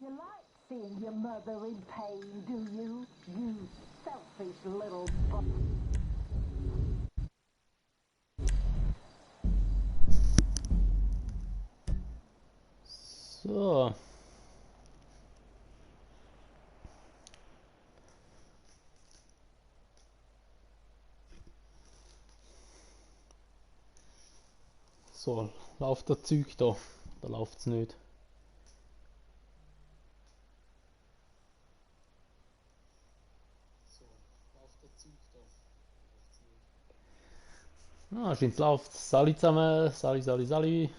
You like seeing your mother in pain, do you? You selfish little So. So, läuft das Zeug da? Da läuft es nicht. Ah, scheint läuft. Sali zusammen. Sali, Sali, Sali.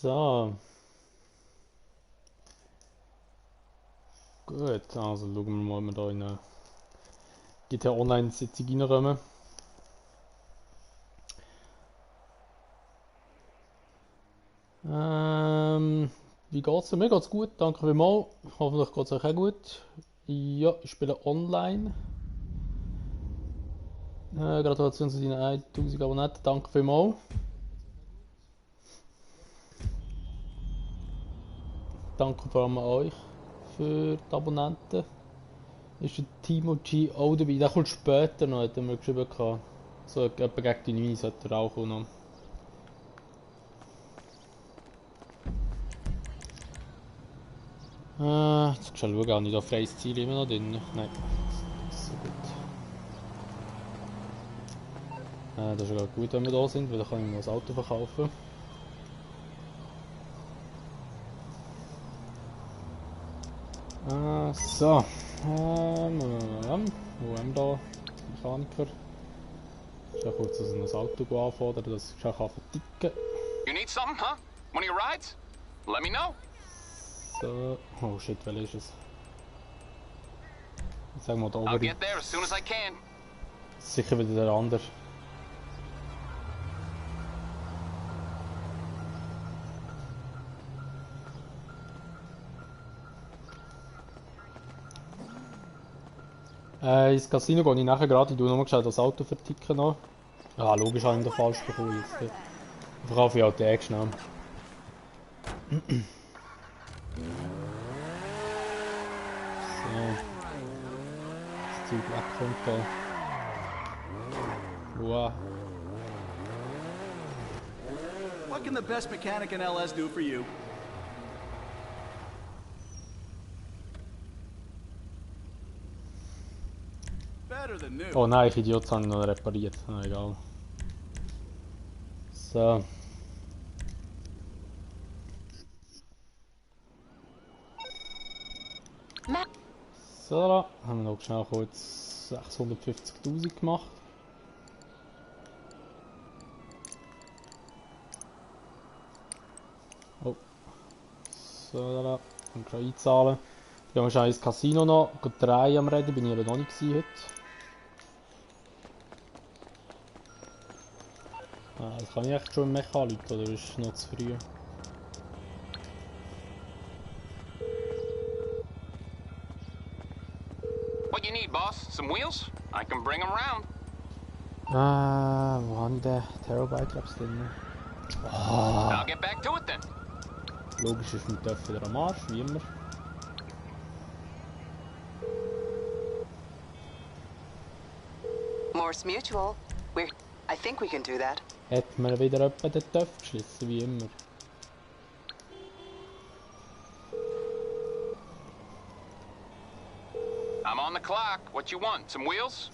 So. Gut, also schauen wir mal, ob wir da in eine GTA Online-Sitzung reinkommen. Wie geht's dir? Mir geht's gut, danke vielmals. Hoffentlich geht's euch auch gut. Ja, ich spiele online. Gratulation zu deinen 1000 Abonnenten, danke vielmals. Danke vor allem an euch für die Abonnenten. Ist der Timo G auch dabei? Der kommt später noch, hat er mir geschrieben. So etwa gegen die 9 sollte er auch kommen. Jetzt schauen wir, habe ich da freies Ziel immer noch drin? Nein, das ist so gut. Das ist ja gut, wenn wir da sind, weil dann kann ich mir das Auto verkaufen. So. Wo haben wir da? Mechaniker. Ich will kurz ein Auto anfordern, dass ich auch verticken kann. You need something, huh? One of your rides? Let me know. So. Oh shit, welcher ist es? Ich sag mal da I'll oben. get there as soon as I can. Sicher wieder der andere. Ins Casino gehe ich nachher gerade. Ich tue nochmal das Auto verticken noch. Ah, logisch habe ich ihn da falsch bekommen jetzt. Verkaufe ich halt den schnell. So. Das Zeug wegkommt da. Wow. What can the best mechanic in LS do for you? Better than new. Oh nein, ich Idiot, habe ich noch repariert. Ah, egal. So. So, da haben wir noch schnell kurz 650.000 gemacht. Oh. So, da können wir schon einzahlen. Ich habe schon ins Casino noch. Gut 3 am Reden, bin ich eben noch nicht heute. Das kann ich echt schon im Mech anrufen, oder ist es noch zu früh? What you need, boss? Some wheels? I can bring them round. Wo habe ich den Terabyte Labs drin? I'll get back to it then. Logisch ist mit Töpfen wieder am Arsch, wie immer. Morse Mutual. I think we can do that. Hat man wieder etwa den Töpf geschlissen, wie immer. I'm on the clock. What you want? Some wheels?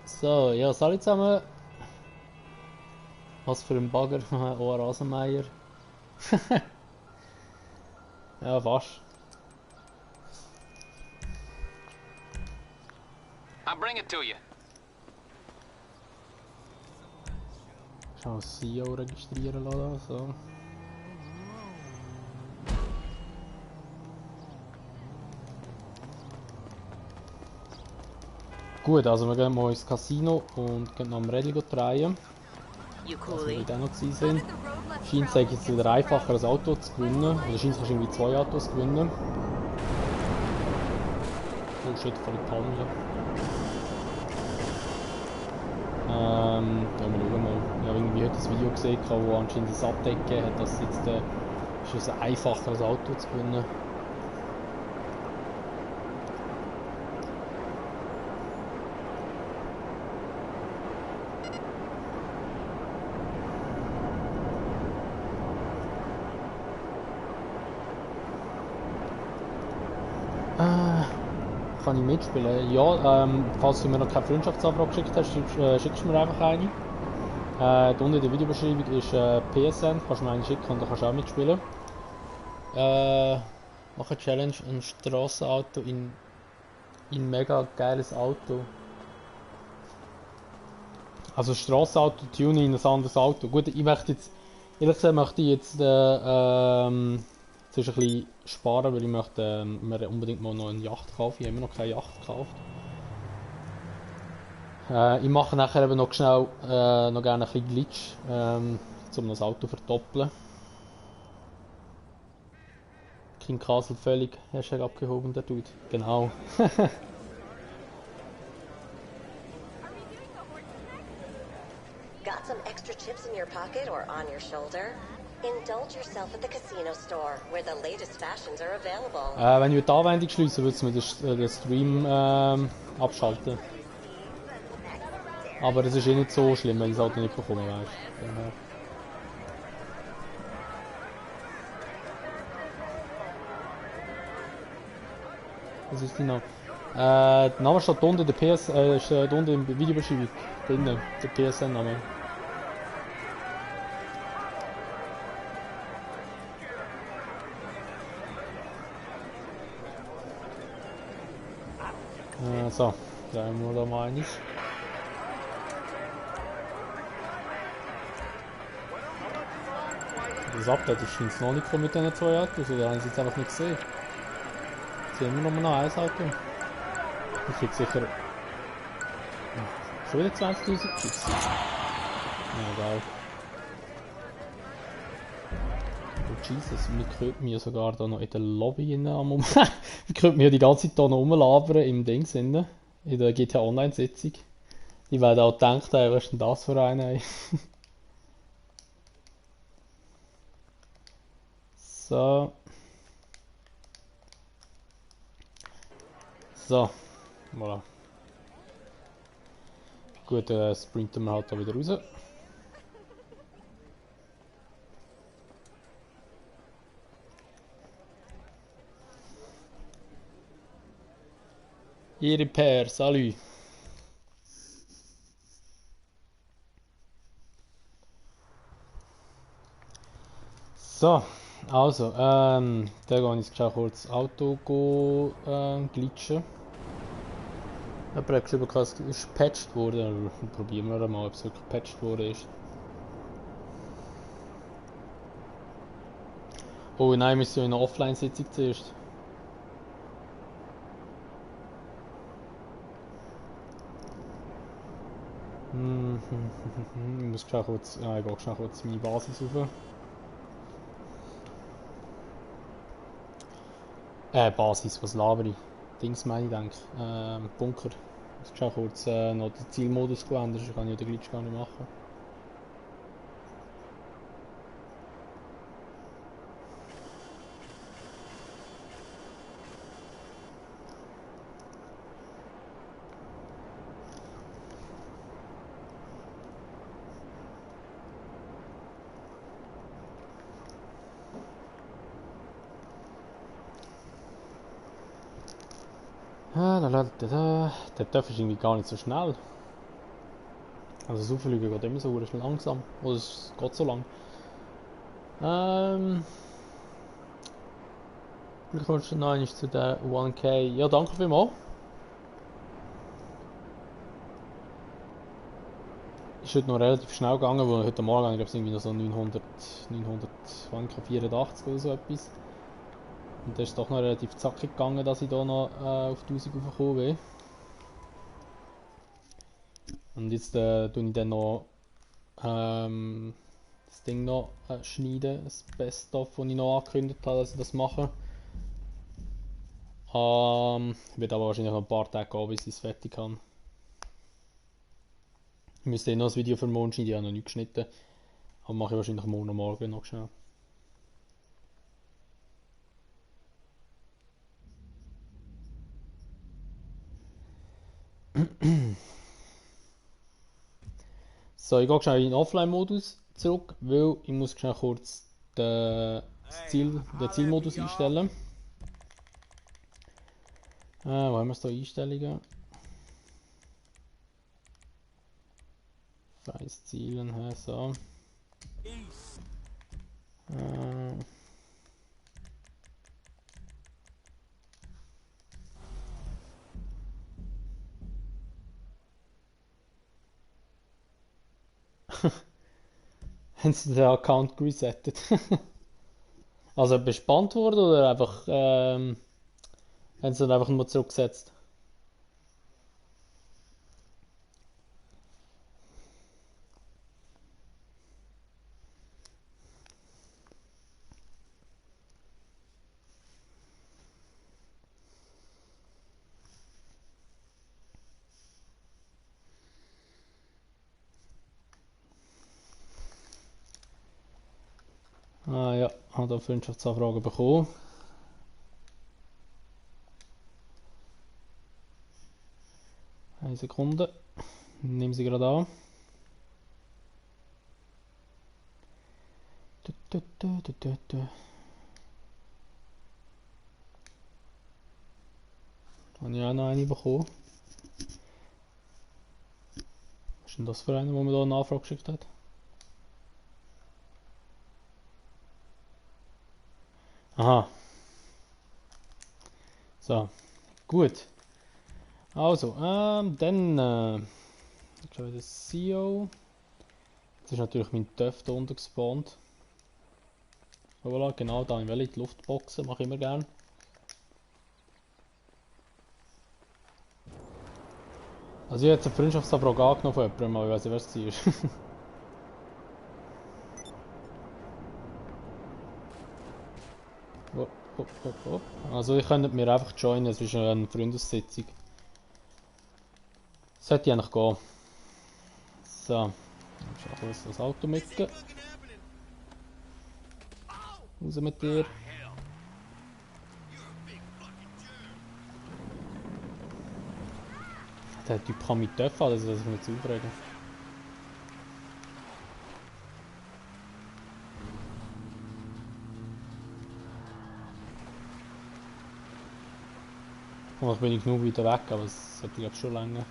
So, ja, salut zusammen. Was für ein Bagger, oh, ein Rasenmäher. Ja, fast. I'll bring it to you. Schau das CEO registrieren lassen, so. Gut, also wir gehen mal ins Casino und gehen noch am Rädchen drehen. You Also wir coolie. da noch gewesen sind. Scheint es jetzt wieder einfacher, ein Auto zu gewinnen. Oder scheint es irgendwie 2 Autos zu gewinnen. Oh shit, voll die Panne. Ja, wir schauen mal. Ich habe irgendwie heute ein Video gesehen, wo anscheinend das Abdecken hat, dass jetzt ist es einfacher, ein Auto zu gewinnen. Kann ich mitspielen? Ja, falls du mir noch keine Freundschaftsanfrage geschickt hast, schickst du mir einfach eine. Da unten in der Videobeschreibung ist PSN, kannst du mir eine schicken und dann kannst du auch mitspielen. Mach eine Challenge, ein Strassenauto in mega geiles Auto. Also Strassenauto tunen in ein anderes Auto. Gut, ich möchte jetzt, ehrlich gesagt möchte ich jetzt zuerst ein bisschen sparen, weil ich möchte mir unbedingt mal noch eine Yacht kaufen. Ich habe immer noch keine Yacht gekauft. Ich mache nachher eben noch schnell noch gerne ein bisschen Glitch, um das Auto zu verdoppeln. King Castle völlig Hashtag abgehoben, der Dude. Genau. Got some extra chips in your pocket or on your shoulder? Indulge yourself at the casino store, where the latest fashions are available. Wenn ich die Anwendung schließe, würde es mir den Stream abschalten. Aber es ist eh nicht so schlimm, wenn ich das Auto nicht bekomme, weißt du. Was ist die noch? Der Name steht unten in der PS, steht unten in der Videobeschreibung. Drinnen, der PSN-Name. So, da haben wir da mal eines. Das Update ist scheint noch nicht gekommen mit diesen 2 Autos, oder haben sie jetzt einfach nicht gesehen? Jetzt haben wir nur noch ein Auto. Ich krieg sicher... Schon wieder 20.000 Chips. Ja, geil. Oh Jesus, wir könnten mir sogar da noch in der Lobby am Moment. Wir könnten mir die ganze Zeit hier noch rumlabern im Ding in der GTA Online Sitzung. Ich werde auch gedacht, ey, was ist denn das für einer? Ey? So. So. Voilà. Gut, sprinten wir halt da wieder raus. Ihre Pair, salut. So, also, da gehe ich jetzt kurz das Auto glitschen. Jemand hat geschrieben, es ist gepatcht worden. Probieren wir mal, ob es wirklich gepatcht worden ist. Oh nein, wir müssen ja in einer Offline-Sitzung zuerst. Ich muss schnell kurz, ich gehe schnell kurz meine Basis rauf. Basis, was laber ich? Dings meine ich, denke ich. Bunker. Ich muss schnell kurz noch den Zielmodus geändert, sonst kann ich den Glitch gar nicht machen. Der Töpf ist irgendwie gar nicht so schnell. Also das Auffliegen geht immer so langsam. Oder es geht so lang. Willkommen noch zu der 1K. Ja, danke vielmals. Ist heute noch relativ schnell gegangen, weil heute Morgen, ich glaube, es irgendwie noch so 984 oder so etwas. Und das ist doch noch relativ zackig gegangen, dass ich da noch auf 1000 raufgekommen bin. Und jetzt tue ich dann noch das Ding noch schneiden, das Best-of, das ich noch angekündigt habe, dass ich das mache. Wird aber wahrscheinlich noch ein paar Tage gehen, bis ich es fertig habe. Ich müsste noch ein Video für morgen schneiden, ich habe noch nicht geschnitten. Aber mache ich wahrscheinlich morgen noch schnell. So, ich gehe schnell in den Offline-Modus zurück, weil ich muss schnell kurz den Zielmodus einstellen. Wo haben wir es hier? Einstellungen? Freies Zielen, so. Haben sie den Account resettet? Also bespannt wurde oder einfach haben sie dann einfach nur zurückgesetzt? Ah ja, habe da Freundschaftsanfrage bekommen. Eine Sekunde. Nehme sie gerade an. Habe ich auch noch eine bekommen. Was ist denn das für eine, wo mir da eine Anfrage geschickt hat? Aha. So, gut. Also, dann ich schaue das CEO. Jetzt ist natürlich mein TÜV da unten gespawnt. Voilà, genau, da will ich die Luftboxen, mache ich immer gern. Also ich habe jetzt eine Freundschaftsanfrage angenommen von jemandem, aber ich weiß nicht, wer es war. Hopp. Also ihr könnt mir einfach joinen, es ist eine Freundessitzung. Sollte eigentlich gehen. So, ich schaue kurz das Auto mitgehen. Raus mit dir. Der Typ kann mich dürfen, also das ist mir zu aufregen. Vielleicht bin ich genug weiter weg, aber es sollte glaube schon länger.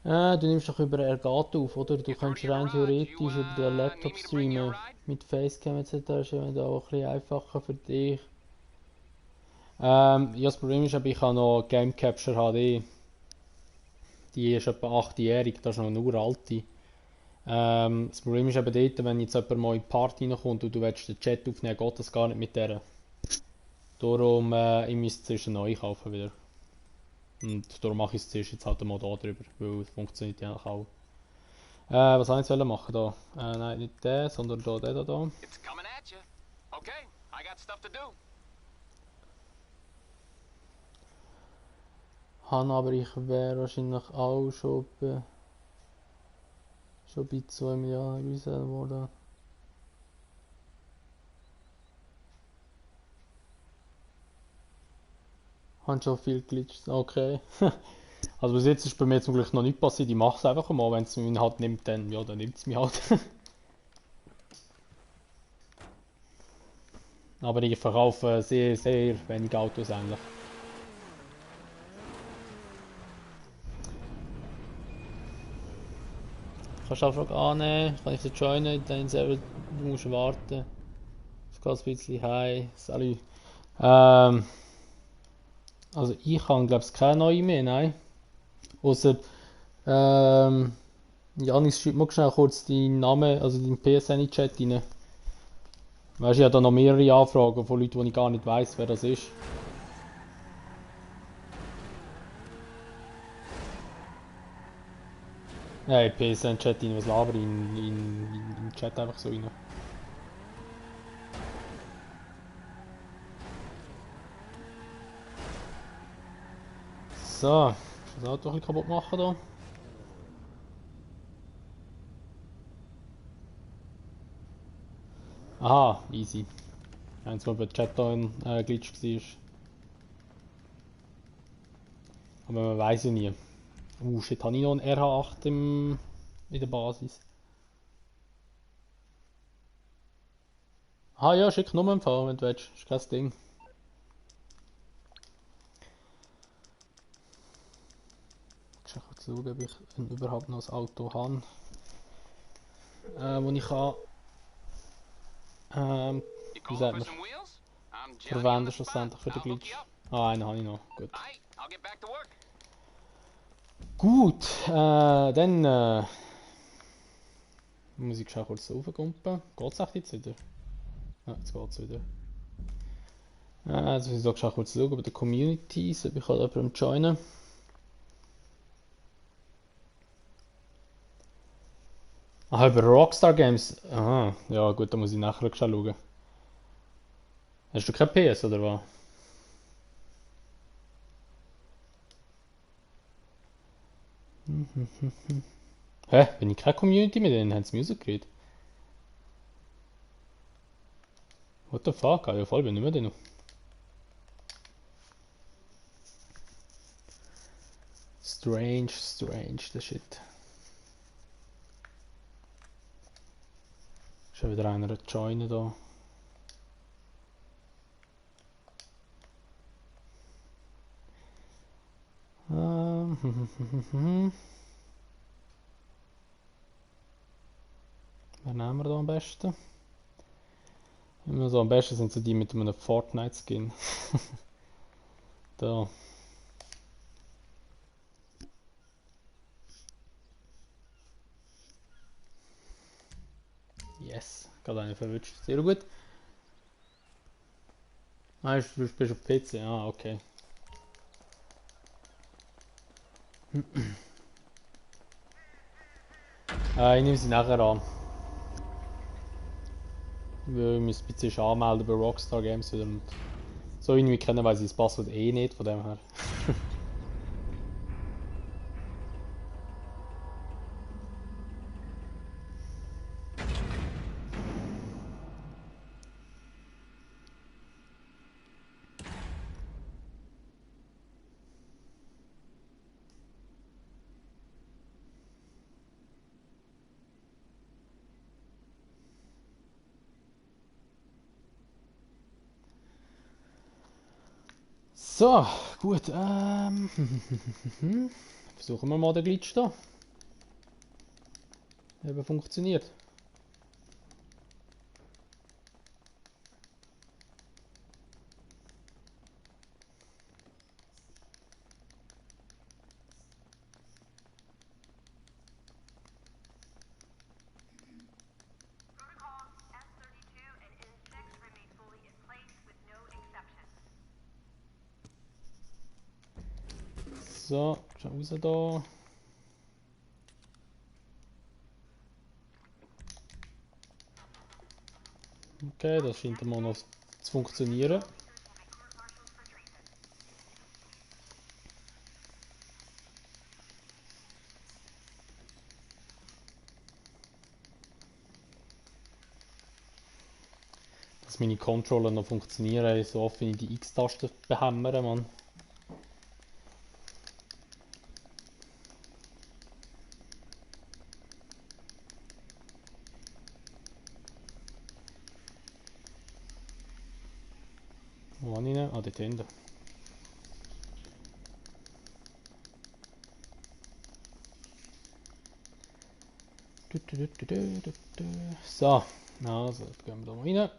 Du nimmst doch über Elgato auf, oder? Du kannst rein theoretisch über den Laptop streamen. Mit Facecam etc. ist ja auch ein bisschen einfacher für dich. Ja, das Problem ist, ich habe noch Game Capture HD. Die ist etwa 8-jährig, das ist noch eine uralte. Das Problem ist eben dort, wenn jetzt jemand mal in die Party reinkommt und du willst den Chat aufnehmen, geht das gar nicht mit der. Darum, ich müsste zuerst eine neue kaufen wieder. Und darum mache ich es zuerst jetzt halt mal da drüber, weil es funktioniert ja auch. Was soll ich jetzt machen da? Nein, nicht der, sondern da, der da. It's coming at you. Okay, I got stuff to do. Aber ich wäre wahrscheinlich auch schon bei 2 Milliarden gesehen worden. Haben schon viel glitscht, okay. Also bis jetzt ist bei mir zum Glück noch nicht passiert, ich mache es einfach mal, wenn es mich halt nimmt, dann ja, dann nimmt es mich halt. Aber ich verkaufe sehr, sehr wenig Autos eigentlich. Kannst du einfach annehmen, kann ich dich joinen, dann selber, du musst warten. Es geht ein bisschen heim, salut. Also ich habe glaube ich keine neue mehr, nein. Außer Janis, schreib mal schnell kurz deinen Namen, also deinen PSN in den Chat rein. Weißt du, ich habe da noch mehrere Anfragen von Leuten, die ich gar nicht weiss, wer das ist. Hey, PSN-Chat rein, was laber ich in den Chat einfach so rein. So, ich muss das Auto ein bisschen kaputt machen da. Aha, easy. Eins, wo bei Chat da ein Glitch war. Aber man weiß ja nie. Shit, habe ich noch einen RH8 in der Basis? Ah ja, schick nur empfangen, wenn du willst. Ist kein Ding. Ich muss kurz schauen, ob ich überhaupt noch ein Auto habe. Wo ich kann. You Wie calling sagt for man? some wheels? I'm Johnny on Verwenden the spot. schlussendlich für den I'll hook Glitch. you up. Ah, einen habe ich noch. Gut. Aight, I'll get back to work. Gut, dann muss ich schon kurz raufgumpen. Geht's echt jetzt wieder? Ja, jetzt geht's wieder. Jetzt muss ich da schon kurz schauen bei den Communities, ob ich da jemanden joinen. Ah, über Rockstar Games. Aha, ja gut, da muss ich nachher schon schauen. Hast du kein PS oder was? Hä? Bin ich keine Community mit denen? Haben sie Musik geredet? What the fuck? Ah, ja voll, bin ich nicht mehr drin. Strange, the shit. Schon wieder einer joinen da. Wen nehmen wir da am besten? Immer so am besten sind so die mit einem Fortnite-Skin. Da. Yes, gerade einen verwünscht. Sehr gut. Ah, du bist auf PC. Ah, okay. Ich nehme sie nachher an. Ich muss ein bisschen anmelden bei Rockstar Games wieder. Und so irgendwie kennen, weil sie das Passwort eh nicht, von dem her. So, gut. Versuchen wir mal den Glitch da. Eben funktioniert. So, schau raus da. Okay, das scheint mal noch zu funktionieren. Dass meine Controller noch funktionieren, so oft wie ich die X-Taste behämmere, Mann. Wo habe ich ihn? Ah, dort hinten. So, also, jetzt gehen wir da mal rein.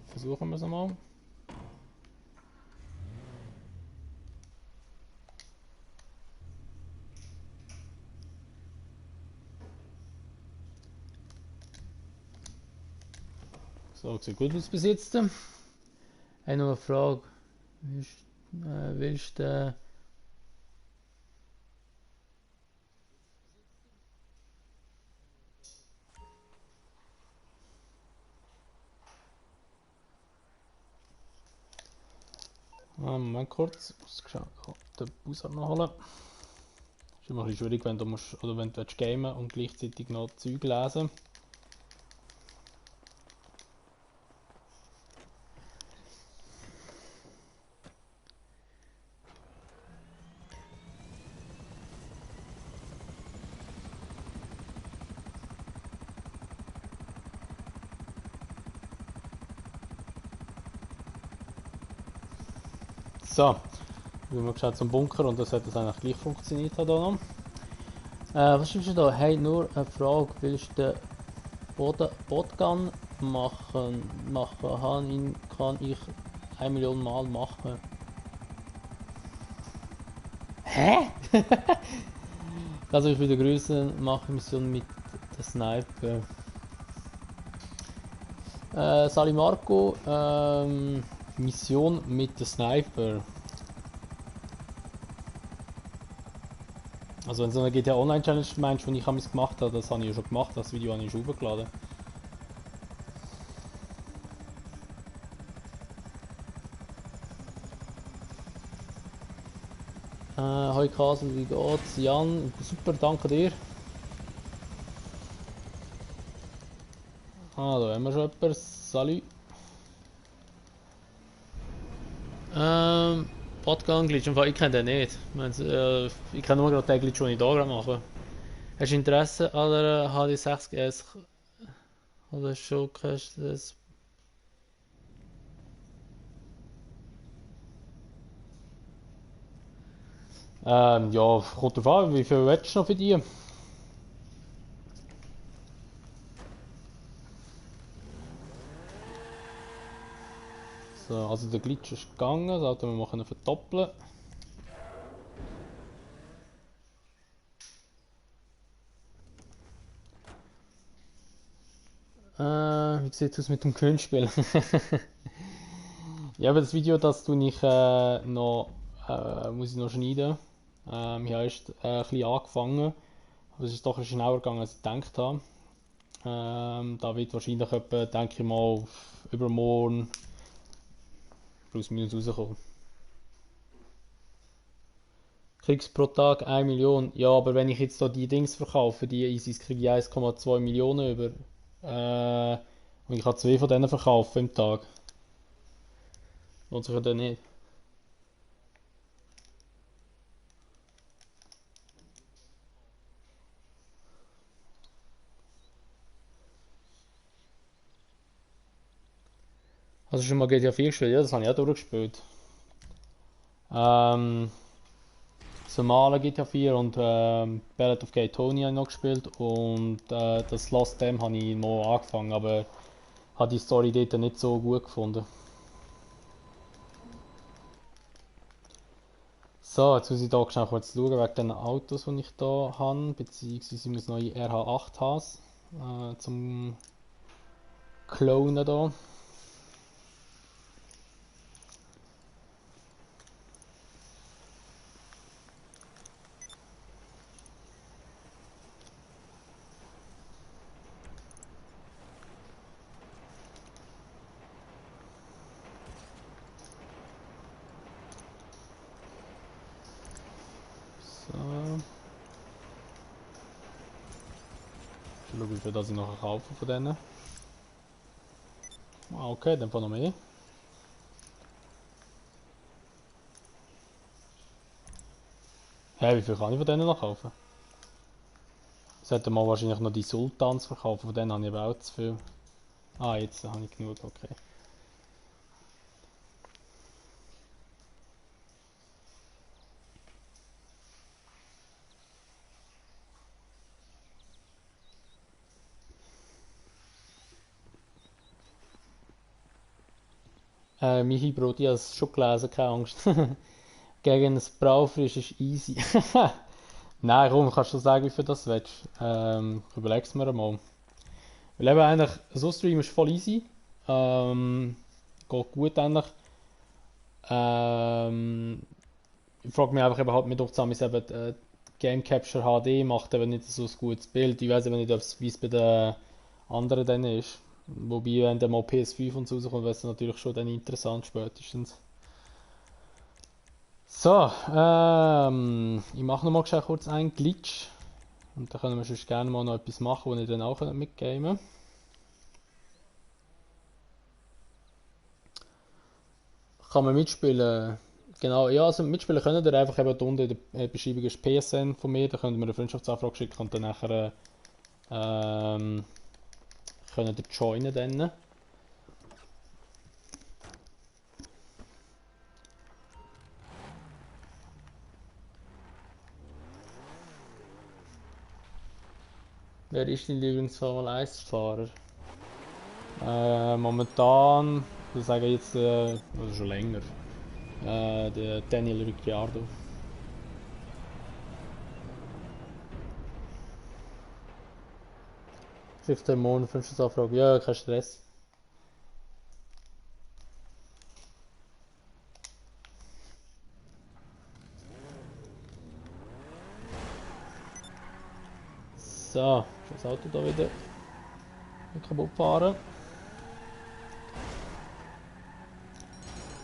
Versuchen wir es einmal. So, sieht gut aus bis jetzt. Noch eine Frage. Willst du... Moment kurz, ich muss den Bussard noch holen. Ist immer ein bisschen schwierig, wenn du musst, oder wenn du gamen und gleichzeitig noch Zeug lesen. So, wir haben geschaut zum Bunker und das hat das eigentlich gleich funktioniert hier noch. Was schreibst du da? Hey, nur eine Frage, willst du den Botgun machen? Kann ich 1 Million Mal machen. Hä? Also ich wieder grüßen, mache Mission mit der Sniper. Sali Marco, Mission mit der Sniper. Also wenn so eine GTA Online Challenge meinst, die ich gemacht habe, das habe ich ja schon gemacht, das Video habe ich schon hochgeladen. Hoi Kasel, wie geht's? Jan, super, danke dir. Ah, da haben wir schon jemanden. Salut. Botgun Glitch, ich kenne den nicht. Ich kann nur gerade den Glitch, den ich hier mache. Hast du Interesse an der HD6GS? Oder schon kannst du das? Ja, kommt drauf an, wie viel willst du noch für die? So, also der Glitch ist gegangen, das Auto wir machen verdoppeln. Wie sieht es aus mit dem Gewinnspiel? Ja, aber das Video, das tue ich noch, muss ich noch schneiden. Ich habe erst ein bisschen angefangen, aber es ist doch schneller gegangen, als ich gedacht habe. Da wird wahrscheinlich etwa, denke ich mal, übermorgen plus minus rauskommen. Kriegst pro Tag 1 Million. Ja, aber wenn ich jetzt da die Dings verkaufe, die Isis, kriege ich 1,2 Millionen über. Und ich kann 2 von denen verkaufen im Tag. Lohnt sich ja dann nicht. Hast du schon mal GTA 4 gespielt? Ja, das habe ich auch durchgespielt. Das normale GTA 4 und Ballad of Gay Tony habe ich noch gespielt und das Last Dam habe ich mal angefangen, aber habe die Story dort nicht so gut gefunden. So, jetzt muss ich hier schnell kurz schauen wegen den Autos, die ich hier habe, beziehungsweise ich muss neue RH8 haben zum Klonen hier. Schauen, wie viel das ich noch kaufe von denen. Ah, okay, dann noch mehr. Hä, wie viel kann ich von denen noch kaufen? Sollte mal wahrscheinlich noch die Sultans verkaufen, von denen habe ich aber auch zu viel. Ah, jetzt habe ich genug, okay. Michi Brot, ich habe es schon gelesen, keine Angst. Gegen ein Braufrisch ist easy. Nein, komm, kannst du sagen, wie viel das willst. Überleg's mir mal. Weil eben eigentlich, so Stream ist voll easy. Geht gut eigentlich. Ich frage mich einfach eben halt mit Aufzusammen, eben Game Capture HD macht eben nicht so ein gutes Bild. Ich weiß eben nicht, wie es bei den anderen dann ist. Wobei, wenn dann mal PS5 und so rauskommt, wäre es natürlich schon dann interessant spätestens. So, ich mache nochmal kurz einen Glitch. Und dann können wir sonst gerne mal noch etwas machen, was ich dann auch mitgeben kann. Kann man mitspielen? Genau, ja, also mitspielen können ihr einfach eben unten in der Beschreibung ist PSN von mir, da könnt ihr mir eine Freundschaftsanfrage schicken und dann nachher könnt ihr joinen dann. Wer ist dein Lieblingsformel 1 Fahrer? Momentan, ich sage jetzt, also schon länger, der Daniel Ricciardo. Schickt der morgen Freundschaftsanfrage? Ja, kein Stress. So, ist das Auto da wieder kaputt fahren.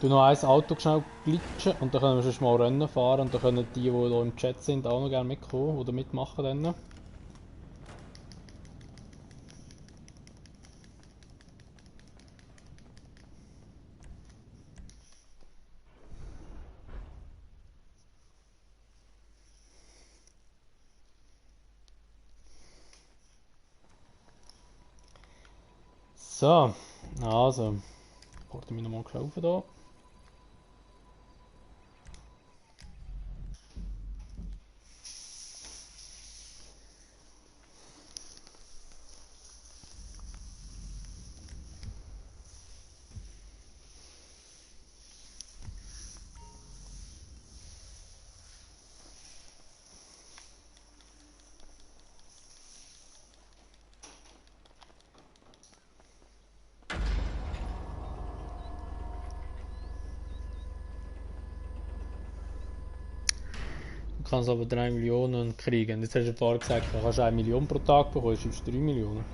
Du noch ein Auto schnell glitschen und dann können wir schon mal Rennen fahren und dann können die hier im Chat sind, auch noch gerne mitkommen oder mitmachen dann. So, also, ich mich nochmal rauf hier. Du kannst aber 3 Millionen kriegen. Jetzt hast du vorher gesagt, du kannst 1 Million pro Tag bekommen, jetzt ist 3 Millionen.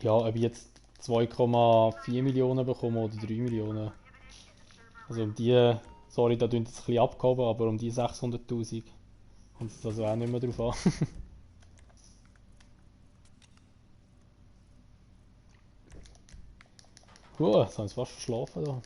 Ja, ob ich jetzt 2,4 Millionen bekomme oder 3 Millionen. Also um die, sorry, da tun jetzt ein bisschen abgehoben, aber um die 600'000 kommt es also auch nicht mehr drauf an. Jetzt haben sie fast verschlafen da.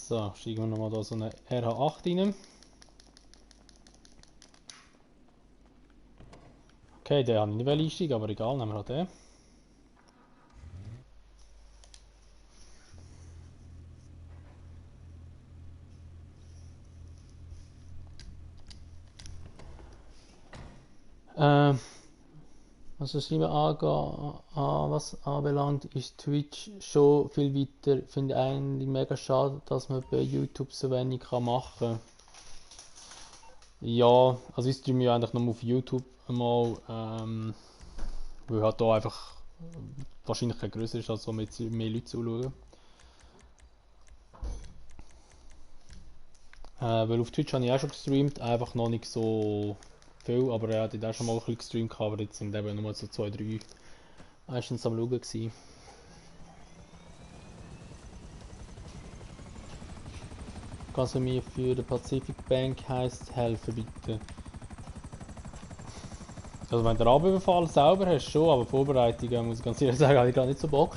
So, steigen wir nochmal da so eine RH8 rein. Okay, den habe ich nicht einsteigen, aber egal, nehmen wir halt den. Was das Streamen was anbelangt, ist Twitch schon viel weiter. Ich finde eigentlich mega schade, dass man bei YouTube so wenig machen kann. Ja, also ich streame ja eigentlich nur auf YouTube einmal, weil halt da einfach wahrscheinlich kein größer ist, als mit mehr Leute zuschauen. Weil auf Twitch habe ich auch schon gestreamt, einfach noch nicht so viel, aber er hat auch schon mal ein bisschen gestreamt, aber jetzt sind eben nur so 2, 3 Meistens am Schauen gewesen. Kannst du mir für die Pacific Bank heisst helfen bitte? Also wenn du den Rabenbefall selber hast schon, aber Vorbereitungen muss ich ganz ehrlich sagen, habe ich gar nicht so Bock.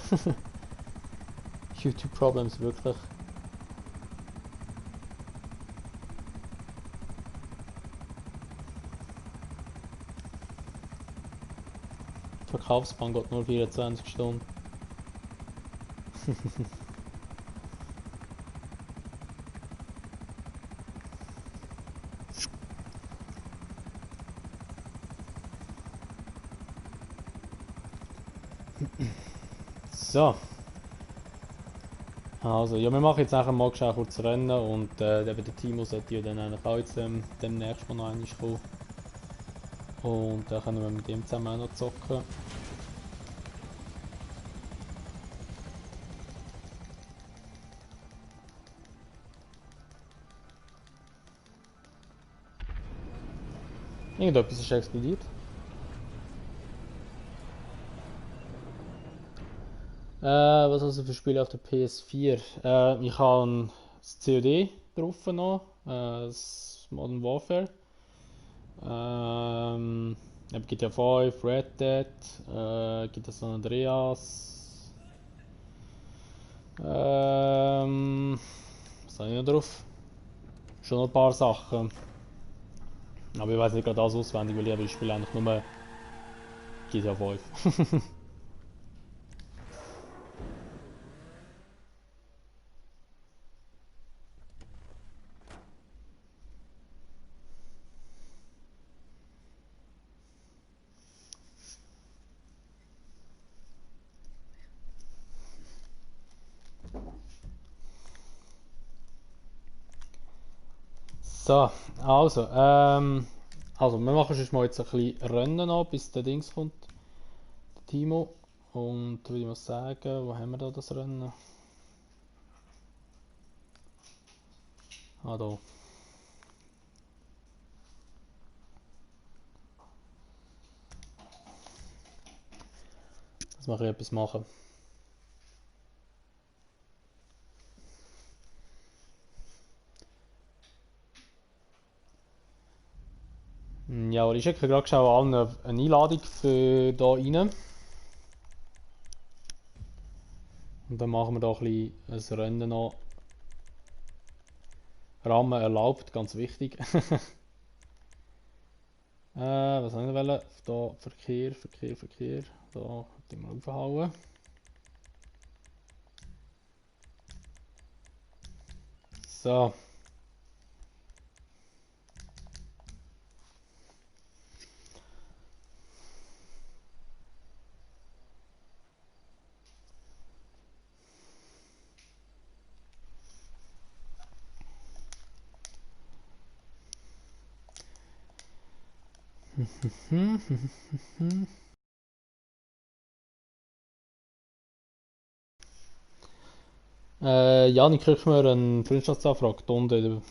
YouTube Problems wirklich. Die Verkaufsbahn geht nur 24 Stunden. So. Also, ja, wir machen jetzt nachher mal schnell kurz Rennen und eben der Timo sollte ja dann eigentlich auch jetzt demnächst mal noch einmal kommen. Und dann können wir mit ihm zusammen auch noch zocken. Irgendetwas ist explodiert. Was hast du für Spiele auf der PS4? Ich habe das COD drauf noch, das Modern Warfare. Eben GTA 5, Red Dead, GTA San Andreas. Was habe ich noch drauf? Schon noch ein paar Sachen. Aber ich weiß nicht gerade alles auswendig, weil ich spiele eigentlich nur GTA 5. So, also wir machen schon mal jetzt ein bisschen Rennen an, bis der Dings kommt, der Timo. Und würde ich mal sagen, wo haben wir da das Rennen? Ah, da. Jetzt mache ich etwas machen. Ja, aber ich schicke gerade schon allen eine Einladung für da rein. Und dann machen wir da ein bisschen ein Rennen noch. Rahmen erlaubt, ganz wichtig. Was soll ich wollen? Da Verkehr. Da könnte ich mal aufhauen. So. Janik, kriegst du mir eine Freundschaftsanfrage da unten in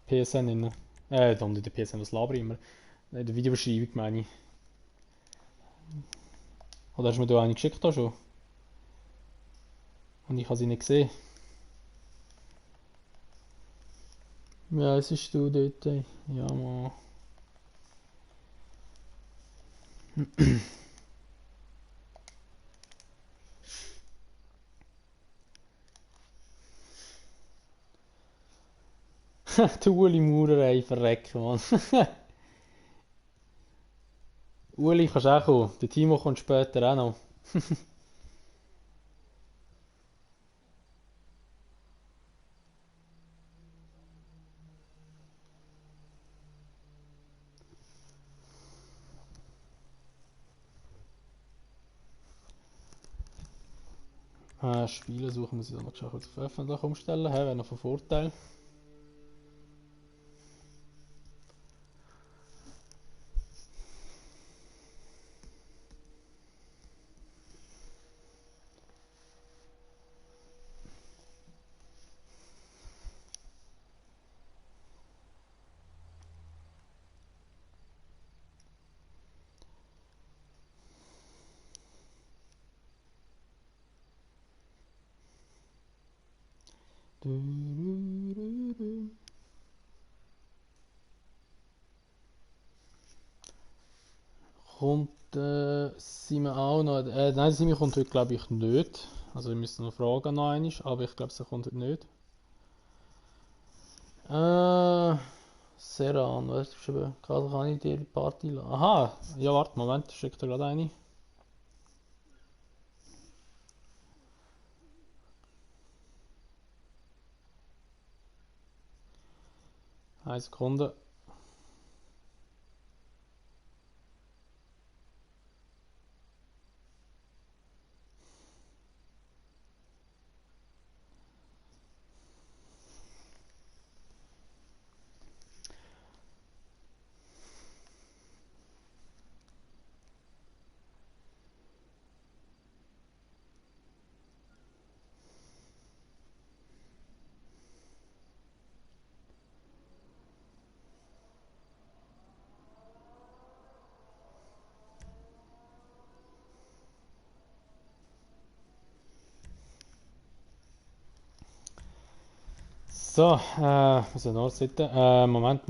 der PSN rein? Da unten in der PSN, was laber ich immer? In der Videobeschreibung meine ich. Oder hast du mir da eine geschickt da schon? Und ich habe sie nicht gesehen. Ja, es ist du dort. Ja, mal. Der Uli Maurer, ey, verrecken, Mann. Uli, kannst auch kommen. Der Timo kommt später auch noch. Spiele suchen muss ich dann noch schnell kurz auf öffentlich umstellen. Wäre noch von Vorteil. Kommt Simon auch noch? Nein, Simon kommt heute glaube ich nicht. Also wir müssen noch fragen noch einmal, aber ich glaube, sie kommt heute nicht. Seran, was hast du geschrieben? Kann ich dir die Party lassen? Aha, ja warte, Moment, ich schicke dir gerade eine. Eine Sekunde. So, was ist noch Seite? Moment.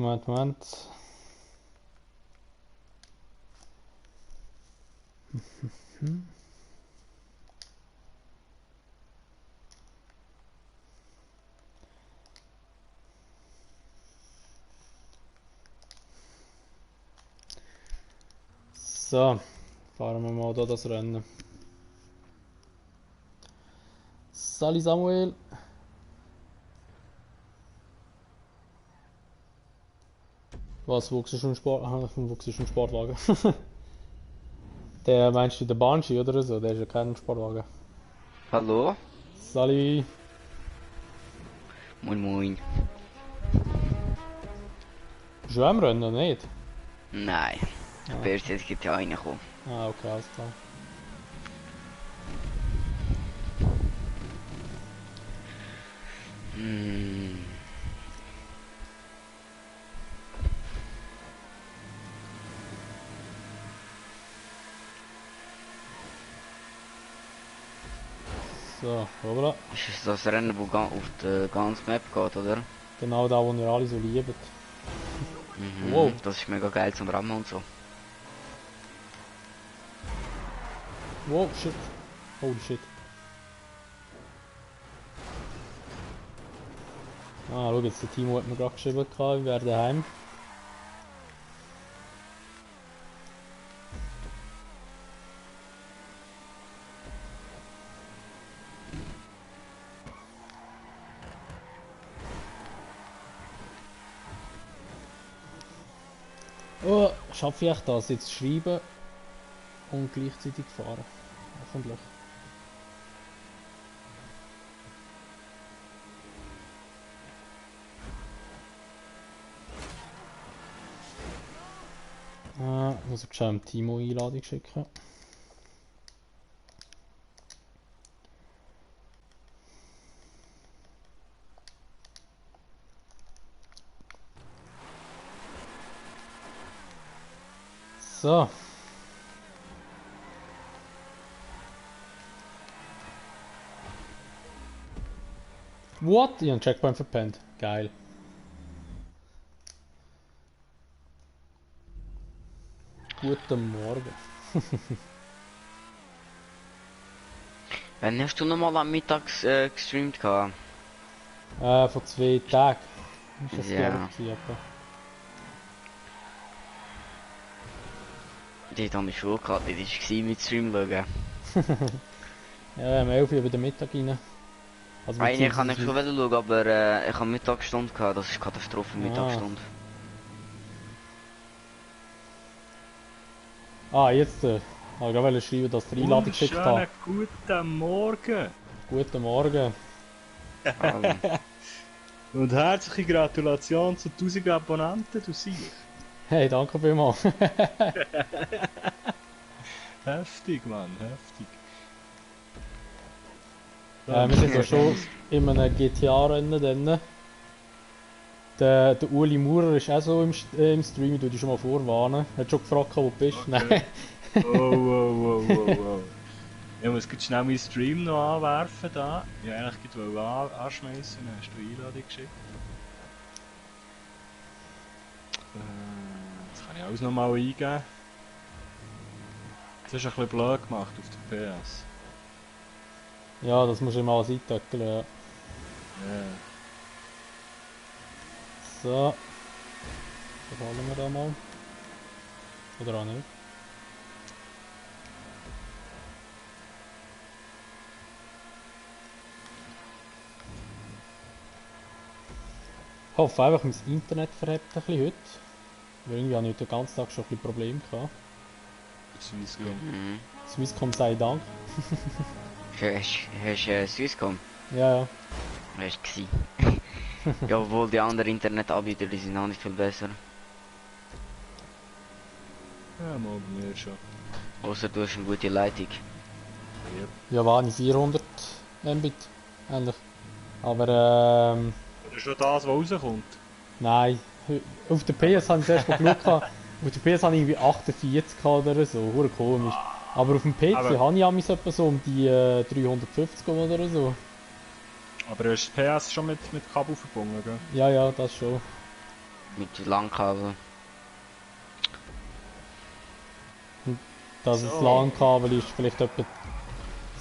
So, fahren wir mal da das Rennen. Sali Samuel. Was, wuchst du schon im Sportwagen? Der meinst du den Banshee oder so? Der ist ja kein Sportwagen. Hallo? Sali. Moin moin. Bist du auch am Rennen, oder nicht? Nein. Ich bin erst jetzt GTA reingekommen. Ah, okay, alles klar. So, hoppla. Ist es das Rennen, das auf der ganzen Map geht, oder? Genau da, wo ihr alle so liebt. Wow. Das ist mega geil zum Rammen und so. Wow, shit. Holy shit. Ah, schau jetzt, der Timo hat mir gerade geschrieben, wir werden daheim. Oh, schaffe ich das jetzt schreiben und gleichzeitig fahren? Hoffentlich. Muss ich schon dem Timo Einladung schicken. So. What? Ich habe einen Checkpoint verpennt. Geil. Guten Morgen. Wann hast du nochmal am Mittag gestreamt gehabt? Vor 2 Tagen. Ist das Ja. glaube ich etwa. Dort habe ich Schule gehabt, dort war mit Stream schauen. Ja, um 11 Uhr über den Mittag rein. Also Eigentlich kann ich beziehungsweise- schon wieder schauen, aber ich habe Mittagsstunde gehabt, das ist Katastrophe Mittagsstunde. Ah, jetzt. Ich wollte schreiben, dass der Einladung geschickt hat. Guten Morgen Guten Morgen. Also, und herzliche Gratulation zu 1000 Abonnenten, du siehst. Hey, danke vielmals. Heftig, Mann, heftig. Wir sind ja schon in einem GTA-Rennen dann. Der Uli Maurer ist auch so im Stream, ich tu dich schon mal vorwarnen. Er hat schon gefragt, wo du bist. Okay. Nein. Oh. Ich muss jetzt schnell meinen Stream noch anwerfen da. Ich wollte eigentlich gerade anschmeißen, dann hast du die Einladung geschickt. Jetzt kann ich alles nochmal eingeben. Das ist ein bisschen blöd gemacht auf der PS. Ja, das musst du immer alles eintöckeln, ja. Ja. So. Verfallen wir da mal. Oder auch nicht. Ich hoffe einfach, mein Internet verhebt ein bisschen heute. Weil irgendwie habe ich heute den ganzen Tag schon ein bisschen Probleme gehabt. Swisscom. Swisscom sei Dank. Hast du Swisscom? Ja, ja. Hast du gewesen. Ja, obwohl die anderen Internetanbieter, die sind auch nicht viel besser. Ja, mal bei mir schon. Außer du hast eine gute Leitung. Ja, war nicht 400 Mbit. Ähnlich. Aber Das ist schon das, was rauskommt. nein. Auf der PS habe ich zuerst mal geschaut. Auf der PS habe ich irgendwie 48 oder so. Hure komisch. Aber auf dem PC Aber- habe ich amigs etwa so um die 350 oder so. Aber du hast PS schon mit Kabel verbunden, gell? Ja, ja, das schon. Mit Langkabel. Dass es So. LAN-Kabel ist, vielleicht etwa,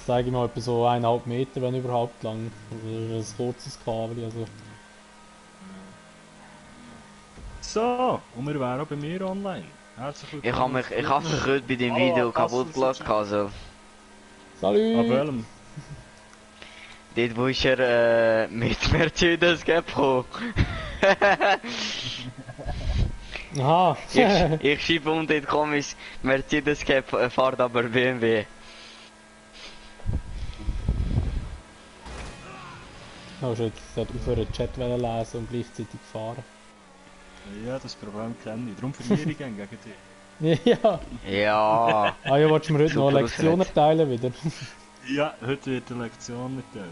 sage ich mal, etwa so 1,5 Meter, wenn überhaupt lang. Also ein kurzes Kabel, also. So, und wir wären auch bei mir online. Herzlich Ich willkommen. habe mich heute bei dem Oh, Video das kaputt ist gelassen. Also, Ab Salut! welchem? dort wo ist er mit Mercedes gekommen. Aha! Ich schreibe und dort komisch Mercedes fährt aber BMW. Hast du jetzt aufhören, den Chat lesen und gleichzeitig fahren? Ja, das Problem kenne ich. Darum verliere ich gegen dich. Ja! Ja. Ah ja, willst du mir heute noch eine Super Lektion Ausrede. erteilen wieder? Ja, heute wird eine Lektion mitteilt.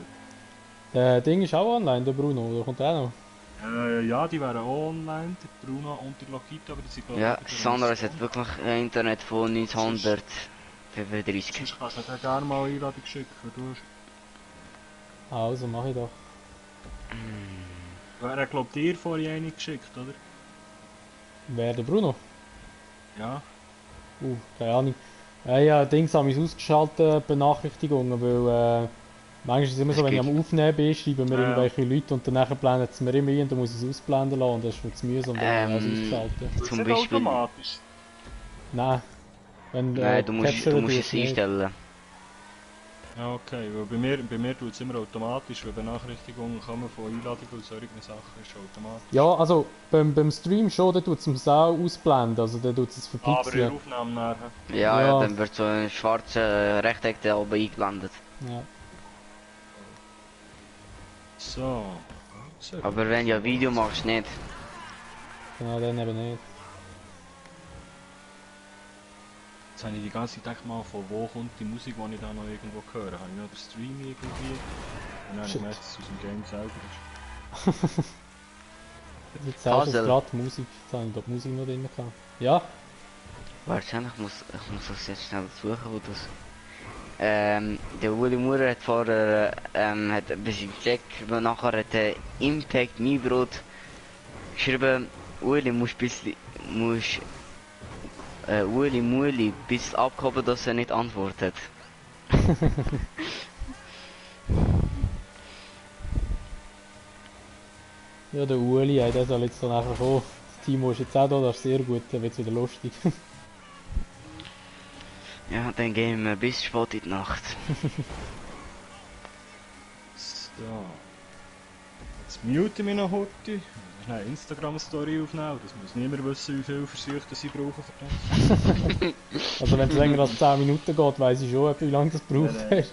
Der Ding ist auch online, der Bruno, der kommt auch noch. Ja, die wären auch online, der Bruno und der Lokito, aber die sind glaube Ja, bei der Sandra Mission. hat wirklich ein Internet von 1935. Sonst kannst du dir gerne mal eine Einladung schicken. Du hast... Also, mach ich doch. Er hat glaube dir vorhin eine geschickt, oder? Wer, der Bruno? Ja. Keine Ahnung. Ja, Dings habe ich ausgeschaltet, Benachrichtigungen, weil manchmal ist es immer so, wenn ich am Aufnehmen bin, schreiben mir Ja, ja. irgendwelche Leute und dann blendet es mir immer ein und dann muss ich es ausblenden lassen und das ist mir zu mühsam, dann alles ausgeschaltet. Das ist Zum nicht Beispiel. automatisch. Nein. Wenn, Nein, du musst Capture es tust, nicht. einstellen. Ja, okay, weil bei mir tut es immer automatisch, wenn Benachrichtigungen kommen von Einladungen und solchen Sachen, ist es automatisch. Ja, also beim Stream schon, da tut es auch ausblenden, also der tut es Aber in der verpixeln. Aufnahme nachher. Ja, Ja. dann wird so ein schwarzer Rechteck da oben eingeblendet. Ja. So. Aber wenn du ein Video machst, nicht. Genau, dann eben nicht. Jetzt habe ich die ganze Zeit gedacht, mal, von wo kommt die Musik, die ich da noch irgendwo höre. Habe ich noch den Stream irgendwie? Und dann habe ich Shit. gemerkt, dass es aus dem Game selber ist. Jetzt sagst du Puzzle. gerade Musik, jetzt habe ich da die Musik noch drin gehabt. Ja, Warte, ich muss das jetzt schnell suchen, wo das... Der Willy Murer hat vorher hat ein bisschen gecheckt, aber nachher hat der Impact Miebrot geschrieben, Willy Muli bis abgehoben, dass er nicht antwortet. ja, der Uli, der soll jetzt dann nachher kommen. Das Timo ist jetzt auch da, das ist sehr gut, dann wird es wieder lustig. Ja, dann gehen wir bis spät in die Nacht. So. Jetzt mute ich mich noch heute. Eine Instagram-Story aufnehmen. Das muss niemand wissen, wie viele Versuche das ich brauche für das. Also wenn es länger als 10 Minuten geht, weiss ich schon, wie lange das gebraucht Nein, hast.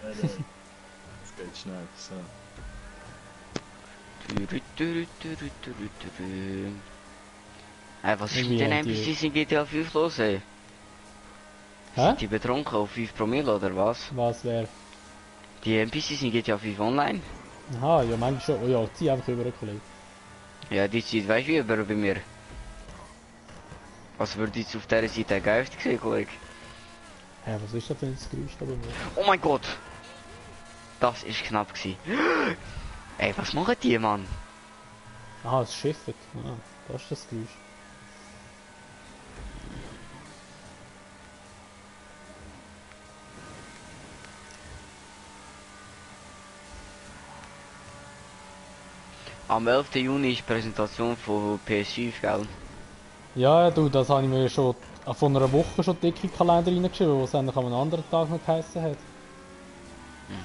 Nein, nein. Das geht schnell. So. Was ist Irgendwie mit den haben die- NPCs in GTA 5 los, ey? Hä? Sind die betrunken auf 5 Promille oder was? Was wäre? Die NPCs in GTA 5 online? Aha, ja, manchmal schon. Oh ja, zieh einfach über, Kollege. Ja, die Zeit weißt du wie über bei mir. Was würde jetzt auf dieser Seite geilst gesehen, Kollege? Hä, was ist das für ein Geräusch da bei mir? Oh mein Gott! Das ist knapp gewesen. Ey, was machen die, Mann? Aha, es schifft. Ah, das ist das Geräusch. Am 11. Juni ist die Präsentation von PS5, gell? Ja, du, das habe ich mir schon von einer Woche schon dick in den Kalender reingeschrieben, was eigentlich an einem anderen Tag noch geheißen hat.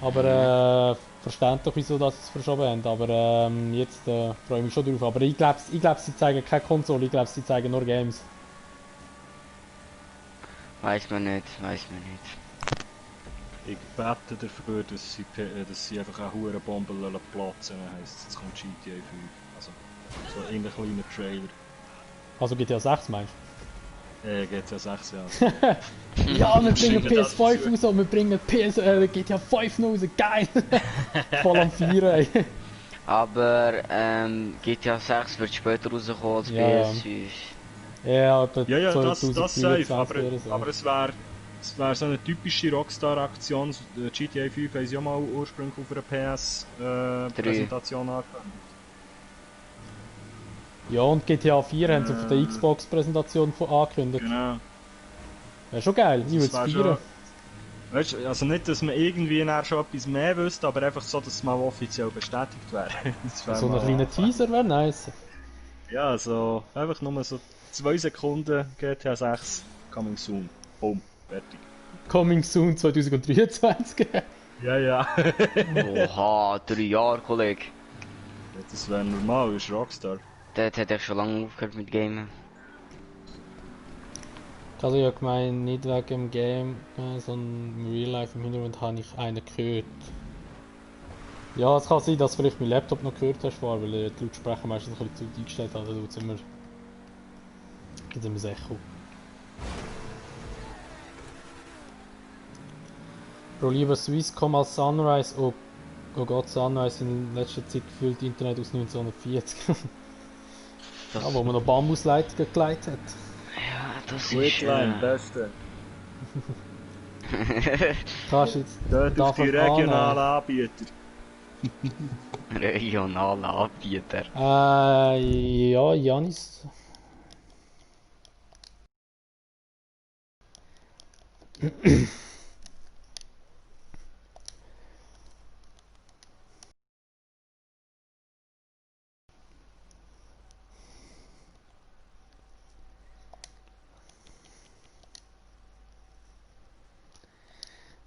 Aber verständlich, wieso das es verschoben haben. Aber jetzt freue ich mich schon drauf. Aber ich glaube, sie zeigen keine Konsole, ich glaube, sie zeigen nur Games. Weiß man nicht, weiß man nicht. Ich bete dafür, dass sie einfach eine hure Bombe platzen, dann heisst es, jetzt kommt GTA 5. Also, so ein kleiner Trailer. Also GTA 6 meinst GTA 6, ja. du? Ja, wir bringen Schicken das PS5 dazu. raus und wir bringen GTA 5 noch raus, geil! Voll am Feiern, ey. Aber GTA 6 wird später rauskommen als Ja, ja. PS5. Ja, etwa Ja, das 2023 safe, oder so. aber es wäre so eine typische Rockstar-Aktion. GTA 5 haben sie ja mal ursprünglich auf einer PS-Präsentation angekündigt. Ja, und GTA 4 haben sie auf der Xbox-Präsentation angekündigt. Genau. Wäre schon geil, ich würde es Das wär feiern. Weißt du, also nicht, dass man irgendwie nachher schon etwas mehr wüsste, aber einfach so, dass es mal offiziell bestätigt wäre. Das wär So ein mal- kleiner Teaser wäre nice. Ja, also einfach nur so 2 Sekunden GTA 6 coming soon. Boom, fertig. Coming soon 2023. Ja, ja. Oha, 3 Jahre, Kollege. Das wäre normal, du bist Rockstar. Dort hat er schon lange aufgehört mit Gamen. Also ich habe gemeint, nicht wegen dem Game, sondern im Real Life im Hintergrund habe ich einen gehört. Ja, es kann sein, dass vielleicht mein Laptop noch gehört hast vorher, weil ich die Lautsprecher meistens ein bisschen zu laut eingestellt habe, da gibt es immer das Echo. Bro, lieber Swisscom als Sunrise. Oh Gott, Sunrise in letzter Zeit gefühlt Internet aus 1940. Ja, wo man noch Bambusleitungen geleitet hat. Ja, das ist... Beste. Kannst du jetzt Dort auf die davon regionalen Anbieter. regionale Anbieter. Ja, Janis.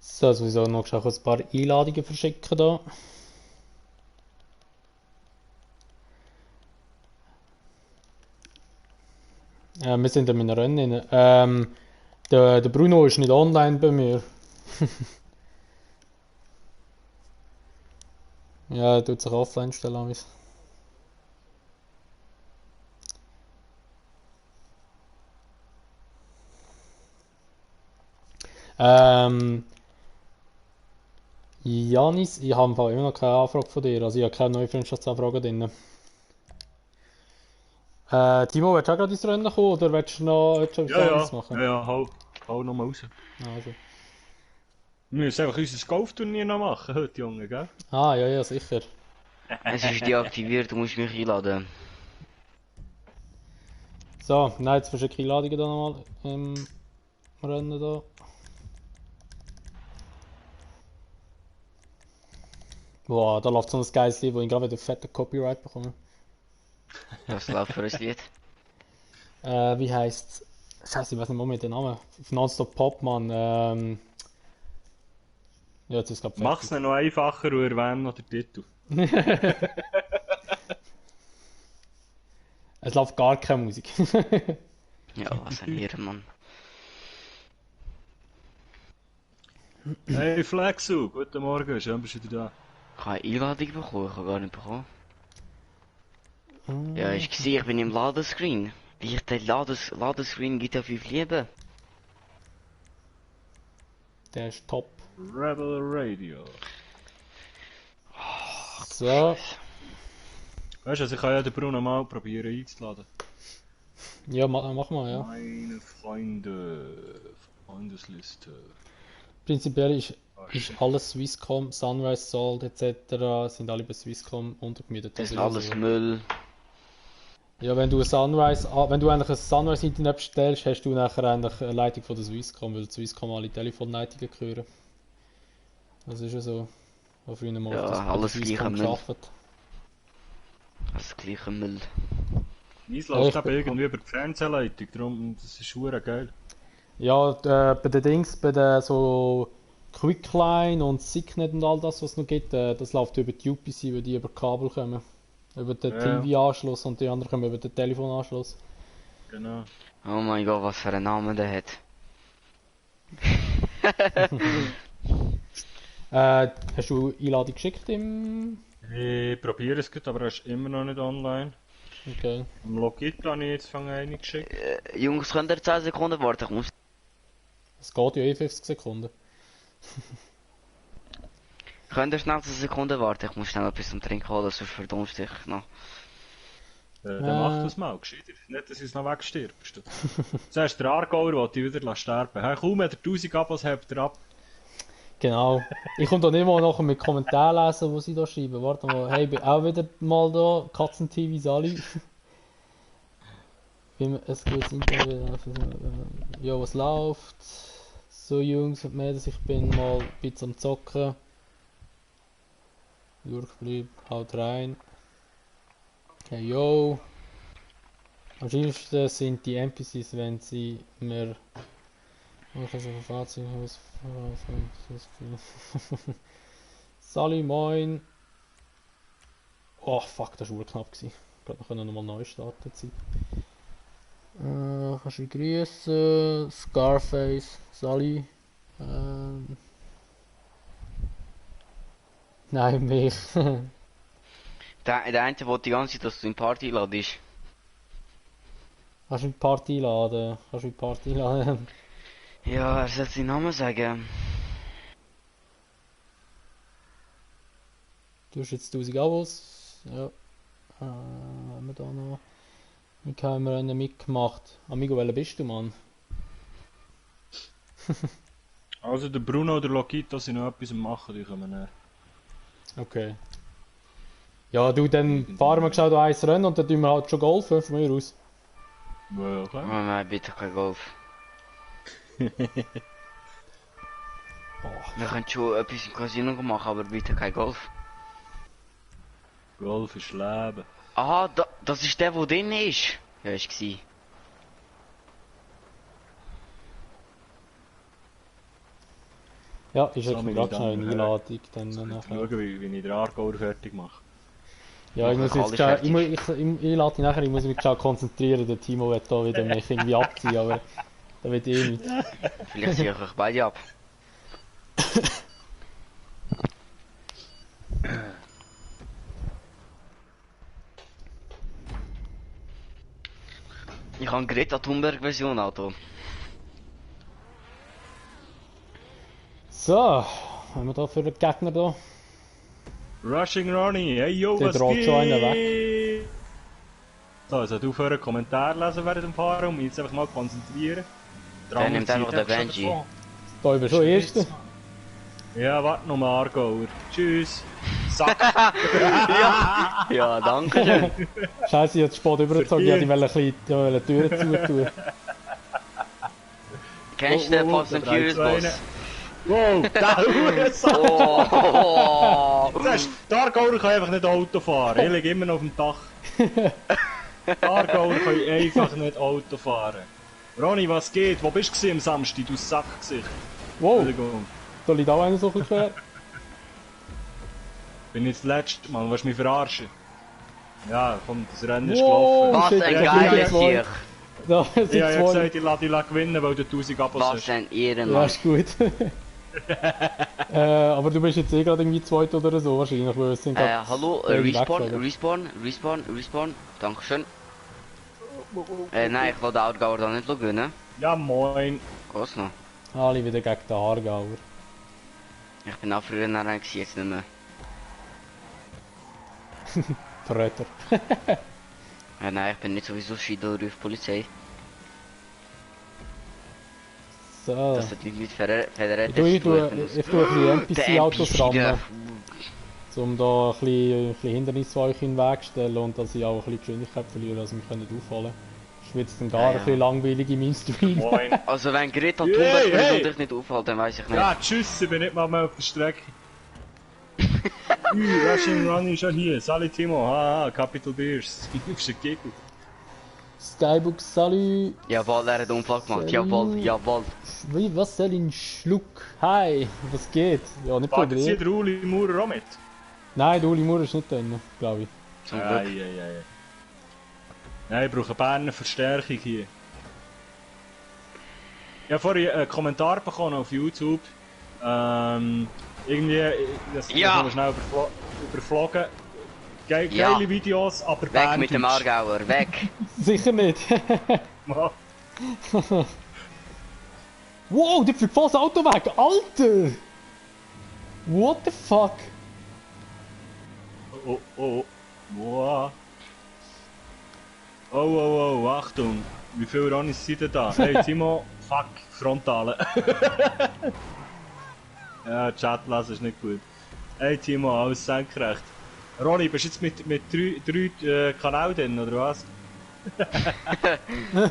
So, sowieso noch schnell ein paar Einladungen verschicken da. Wir sind in einem Rennen. Der Bruno ist nicht online bei mir. Ja, er tut sich offline stellen. Amigs. Janis, ich habe im Fall immer noch keine Anfrage von dir, also ich habe keine neue Freundschaftsanfrage drin. Timo, willst du auch gerade ins Rennen kommen oder willst du noch etwas anderes machen? Ja, hau noch mal raus. Also. Wir müssen einfach unser Golfturnier noch machen heute, Junge, gell? Ah, ja, sicher. Es ist deaktiviert, du musst mich einladen. So, nein, jetzt verschicke ich Einladungen da nochmal im Rennen da. Boah, da läuft so ein geiles Lied, wo ich gerade wieder fette Copyright bekomme. Was läuft für ein Lied? Wie heisst's? Scheiße, ich weiß nicht mehr mit den Namen. Auf Nonstop Pop, Mann. Ja, jetzt ist es gerade Mach's nicht noch einfacher und erwähnen noch den Titel. Es läuft gar keine Musik. Ja, was ein Ehrenmann. Hey Flexu, guten Morgen, schön bist du wieder da. Ich habe eine Einladung bekommen, ich habe gar nicht bekommen. Ja, ich sehe, ich bin im Ladescreen. Wie ich den Ladescreen GTA 5 liebe. Der ist top. Rebel Radio. So. Weißt du, also ich kann ja den Bruno mal probieren einzuladen. Ja, mach mal, ja. Meine Freunde. Bundesliste. Prinzipiell ist alles Swisscom, Sunrise Salt etc. sind alle bei Swisscom untergemietet. Das ist Also alles Müll. ja, wenn du eigentlich ein Sunrise Internet bestellst, hast du nachher eigentlich eine Leitung von der Swisscom, weil Swisscom alle Telefonleitungen gehören. Das ist ja so. Wo früher mal Ja, auf das bei alles Swisscom gleiche Müll. gearbeitet. Das gleiche Müll. Meins Ja, läuft ich eben bin- irgendwie über die Fernsehleitung, darum, das ist schwer geil. Ja, bei den Dings, bei den so Quickline und Signet und all das, was es noch gibt, das läuft über die UPC, weil die über Kabel kommen. Über den Ja. TV-Anschluss und die anderen kommen über den Telefonanschluss. Genau. Oh mein Gott, was für einen Namen der hat. Hast du Einladung geschickt im... Ich probiere es gerade, aber er ist immer noch nicht online. Okay. Am Logit habe ich jetzt eine geschickt. Jungs, könnt ihr 10 Sekunden warten? Ich muss... Es geht ja 50 Sekunden. Könnt ihr schnell 10 Sekunden warten? Ich muss schnell etwas zum Trinken holen, sonst verdunste ich noch. Dann mach das mal, gescheiter. Nicht, dass du es noch wegstirbst. Du. Zuerst der Aargauer, der dich wieder sterben lässt. Kaum hat er 1000 Abos, hebt er ab. Genau. Ich komme da nicht mal nachher mit Kommentaren lesen, die sie da schreiben. Warte mal, hey, bin auch wieder mal da. Katzen-TV Sali. Es geht Internet. Ja, was läuft? So Jungs und Mädels, ich bin mal ein bisschen am Zocken. Jurk blieb, haut rein. Hey yo. Am schlimmsten sind die NPCs, wenn sie mir... Sali, moin. Oh fuck, das war urknapp gewesen. Gerade noch nochmal neu starten. Kannst du mich grüßen? Scarface, Sali. Nein, mich. Der eine will die ganze Zeit, dass du in Party ladest. Kannst du in die Party einladen? Kannst du in die Party einladen? Ja, er soll seinen Namen sagen. Du hast jetzt 1000 Abos. Ja. Haben wir da noch. Ich habe mir einen mitgemacht. Amigo, welcher bist du, Mann? Also der Bruno und der Logit, dass sie noch etwas machen, die kommen näher. Okay. Ja, du, dann fahren wir geschaut eins Rennen und dann tun wir halt schon golfen von mir aus. Ja, Oh okay. nein, bitte kein Golf. Wir können schon etwas im Casino machen, aber bitte kein Golf. Golf ist Leben. Aha, das ist der, der drin ist. Ja, ist gsi. Ja, ich So, schicke meine mir gerade schnell eine Damen und Einladung. Dann Jetzt nachher. schauen, wie ich den Aargauer fertig mache. Ja, ich muss Alle jetzt schnell, fertig. ich lade dich nachher, ich muss mich schnell konzentrieren, der Timo wird da wieder mich irgendwie abziehen, aber da wird eh nicht. Vielleicht ziehe ich euch beide ab. Ich habe eine Greta Thunberg Version, Auto. So, was haben wir da für einen Gegner da? Rushing Ronnie, hey yo, Der was droht geht? schon einen So, also du aufhören Kommentar lesen während dem Fahren und mich jetzt einfach mal konzentrieren. Der nimmt einfach den Benji. Da über schon Erste. Ja, warte noch mal, Aargauer. Tschüss. Sack. Ja, danke schön. Scheiße, jetzt spät übergezogen, ich wollte ein bisschen die Türen zutun. Kennst du den Fast and Furious Boss? Wow, der Hurensack. Oh! Der Aargauer kann einfach nicht Auto fahren. Ich liege immer noch auf dem Dach. Der Aargauer kann einfach nicht Auto fahren. Ronny, was geht? Wo bist du am Samstag, du Sackgesicht? Wow, Entschuldigung. da liegt auch einer so viel quer. Bin jetzt letzte Mann, willst du mich verarschen? Ja, komm, das Rennen ist Wow. gelaufen. Was shit, ein das geiler sind zwei. Sieg! Da sind Ja, ich hab zwei. gesagt, ich lasse gewinnen, weil du 1000 Abos Was hast. ein Ja, Ehrenmann! ist gut. Aber du bist jetzt eh gerade irgendwie zweit oder so wahrscheinlich, weil es sind gerade Hallo, beide Respawn. Dankeschön. Nein, ich will den Outgauer da nicht gewinnen. Ja, moin. Was noch? alle wieder gegen den Aargauer. Ich bin auch früher nach einem jetzt nicht mehr. Verräter. Nein, ich bin nicht sowieso Schiedel auf Polizei. So. dass das nicht mit Federer Ich tue ein bisschen NPC-Autos rammen, um da ein bisschen Hindernisse für euch in den Weg zu stellen und dass ich auch ein bisschen Geschwindigkeit verliere, also wir können nicht aufholen. Das wird dann gar ein bisschen langweilig in meinem Stream. Moin. Also wenn Greta Hey, Thunberg hey. und dich nicht aufhält, dann weiß ich nicht. Ja, tschüss, ich bin nicht mal mehr auf der Strecke. Rushing Ronnie ist schon hier. Salut Timo, haha, Capital Beers. Ist ein Gegner. Skybook, salut! Jawohl, er hat einen Unfall gemacht. Jawohl, jawohl. Wie, was soll ein Schluck? Hi, was geht? Ja, nicht Wartet hier probiert. der Uli Maurer auch mit? Nein, der Uli Maurer ist nicht drin, glaube ich. Zum Glück. Ei. Nein, ich brauche eine Berner Verstärkung hier. Ich habe vorhin einen Kommentar bekommen auf YouTube. Irgendwie, das Ja. haben wir schnell überflogen. Geile Ja. Videos, aber Weg mit dem Aargauer, weg. Sicher nicht. Ja. Wow, der fliegt voll das Auto weg, Alter! What the fuck? Oh. Wow. Oh, Achtung. Wie viele Ronis sind denn da? Hey Timo, fuck, Frontale. Ja, Chat lesen ist nicht gut. Hey Timo, alles senkrecht. Ronny, bist du jetzt mit drei Kanälen drin, oder was?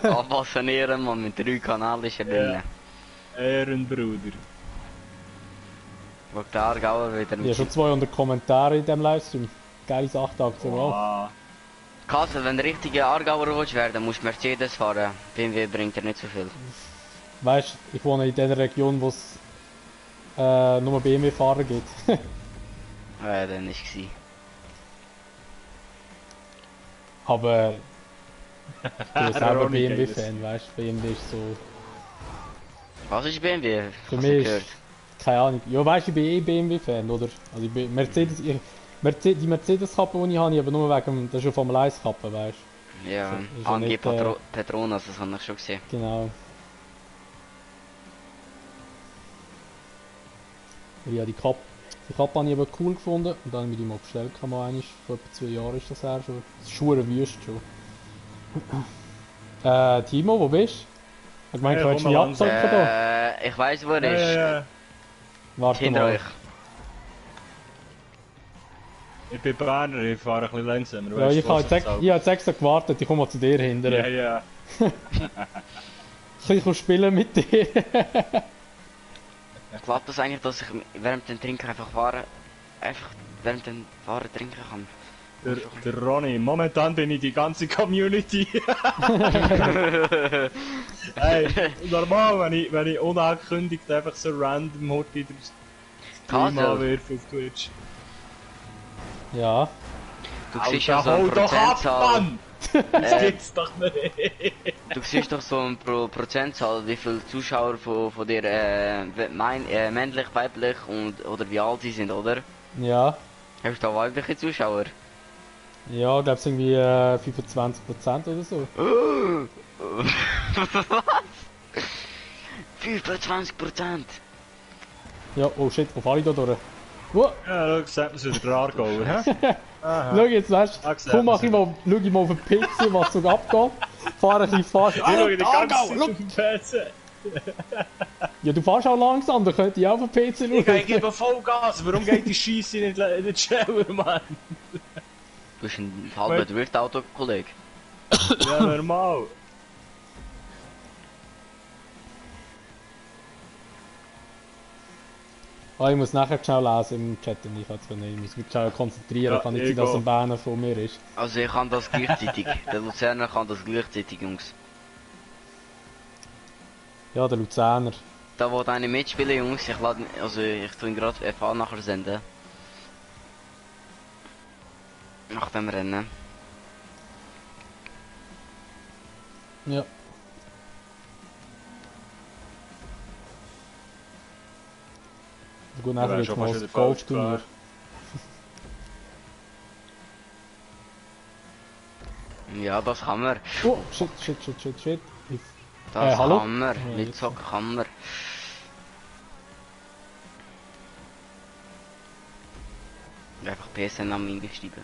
Was ein Ehrenmann mit 3 Kanälen ist er drin. Ehrenbruder. Wo der Aargauer wieder Ich habe mit... schon 200 Kommentare in diesem Livestream. Geile Achtaktion, wow. Ah, Kassel, wenn du richtiger Aargauer willst werden, musst du Mercedes fahren. BMW bringt dir nicht so viel. Weißt du, ich wohne in der Region, wo es nur BMW-Fahrer gibt. Ja, dann ist es. Aber ich bin selber Ronny BMW-Fan, weißt du, BMW ist so... Was ist BMW? Für Hast mich du ist- gehört? Keine Ahnung. Ja, weißt du, ich bin eh BMW-Fan, oder? Also ich bin Mercedes... die Mercedes-Kappe, die ich habe, aber nur wegen... Das ist ja Formel 1-Kappe, weißt du? Ja, ist ja AMG nicht, Petronas, das habe ich schon gesehen. Genau. Ja, die Kappe habe ich aber cool gefunden und dann habe ich die mal bestellt, mal einmal, vor etwa 2 Jahren ist das her schon. Das ist schwer wüst schon. Timo, wo bist du? Ich meine, Hey, du willst komm mich mal abzocken da? Ich weiß, wo er ist. ja. Warte Hinter mal. euch. Ich bin Berner, ich fahre ein bisschen langsamer. Ja, weißt ich du, habe was jetzt, auch- ich hab jetzt extra gewartet, ich komme mal zu dir hinter. Ja. Ich kann spielen mit dir. Klappt das eigentlich, dass ich während dem Trinken einfach fahren, einfach während dem Fahren trinken kann? Der Ronny, momentan bin ich die ganze Community. Hey, normal, wenn ich unangekündigt einfach so random heute den Stream Kasel. anwerfe auf Twitch. Ja. Du siehst ja so eine hol doch ab, Prozentzahl. Mann! Das gibt's doch nicht! Du siehst doch so eine Prozentzahl, wie viele Zuschauer von dir männlich, weiblich und oder wie alt sie sind, oder? Ja. Hast du da weibliche Zuschauer? Ja, ich glaube es irgendwie 25% oder so. Was? 25%? Ja, oh shit, wo fahre ich da durch? Wow. Ja, schau, sagt man wieder der Aargauer, hä? Schau jetzt, weißt Ah, du, gesehen, komm, schau gesehen. ich mal auf den PC, was so abgeht. Fahre ein bisschen fast. Ich schaue die ganze Aargau, Zeit schau. auf dem PC. Ja, du fährst auch langsam, da könnte ich auch auf den PC Ich schauen. gebe Vollgas, warum geht die Scheisse nicht schneller, Mann? Du bist ein halber Drift-Auto-Kollege. Ja, normal. Ah, ich muss nachher schnell lesen im Chat, und ich muss mich schnell konzentrieren, Ja, kann nicht ich sein, dass auch. ein Banner von mir ist. Also ich kann das gleichzeitig. Der Luzerner kann das gleichzeitig, Jungs. Ja, der Luzerner. Da wo eine mitspielen, Jungs, ich tue ihn gerade FA nachher senden. Nach dem Rennen. Ja. Gut, nachher Ja, jetzt schon mal fast das wieder falsch Golfturnier. Ja, das kann man. Oh, shit. Ich, Das hallo? kann man. Ja, Nicht jetzt. so kann man. Einfach PSN am eingestiegen.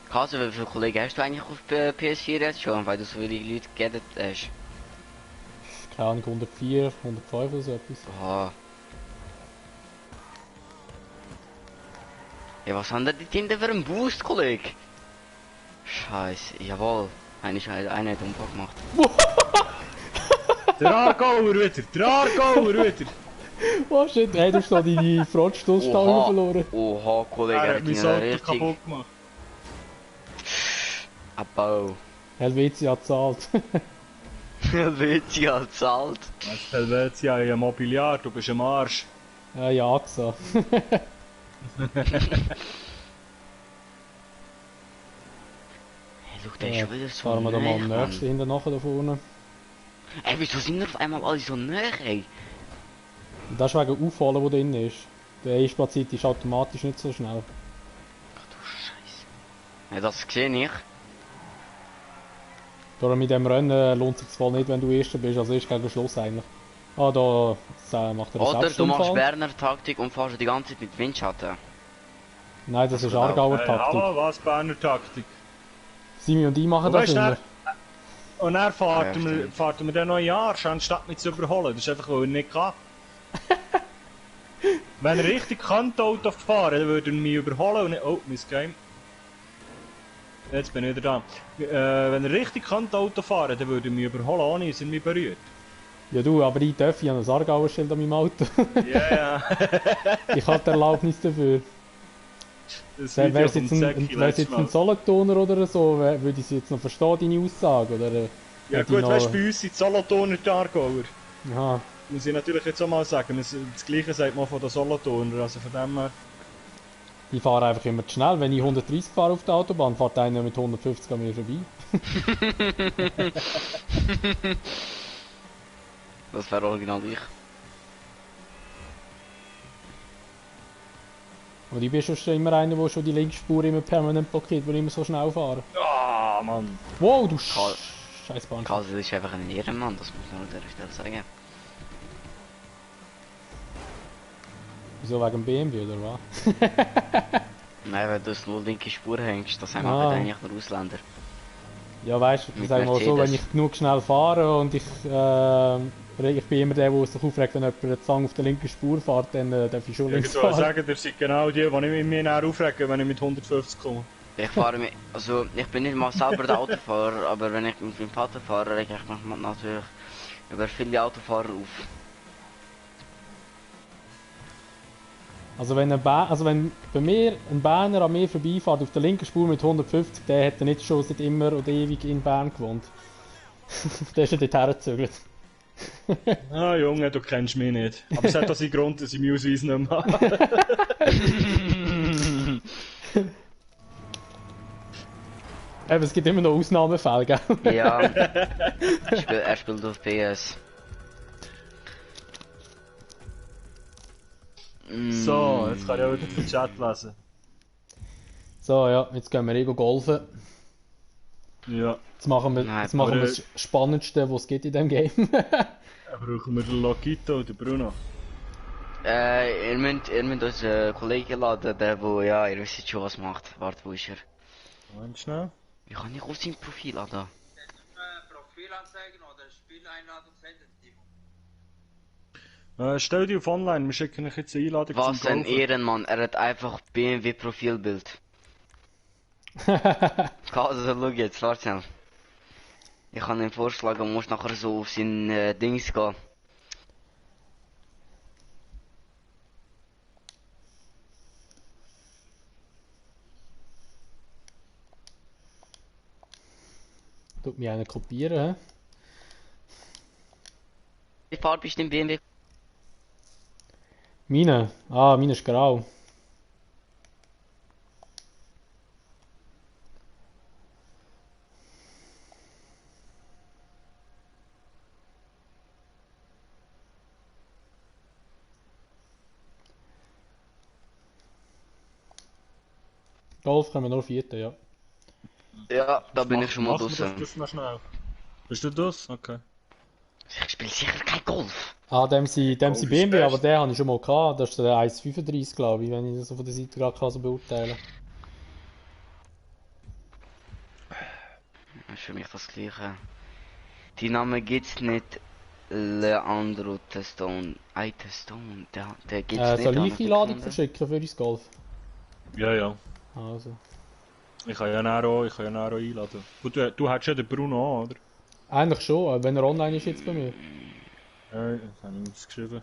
Kasse, wie viele Kollegen hast du eigentlich auf PS4 jetzt schon, weil du so viele Leute geedet hast? keine Ahnung, 104, 105 oder so etwas. Aha. Ja, was haben denn die Tinte für einen Boost, Kollege? Scheiße, jawohl. Einer hat Unfall gemacht. Der Aargauer wieder! Der Aargauer wieder! Oh shit, hey, du hast da deine Frontstoßstange verloren. Oha, Kollege, Er er hat hat mein ihn Auto richtig... kaputt gemacht. Abbau. Helvetia zahlt. Helvetia zahlt. Was Helvetia, ein Mobiliar, du bist am Arsch. Ja, AXA. Hey, schau, der ist schon wieder so Fahren wir da mal am Mann. nächsten hinten nachher da vorne. Ey, wieso sind wir auf einmal alle so nah, ey? Und das ist wegen Auffallen, der drin ist. Der Einsplatzeit ist automatisch nicht so schnell. Ach du Scheiße. Ja, das sehe ich. Darum mit dem Rennen lohnt sich zwar nicht, wenn du Erster bist, also erst gegen Schluss eigentlich. Ah, da macht er einen Oder du machst Selbstunfall. Berner Taktik und fährst die ganze Zeit mit Windschatten. Nein, das ist Genau. Aargauer Hey, Taktik. aber was Berner Taktik? Simi und ich machen Und das weißt du, immer. Und dann fahren Ja, wir, stimmt. fahren wir dann noch ein Jahr, anstatt mich zu überholen. Das ist einfach, weil er nicht kann. Wenn er richtig könnte Auto fahren, dann würde er mich überholen und nicht... Oh, mein Game. Jetzt bin ich wieder da. Wenn er richtig könnte Auto fahren, dann würde er mich überholen, ohne dass er mich berührt. Ja du, aber ich darf, ich habe ein Aargauer Schild an meinem Auto. Ja, ja. Ich habe die Erlaubnis dafür. Das Wäre Video es vom jetzt ein, Zecki wär's jetzt letztes ein Mal. Solothurner oder so, würde ich jetzt noch verstehen, deine Aussage, oder? Ja hätte ich gut, noch- weißt du, bei uns sind die Solothurner die Aargauer. Aha. Muss ich natürlich jetzt auch mal sagen, das Gleiche sagt man von den Solothurner, also von dem her... Ich fahre einfach immer zu schnell. Wenn ich 130 fahre auf der Autobahn, fährt einer mit 150 an mir vorbei. Das wäre original ich. Und ich bin schon immer einer, der schon die linke Spur immer permanent blockiert, weil ich immer so schnell fahre. Ah, Mann. Wow, du Karl- scheiß Bahn. Kassel ist einfach ein Ehrenmann, das muss man an der Stelle sagen. Wieso wegen BMW oder was? Nein, wenn du nur linke Spur hängst, das haben Ah. eigentlich nur Ausländer. Ja weißt du, Mit sagen wir mal so, wenn Mercedes. ich genug schnell fahre und ich bin immer der, der sich aufregt, wenn jemand eine Zange auf der linken Spur fährt, dann darf ich schon Ich links würde fahren. sagen, ihr seid genau die ich mich näher aufregen, wenn ich mit 150 komme. Ich fahre mit, also ich bin nicht mal selber der Autofahrer, aber wenn ich mit meinem Vater fahre, rege ich mich natürlich über viele Autofahrer auf. Also wenn bei mir ein Berner an mir vorbeifährt auf der linken Spur mit 150, der hätte nicht schon seit immer und ewig in Bern gewohnt. Der ist ja dort hergezögert. Ah Junge, du kennst mich nicht. Aber es hat auch seinen Grund, dass ich meinen Ausweis nicht mehr habe. Eben, es gibt immer noch Ausnahmefälle, gell? Ja, er spielt auf PS. So, jetzt kann ich auch wieder den Chat lesen. So, ja, jetzt gehen wir golfen. Ja, Jetzt machen wir, Nein, jetzt machen wir aber, das Spannendste, was es gibt in diesem Game. dann brauchen wir den Lokito und den Bruno. Ihr müsst uns einen Kollegen laden, der wo, ja, ihr wisst schon was macht. Warte, wo ist er? Moment schnell. Wie kann ich auf sein Profil laden? Profilanzeigen oder Spieleinladung senden, Timo. Stell dich auf online, wir schicken euch jetzt eine Einladung Was zum ein Golfen. Ehrenmann, er hat einfach BMW Profilbild. Also schau jetzt, warte schnell. Ich kann ihm vorschlagen, du musst nachher so auf sein Dings gehen. Tut mir einer kopieren, hä? Wie Farbe ist dein BMW? Meine? Ah, meine ist grau. Golf können wir nur vierten, ja. Ja, da bin ich schon mal Machen wir draußen. das noch schnell. Bist du das? Okay. Ich spiele sicher kein Golf. Ah, dem sie Golf ist BMW, best. aber den habe ich schon mal gehabt. Das ist der 1,35 glaube ich, wenn ich das so von der Seite gerade kann so beurteilen Das ist für mich das Gleiche. Die Namen gibt's nicht. Leandro Testone. Testone, der gibt's nicht. Soll ich an Einladung gefunden. verschicken für dein Golf? Ja, ja. Also. Ich kann ja nachher auch einladen. Gut, du hättest ja den Bruno an, oder? Eigentlich schon, aber wenn er online ist jetzt bei mir. Ja, das habe ich ausgeschrieben.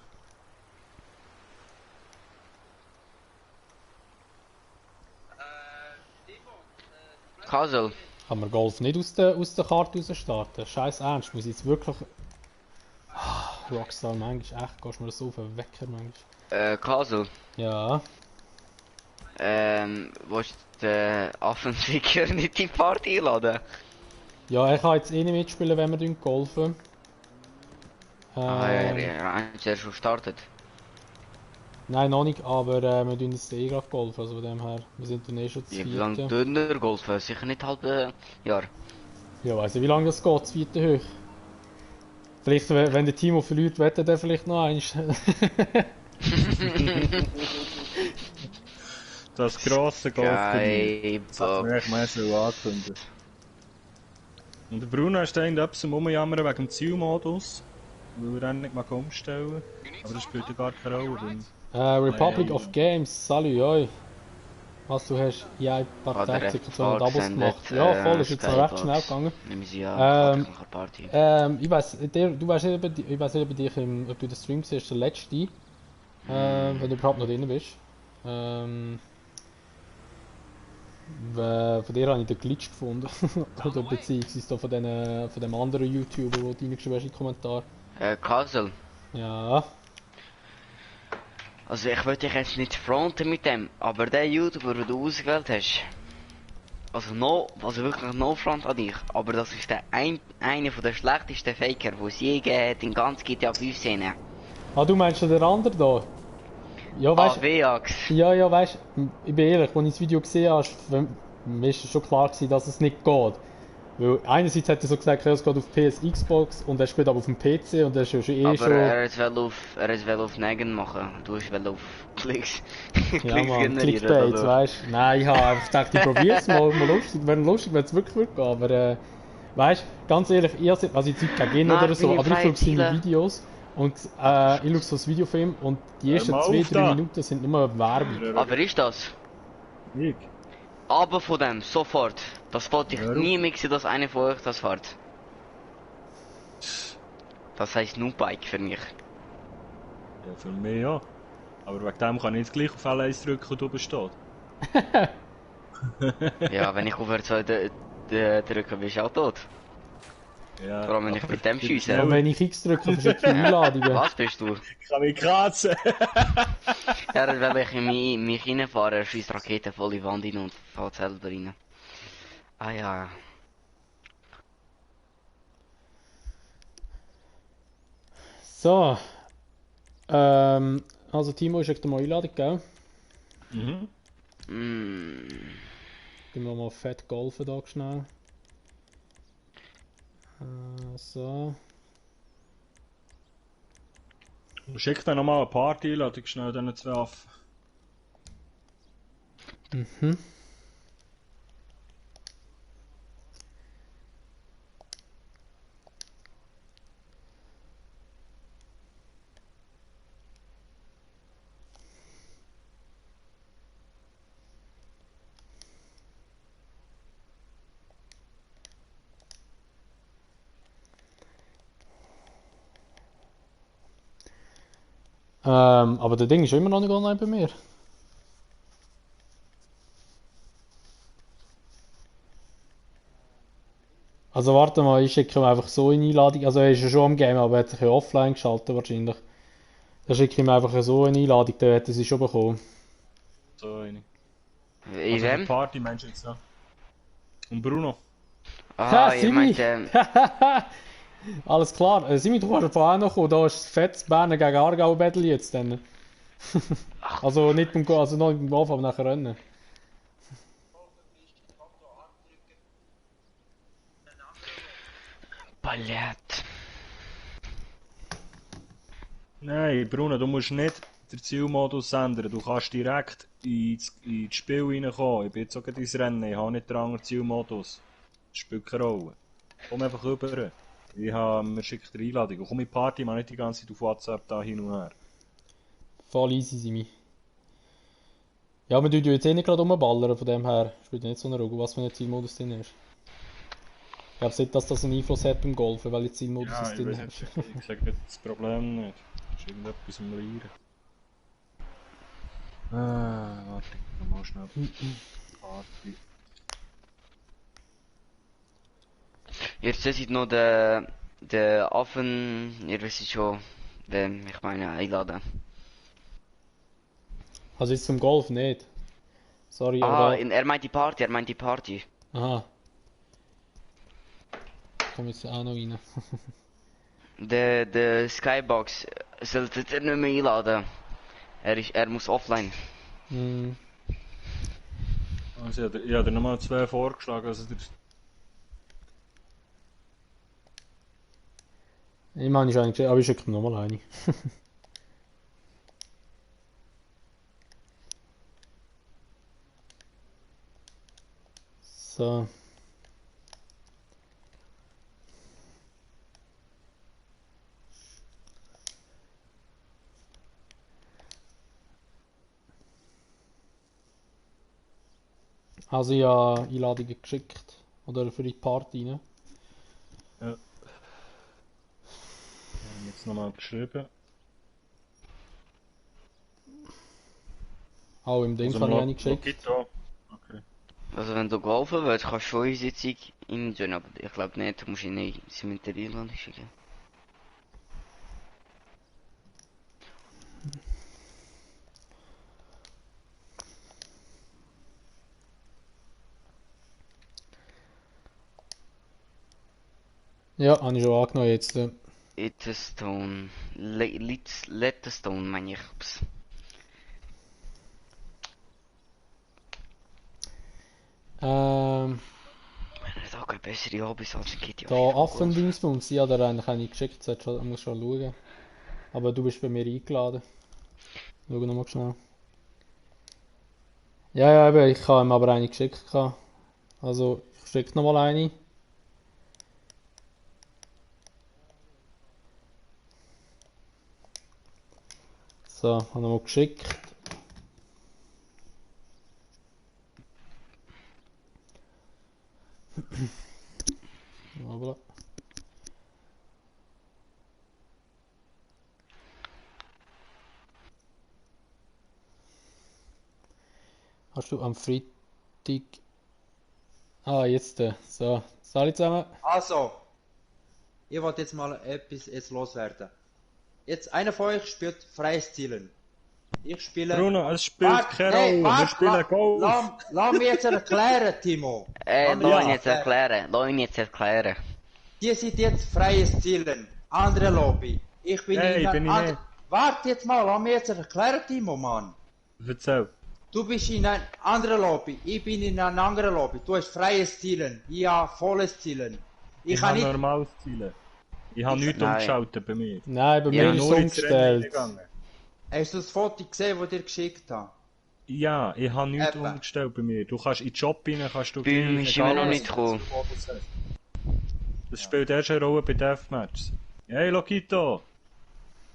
Kasel. Kann man Golf nicht aus der Karte raus starten? Scheiß ernst, muss ich jetzt wirklich... Rockstar, manchmal echt, gehst du mir so auf den Wecker manchmal. Kasel. Ja. Willst du den Affenficker nicht in die Party einladen? Ja, ich kann jetzt eh nicht mitspielen, wenn wir golfen. Ist er schon gestartet? Nein, noch nicht, aber wir tun jetzt eh gerade golfen, also von dem her, wir sind dann eh schon zu Wie vierte. lange dünner golfen? Sicher nicht halb Jahr. Ja, weiss nicht, wie lange das geht, das vierte hoch. Vielleicht, wenn der Timo verliert, wettet er vielleicht noch eins. Das grosse Golfturnier. Das hat Box. mir echt mehr so angekündigt. Und der Bruno ist da irgendetwas am Rumjammern wegen dem Zielmodus. Weil er ihn nicht mal umstellen. Aber das spielt ja gar keine Rolle. Republic of Games, salut, oi. Was du hast, ja, ein paar Tage circa 200 Abos gemacht. Ja, voll, ist jetzt noch recht schnell gegangen. Nehmen Sie an, Party. Ich weiss, du weißt nicht, ich weiss nicht, ob du den Stream siehst, der letzte. Wenn du überhaupt noch drin bist. Von dir habe ich den Glitch gefunden. Oder beziehungsweise von dem anderen YouTuber, der reingeschrieben hast in den Kommentar. Kasel. Ja. Also ich würde dich jetzt nicht fronten mit dem, aber der YouTuber, den du ausgewählt hast, also wirklich no front an dich, aber das ist einer der schlechtesten Faker, die es je gegeben hat in ganz GTA 5 Szene. Ah, du meinst den anderen da? Ja, weißt Veax. Ja, weißt ich bin ehrlich, als ich das Video gesehen habe, mir ist schon klar gewesen, dass es nicht geht. Weil einerseits hat er so gesagt, es geht auf PS, Xbox und er spielt aber auf dem PC und er ist ja schon aber schon... er will auf Negen machen, du hast auf Klicks. Ja man, Clickbait, weißt du. Nein, ich habe einfach gedacht, ich probiere es mal lustig, wäre lustig, wenn es wirklich würde gehen, aber weißt du, ganz ehrlich, also ich zeige gegen ihn oder so, aber ich schaue seine Videos und ich schaue so das Video von ihm und die ersten 2-3 Minuten sind nur Werbung. Aber ist das? Ich? Aber von dem, sofort. Das wollte ich nie mehr sehen, dass einer von euch das fährt. Das heisst Noobbike für mich. Ja, für mich ja. Aber wegen dem kann ich jetzt gleich auf L1 drücken und oben steht. Ja, wenn ich auf R2 drücke, bist du auch tot. Ja, vor allem wenn ich mit dem schiesse. Und wenn ich X drücke, verschicke ich Einladungen. Was bist du? Ich kann mich kratzen. Ja, dann will ich in mich reinfahren, schießt Raketen voll in die Wand rein und fällt selber rein. Ah ja. So. Also Timo, ist dir mal Einladung, gell? Mhm. Gehen wir mal fett golfen da schnell. So. Schick dann nochmal eine Party-Einladung schnell diesen 2 Affen. Mhm. Aber der Ding ist immer noch nicht online bei mir. Also warte mal, ich schicke ihm einfach so eine Einladung. Also er ist ja schon am Game, aber er hat sich ja offline geschaltet wahrscheinlich. Dann schicke ich ihm einfach so eine Einladung, dann hätte sie schon bekommen. So eine. In Also wem? Party meinst du jetzt noch? Und Bruno? Ah, Ja, ihr meint Alles klar, Simi, du kannst von auch noch kommen, da ist fettes Berner gegen Aargau Battle jetzt dann. Also nicht beim Go, also noch beim Golf, aber nachher Rennen. Ballett. Nein, Bruno, du musst nicht den Zielmodus ändern. Du kannst direkt ins Spiel reinkommen. Ich bin jetzt auch ins Rennen, ich habe nicht den anderen Zielmodus. Das spielt keine Rolle. Komm einfach rüber. Mir schickt eine Einladung. Komm in die Party, man nicht die ganze Zeit auf WhatsApp da hin und her. Voll easy, Simi. Ja, wir tun jetzt eh nicht gerade rumballern, von dem her spielt nicht so eine Rolle, was für ein Zielmodus drin ist. Ich glaube nicht, dass das einen Einfluss hat beim Golfen, weil ich Zielmodus Ja, drin ich hast. sage nicht das Problem nicht. Das ist irgendetwas am Lieren. Warte, mal schnell. Party. Jetzt seht noch den Affen, ihr wisst schon, wen ich meine einladen. Also jetzt zum Golf nicht. Sorry, Ah, aber... er meint die Party. Aha. Komm jetzt auch noch rein. Der Skybox solltet ihr nicht mehr einladen. Er muss offline. Hm. Also, ich habe dir nochmal 2 vorgeschlagen, also Ich meine, ich eigentlich, aber ich schicke mir nochmal eine. So. Also ich habe Einladungen geschickt. Oder für die Party, ne? Ja. Jetzt nochmal geschrieben. Auch im Ding habe ich eine geschickt. Okay. Also wenn du golfen willst, kannst du schon eine Sitzung rein, aber ich glaube nicht, du musst ihn nicht mit der Einladung schicken. Ja, habe ich schon angenommen jetzt. Letterstone, Letterstone meine ich. Ups. Ähm, Wenn er da keine bessere Hobbys als GTA. da Affendingsbums, ja, da eigentlich eine geschickt, muss schon schauen. Aber du bist bei mir eingeladen. Schau nochmal schnell. Ja, eben, ich habe ihm aber eine geschickt. Also, ich schicke nochmal eine. So, habe nochmal geschickt. Voilà. Hast du am Freitag... Ah, jetzt. So, salut zusammen. Also, ich wollte jetzt mal etwas jetzt loswerden. Jetzt einer von euch spielt freies Zielen. Ich spiele... Bruno, es spielt keine Rolle, wir spielen Golf. Lass mich jetzt erklären, Timo. Lass ihn jetzt erklären. Die sind jetzt freies Zielen. Andere Lobby. Ich bin Hey, in bin ich nicht. Warte jetzt mal, lass mich jetzt erklären, Timo, Mann. Erzähl. Du bist in einer anderen Lobby, ich bin in einer anderen Lobby. Du hast freies Zielen, ich habe volles Zielen. Ich habe normales Zielen. Ich habe nichts umgeschaltet bei mir. Nein, bei mir ist es umgestellt. Hast du das Foto gesehen, das ich dir geschickt habe? Ja, ich habe nichts umgestellt bei mir. Du kannst in den Job rein, kannst du... Bei mir ist immer noch nicht gekommen. Das spielt erst eine Rolle bei Deathmatches. Hey, Lokito!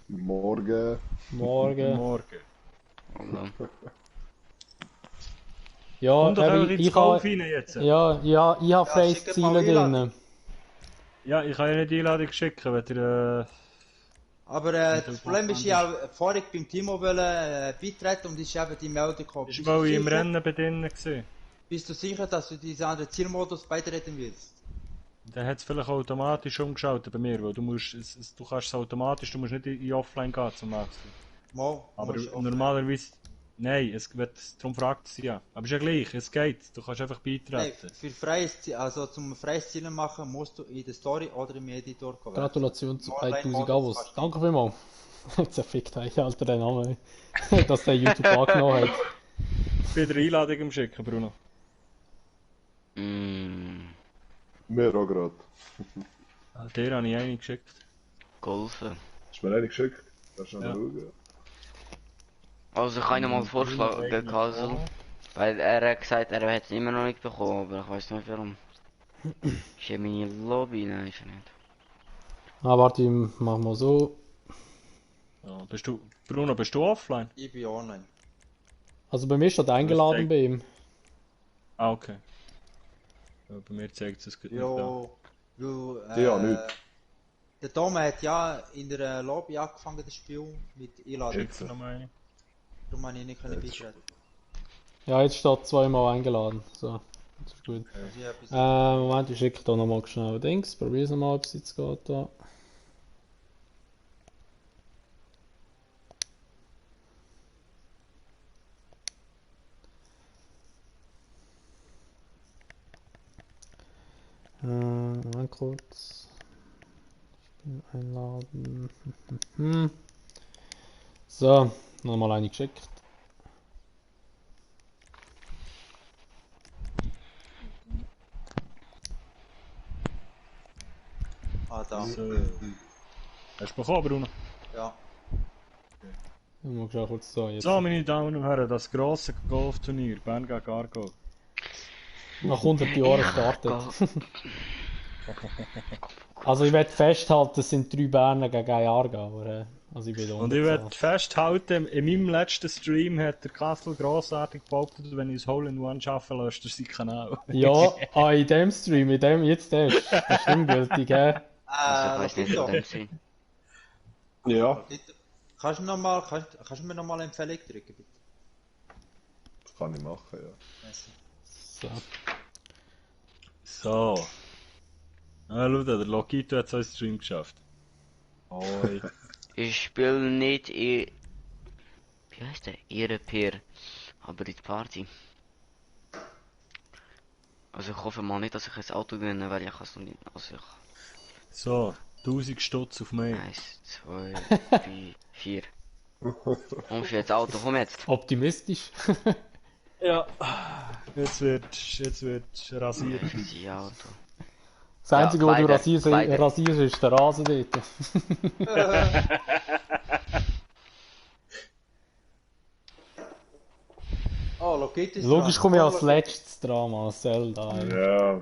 Morgen. Morgen. Ja, Komm doch einfach ins Golf rein jetzt. Ja, ich habe freies Zielen drin. Ja, ich kann ja nicht die Einladung schicken, wenn ihr... Aber das Problem ist ja, vorher beim Timo beitreten und ist eben die Meldung gekommen. Ist weil ich im Rennen bei denen gesehen. Bist du sicher, dass du diesen anderen Zielmodus beitreten willst? Dann hat es vielleicht automatisch umgeschaltet bei mir, weil du musst, du kannst es automatisch, du musst nicht in Offline gehen zum Wechseln. Aber normalerweise, nein, darum fragt es ja. Aber ist ja gleich, es geht, du kannst einfach beitreten. Nein, für freies Ziel, also zum freies Zielen machen, musst du in der Story oder im Editor kommen. Gratulation zu 1000 Abos. Danke vielmals. Jetzt fickt euch, Alter, den Namen. Dass der YouTube angenommen hat. Ich bin dir Einladung am Schicken, Bruno. Mir auch gerade. Der habe ich eine geschickt. Golfen. Hast du mir eine geschickt? Kannst du noch schauen? Also ich kann ihn mal vorschlagen, Kasel. Weil er hat gesagt, er hat es immer noch nicht bekommen, aber ich weiß nicht warum. Ist ja meine Lobby? Nein, ist er nicht. Ah, warte, machen wir so. Ja, Bruno, bist du offline? Ich bin online. Also bei mir steht eingeladen bei ihm. Ah, okay. Ja, bei mir zeigt es gerade nicht an. Jo, du, Ja, nicht. der Tom hat ja in der Lobby angefangen, das Spiel mit Einladung. Schick's noch mal. Darum habe ich nicht beitreten. Ja, jetzt steht zweimal eingeladen. So, das ist gut. Also ich hab bis- Moment, ich schicke da nochmal schnell Dings. Probier's nochmal, ob es jetzt geht da. Moment kurz. Spiel einladen. So, nochmal eine geschickt. Ah, da. So. Hast du bekommen, Bruno? Ja. Ich muss schon kurz so jetzt. So, meine Damen und Herren, das grosse Golfturnier, Bern gegen Argo. Nach 100 Jahren gestartet. Also ich werde festhalten, es sind 3 Berner gegen ein Aargau, aber also ich bin da. Und ich werde festhalten, in meinem letzten Stream hat der Kassel grossartig behauptet, wenn ich ein Hole in One schaffe, löscht er seinen Kanal. Ja, in dem Stream, in dem jetzt erst. Das ist ungültig, hä? Also, ich weiß nicht, Lotito. von dem Stream. Ja, Kannst du mir nochmal eine Empfehlung drücken, bitte? das kann ich machen, ja. Merci. So. So. Ah, schau da, der Lokito hat so einen Stream geschafft. Oi. Ich spiele nicht wie heißt der? Ehrenpeer, aber in die Party. Also ich hoffe mal nicht, dass ich ein Auto gewinne, weil ich kann es noch nicht. Also ich... So, 1000 Stutz auf mich. 1, 2, 3, 4. Komm für jetzt Auto, komm jetzt. Optimistisch. Ja. Jetzt wird rasiert. Die Auto. Das Einzige, was du rasierst, beide. ist der Rasen dort. Oh, Lotito ist Logisch dran. komme ich als Lotito. letztes dran, als Zelda. Ja.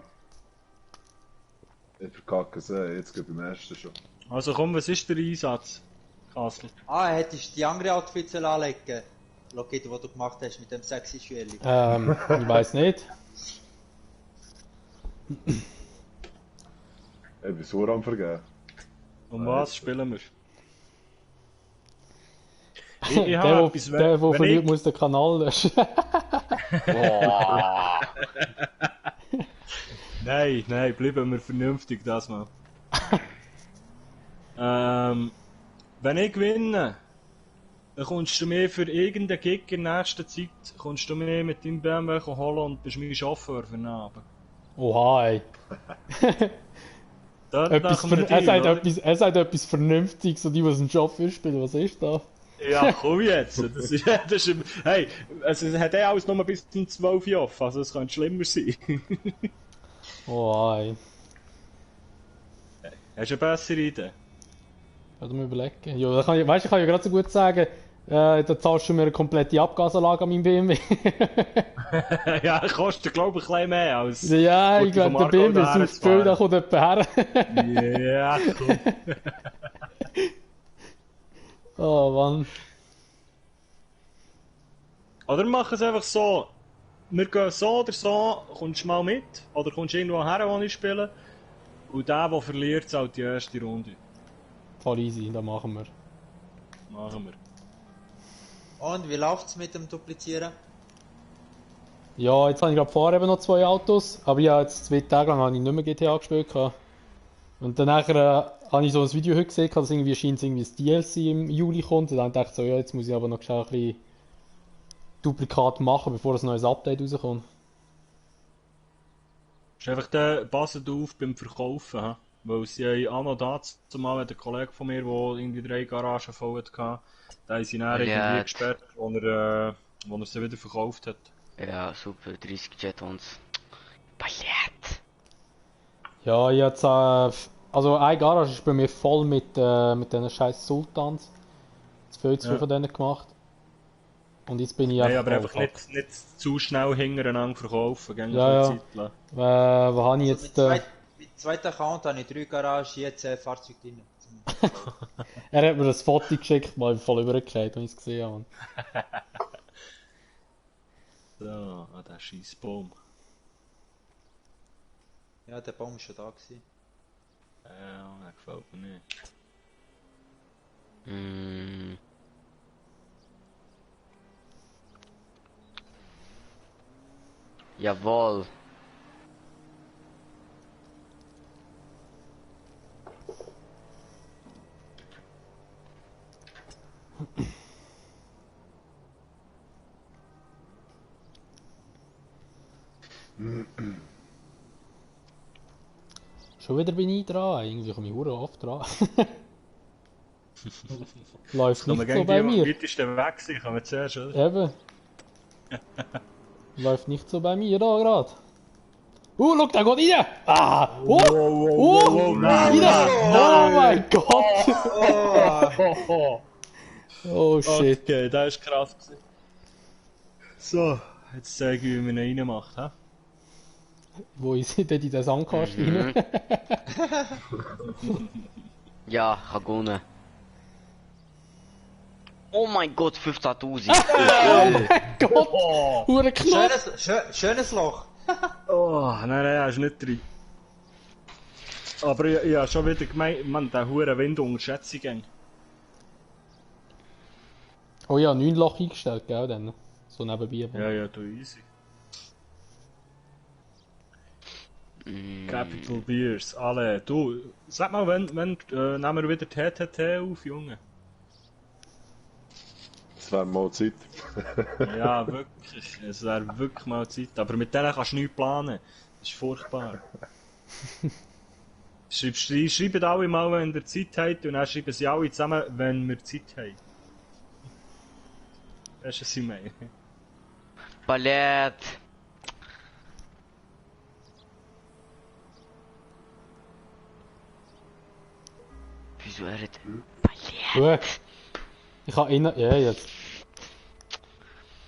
Ich verkacke es, jetzt geht beim ersten schon. Also komm, was ist der Einsatz, Kassel? Ah, hättest du die andere Outfits anlegen Lotito, die du gemacht hast mit dem sexy Schüeli. Ich weiß nicht. Ich bin so am Vergeben. Um was spielen wir? Der, der verliert, muss den Kanal löschen. Nein, bleiben wir vernünftig das mal. Wenn ich gewinne, dann kommst du mir für irgendeinen Gig in nächster Zeit, kommst du mir mit deinem BMW holen und bist mein Chauffeur für den Abend. Oha, ey. Er sagt etwas Vernünftiges und ich muss einen Chauffeur spielen, was ist da? Ja, komm jetzt. Das ist, hey, es hat alles nur bis zum 12 Uhr offen, also es könnte schlimmer sein. Oha, ey. Hast du eine bessere Idee? Warte mal überlegen. Ja, da kann ich ja gerade so gut sagen, da zahlst du mir eine komplette Abgasanlage an meinem BMW. Ja, kostet glaube ich ein bisschen mehr als... Ja, ich glaube der BMW ist aufs Bild, da kommt jemand her. Ja, cool. Oh Mann. Oder wir machen es einfach so, wir gehen so oder so, kommst du mal mit, oder kommst du irgendwo her, wo ich spiele, und der verliert, zahlt die erste Runde. Voll easy, das machen wir. Machen wir. Und wie läuft's mit dem Duplizieren? Ja, jetzt habe ich gerade vorher eben noch 2 Autos, aber ja, jetzt 2 Tage lang habe ich nicht mehr GTA gespielt. Und dann nachher habe ich so ein Video heute gesehen, dass irgendwie scheint irgendwie das DLC im Juli kommt. Und dann dachte ich so, ja, jetzt muss ich aber noch schnell ein bisschen Duplikat machen, bevor ein neues Update rauskommt. Ist einfach der, passet auf beim Verkaufen, he? Weil sie haben auch noch dazu mal ein Kollege von mir, der irgendwie 3 Garagen voll hatte, da haben sie dann irgendwie gesperrt, wo er sie wieder verkauft hat. Ja, super, 30 Jetons. Ballett! Ja, jetzt, also eine Garage ist bei mir voll mit diesen scheiß Sultans. Jetzt viel zu viel von denen gemacht. Und jetzt bin ich Nein, aber einfach nicht zu schnell hintereinander verkaufen, gell? Ja. Wo habe ich jetzt... Mit zweiter Account habe ich 3 Garagen, jetzt Fahrzeug drin. Er hat mir ein Foto geschickt, mal voll übergekehrt, als ich es gesehen habe. So, ah, der scheiß Baum. Ja, der Baum ist schon da gewesen. Ja, der gefällt mir nicht. Jawohl. Schon wieder bin ich dran, irgendwie komme ich verdammt oft dran. Läuft nicht so bei mir. Weitesten weg sein, kann man zuerst, oder? Eben. Läuft nicht so bei mir da gerade. Schau, der geht rein! Ah! Rein! Oh mein Gott! Oh shit. Okay, das ist krass gewesen. So, jetzt zeige ich, wie man ihn reinmacht, hä? Wo ist sie denn in den Sandkasten rein? Ja, ich habe gewonnen. Oh mein Gott, 15.000. Oh mein Gott! Hure knapp! Schönes Loch. Oh, nein, er ist nicht drin. Aber ich habe schon wieder gemeint, man, der hure Wind unterschätze ich gern. Oh ja, 9 Loch eingestellt, gell, dann. So nebenbei. Ja, du easy. Capital Beers, alle. Du, sag mal, wenn nehmen wir wieder TTT auf, Junge? Es wäre mal Zeit. Ja, wirklich. Es wäre wirklich mal Zeit. Aber mit denen kannst du nichts planen. Das ist furchtbar. Schreibt alle mal, wenn ihr Zeit habt, und dann schreiben sie alle zusammen, wenn wir Zeit haben. Das ist was ich meine. Ballett. Wieso er hat Ballett? Ich habe innen. Ja, jetzt.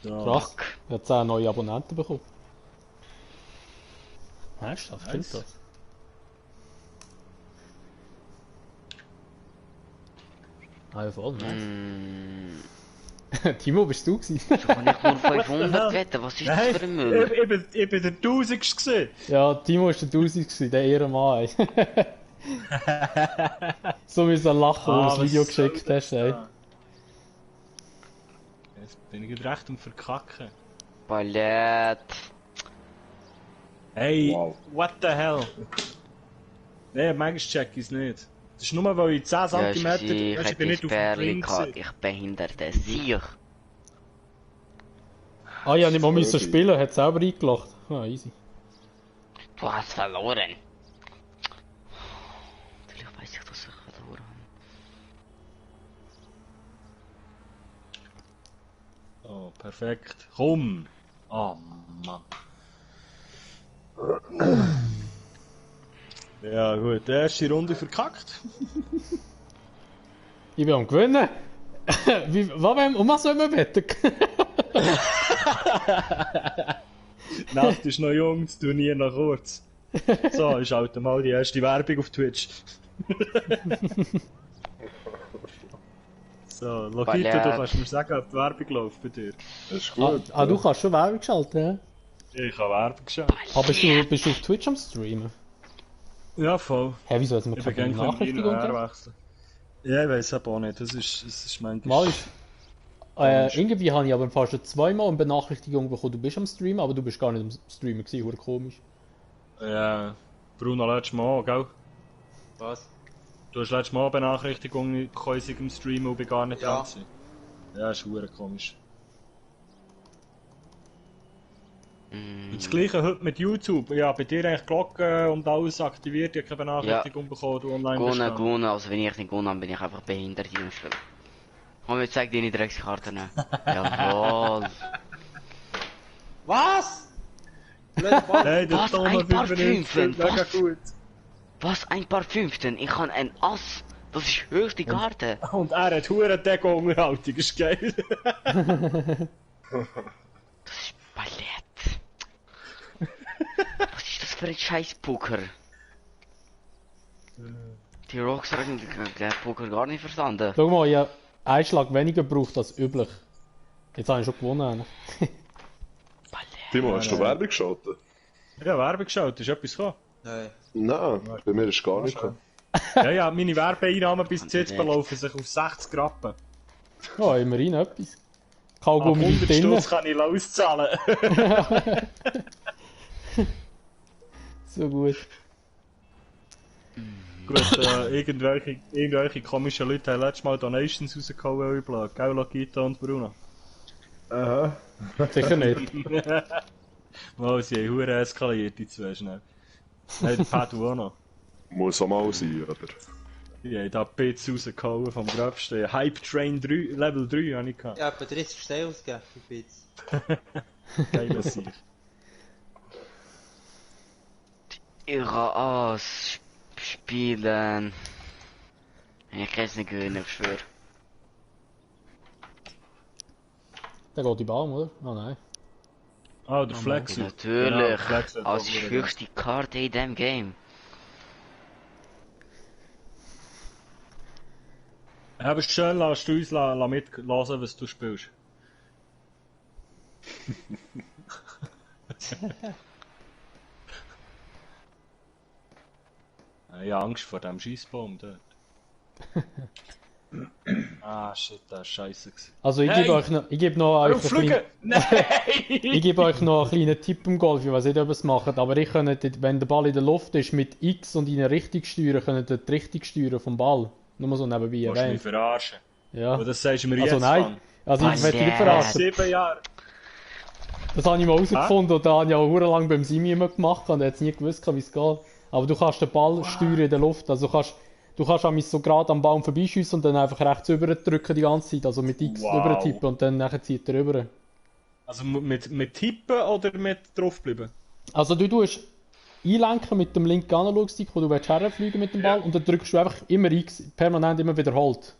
Ja. Krass. Ich habe 10 neue Abonnenten bekommen. Ernsthaft, stimmt das? Ah, ja, voll, nice. Timo, bist du gewesen? Ich kann nicht nur 500 wetten, was ist das für ein Müll? Ich bin der 1000 gewesen. Ja, Timo war der 1000 gewesen, der Ehrenmann. So müssen lachen, als du das Video geschickt hast, ey. Jetzt bin ich recht am Verkacken. Ballett. Hey, Wow. what the hell? Nee, manchmal check ich es nicht. Das ist nur, weil ich 10 cm... Ich ich bin nicht auf dem Ring gewesen. Ich behinderte Sieg. Ah ja, nicht mal müssen spielen, hat selber eingelacht. Ah, easy. Du hast verloren. Natürlich weiß ich, dass ich verloren habe. Oh, perfekt. Komm! Oh, Mann. Ja gut, die erste Runde verkackt. Ich bin am Gewinnen. Um was soll man wetten? Die Nacht ist noch jung, das Turnier noch kurz. So, ist halt mal die erste Werbung auf Twitch. So, Logito, du kannst mir sagen, ob die Werbung läuft bei dir. Das ist gut. Du kannst schon Werbung schalten, ja? Ich habe Werbung geschaltet. Aber bist du auf Twitch am Streamen? Ja, voll. Hä, wieso hat mir Ich keine bin gerne Benachrichtigung gegeben? wechseln. Ja, ich weiss aber auch nicht, das ist manchmal... Mal irgendwie habe ich aber fast schon zweimal eine Benachrichtigung bekommen, du bist am Streamen, aber du bist gar nicht am Streamen gewesen, hure komisch. Ja, Bruno, letztes Mal auch, gell? Was? Du hast letztes Mal eine Benachrichtigung bekommen, ich im Stream und bin gar nicht Ja. dran gewesen. Ja, ist hure komisch. Und das gleiche heute mit YouTube. Ja, bei dir eigentlich Glocke und alles aktiviert, ich habe keine Benachrichtigung bekommen, du online bist. Gewonnen, also wenn ich nicht gewonnen habe, bin ich einfach behindert in dem Spiel. Komm, jetzt zeig deine Dreckskarten. Jawohl. Was? Hey, das Was, ist ein paar 95, Fünfen? mega Was? gut. Was, ein paar Fünften? Ich habe ein Ass. Das ist höchste Karte. Und er hat hure Deko-Unterhaltung, ist geil. Das ist Ballett. Was ist das für ein scheiß Poker? Die Rockstar haben den Poker gar nicht verstanden. Schau mal, ich habe einen Schlag weniger gebraucht als üblich. Jetzt habe ich schon gewonnen. Timo, hast du Werbung geschaltet? Ja, Werbung geschaut, ist etwas gekommen? Nein. Nein, bei mir ist gar nicht gekommen. Ja, meine Werbeeinnahmen bis jetzt belaufen sich auf 60 Rappen. Ja, immerhin etwas. Ab Kaugummi 100 drin. Stutz kann ich auszahlen. So gut. Gut, irgendwelche komischen Leute haben letztes Mal Donations rausgehauen, Blog. Gell, Logita und Bruno? Aha. Sicher nicht. Mal, sie haben hure eskaliert, die zwei schnell. Nein, der Padu auch noch. Muss auch mal sein, oder? Die haben da Bits rausgehauen vom Gröbsten. Hype Train 3, Level 3 habe ich gehabt. Ja, etwa 30 Steine ausgegeben für Bits. Geiler Sieg. Ich kann spielen. Ich kann es nicht gewinnen, ich schwöre. Da geht die Baum, oder? Oh nein. Ah, der Flex. Natürlich. Flex Als höchste Karte in diesem Game. Ja, aber schön, lass du uns mitlassen, was du spielst. Ich habe Angst vor dem Scheissbaum dort. Ah, shit, das ist scheiße. Also ich gebe euch noch, ich gebe euch noch einen kleinen Tipp im Golf, ich weiß nicht, ob ihr es macht, aber ich könnte, wenn der Ball in der Luft ist, mit X und in eine Richtung steuern, könnt ihr die Richtung steuern vom Ball. Nur so nebenbei Du musst mich verarschen. Ja. Aber das sagst du mir Also jetzt, nein, Mann. also ich werde dich nicht verarschen. 7 Jahre. Das habe ich mal herausgefunden und da habe ich auch sehr lange beim Simi immer gemacht und jetzt nie gewusst, wie es geht. Aber du kannst den Ball steuern in der Luft, also du kannst auch so gerade am Baum vorbeischiessen und dann einfach rechts rüber drücken die ganze Zeit, also mit X rüber tippen und dann nachher zieht er rüber. Also mit Tippen oder mit draufbleiben? Also du tust einlenken mit dem linken Analogstick, wo du herfliegen mit dem Ball und dann drückst du einfach immer X, permanent immer wiederholt.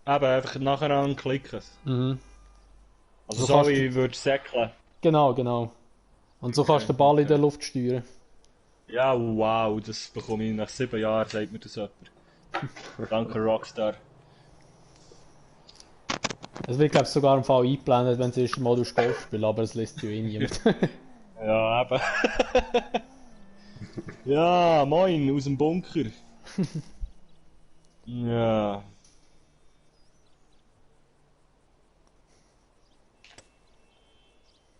Eben, einfach nachher anklicken. Mhm. Also so wie würdest du säckeln. Genau. Und so kannst du den Ball in der Luft steuern. Ja, wow, das bekomme ich nach 7 Jahren, sagt mir das jemand. Danke Rockstar. Es wird, glaube ich, sogar im Fall eingeblendet, wenn du das erste Mal durch Golf spielst, aber es lässt ja eh niemand. Ja, eben. Ja, moin, aus dem Bunker. Ja.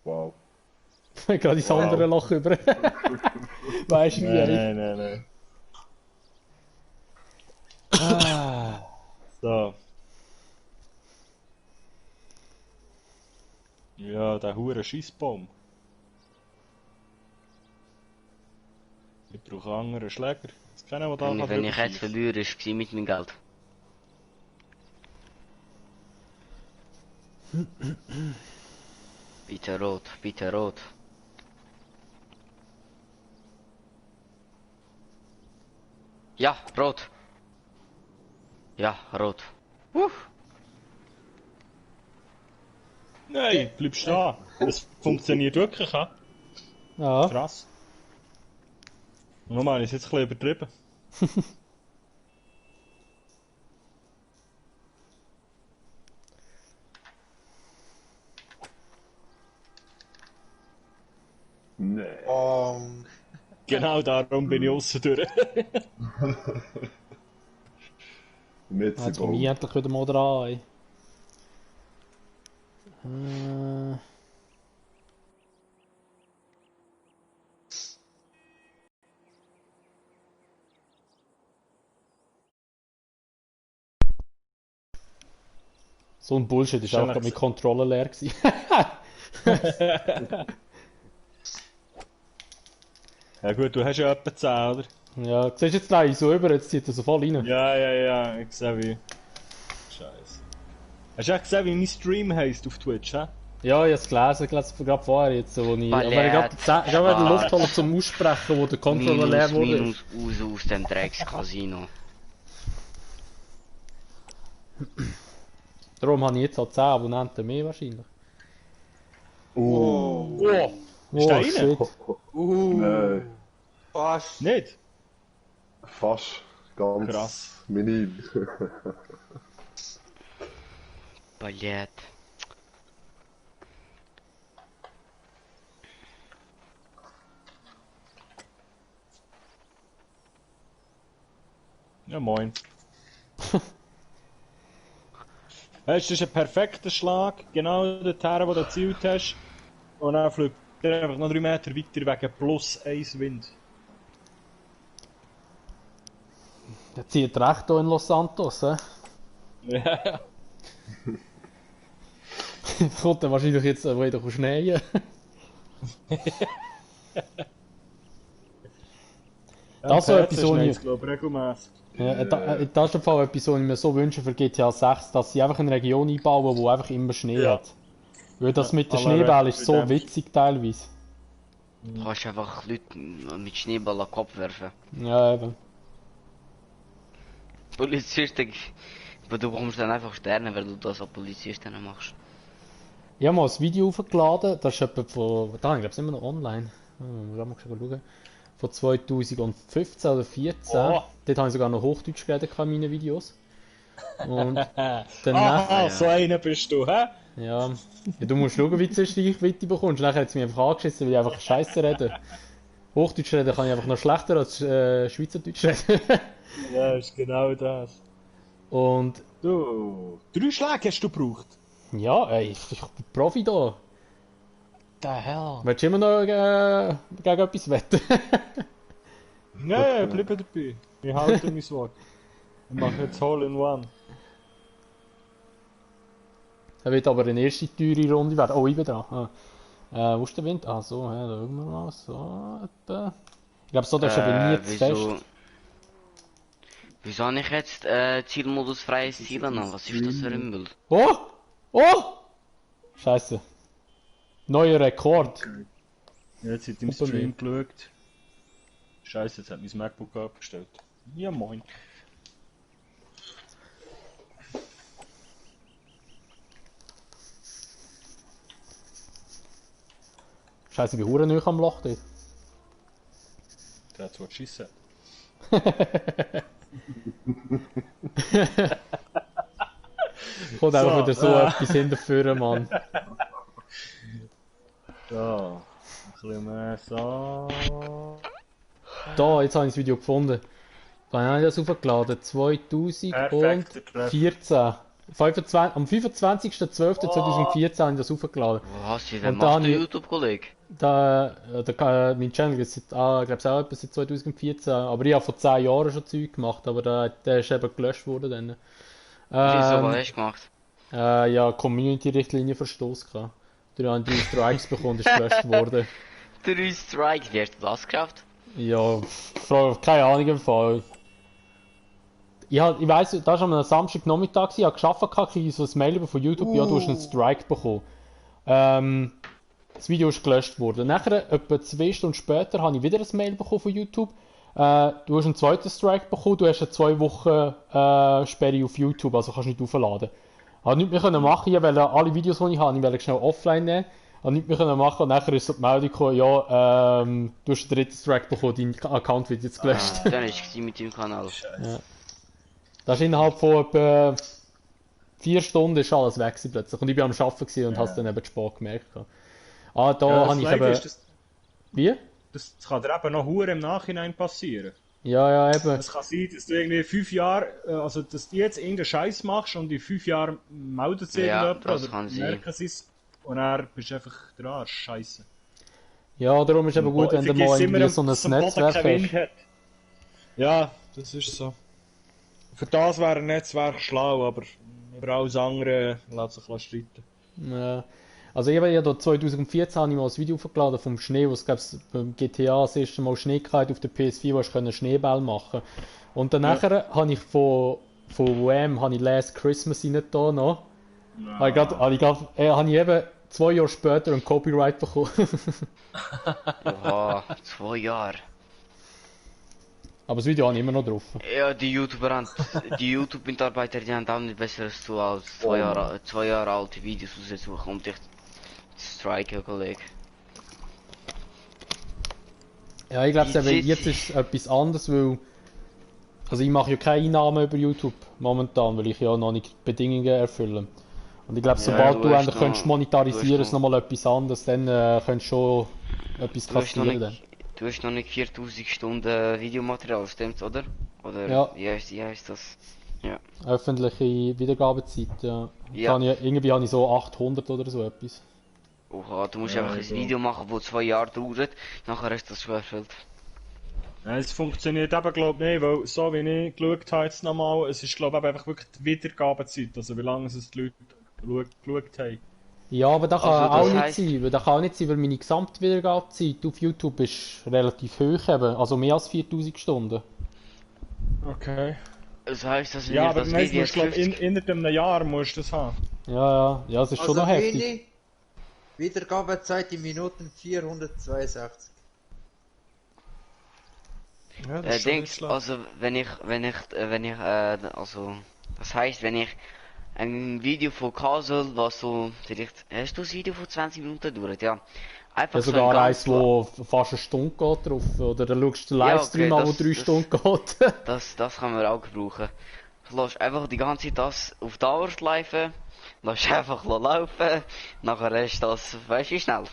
Wow. Gerade ins andere Loch über. Weißt du wie? Nein. So. Ja, der hure Scheissbaum. Ich brauche andere Schläger. Das kennen wir da. Wenn ich jetzt verliere, ist es mit meinem Geld. Bitte rot, bitte rot. Ja, rot. Ja, rot. Nein, bleib stehen. Das funktioniert wirklich, ha? Ja. Krass. Nochmal, ist jetzt ein bisschen übertrieben. Nee. Genau darum bin ich aussen durch. Jetzt komme ich endlich wieder mal dran. So ein Bullshit ist auch gerade mit Controller leer gewesen. Ja gut, du hast ja etwa 10, oder? Ja, siehst du jetzt gleich so über, jetzt zieht er so voll rein. Ja, ich sehe wie. Scheiße. Hast du auch gesehen, wie mein Stream heisst auf Twitch, hä? Ja, ich habe es gelesen, gerade vorher jetzt, wo ich... Aber ich habe gerade Luft holen zum Aussprechen, wo der Controller leer wurde. Aus dem Drecks-Casino. Darum habe ich jetzt auch 10 Abonnenten mehr wahrscheinlich. Ist der rein? Shit. Nein. Fast. Nicht? Fast. Ganz Krass. minim. Ballett. Ja, moin. Es ist ein perfekter Schlag, genau dorthin, wo du erzielt hast. Und dann fliegt er einfach noch 3 Meter weiter wegen +1 Wind. Der zieht recht hier in Los Santos, hä? Ja. Kommt dann wahrscheinlich jetzt wieder schneien. Das ist so etwas, was ich... regelmäßig. Ja, das ist der Fall etwas, was ich mir so wünsche für GTA 6, dass sie einfach eine Region einbauen, wo einfach immer Schnee hat. Weil das mit den Schneebällen ist so witzig teilweise. Du kannst einfach Leute mit Schneeball an den Kopf werfen. Ja, eben. Polizisten, aber du bekommst dann einfach Sterne, weil du das an Polizisten machst. Ich habe mal ein Video hochgeladen, das ist etwa von... Da, ich glaube es immer noch online. Mal schauen. Von 2015 oder 2014. Oh. Dort habe ich sogar noch Hochdeutsch geredet in meinen Videos. Und Aha, so einer bist du, hä? Ja, du musst schauen, wie du Reichweite bekommst. Nachher hat es mich einfach angeschissen, weil ich einfach Scheiße rede. Hochdeutsch reden kann ich einfach noch schlechter als Schweizerdeutsch reden. Ja, ist genau das. Und... Du, 3 Schläge hast du gebraucht? Ja, ey, ich bin Profi da. The hell? Willst du immer noch gegen etwas wetten? Nein, bleib dabei. Ich halte mein Wort. Ich mache jetzt Hole in One. Er wird aber eine erste teure Runde werden. Oh, ich bin dran. Wo ist der Wind? Ah, so, ja, da schauen wir mal. So, etwa. Ich glaube, so darfst du aber nie zu fest. Wieso habe ich jetzt Zielmodus freies Zielen an? Was ist das für ein Müll? Oh! Oh! Scheiße. Neuer Rekord. Jetzt hat im Stream geschaut. Scheiße, jetzt hat mein MacBook abgestellt. Ja, moin. Scheiße, wie hure neu am Loch dort. That's what she said. Kommt einfach wieder so etwas hinterführen, Mann. Da, ein bisschen mehr so. Da, jetzt habe ich das Video gefunden. Wann habe ich das aufgeladen? 2014. Am 25.12.2014 habe ich das aufgeladen. Was, wie macht der YouTube-Kollege? Mein Channel ist seit, ich glaube auch etwa seit 2014, aber ich habe vor 10 Jahren schon Zeug gemacht, aber der ist eben gelöscht worden dann. Wieso, was hast du gemacht? Ja, Community-Richtlinie Verstoß gehabt. Da habe ich 3 Strikes bekommen, ist gelöscht worden. 3 Strikes, wie hast du das geschafft? Ja, keine Ahnung im Fall. Ich weiss, da war am Samstagnachmittag, ich habe gearbeitet, kriege ich so ein Mail von YouTube, ja, du hast einen Strike bekommen. Das Video ist gelöscht worden. Nachher, etwa 2 Stunden später, habe ich wieder ein Mail bekommen von YouTube. Du hast einen zweiten Strike bekommen, du hast eine 2 Wochen Sperre auf YouTube, also kannst du nicht aufladen. Ich konnte nichts mehr machen, ich wollte alle Videos, die ich habe, ich wollte schnell offline nehmen. Ich konnte nichts mehr machen und nachher ist so die Meldung gekommen, ja, du hast einen dritten Strike bekommen, dein Account wird jetzt gelöscht. Dann ist es mit deinem Kanal. Ja. Das ist innerhalb von etwa 4 Stunden ist alles weg plötzlich. Und ich war am Arbeiten und habe es dann eben zu spät gemerkt. Da habe ich eben... Wie? Das kann dir eben noch hure im Nachhinein passieren. Ja, eben. Es kann sein, dass du irgendwie 5 Jahre, also dass du jetzt irgendeinen Scheiß machst und in 5 Jahren meldet sich irgendjemand oder merken sie es und dann bist du einfach der Arsch, Scheiße. Ja, darum ist es eben gut, wenn du mal irgendwie so ein Netzwerk hast. Ja, das ist so. Für das wäre ein Netzwerk schlau, aber über alles andere lässt sich streiten. Ja. Also ich habe ja da 2014 habe ich mal ein Video hochgeladen vom Schnee, wo es beim GTA das erste Mal Schnee gehabt auf der PS4, wo ich Schneeball machen. Und dann nachher habe ich von Wham habe ich Last Christmas rein da noch. Habe ich eben 2 Jahre später ein Copyright bekommen. Oha, 2 Jahre. Aber das Video habe ich immer noch drauf. Ja, die YouTube-Mitarbeiter, die haben auch nicht besseres zu als 2 Jahre alte Videos raussuchen und dich striken, Kollege. Ja, ich glaube, jetzt ist es etwas anderes, weil Also ich mache ja keine Einnahmen über YouTube momentan, weil ich ja noch nicht die Bedingungen erfülle. Und ich glaube, Ja, sobald du du hast endlich noch- könntest monetarisieren, du ist hast nochmal etwas anderes, dann könntest du schon etwas Du hast, noch kassieren. Dann. nicht, du hast noch nicht 4000 Stunden Videomaterial, stimmt's, oder? Oder Ja. wie heißt das? Ja. Öffentliche Wiedergabezeit, ja. Ja. Irgendwie habe ich so 800 oder so etwas. Oha, du musst Ja, einfach ein also. Video machen, das 2 Jahre dauert, nachher hast du das schon erfüllt. Ja, es funktioniert eben, glaube ich, nicht, weil so wie ich geschaut habe jetzt nochmal, es ist, glaube ich, einfach wirklich die Wiedergabezeit, also wie lange es die Leute geschaut haben. Ja, aber das kann Also, auch das nicht heisst- sein, weil das kann auch nicht sein, weil meine Gesamtwiedergabezeit auf YouTube ist relativ hoch eben, also mehr als 4000 Stunden. Okay. Das heisst, dass wenn Ja, ich aber das nein, Video musst, glaub, jetzt innerhalb einem Jahr musst du das haben. Ja, es ist schon noch heftig. Willi, Wiedergabezeit in Minuten 462. Ja, das ist schon nicht Dings, schlecht. also also, das heisst, wenn ich ein Video von Castle, was so, vielleicht, hast du das Video von 20 Minuten dauert, ja. Einfach Ja, so sogar ein eins, wo fast eine Stunde geht drauf, oder dann schaust du den Ja, Livestream okay, an, wo das- 3 das- Stunden geht. Das kann man auch gebrauchen. Du lässt einfach die ganze Zeit das auf Dauer schleifen, lässt einfach laufen, nachher hast du das, weißt du, wie schnell.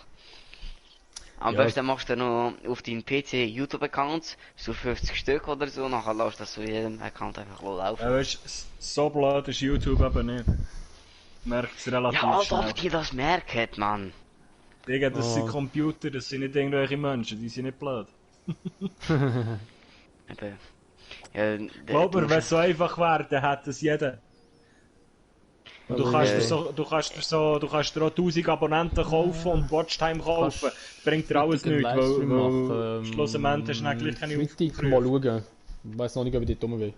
Am Ja, besten machst du noch auf deinen PC YouTube-Accounts, so 50 Stück oder so, nachher lässt das auf jedem Account einfach laufen. Ja, weißt, so blöd ist YouTube eben nicht. Merkt es relativ Ja, als schnell. ob die das merken, Mann. Digga, das sind Oh. Computer, das sind nicht irgendwelche Menschen, die sind nicht blöd. Eben. Ja, Glaub du mir, musst- wenn es so einfach wäre, dann hätte es jeder. Und du Also, kannst, ja. du kannst dir auch 1000 Abonnenten kaufen und Watchtime kaufen. Bringt dir alles Freitag nichts, einen Livestream weil machen, schlussendlich hast du dann gleich keine Freitag Aufrufe. mal schauen. Ich weiss noch nicht, ob ich dort rum will.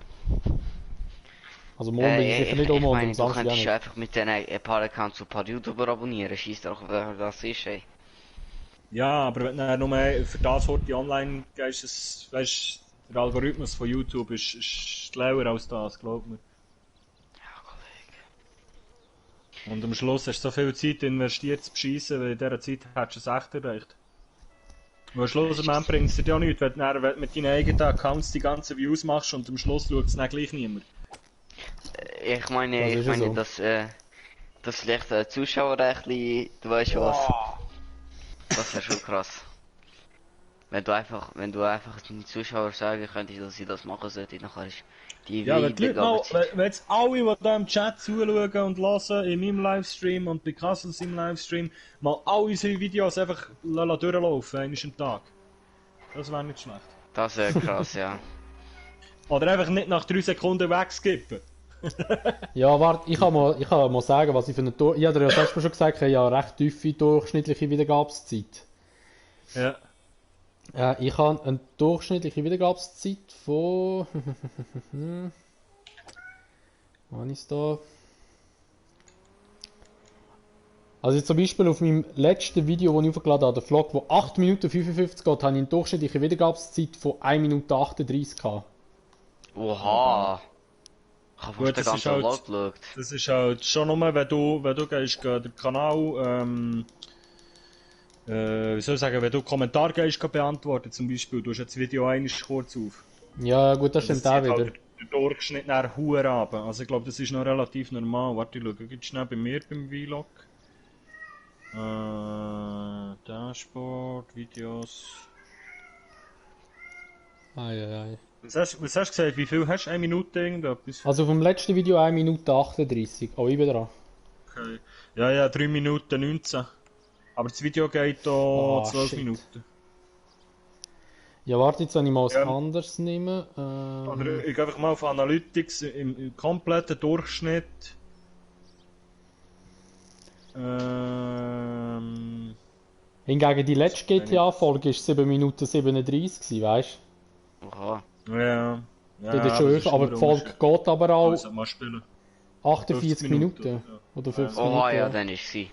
Also morgen bin ich sicher nicht um und meine, am du Samstag auch könntest nicht. einfach mit diesen ein paar Accounts ein paar YouTuber abonnieren, scheiß drauf, wer das ist, ey. Ja, aber wenn du dann nur für das heute online gehst, weißt, der Algorithmus von YouTube ist schlauer als das, glaub mir. Und am Schluss hast du so viel Zeit investiert zu beschissen, weil in dieser Zeit hättest du es echt erreicht. Weil am Schluss bringt es dir ja nichts, wenn du dann mit deinen eigenen Accounts die ganzen Views machst und am Schluss schaut es dann gleich niemand. Ich meine, Das ist ja so. das vielleicht Zuschauerrechtli, du weißt schon was. Das wäre schon krass. Wenn du einfach den Zuschauern sagen könntest, dass sie das machen sollten, nachher ist die Ja, wenn die Leute mal, Wiedergabezeit. wenn jetzt alle, die da im Chat zuschauen und hören, in meinem Livestream und bei Kassels im Livestream, mal alle unsere Videos einfach durchlaufen, einmal am Tag. Das wäre nicht schlecht. Das wäre krass, ja. Oder einfach nicht nach 3 Sekunden wegskippen. Ja, warte, ich kann mal sagen, was ich für eine ich habe dir ja selbst mal schon gesagt, ich habe ja eine recht tiefe durchschnittliche Wiedergabeszeit. Ja. Ich habe eine durchschnittliche Wiedergabeszeit von... Was ist da? Also jetzt zum Beispiel auf meinem letzten Video, das ich aufgeladen habe, der Vlog, wo 8 Minuten 55 geht, habe ich eine durchschnittliche Wiedergabeszeit von 1 Minute 38 gehabt. Oha! Ich habe Gut, fast den das ist ganzen halt- Vlog geschaut. Das ist halt schon nur, wenn du gehst, den Kanal, wie soll ich sagen, wenn du Kommentar gehst beantworten zum Beispiel, du hast jetzt das Video einmal kurz auf. Ja, gut, das stimmt auch zieht wieder. halt den Durchschnitt nach Huren ab. Also ich glaube, das ist noch relativ normal. Warte, ich schaue jetzt schnell bei mir beim Vlog. Dashboard, Videos. Ei. Was hast du gesagt? Wie viel hast du? 1 Minute irgendetwas? Also vom letzten Video 1 Minute 38. Oh, ich bin dran. Okay. Ja, 3 Minuten 19. Aber das Video geht hier 12 shit. Minuten. Ja, warte, jetzt wenn ich mal was Ja. anderes nehme. Oder ich gehe einfach mal auf Analytics im kompletten Durchschnitt. Hingegen die letzte GTA-Folge ist 7 Minuten 37 gewesen, weißt Oha. Ja. du? Das ist schon hoch, aber die Folge geht aber auch Also, mal spielen. 48 50 Minuten. Minuten, Oder 50 Oha, Minuten. ja, dann ist sie.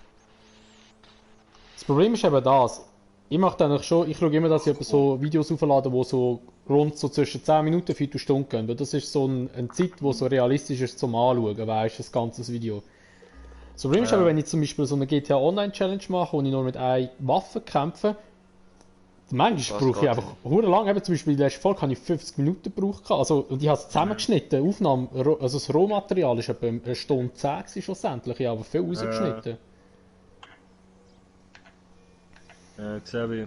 Das Problem ist eben das. Ich mache dann schon, ich schaue immer, dass ich etwa so Videos auflade, die so rund so zwischen 10 Minuten und 4 Stunden gehen. Weil das ist so eine Zeit, die so realistisch ist zum Anschauen, weißt du, das ganze Video. Das Problem ist aber, wenn ich zum Beispiel so eine GTA Online Challenge mache und ich nur mit einer Waffe kämpfe, Manchmal Was brauche ich geht einfach hure lang. Eben zum Beispiel in der letzten Folge habe ich 50 Minuten gebraucht. Also, und ich habe es zusammengeschnitten. Aufnahme, also das Rohmaterial ist etwa 1 Stunde 10 gewesen, schlussendlich. Ich habe viel rausgeschnitten. Gesehen wie.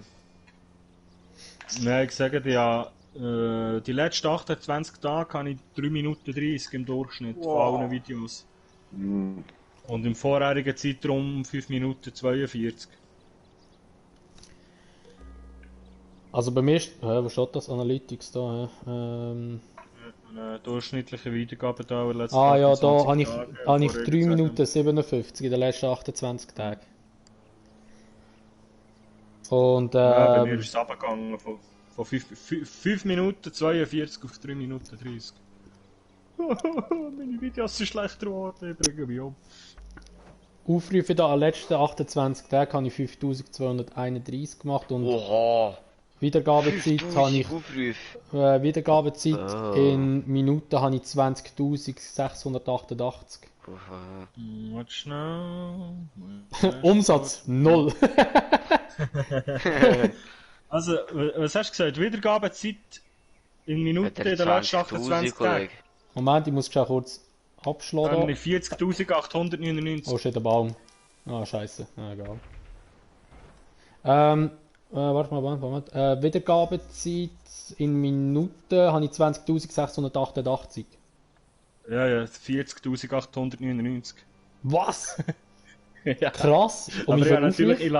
Nein, ich sage dir ja, die letzten 28 Tage habe ich 3 Minuten 30 im Durchschnitt von allen Videos. Und im vorherigen Zeitraum 5 Minuten 42. Also bei mir ist, wo steht das? Analytics da, Eine durchschnittliche Wiedergabedauer letzten Ah ja, da 28 habe ich Tage, 3 Minuten 57 in den letzten 28 Tagen. Und ja, bei mir ist es runtergegangen von 5 Minuten 42 auf 3 Minuten 30. Meine Videos sind schlechter geworden, ich bringe mich um. Aufrufe da an den letzten 28 Tagen habe ich 5231 gemacht und Wiedergabezeit habe ich Wiedergabezeit in Minuten habe ich 20.688. Warte schnell. Umsatz 0. Also, was hast du gesagt? Wiedergabezeit in Minuten in den letzten 28 Tagen? Moment, ich muss schon kurz abschlagen. 40.899. Oh, steht der Baum. Ah, scheiße. Ah, egal. Warte mal, Moment. Wiedergabezeit in Minuten habe ich 20.688. Ja, 40.899. Was? Ja. Krass. Und aber wie ja, viel natürlich, ich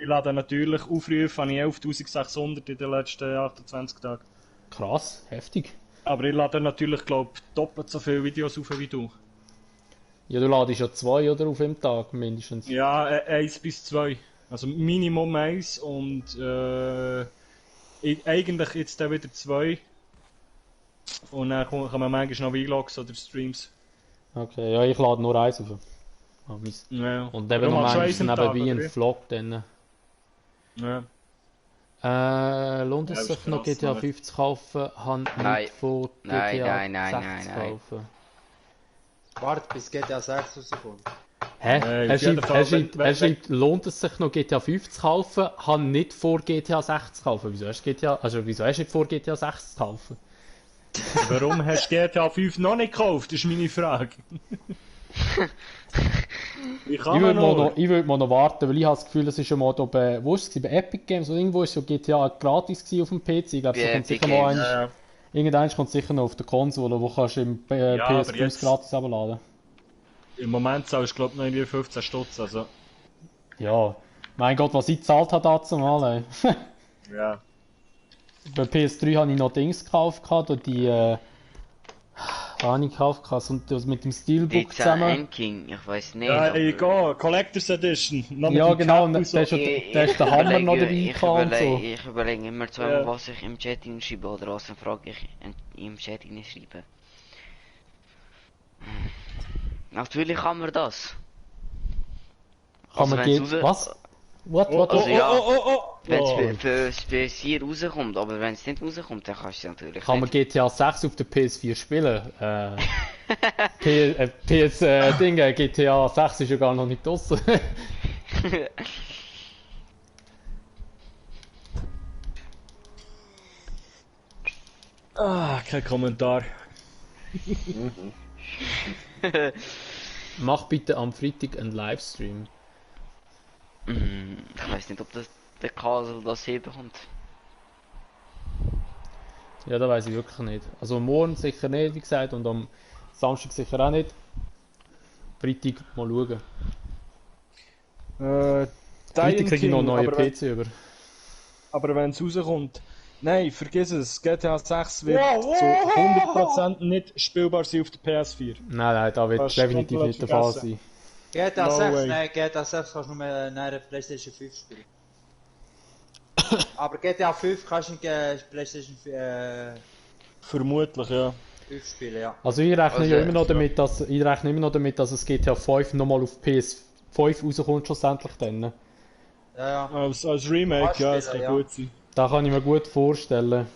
lade natürlich Aufrufe, habe ich 11.600 in den letzten 28 Tagen. Krass, heftig. Aber ich lade natürlich, glaube ich, doppelt so viele Videos auf wie du. Ja, du ladest ja 2 oder auf dem Tag mindestens. Ja, 1 bis 2. Also Minimum 1 und eigentlich jetzt dann wieder 2. Und dann kann man manchmal noch Vlogs oder Streams. Okay, ja, ich lade nur 1 auf. Ah, Ja. Und eben noch manchmal nebenbei einen Vlog dann. Ja. Lohnt es sich noch GTA 5 zu kaufen? Nein. Von GTA Nein. 6 zu kaufen? Warte, bis GTA 6 rauskommt. Hä? auf jeden Fall, Er schreibt, lohnt es sich noch GTA 5 zu kaufen? Habe nicht vor GTA 6 zu kaufen. Wieso hast du nicht vor GTA 6 zu kaufen? Warum hast du GTA 5 noch nicht gekauft? Das ist meine Frage. Ich würde mal noch warten, weil ich habe das Gefühl, es ist schon mal da bei, wo ist es, bei Epic Games oder irgendwo ist so GTA gratis auf dem PC. Ich glaube, es kommt sicher mal irgendwann kommt sicher noch auf der Konsole, wo kannst du im PS Plus gratis abladen. Im Moment zahlst du glaube ich noch irgendwie 15 Stutz, also. Ja, mein Gott, was ich gezahlt habe dazu mal. Ja. Bei PS3 habe ich noch Dings gekauft, die was habe ich gekauft? Und das mit dem Steelbook zusammen. King, ich weiß nicht. Ja, egal, Collector's Edition. Ja, genau, da ist der Hammer noch dabei gehabt. Ich überlege immer zweimal, was ich im Chat hinschreibe oder was eine Frage ich im Chat hinschreibe. Natürlich kann man das. Kann man was? What? Also ja, wenn es für PS4 rauskommt, aber wenn es nicht rauskommt, dann kannst du es natürlich kann man GTA 6 auf der PS4 spielen? GTA 6 ist ja gar noch nicht draussen. Kein Kommentar. Mach bitte am Freitag einen Livestream. Ich weiß nicht, ob der Kasel das hinbekommt. Ja, das weiß ich wirklich nicht. Also morgen sicher nicht, wie gesagt, und am Samstag sicher auch nicht. Freitag mal schauen. Freitag kriege ich noch einen neuen PC über. Aber wenn es rauskommt... Nein, vergiss es. GTA 6 wird zu 100% nicht spielbar sein auf der PS4. Nein, da wird definitiv nicht der Fall sein. GTA 6, nein, GTA 6 kannst du nur in einer PlayStation 5 spielen. Aber GTA 5 kannst du in PlayStation 5 vermutlich, ja. spielen, ja. Also ich rechne ja immer noch damit, dass das GTA 5 nochmal auf PS5 rauskommt, schlussendlich dann. Ja. Als Remake, ja, das kann gut sein. Da kann ich mir gut vorstellen.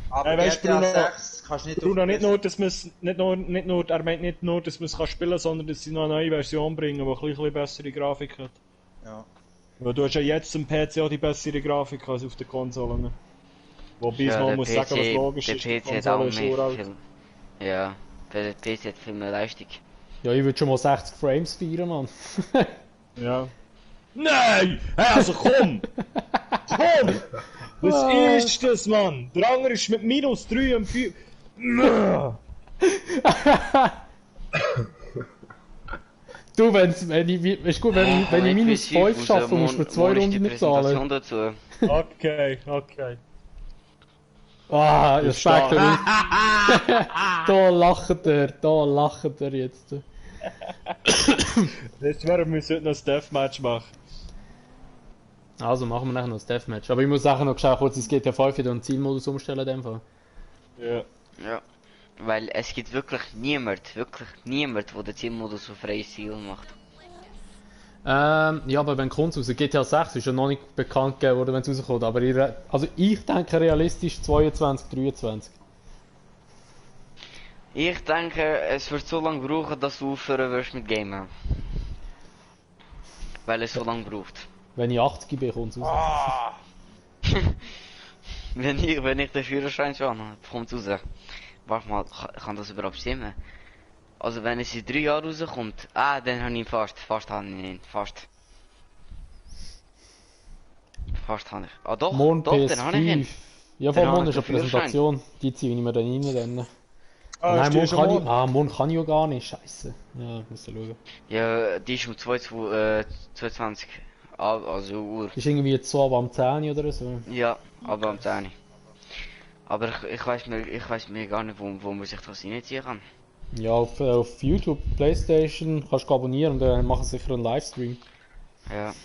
Aber GTA 6 kannst du nicht Bruno, nicht nur, dass man es nicht nur, er meint nicht nur, dass man es spielen kann, sondern dass sie noch eine neue Version bringen, die ein bisschen bessere Grafik hat. Ja. Weil du hast ja jetzt im PC auch die bessere Grafik als auf den Konsolen. Wobei Ja, man der muss PC, sagen, was logisch der ist, die PC hat auch Konsole ist mehr uralt. viel. Ja, der PC hat viel mehr Leistung. Ja, ich würde schon mal 60 Frames feiern, Mann. Ja. Nein! Hey, also komm! Komm! Was ist das, Mann? Der andere ist mit minus 3 und 4. Du, ist gut, wenn ich minus 5 schaffe, musst du mir 2 Runden nicht zahlen. Dazu. Okay. Ah, Respekt darauf. Da lacht er jetzt. Jetzt werden wir heute noch ein Deathmatch machen. Also machen wir nachher noch ein Deathmatch. Aber ich muss nachher noch schnell kurz ins GTA 5 wieder den Zielmodus umstellen in dem Fall. Ja. Ja. Weil es gibt wirklich niemand, der den Zielmodus auf freies Ziel macht. Ja, aber wenn kommt raus, GTA 6 ist ja noch nicht bekannt gegeben worden, wenn es rauskommt. Aber ich denke realistisch 22, 23. Ich denke, es wird so lange brauchen, dass du aufhören wirst mit Gamen. Weil es so lange braucht. Wenn ich 80 bin, kommt es raus. Ah. wenn ich den Führerschein schon habe, kommt es raus. Warte mal, kann das überhaupt stimmen? Also wenn es in 3 Jahren rauskommt, dann habe ich ihn fast habe ich ihn, fast habe ich. Ah doch, Morgen doch, dann habe ich ihn. PS5. Ja, vor morgen ist eine Präsentation. Die ziehe ich mir dann rein. Dann. Nein, morgen kann ich ja gar nicht. Scheiße. Ja, muss ich schauen. Ja, die ist um 22. Also Uhr. Ist irgendwie jetzt so aber am 10 oder so. Ja, aber am 10. Aber ich weiß mir gar nicht, wo man sich das reinziehen kann. Ja, auf YouTube, Playstation kannst du abonnieren und dann machen sie sicher einen Livestream. Ja.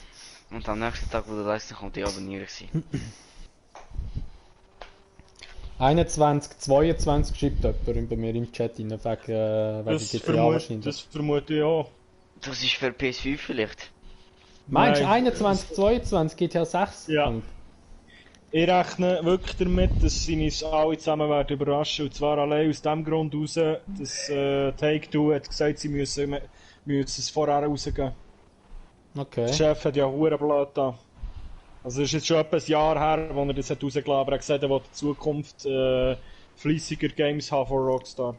Und am nächsten Tag, wo der Livestream kommt, die abonnieren sie. 21, 22 schreibt jemand bei mir im Chat rein, wegen GTA wahrscheinlich. Das vermute ich auch. Das ist für PS5 vielleicht. Meinst du 21, 22 GTA 6? Ja. Ich rechne wirklich damit, dass sie uns alle zusammen werden überraschen. Und zwar allein aus dem Grund raus, dass Take-Two hat gesagt, sie müssen es vorher rausgeben. Okay. Der Chef hat ja verdammt blöd da. Also es ist jetzt schon etwa ein Jahr her, wo er das hat rausgelassen hat, aber er hat gesagt, er will in Zukunft fleissiger Games haben von Rockstar.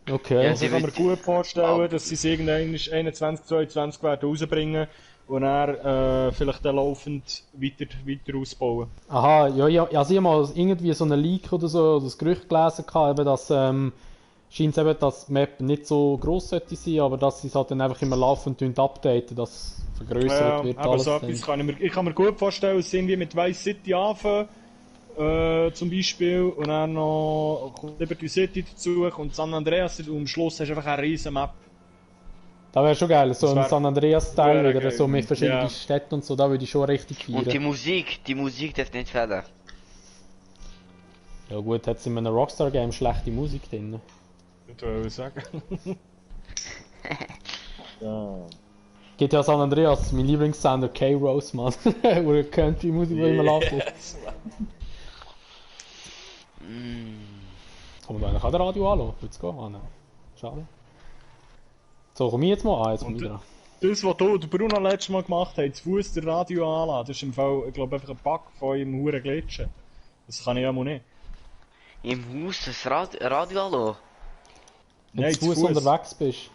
Okay. Ja, also ich kann mir gut vorstellen, dass sie es irgendwann 21, 22 werden rausbringen und dann vielleicht dann laufend weiter ausbauen. Aha, ja, also ich habe mal irgendwie so einen Leak oder so, oder das Gerücht gelesen, eben, dass scheint eben, dass die Map nicht so gross sollte sein, aber dass sie es halt dann einfach immer laufend updaten, dass es vergrößert wird. Aber so etwas kann mir gut vorstellen, dass sie irgendwie mit Vice City anfangen, zum Beispiel, und dann noch kommt Liberty City dazu und San Andreas und am Schluss hast du einfach eine riesen Map. Das wäre schon geil, so ein San Andreas-Style wieder, so mit verschiedenen ja. Städten und so, da würde ich schon richtig feiern. Und die Musik darf nicht fehlen. Ja gut, hat es in einem Rockstar-Game schlechte Musik drin. Das würde ich sagen. Ja. GTA San Andreas, mein Lieblingssender K-Rose, Mann. Wo die Country-Musik immer läuft. Kann man da eigentlich auch das Radio anlassen? Wird's gehen? Ah nein. Schade. So, komm ich jetzt mal an, jetzt komm ich dran. Das, was du, Bruno letztes Mal gemacht hat, zu Fuß das Radio anlassen, das ist im Fall, ich glaube, einfach ein Bug von einem huren Glitchen. Das kann ich ja mal nicht. Im Haus das Radio anlassen? Wenn du zu Fuß unterwegs bist.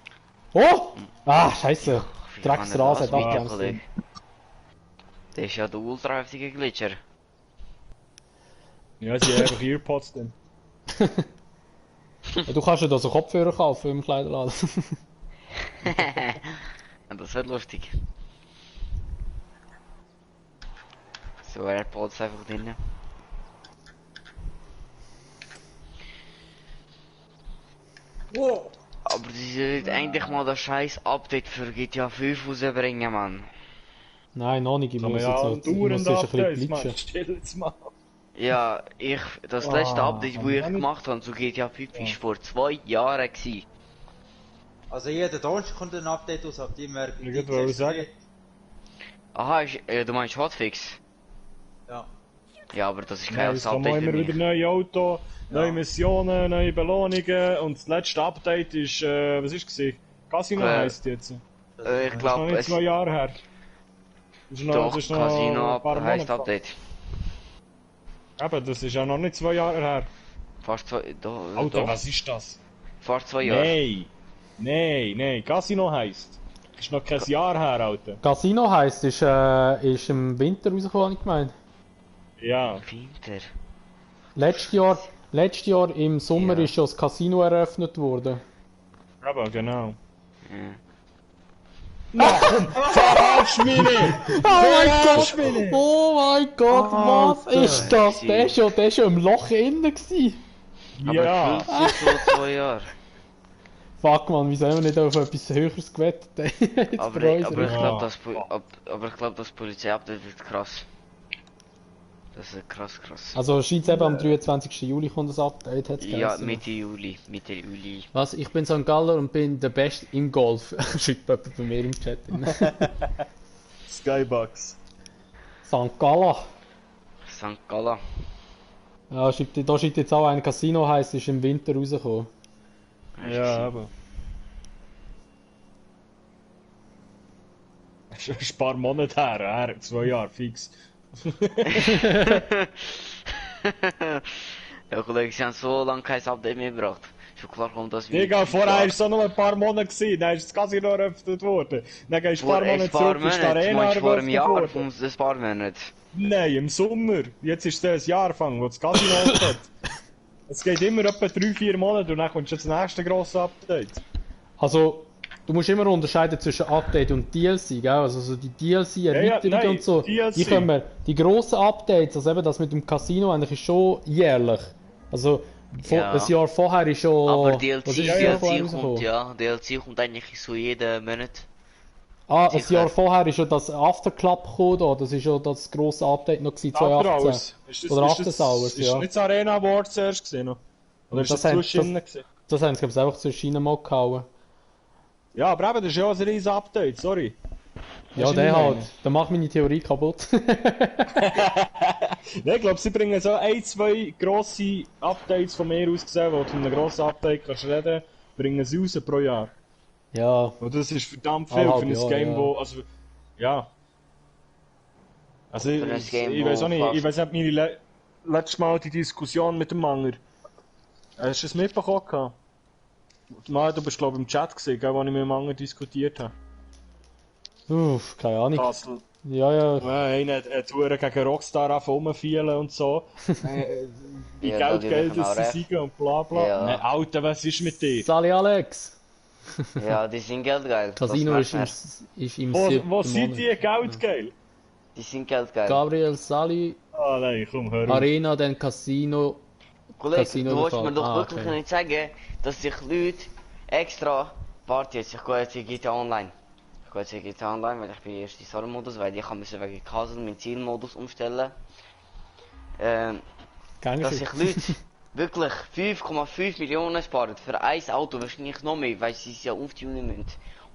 Oh! Ah, scheiße! Drecksrasen hat abgebremst. Das ist ja der ultra heftige Glitcher. Ja, sie haben einfach Earpods dann. Ja, du kannst ja da so Kopfhörer kaufen im Kleiderladen. Das wird lustig. So, Airpods einfach drin. Wow. Aber sie sollen eigentlich mal das scheiß Update für GTA 5 rausbringen, Mann. Nein, noch nicht. Ich muss ja, jetzt ein bisschen glitschen. Ja, das letzte Update, das ich gemacht habe zu GTA 5 war vor 2 Jahren gewesen. Also jeden Donnerstag kommt ein Update aus, ab dem wir... Ich würde sagen. Aha, du meinst Hotfix? Ja. Ja, aber das ist kein Ja, Update es kommen immer wieder neue Autos, neue Missionen, neue Belohnungen und das letzte Update ist, was ist es? Casino heisst jetzt. Ich glaube, das ist noch nicht 2 Jahre her. Das ist noch, Doch, das ist noch Casino ein paar heisst Monate. Update. Eben, das ist ja noch nicht 2 Jahre her. Fast 2... Alter, doch. was ist das? Fast 2 Jahre. Nein, Casino heisst. Das ist noch kein Jahr her, Alter. Casino heisst, ist im Winter rausgekommen, habe ich gemeint. Ja. Winter. Letztes Jahr im Sommer ist schon das Casino eröffnet worden. Aber genau. Ja. Na komm, verarsch mich nicht! Verarsch mich nicht! Oh mein Gott, was Alter. ist das? Der ist schon im Loch innen gewesen. Ja. Aber fühlt sich so 2 Jahre. Fuck man, wieso haben wir nicht auf etwas Höheres gewettet? Jetzt Aber für ich uns. glaube, das Polizei-Update wird krass. Das ist krass. Also scheint eben am 23. Juli kommt das Update, hat's Ja, geheißen. Mitte Juli. Was? Ich bin St. Galler und bin der Beste im Golf. Schreibt jemand bei mir im Chat. Skybox. St. Galler. St. Gallen. Ja, da schreibt jetzt auch ein Casino heisst, ist im Winter rausgekommen. Ja, aber. Das ist ein paar Monate her, 2 Jahre fix. Ja, Kollege, sie haben so lange kein Update mehr gebracht. Schon klar kommt das Digga, vorher war es noch ein paar Monate gewesen, dann ist das Casino eröffnet worden. Dann gehst du ein paar Monate zurück, ist die Arena vor einem eröffnet Jahr, worden. ein paar Monate. Nein, im Sommer. Jetzt ist das Jahr angefangen, wo das Casino hat. Es geht immer etwa 3-4 Monate und dann kommt schon das nächste grosse Update. Also, du musst immer unterscheiden zwischen Update und DLC, gell? Also so die DLC-Erweiterungen nein, und so, DLC. die kommen, die grossen Updates, also eben das mit dem Casino eigentlich ist schon jährlich. Also, Ja. ein Jahr vorher ist schon... Aber was DLC, ist ein Jahr vorher DLC kommt, rausgekommen? ja. DLC kommt eigentlich so jeden Monat. Ah, ein sicher. Jahr vorher ist schon das Afterclub gekommen, da. Das ist schon das grosse Update noch gewesen, After 2018. Hours. Ist Oder After Hours, ist ja. nicht das Arena Award zuerst gesehen noch? Oder ist das zwischen gewesen? Das haben sie, glaube ich, einfach zwischen ihnen mal gehauen. Ja, aber eben, das ist ja ein riesen Update, sorry. Ja, Weisst du, der was ich halt. meine? Der macht meine Theorie kaputt. Nein, ich glaube, sie bringen so 1-2 grosse Updates von mir aus gesehen, wo du von einem grossen Update kannst reden, bringen sie raus pro Jahr. Ja. Und das ist verdammt viel Anderthalb für ein Jahre, Game, ja. wo, also, ja. Also, Für ein Game, ich weiß auch nicht, wo ich weiß nicht, meine letztes Mal die Diskussion mit dem Manger. Hast du es mitbekommen gehabt? Mal, du bist glaube ich im Chat gesehen, gell, wo ich mit dem Manger diskutiert habe. Uff, keine Ahnung. Kassel. Ja, ja. Ja, einer hat gegen Rockstar rumfielen und so. Wie Ja, da gebe ich ihm Geldgelder auch sie recht. siegen und bla bla. Ja. Nein, Alter, was ist mit dir? Sali Alex. Ja, die sind geldgeil. Casino das ist im Wo sind die geldgeil? Die sind geldgeil. Gabriel Sali, Ah nein, komm, hör auf. Arena, dann Casino. Kollege, Casino du willst Lokal. mir doch Ah, wirklich okay. nicht sagen, dass sich Leute extra... Warte jetzt, ich gehe jetzt in GTA Online. Ich gehe jetzt in GTA Online, weil ich bin erst in Story-Modus, weil ich musste wegen Castle meinen Zielmodus umstellen. Dass sich Leute wirklich 5,5 Millionen sparen für ein Auto, wahrscheinlich noch mehr, weil sie es ja auftunen müssen.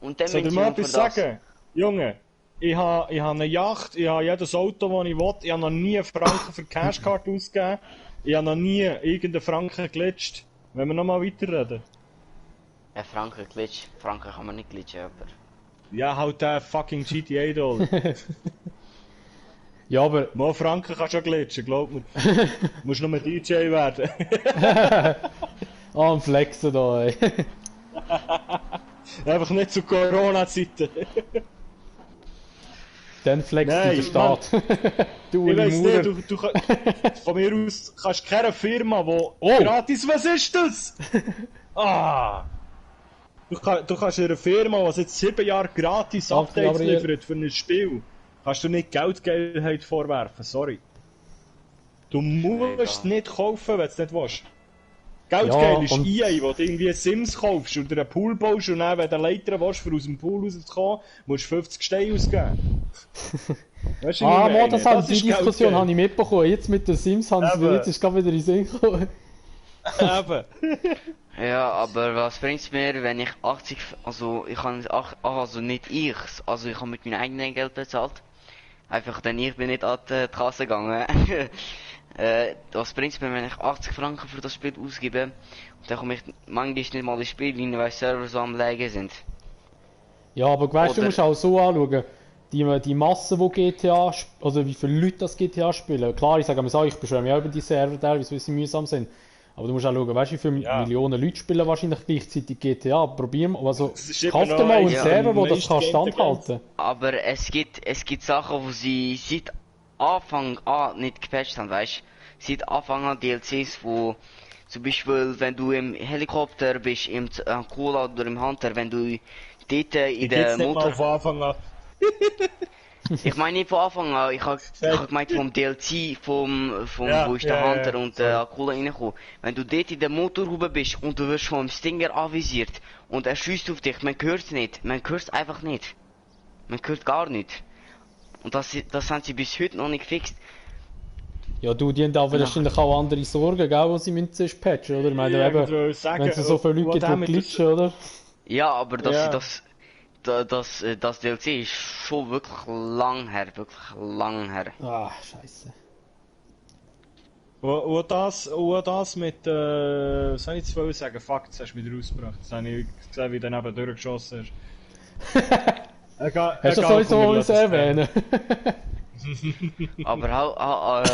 Und dann Soll ich müssen dir mal sie etwas für das... sagen? Junge, ich habe eine Yacht, ich habe jedes Auto, das ich will. Ich habe noch nie einen Franken für Cashcard ausgegeben. Ich habe noch nie irgendeinen Franken glitscht. Wenn wir nochmal weiterreden. Ein Franken glitch. Franken kann man nicht glitchen, aber... Ja, halt der fucking GTA doll. Ja, aber... Mal Franken kannst du schon glitschen, glaub mir. Du musst nur ein DJ werden. Am Flexen da, ey. Einfach nicht zu Corona-Zeiten. Dann flext Nein, der Staat. Du Ich weiss Maurer. nicht, von mir aus kannst du keine Firma, die Oh. gratis, was ist das? Ah! Du kannst einer Firma, die jetzt 7 Jahre gratis Danke, Updates Gabriel. liefert für ein Spiel, kannst du nicht Geldgeilheit vorwerfen, sorry. Du musst nicht kaufen, wenn du es nicht willst. Geldgeil Ja, ist und- EA, wo du irgendwie Sims kaufst oder einen Pool baust und dann, wenn du Leiter willst, um aus dem Pool rauszukommen, musst du 50 Steine ausgeben. Weißt du, Ah, was ich mal, meine? das haben ist die Diskussion Geldgeil. habe ich mitbekommen. Jetzt mit den Sims haben sie Eben. jetzt ist gerade wieder in den Sinn gekommen. Eben. Ja, aber was bringt's mir, wenn ich 80... Also, ich kann... Also, nicht ich. Also, ich habe mit meinem eigenen Geld bezahlt. Einfach, denn ich bin nicht an die Kasse gegangen. Was bringt's mir, wenn ich 80 Franken für das Spiel ausgebe? Und dann komme ich manchmal nicht mal ins Spiel rein, weil Server so am Lägen sind. Ja, aber weißt du, du Oder- musst auch so anschauen. die Masse, die GTA, also wie viele Leute das GTA spielen. Klar, ich sage mir, ich beschwere mich auch über die Server teilweise, weil sie mühsam sind. Aber du musst auch schauen, weißt du, wie viele Millionen Leute spielen wahrscheinlich gleichzeitig GTA. Probier mal, also kauf dir mal einen Server, wo das kann standhalten. Aber es gibt Sachen, wo sie seit Anfang an nicht gepatcht haben, weißt du? Seit Anfang an DLCs, wo zum Beispiel, wenn du im Helikopter bist, im Cola oder im Hunter, wenn du dort in der Motor... Nicht mal von Anfang an. Ich meine nicht von Anfang an, ich hab gemeint vom DLC, wo ist der Hunter und der Akula reingekommen. Wenn du dort in der Motorhaube bist und du wirst vom Stinger avisiert und er schießt auf dich, man hört's nicht, man hört's einfach nicht. Man hört gar nicht. Und das haben sie bis heute noch nicht gefixt. Ja, die haben aber wahrscheinlich auch andere Sorgen, gell, die sie müssen patchen, oder? Ich meine, eben, wenn es so viele Leute gibt, die glitschen, oder? Ja, aber das DLC ist schon wirklich lang her, Ah, scheiße. Und das mit, was soll ich jetzt sagen? Fuck, das hast du wieder rausgebracht. Das habe ich gesehen, wie du dann eben durchgeschossen hast. Hast du das sowieso erwähnen? Aber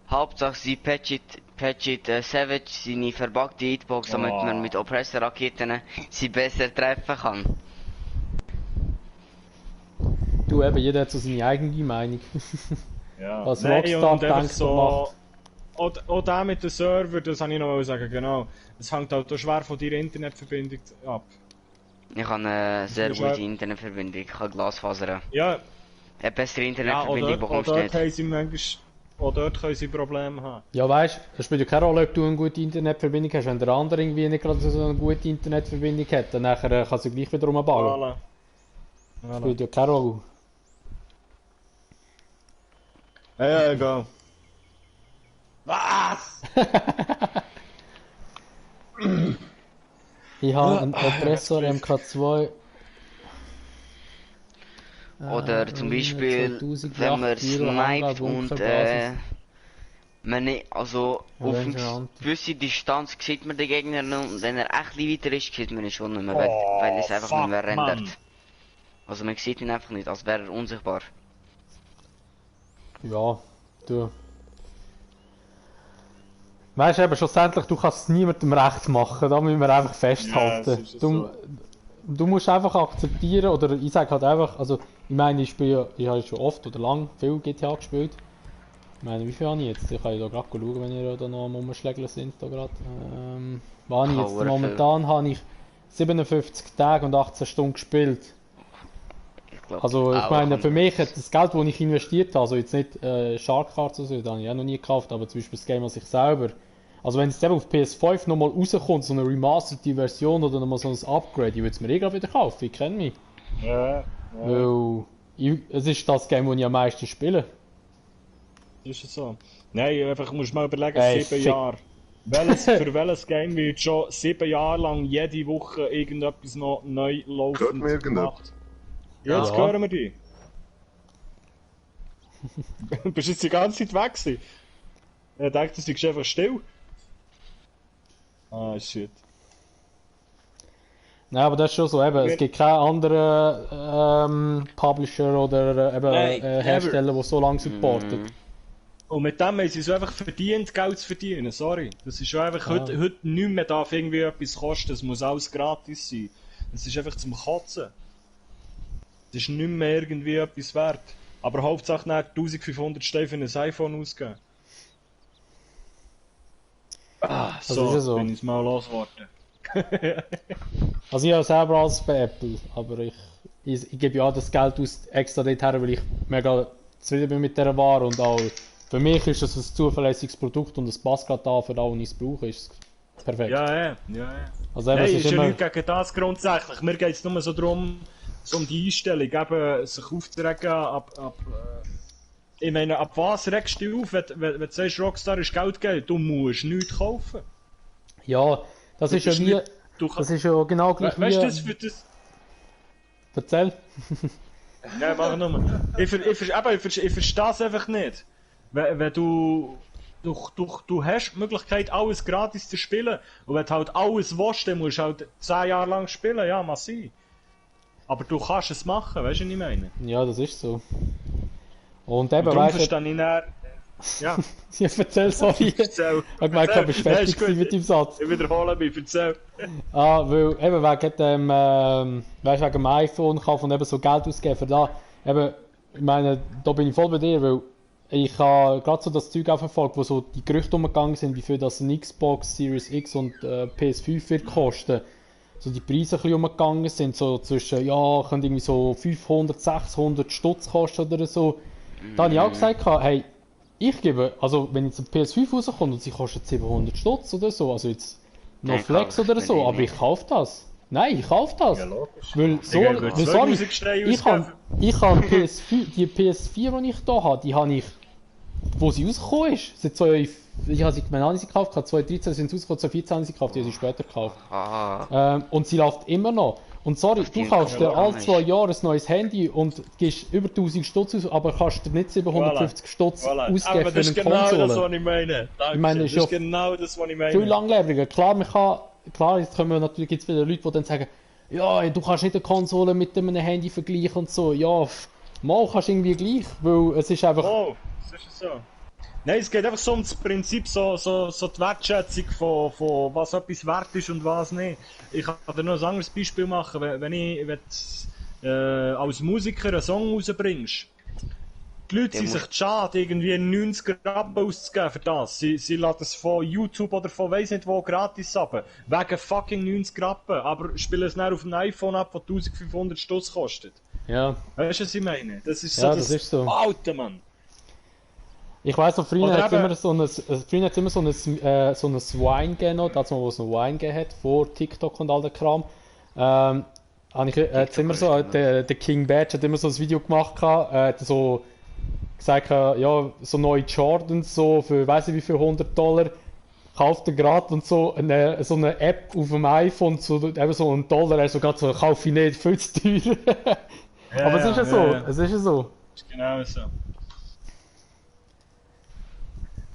Hauptsache sie patchet Savage seine verbuggte Hitbox, damit man mit Oppressor-Raketen sie besser treffen kann. Du eben, jeder hat so seine eigene Meinung. Ja. Was Rockstar denkt so, macht. Auch der mit dem Server, das habe ich noch sagen, genau. Es hängt halt auch schwer von deiner Internetverbindung ab. Ich habe eine sehr gute Internetverbindung, ich habe Glasfaser. Ja. Eine bessere Internetverbindung bekommst du nicht. Auch dort können sie Probleme haben. Ja, weißt du, es spielt ja keine Rolle, ob du eine gute Internetverbindung hast. Wenn der andere irgendwie nicht gerade so eine gute Internetverbindung hat, dann nachher kannst du gleich wieder rumballen. Das spielt ja keine Rolle. Ja, egal. Was? Ich habe einen Oppressor MK2. Oder zum Beispiel, wenn man sniped und man nicht, also auf eine gewisse Distanz sieht man den Gegner und wenn er echt weiter ist, sieht man ihn schon nicht mehr, weil es einfach nicht mehr rendert. Also man sieht ihn einfach nicht, als wäre er unsichtbar. Ja, du. Weißt du, eben, schlussendlich, du kannst es niemandem recht machen, da müssen wir einfach festhalten. Ja, du musst einfach akzeptieren, oder ich sage halt einfach, also ich meine, ich habe schon oft oder lang viel GTA gespielt. Ich meine, wie viel habe ich jetzt? Ich kann ja da gerade schauen, wenn ihr da noch am Umschlägeln sind. Da gerade. Was habe ich jetzt? Momentan habe ich 57 Tage und 18 Stunden gespielt. Also ich meine, für mich hat das Geld, das ich investiert habe, also jetzt nicht Shark Cards oder so, das habe ich auch noch nie gekauft, aber zum Beispiel das Game an sich selber. Also wenn es eben auf PS5 nochmal rauskommt, so eine remasterte Version oder nochmal so ein Upgrade, ich würde es mir eh wieder kaufen, ich kenne mich. Ja. Weil es ist das Game, das ich am meisten spiele. Ist es so? Nein, einfach musst du mal überlegen, 7 Jahre. Für welches Game wird schon 7 Jahre lang jede Woche irgendetwas noch neu laufend gemacht? Ja, jetzt hören wir dich. Bist du jetzt die ganze Zeit weg gewesen? Ich dachte, du bist einfach still. Ah, shit. Nein, aber das ist schon so, eben, es gibt keinen anderen Publisher oder Hersteller, der so lange supportet. Und mit dem haben sie so einfach verdient, Geld zu verdienen, sorry. Das ist schon einfach, heute nicht mehr darf irgendwie etwas kosten, es muss alles gratis sein. Das ist einfach zum Kotzen. Das ist nicht mehr irgendwie etwas wert. Aber Hauptsache nach 1500 Steine für ein iPhone ausgeben. Ah, so, bin ich mal losgeworden. Also ich habe selber alles bei Apple, aber ich gebe ja das Geld aus extra dort her, weil ich mega zufrieden bin mit dieser Ware und auch für mich ist es ein zuverlässiges Produkt und es passt gerade da für alle, die es brauchen, ist es perfekt. Ja. Also eben, nein, es ist ja immer... nicht gegen das grundsätzlich. Mir geht es nur so darum, um die Einstellung, eben, sich aufzuregen ich meine, ab was regst du auf, wenn du sagst, Rockstar ist Geldgeld, du musst nichts kaufen. Ja, das ist ja wie... Das ist ja genau gleich wie... Weißt du, das für das... Erzähl. Nein, mach nochmal. Ich verstehe es einfach nicht. Wenn du hast die Möglichkeit, alles gratis zu spielen. Und wenn du halt alles willst, dann musst du halt 10 Jahre lang spielen, ja, massiv. Aber du kannst es machen, weißt du, was ich meine? Ja, das ist so. Und eben, Darum weißt du... verstehe ich dann... Ja. Ja, erzähl, sorry. Erzähl. Ich habe gemerkt, du bist fertig mit deinem Satz. Ich wiederhole mich, erzähl. Weil eben wegen dem, weißt, wegen dem iPhone kaufen und eben so Geld ausgeben für da. Eben, ich meine, da bin ich voll bei dir, weil ich habe gerade so das Zeug auch verfolgt, wo so die Gerüchte umgegangen sind, wie viel das ein Xbox Series X und PS5 wird kosten. So die Preise ein bisschen umgegangen sind, so zwischen, ja, können irgendwie so 500, 600 Stutz kosten oder so. Da habe ich auch gesagt, hey, ich gebe, also wenn jetzt ein PS5 rauskommt und sie kostet 700 Stutz oder so, also jetzt noch Nein, Flex oder so, aber ich kaufe das. Nein, ich kaufe das. Ja, logisch. Weil so, weil, sorry, ich habe PS4, die PS4, die ich da habe, die habe ich, wo sie rausgekommen ist, seit 2, ich habe sie, meine sie gekauft, 2013 sind sie rausgekommen, 2014 habe ich sie gekauft, die habe sie später gekauft. Und sie läuft immer noch. Und sorry, du kaufst dir alle 2 Jahre ein neues Handy und gibst über 1000 Stutz aus, aber kannst dir nicht 750 Stutz ausgeben für eine Konsole. Das ist genau das, was ich meine. Danke. Ich meine, das ist genau das, was ich meine. Viel langlebiger. Klar, jetzt können wir natürlich, gibt's wieder Leute, die dann sagen, ja, du kannst nicht eine Konsole mit einem Handy vergleichen und so. Ja, mal kannst du irgendwie gleich, weil es ist einfach... Oh, das ist so. Nein, es geht einfach so um das Prinzip, so die Wertschätzung von was etwas wert ist und was nicht. Ich kann dir noch ein anderes Beispiel machen, wenn als Musiker einen Song rausbringst. Die Leute sind sich schade, irgendwie 90 Rappen auszugeben für das. Sie lassen es von YouTube oder von weiss nicht wo gratis ab. Wegen fucking 90 Rappen. Aber spielen es dann auf einem iPhone ab, das 1500 Stutz kostet. Ja. Weißt du, was ich meine? Das ist ja, so das ist so. Alte, Mann. Ich weiss noch, früher hat es immer so ein Swine gegeben, das wo es noch Wine gegeben hat, vor TikTok und all der Kram. Immer so, der King Badge hat immer so ein Video gemacht, hat so gesagt, ja, so neue Jordans, so für weiss nicht wie viel $100, kauft er gerade und so eine App auf dem iPhone, so, eben so $1, also gerade so, kaufe ich nicht, viel zu teuer. Ja, aber es ist ja so, ja. es ist ja so. Das ist genau so.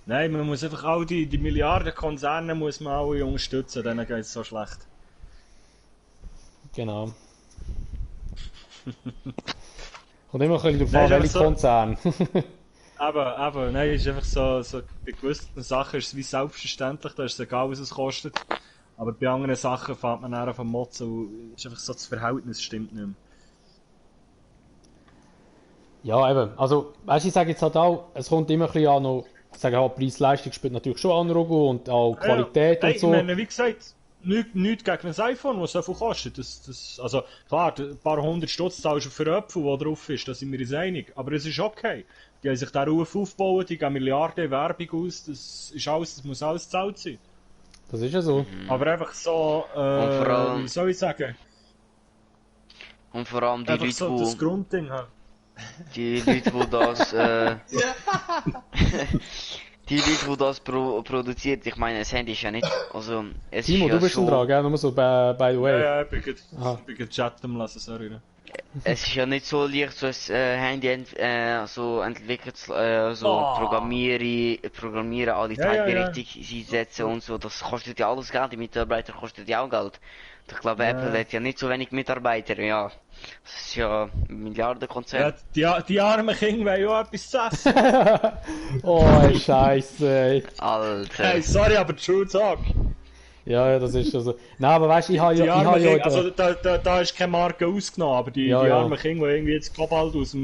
Nein, man muss einfach all die Milliardenkonzerne muss man alle unterstützen, denen geht es so schlecht. Genau. Und immer ein bisschen auf welche Konzerne. Aber nein, es ist einfach so bei gewissen Sachen ist es wie selbstverständlich, da ist es egal, was es kostet. Aber bei anderen Sachen fängt man dann auf den Motzen und ist einfach so das Verhältnis stimmt nicht mehr. Ja, eben. Also, weißt du, ich sage jetzt halt auch, es kommt immer ein bisschen an noch, ich sage auch, Preis-Leistung spielt natürlich schon an, Rogo, und auch Qualität und so. Ich meine, wie gesagt, nichts gegen ein iPhone, das so viel kostet. Also, klar, ein paar 100 Stutz zahlst du für einen Apfel, der drauf ist, da sind wir uns einig. Aber es ist okay. Die haben sich den Ruf aufgebaut, die geben Milliarden Werbung aus, das muss alles gezahlt sein. Das ist ja so. Aber einfach so, wie soll ich sagen? Und vor allem die einfach Leute, so das Grundding haben. Die Leute, die das, die Leute, die das produziert, ich meine, das Handy ist ja nicht, also, es Timo, ist ja du bist schon dran, gell? Nur so, by the way. Ja, ich bin chatten lassen, sorry. Es ist ja nicht so leicht, so ein Handy so entwickelt, so programmieren, alle Teile richtig einsetzen und so, das kostet ja alles Geld, die Mitarbeiter kosten ja auch Geld. Ich glaube, Apple hat ja nicht so wenig Mitarbeiter, ja. Das ist ja ein Milliardenkonzern. Ja, die armen Kinder wollen ja auch etwas zu essen. Oh, Scheiße, ey. Alter. Hey, sorry, aber True Talk. Ja, das ist schon so. Nein, aber weißt du, ich habe ja... Also, da ist keine Marke ausgenommen, aber die armen Kinder, die irgendwie jetzt Kobalt aus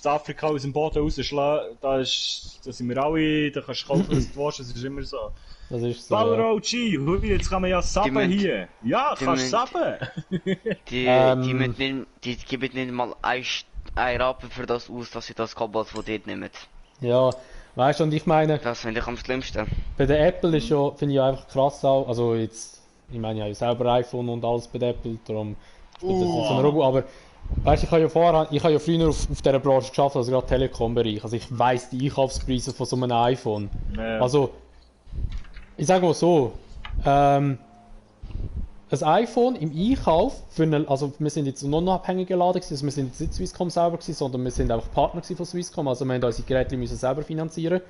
Afrika aus dem Boden rausschlagen, da sind wir alle, da kannst du kaufen, was du willst, das ist immer so. Das ist so. Baller OG, jetzt kann man ja sabben hier. Ja, kannst sabben. Die geben nicht mal ein Rappen für das aus, dass sie das Kobalt von dort nehmen. Ja, weißt du, und ich meine... Das finde ich am schlimmsten. Bei der Apple ist ja, finde ich einfach krass auch, also jetzt, ich meine, ich habe ja selber iPhone und alles bei der Apple, darum spielt das nicht so eine Rolle, aber weißt du, ich habe ja früher auf dieser Branche geschafft, also gerade Telekom-Bereich, also ich weiss die Einkaufspreise von so einem iPhone. Ja. Also, ich sage mal so, ein iPhone im Einkauf, also wir sind jetzt noch abhängiger Laden, also wir sind jetzt nicht Swisscom selber gewesen, sondern wir sind einfach Partner von Swisscom, also wir haben unsere Geräte müssen selber finanzieren.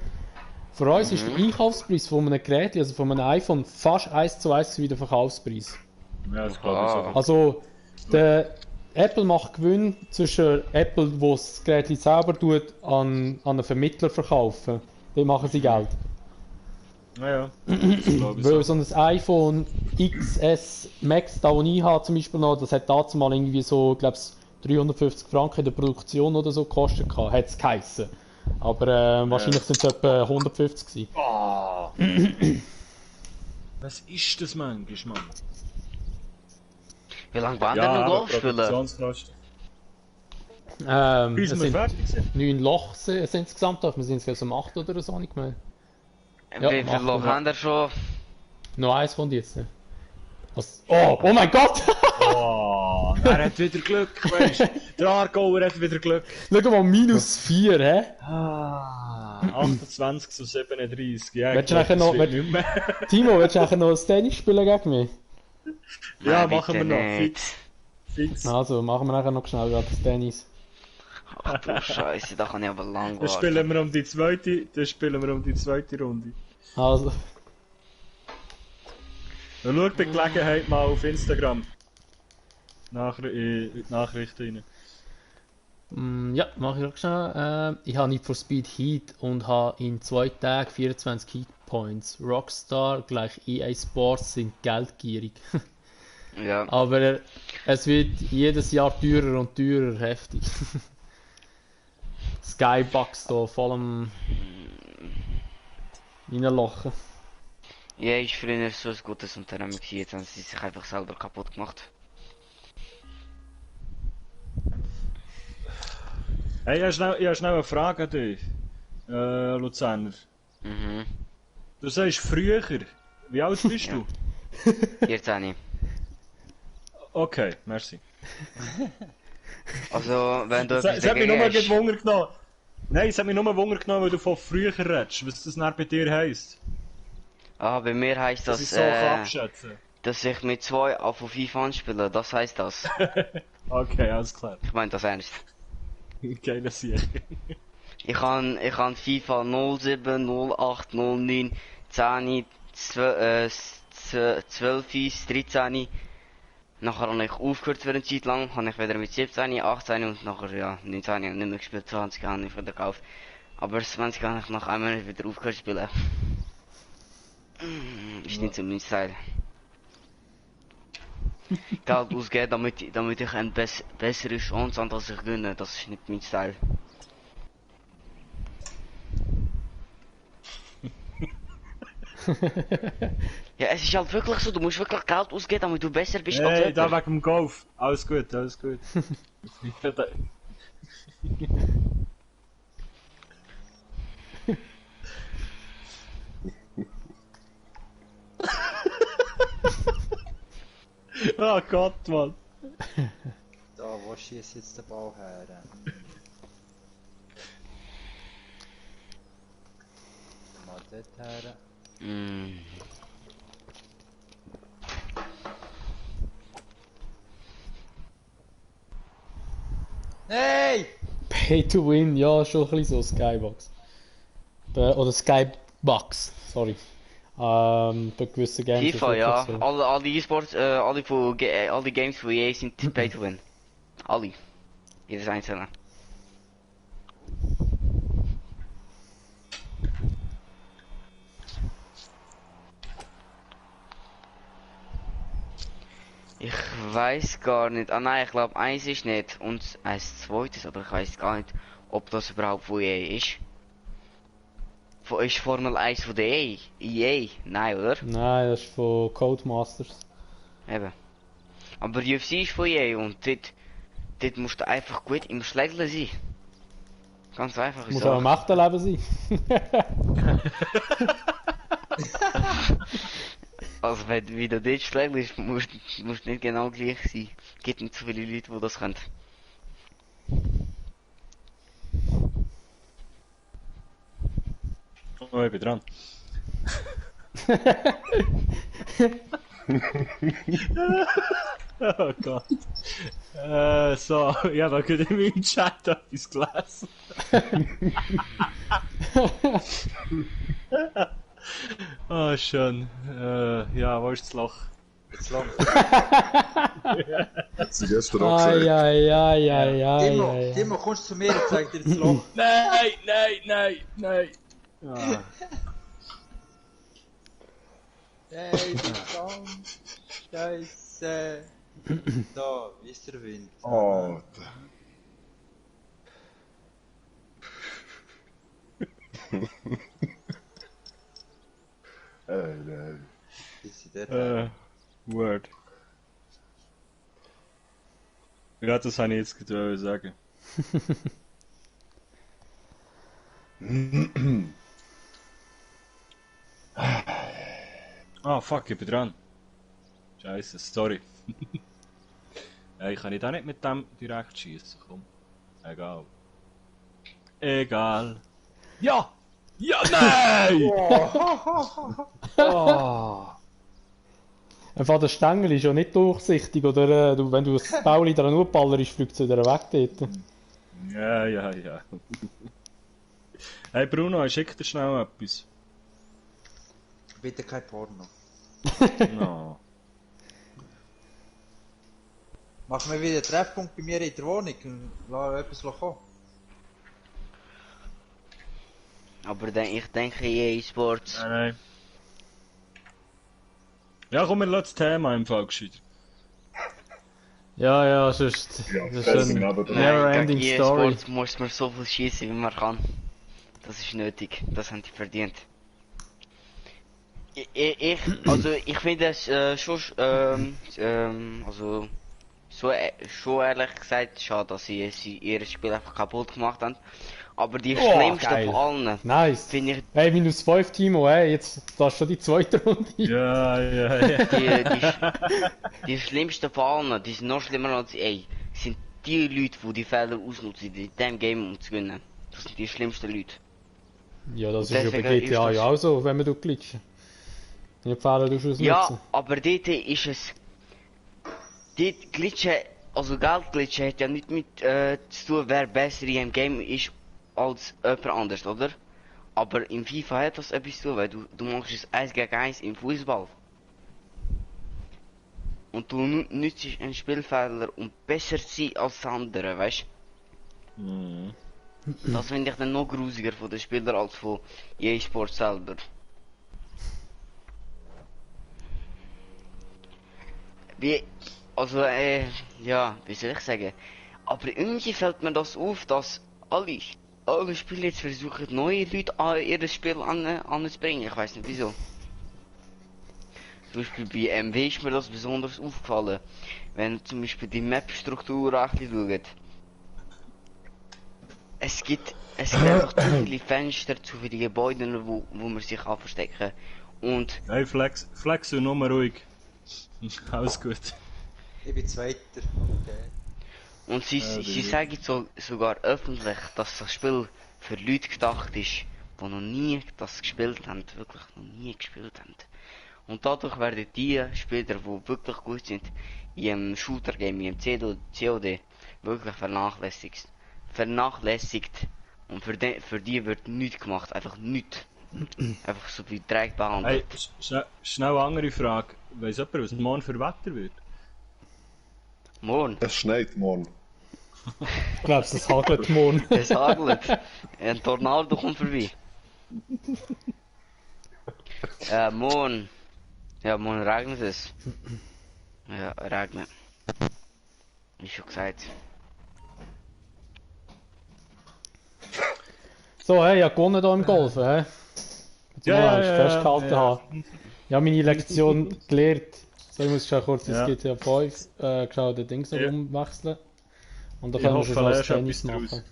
Für uns ist der Einkaufspreis von einem Gerät, also von einem iPhone, fast 1:1 wie der Verkaufspreis. Ja, das glaube ich so. Also, der Apple macht Gewinn zwischen Apple, wo das Gerät selber tut, an einen Vermittler verkaufen. Dann machen sie Geld. Naja, das glaube ich Weil so. so ein iPhone XS Max, da wo ich habe zum Beispiel noch, das hat dazu mal irgendwie so, glaube ich, 350 Franken in der Produktion oder so gekostet gehabt, hat es geheissen. Aber wahrscheinlich sind es etwa 150 gewesen. Oh. Was ist das manchmal, Mann? Wie lange waren Ja, denn noch aber Golf spielen? Produktionskosten. Es Bis wir sind fertig sind. 9 Loch sind insgesamt, wir sind jetzt um 8 oder so nicht mehr. Wie viele Loch haben wir schon? Noch eins kommt jetzt. Was? Oh mein Gott! Oh, er hat wieder Glück, weißt du? Der Aargauer hat wieder Glück. Schau mal, minus 4, hä? 28 zu 37. Ja, Willst du nachher noch, Timo, willst du nachher noch ein Tennis spielen gegen mich? Ja, Nein, machen wir bitte noch. nicht. Fix. Also, machen wir nachher noch schnell gerade das Tennis. Ach du Scheiße, da kann ich aber lang Dann warten. spielen wir um die zweite Runde. Also, Dann schaut bei Gelegenheit mal auf Instagram. Nachrichten rein. ja, mache ich auch schnell. Ich habe Need for Speed Heat und habe in 2 Tagen 24 Heat Points. Rockstar gleich EA Sports sind geldgierig. Ja. Aber es wird jedes Jahr teurer und teurer, heftig. Skybucks da voll am reinlachen. Ja, ich früher so ein gutes Unternehmen gewesen, jetzt haben sie sich einfach selber kaputt gemacht. Hey, ich habe schnell eine Frage an dich, Luzerner. Mhm. Du sagst früher. Wie alt bist du? 14. Okay, merci. Also, wenn du Es hat mich nur mal Wunder genommen. Nein, es hat mich nur Wunder genommen, weil du von früher redest, was das dann bei dir heisst. Ah, bei mir heisst das, Ich so abschätzen. dass ich mit 2 auf 5 anspiele, das heisst das. Okay, alles klar. Ich meine das ernst. Geiler Sieg. Ich kann FIFA 07, 08, 09, 10, 12, 13. Nachher habe ich aufgehört für eine Zeit lang, habe ich wieder mit 17, 18 und nachher ja 19 nicht mehr gespielt, 20 habe ich wieder gekauft. Aber 20 habe ich nach einem Monat wieder aufgehört zu spielen. Ist nicht so mein Style. Geld ausgeben, damit ich eine bessere Chance habe, dass ich gewinne, das ist nicht mein Style. Ja, es ist halt wirklich so, du musst wirklich Geld ausgeben, damit du besser bist als Hey, da jemand. wegen dem Golf. Alles gut, alles gut. Oh Gott, Mann. Da, wo schießt jetzt der Ball her? Mal dort her. Hey! Pay to win, ja, schon ein bisschen so Skybox. Oder Skybox, sorry. Bei gewissen Games ist FIFA, es ja. so. Alle E-Sports, alle Games von EA sind pay to win. Alle. Jedes einzelne. Ich weiß gar nicht. Ah nein, ich glaube eins ist nicht und eins zweites, aber ich weiß gar nicht, ob das überhaupt von EA ist. Ist Formel 1 von der EA? Nein, oder? Nein, das ist von Codemasters. Eben. Aber UFC ist von EA und dort musst du einfach gut im Schlägeln sein. Ganz einfach. Muss auch im echten Leben sein. Also wenn du wieder dort schlägelst, musst du nicht genau gleich sein. Es gibt nicht so viele Leute, die das können. Oh, ich bin dran. Oh Gott. So, ich habe gerade in meinem Chat etwas gelesen. Oh, schön. Ja, wo ist das Loch? Das Loch. Das ist gestern auch gesagt. Timo, kommst du zu mir und zeig dir das Loch? Nein! Ah. Hey, verdammt. Scheiße. Da, wie ist der Wind? Oh. Nein. Ist der Word. Ja, das habe ich jetzt gerade sagen. Ah, fuck, ich bin dran. Scheiße, sorry. Ich kann nicht auch nicht mit dem direkt schießen, komm. Egal. Ja! Ja, nein! Einfach der Stängel ist ja nicht durchsichtig, oder wenn du das Bauli dran nur ballerst, fliegt es wieder weg dort. Ja. Hey Bruno, ich schick dir schnell etwas. Bitte kein Porno. No. Machen wir wieder einen Treffpunkt bei mir in der Wohnung und lassen etwas kommen. Aber ich denke E-Sports. Nein. Ja, komm, wir lassen das Thema im Fall gescheit. Ja, sonst. Ja, Das das ist ist eine aber never-ending Story. E-Sports muss man so viel schießen, wie man kann. Das ist nötig. Das haben die verdient. Ich finde es schon ehrlich gesagt schade, dass sie ihr Spiel einfach kaputt gemacht haben. Aber die schlimmste geil. von allen Nice. finde ich Hey, -5 Timo, jetzt darfst du schon die zweite Runde. Ja. die schlimmsten von allen, die sind noch schlimmer als sind die Leute, die die Fehler ausnutzen in diesem Game, um zu gewinnen. Das sind die schlimmsten Leute. Ja, das ist ja bei Deswegen GTA ist ja auch so, wenn man glitschen. Die Fehler ausnutzen. Ja, aber dort ist es... Dort glitchen, also Geldglitchen hat ja nicht mit zu tun, wer besser in einem Game ist als jemand anders, oder? Aber im FIFA hat das etwas zu tun, weil du machst es 1 gegen 1 im Fußball. Und du nützt einen Spielfehler, um besser zu sein als andere, weißt du? Das finde ich dann noch grusiger von den Spielern als von E-Sport selber. Wie soll ich sagen? Aber irgendwie fällt mir das auf, dass alle Spieler jetzt versuchen, neue Leute an ihr Spiel anzubringen. Ich weiß nicht wieso. Zum Beispiel bei MW ist mir das besonders aufgefallen. Wenn zum Beispiel die Map-Struktur schaut. Es gibt einfach zu viele Fenster, zu viele Gebäude, wo man sich verstecken kann. Und... Hey Flex, nur mal ruhig. Alles gut. Ich bin Zweiter. Okay. Und sie sagen sogar öffentlich, dass das Spiel für Leute gedacht ist, die noch nie das gespielt haben, wirklich noch nie gespielt haben. Und dadurch werden die Spieler, die wirklich gut sind, in einem Shooter-Game, in einem COD, wirklich vernachlässigt. Und für die wird nichts gemacht, einfach nichts. Einfach so wie Dreck behandelt. Hey, schnell eine andere Frage. Weiss jemand, was morgen für Wetter wird? Morgen? Es schneit morgen. Ich glaube, es hagelt morgen. Es hagelt. Ein Tornado kommt vorbei. Morgen. Ja, morgen regnet es. Ja, regnet. Wie schon gesagt. So, hey, ich habe gewonnen hier im Golf, hä? Ja, festgehalten haben. Ja, meine Lektion gelernt. So, ich muss schon kurz ins GTA 5 geschaut, den Dings noch umwechseln. Und dann können wir schon das Tennis machen.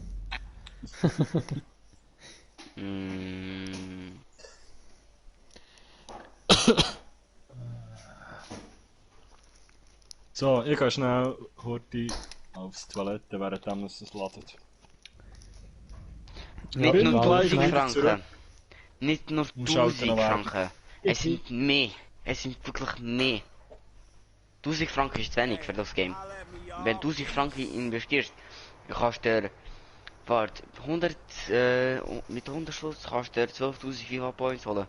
So, ich gehe schnell Horti aufs Toilette, während es ladet. Nicht Ja, nur gleich 1000 wieder zurück. Franken. Nicht nur 1000 Franken. Es sind mehr. Es sind wirklich mehr. 1000 Franken ist zu wenig für das Game. Wenn du 1000 Franken investierst, kannst du mit 100 Schuss kannst du 12.000 FIFA Points holen.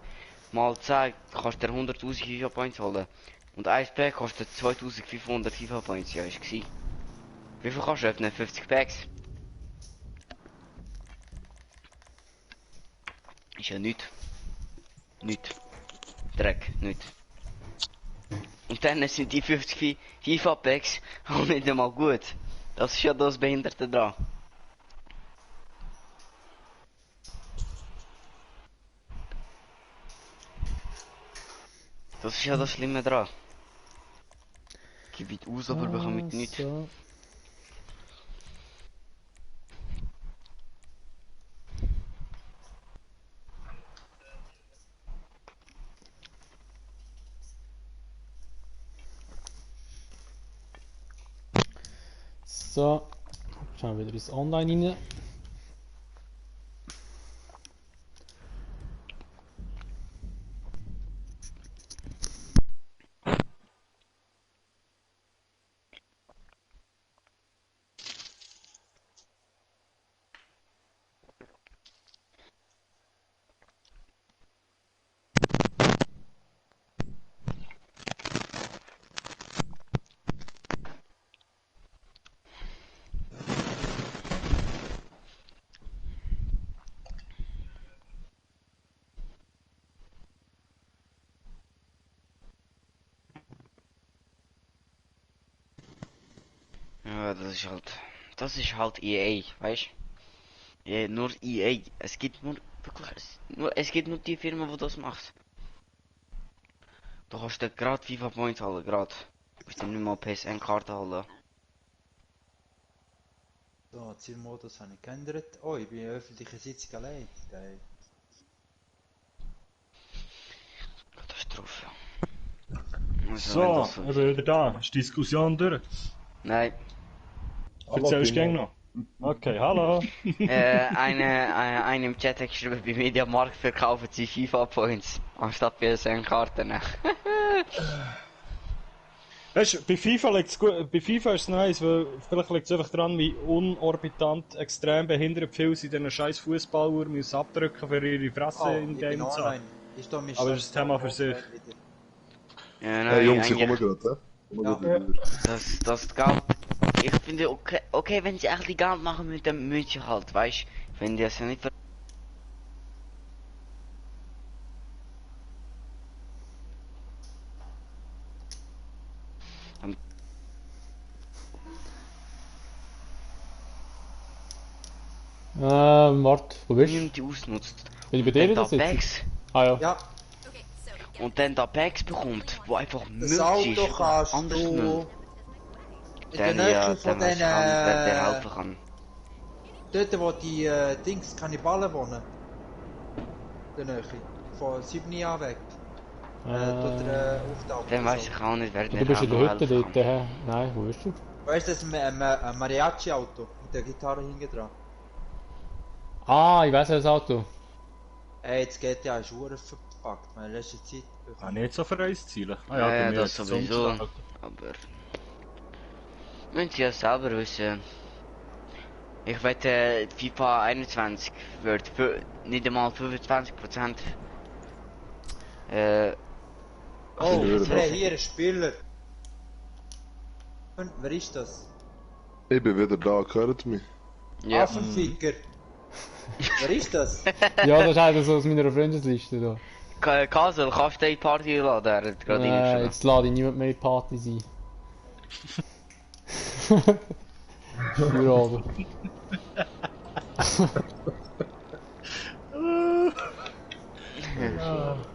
Mal 10 kannst du 100.000 FIFA Points holen. Und ein Pack kostet 2500 FIFA Points, ja, ist gsi. Wie viel kannst du öffnen? 50 Packs? Ist ja nichts. Nichts. Dreck, nichts. Und dann sind die 50 FIFA Packs auch nicht einmal gut. Das ist ja das Behinderte dran. Das ist ja das Schlimme dran. Gib it aus, aber bekomme ich nichts. So, schauen wir wieder ins Online rein. Ja, das ist halt EA, weißt? Ja, nur EA. Es gibt nur, es gibt nur die Firma, die das macht. Du kannst dir gerade FIFA Points holen, gerade. Du musst dir nicht mal PSN-Karte holen. So, Zielmodus habe ich geändert. Oh, ich bin in öffentlicher Sitzung allein. Geil. Katastrophe. So, ich bin wieder da. Ist die Diskussion durch? Nein. Erzählst du gern noch? Okay, hallo. Einer im Chat hat geschrieben, bei Mediamarkt verkaufen sie FIFA Points anstatt PSN-Karten. Weißt du, bei FIFA liegt's gut, bei FIFA ist es nice, weil vielleicht liegt es einfach daran, wie unorbitant, extrem behindert viele in diesen scheiß Fußballuhr müssen abdrücken für ihre Fresse in Game zu haben. Aber das ist ein Thema für sich. Ja, nein, Hey Jungs, ich komme gerade, Das gab. Ich finde okay, wenn sie eigentlich Geld machen mit dem München halt, weißt du? Wenn die das ja nicht Warte, wo bist du? die ausnutzt. Bin ich bei dir und oder da Packs, Ah ja. Ja. und dann da Packs bekommt, wo einfach Das Müll Auto ist, kannst anders du Müll. in Dann der ja, Nähe von dann weiß ich auch nicht, wer dir helfen den kann. dort wo die Kannibalen wohnen. In der Nähe. Von 7 Jahren weg. Dort auftauchen. Dann weiß ich auch nicht, wer dir Du bist in der Hütte helfen dort, kann. hä? Nein, wo bist du? Weißt du, das ist ein Mariachi-Auto mit der Gitarre hinten dran. Ah, ich weiss das Auto. Ey, jetzt geht ja Schuhe verpackt, meine letzte Zeit. Ah, nicht so für uns Ziele. Ah Ja, bei mir das hat's sowieso. sonst- Aber müssen sie ja selber wissen. Ich wette, FIFA 21 wird für nicht einmal 25%. Oh, höre wir haben das. hier einen Spieler. Und, wer ist das? Ich bin wieder da, hört mich? Ja. Affenficker. Wer ist das? Ja, das ist einer so aus meiner Freundesliste da. Kasel, kannst du die Party laden? Er hat gerade reingeschrieben. Jetzt lade ich niemand mehr in die Party sein. Für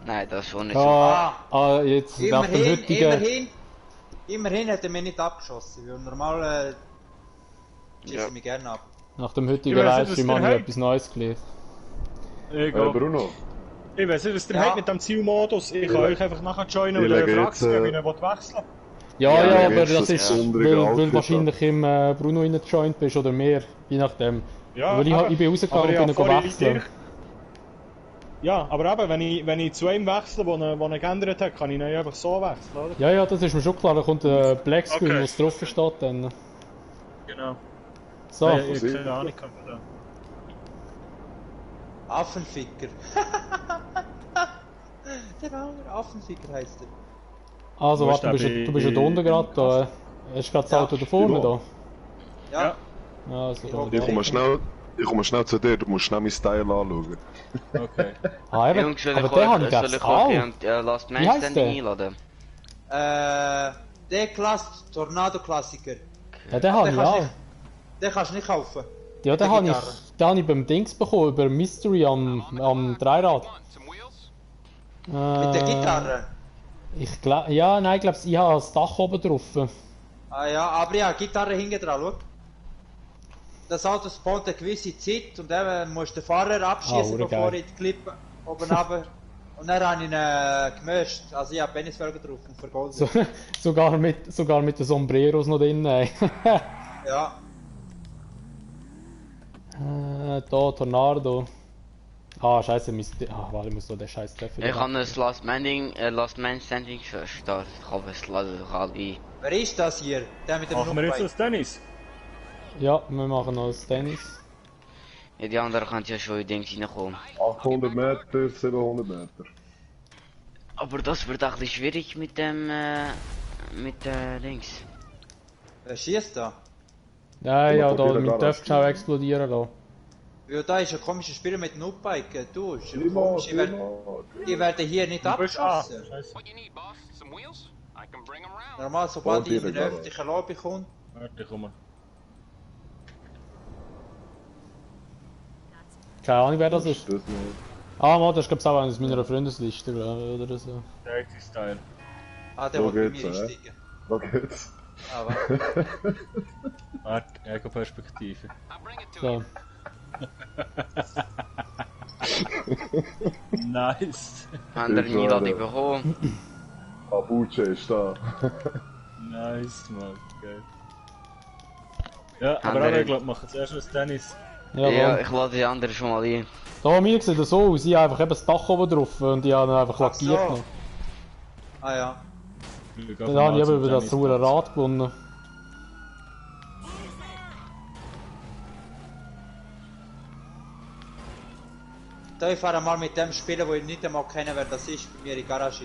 Nein, das ist schon nicht so. Jetzt nach dem heutigen... Immerhin hat er mich nicht abgeschossen, weil normal schieße Ja. ich mich gerne ab. Nach dem heutigen Ich weiss nicht, Livestream was habe der ich etwas Neues gelernt. Egal. Bruno, Ich weiß nicht, was der Ja. hat mit dem Zielmodus. Ich kann euch einfach nachher joinen Ich und lege fragst, jetzt, wie ihr wechseln. Ja, Ja, ja, ja, aber jetzt das das ist, besondere weil Outfit du wahrscheinlich im Bruno reingejoint bist oder mehr, je nachdem. Ja, Weil ich bin rausgegangen und bin vorhin wechseln. dir- Ja, aber eben, wenn ich zu einem wechsle, wo er geändert hat, kann ich ihn einfach so wechseln, oder? Ja, ja, das ist mir schon klar, da kommt ein Black Screen, Okay. wo es drauf steht dann. Genau. So, Ja, ich keine Ahnung von da. Affenficker. Der Affenficker heißt er. Also Wo warte, ist der du bist ja da unten gerade da. Hast du gerade das Auto da vorne da? Ja. Also, da. Ich komme schnell zu dir, du musst schnell meinen Style anschauen. Okay. Ah, eben, Jungs, soll aber ich den habe ich soll glaub's ich auch. euch Last Man Wie heisst Standing der? einladen? Der Tornado-Klassiker. Ja, den habe ich auch. Den kannst du nicht kaufen. Ja, den habe ich beim Dings bekommen, über Mystery am Dreirad. Mit der Gitarre? Ich glaube, ja, nein, ich glaube, ich habe das Dach oben drauf. Ah ja, aber ja, Gitarre hinten dran, schau. Das Auto spawnt eine gewisse Zeit und dann musst du den Fahrer abschießen, bevor ich die Klippe oben runter. Und dann habe ich ihn gemischt. Also ich habe Penisfelgen drauf und vergoldet. Sogar mit den Sombreros noch drin. Ja. Da, Tornado. Ah, scheiße, warte, ich muss noch den Scheiß treffen. Ich habe das Last Man Standing gestartet. Ich hoffe, es ladet sich alle ein. Wer ist das hier? Der mit dem Machen wir jetzt das Tennis? Ja, wir machen noch das Tennis. Ja, die anderen können ja schon in Dings reinkommen. 800 Meter, 700 Meter. Aber das wird auch ein bisschen schwierig mit dem, Dings. Wer schießt da? Ja, da, mit dürfen auch explodieren da. Ja, da ist ein komischer Spieler mit einem Upbike. Du, ist komisch. Ich werde hier nicht abgeschossen. Normal, sobald ich in den öffentlichen Lobby komme. Warte, ich komme. Keine Ahnung, wer das ist. Ah, Mann, das ist glaube ich auch eines meiner Freundesliste oder so. Der ist Style. Ah, der wollte bei mir einsteigen. Da geht's. Aber. Warte, Ego-Perspektive. So. Nice. Haben wir eine Einladung bekommen? Abuche ist da. Nice, Mann. Geil. Ja, aber alle, ich glaube, machen zuerst das Tennis. Ja, ich lade die anderen schon mal ein. Da, mir sieht das so aus, ich habe einfach eben das Dach oben drauf und ich habe ihn einfach lackiert noch. Ah ja. Dann habe ich eben über das hohe Rad gewonnen. Da ich fahre mal mit dem spielen, wo ich nicht einmal kenne, wer das ist, bei mir in die Garage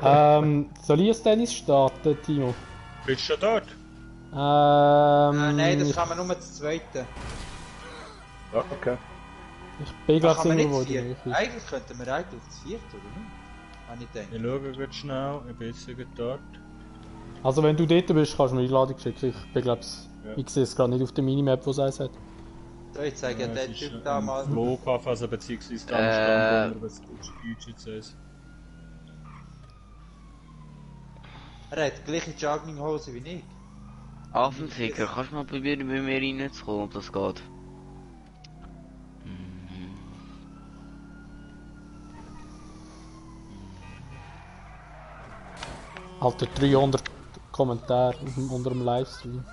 rein. Soll ich das Tennis starten, Timo? Bist du schon dort? Nein, das kann man nur zu zweiten. Okay. Ich bin gerade so irgendwo. wo Eigentlich könnten wir eigentlich das vierte, oder nicht? Habe ich gedacht. Ich schaue gerade schnell, ich bin jetzt dort. Also wenn du dort bist, kannst du mir Einladung schicken. Ich bin glaube ich sehe es gerade nicht auf der Minimap, wo es eins hat. So, ich zeige ja den Typ da mal. Flughafen, also beziehungsweise am Stand, oder was Budget ist. Er hat die gleiche Jogginghose wie ich. Affenficker, kannst du mal probieren, bei mir reinzukommen, ob das geht? Alter, 300 Kommentare unter dem Livestream.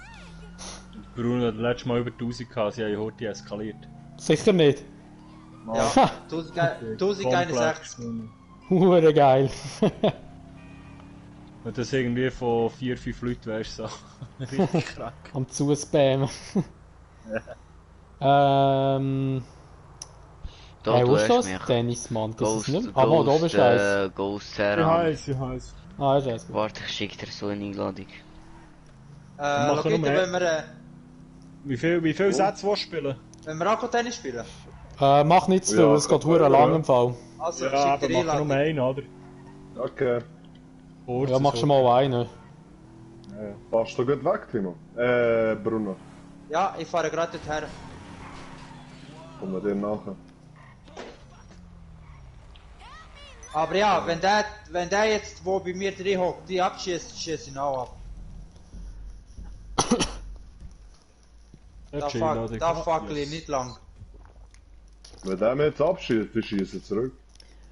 Bruno hat letztes Mal über 1000 gehabt, sie haben heute eskaliert. Sicher nicht. Ja, 1061. Hure geil. Wenn das irgendwie von 4-5 Leuten wärst, so. Richtig krank. Am Zuspammen. Da, wo ist das? mich. Tennismann, das ist nicht mehr. Ah, da bist du eins. Ghost Ich Heran. heiß. Ah, ist eins. Warte, ich schicke dir so eine Einladung. Wenn wir... Wie viel Sätze willst du spielen? Wenn wir auch Tennis spielen? Mach nicht zu viel, es geht hure lang im Fall. Also, Ja, aber mach nur einen, oder? Okay. Ja, mach schon mal einen. Passt du gut weg, Timo? Bruno. Ja, ich fahre gerade dorthin. Kommen wir dir nachher. Aber ja, wenn der jetzt, wo bei mir drin hockt, die abschießt, schieße ich ihn auch ab. Da fackel ich nicht lang. Wenn der mir jetzt abschießt, dann schießt er zurück.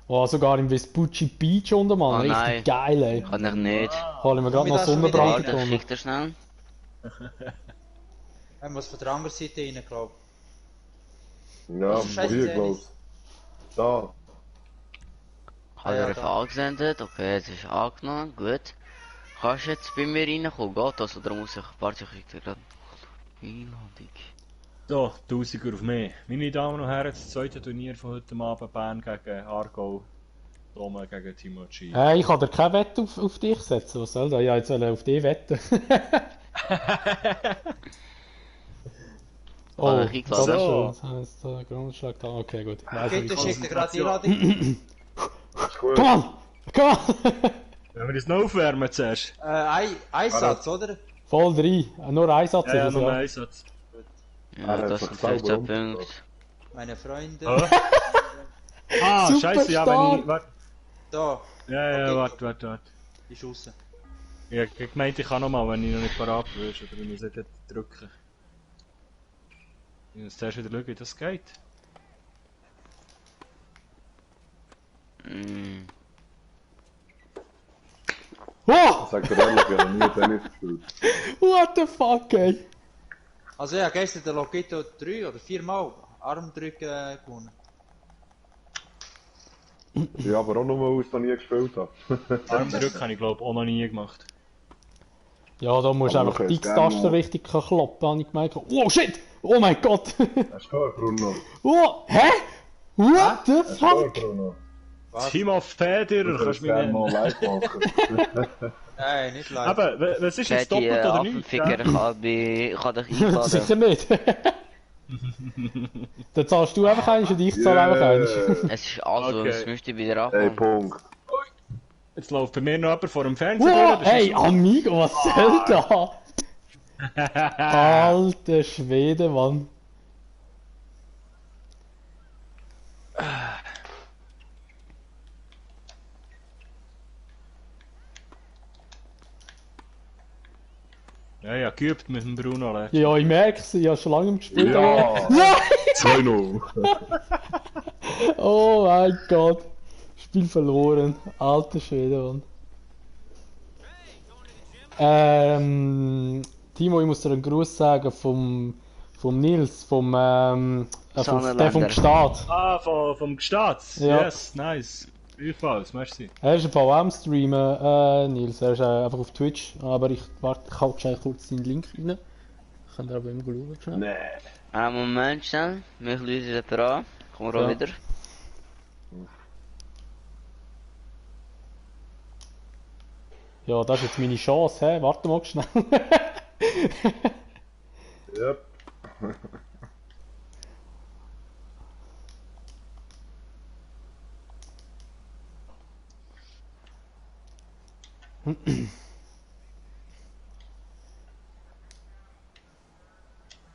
Oh, sogar im Vespucci Beach unten, Mann. Oh, nein. Richtig geil, ey. Kann ich nicht. Hol ich mir gerade noch Sonnenbrand Warte, ich schick dir schnell. Er muss von der anderen Seite rein, glaub ich. Ja, hier, glaub ich. Da. Hat er einfach angesendet, okay, jetzt ist angenommen, gut. Kannst du jetzt bei mir reinkommen, geht das? Oder muss ich, warte, ich krieg dir gerade Einladung. So, 1000er auf mich. Meine Damen und Herren, das zweite Turnier von heute Abend, Bern gegen Aargau. Tome gegen Timochi. Hey, ich kann dir keine Wette auf dich setzen, was soll das? Ich wollte jetzt auf dich wetten. Oh, so. Das heißt, Grundschlag da. Okay, gut. Bitte schick dir gerade die Ladung. Komm on! Komm on! Wenn wir das noch aufwärmen zuerst. Ein Satz, oder? Voll 3. Nur ein Satz Ja, ist es, nur ja. ein Satz. Ja, das sind 15 Punkte. Meine Freunde. Ah, scheiße, ja, wenn ich... Warte. Da. Ja, warte. Ist raus. Ja, ich meinte, ich kann nochmal, wenn ich noch nicht parat bin, oder wenn ich es nicht drücken. Ich muss zuerst wieder schauen, wie das geht. Oh! Sag dir ehrlich, ich habe nie Tennis gespielt. What the fuck, ey? Also ja, gestern der Logito 3 oder 4 Mal Armdrücken gewonnen. Ja, aber auch nur, weil ich es noch nie gespielt habe. Armdrücken habe ich glaube auch noch nie gemacht. Ja, da musst du Aber einfach du die kannst X-Taste gerne richtig kloppen, habe ich gemerkt. Oh shit! Oh mein Gott! Hast du gehört, Bruno? Oh, hä? What the Hast du gehört, fuck? Bruno? Timo Federer, Du kannst kannst du mich gerne mal nennen. live machen. Nein, nicht live. Aber, was ist jetzt Fährt die doppelt oder nicht? Affenficker kann dich einladen. Sicher nicht. Dann zahlst du einfach eins und ich zahle einfach eins. Es ist also, Okay. es müsste wieder Hey, anfangen. Punkt. Jetzt läuft bei mir noch jemand vor dem Fernseher. Wow, das ist hey, so- Amigo, was soll da? Alter Schwede, Mann. Ja, geübt mit dem Bruno. Letztens. Ja, ich merk's, ich habe schon lange gespielt. Ja. Nein! 2-0. Oh mein Gott. Spiel verloren. Alter Schwede, Mann. Timo, ich muss dir einen Gruß sagen vom Nils, der vom Gstaad. Ah, vom Gstaad. Ja. Yes, nice. Gleichfalls, merci. Er ist ein paar am streamen, Nils. Er ist einfach auf Twitch. Aber ich halte schnell kurz seinen Link rein. Ich kann da bei ihm schauen. Schnell. Nee. Einen Moment schnell, mich lösen jemand an. Komm Ja. auch wieder. Ja, das ist jetzt meine Chance, hä? Warte mal schnell. Yep.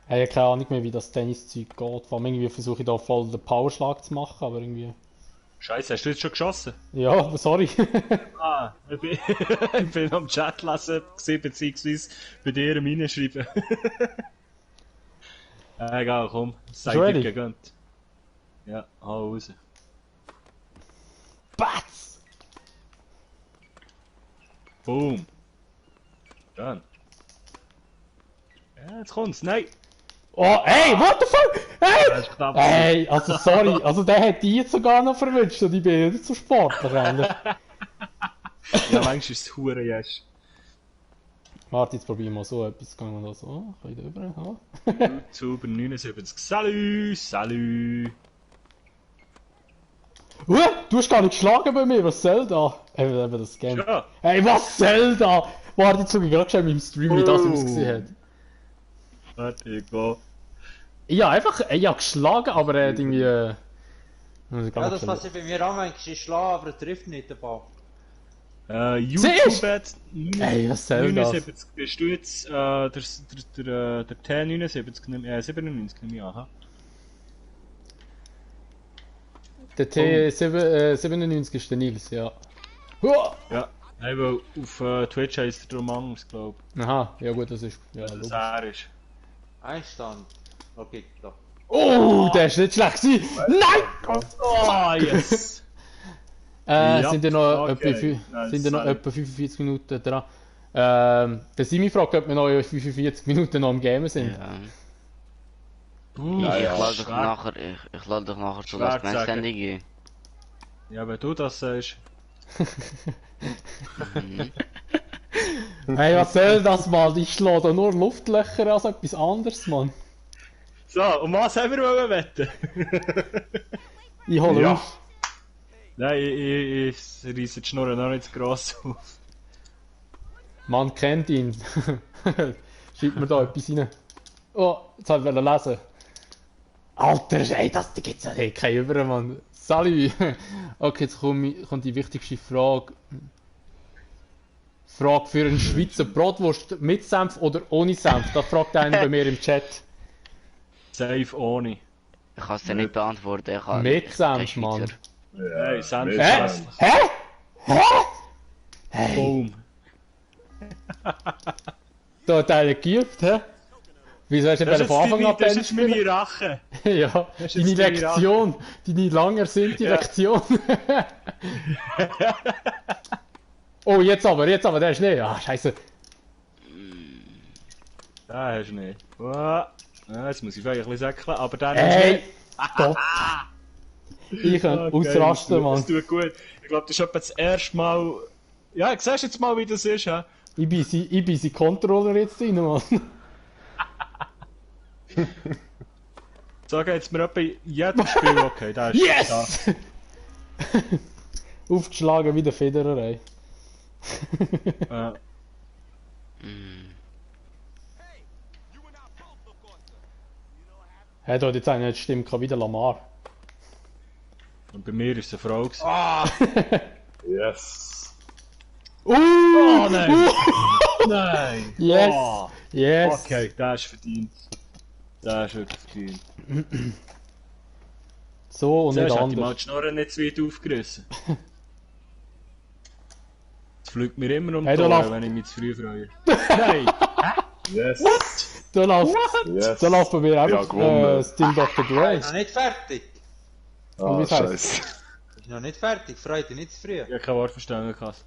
Ich habe keine Ahnung mehr, wie das Tenniszeug geht. Vor allem irgendwie versuche ich da voll den Powerschlag zu machen, aber irgendwie... Scheiße, hast du jetzt schon geschossen? Ja, aber sorry. Ah, ich bin am Chat lesen, beziehungsweise bei dir reinschreiben. Egal, komm, sei dir ready? gegönnt. Ja, hau raus. Batz! Boom. Dann. Ja, jetzt kommt's, nein! Oh, ey, what the fuck? Das ist Hey! knapp. Hey, also sorry, also der hat die jetzt sogar noch verwünscht und ich bin nicht so sportlich eigentlich. Ja, manchmal ist es hure yes. Warte, jetzt probieren wir mal so etwas. Gehen wir da so, kann ich da rüber, ja. YouTuber 79. Salü, salü. Du hast gar nicht geschlagen bei mir, was soll da? Eben das Game. Ja. Hey, was soll da? Warte, jetzt schau ich gerade schon im Stream, wie das Oh. ausgesehen hat. Warte, ich geh. Ich habe einfach, ich habe geschlagen, aber irgendwie... muss ich gar Ja, nicht das passiert bei mir auch manchmal. Ich schlage, aber er trifft nicht den Ball. YouTube hat Ey, was soll das? 79 bist du jetzt, der T79 nicht mehr, 97 nicht mehr, aha. Der T97 ist der Nils, ja. Huah! Ja, hey, weil auf Twitch heisst der Romangos, glaub ich. Aha, ja gut, das ist... Ja, Das logisch. er ist. Einstand. Okay, da. Oh, der ist nicht schlecht gewesen! Nein! Oh, yes! Ja, Sind ja noch, okay. sind ja noch Sorry. etwa 45 Minuten dran. Der Simi fragt, ob wir noch 45 Minuten noch am Gamen sind. Ja. Ja, Ich ja. lade dich nachher, ich lade dich nachher zu Schwer Last zu Man sagen. Standing gehen. Ja, wenn du das sagst. Hey, was soll das, Mann? Ich schlage da nur Luftlöcher als etwas anderes, Mann. So, und was haben wir wollen wetten? Ich hole Ja. auf. Nein, ich reisse die Schnurren noch nicht zu gross auf. Man kennt ihn. Schreibt mir da etwas rein. Oh, jetzt wollte ich lesen. Alter, ey, das gibt's ja nicht. Kein Über, Mann. Salut. Okay, jetzt kommt die wichtigste Frage. Frage für einen Schweizer Bratwurst mit Senf oder ohne Senf? Das fragt einer bei mir im Chat. Safe ohne. Ich kann es dir nicht beantworten. Ich kann Mit Senf, Mann. Hey, Senf. Hä? Hey. Boom. Da hat einer geübt, hä? Wieso hast du denn von Anfang an Das ist meine Rache. Ja, deine Lektion. Deine lang ersehnte Lektion. Oh, jetzt aber, der ist nicht. Ah, scheiße. Da hast du nicht. Oh. Ja, jetzt muss ich vielleicht ein bisschen säckeln, aber dann ist nicht. Gott. Ich kann ausrasten, Mann. Das tut gut. Ich glaube, das ist etwa das erste Mal... Ja, siehst jetzt mal, wie das ist, hä? Ich bin sein Controller jetzt rein, Mann. So geht's mir etwa jedes Spiel, okay, da ist yes! Da. Aufgeschlagen wie der Federer, ey. Hey, da hat jetzt einer nicht stimmt, wieder Lamar. Und bei mir ist es eine Frau. Ah! Yes! Oh nein! Nein! Yes! Oh. Yes! Okay, das ist verdient. Das ist wirklich verdient. So und nicht anders. anders. Ich mal die Schnorren nicht zu weit aufgerissen. Es fliegt mir immer um die Ohren, wenn ich mich zu früh freue. Nein! Yes! What? Da läuft bei mir einfach Still Dr. Dre. Noch nicht fertig. Ah, scheiße. Ist noch nicht fertig, freut dich nicht zu früh. Ich habe kein Wort verstanden, Kass.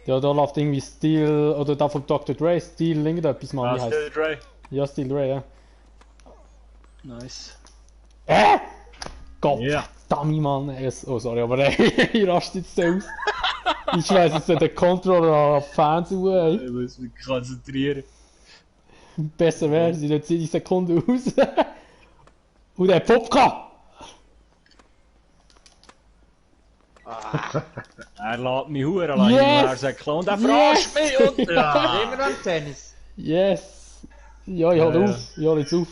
Ja, da läuft irgendwie Still, oder da von Dr. Dre, Still irgendetwas, Mann, wie heißt Still Dre. Ja, Still Dre, ja. Nice. Gott, Dummy, Mann. Oh, sorry, aber ich raste jetzt aus. Ich weiss jetzt den Controller am Fernsehen, ey. Ich muss mich konzentrieren. Besser wäre, sie nicht 10 Sekunden aus. Und der Popka! Er lässt mich hure allein im Lehrsäckchen und er verarscht mich und... Ja. Immer am Tennis. Yes! Ja, ich hole auf. Ich hole jetzt auf.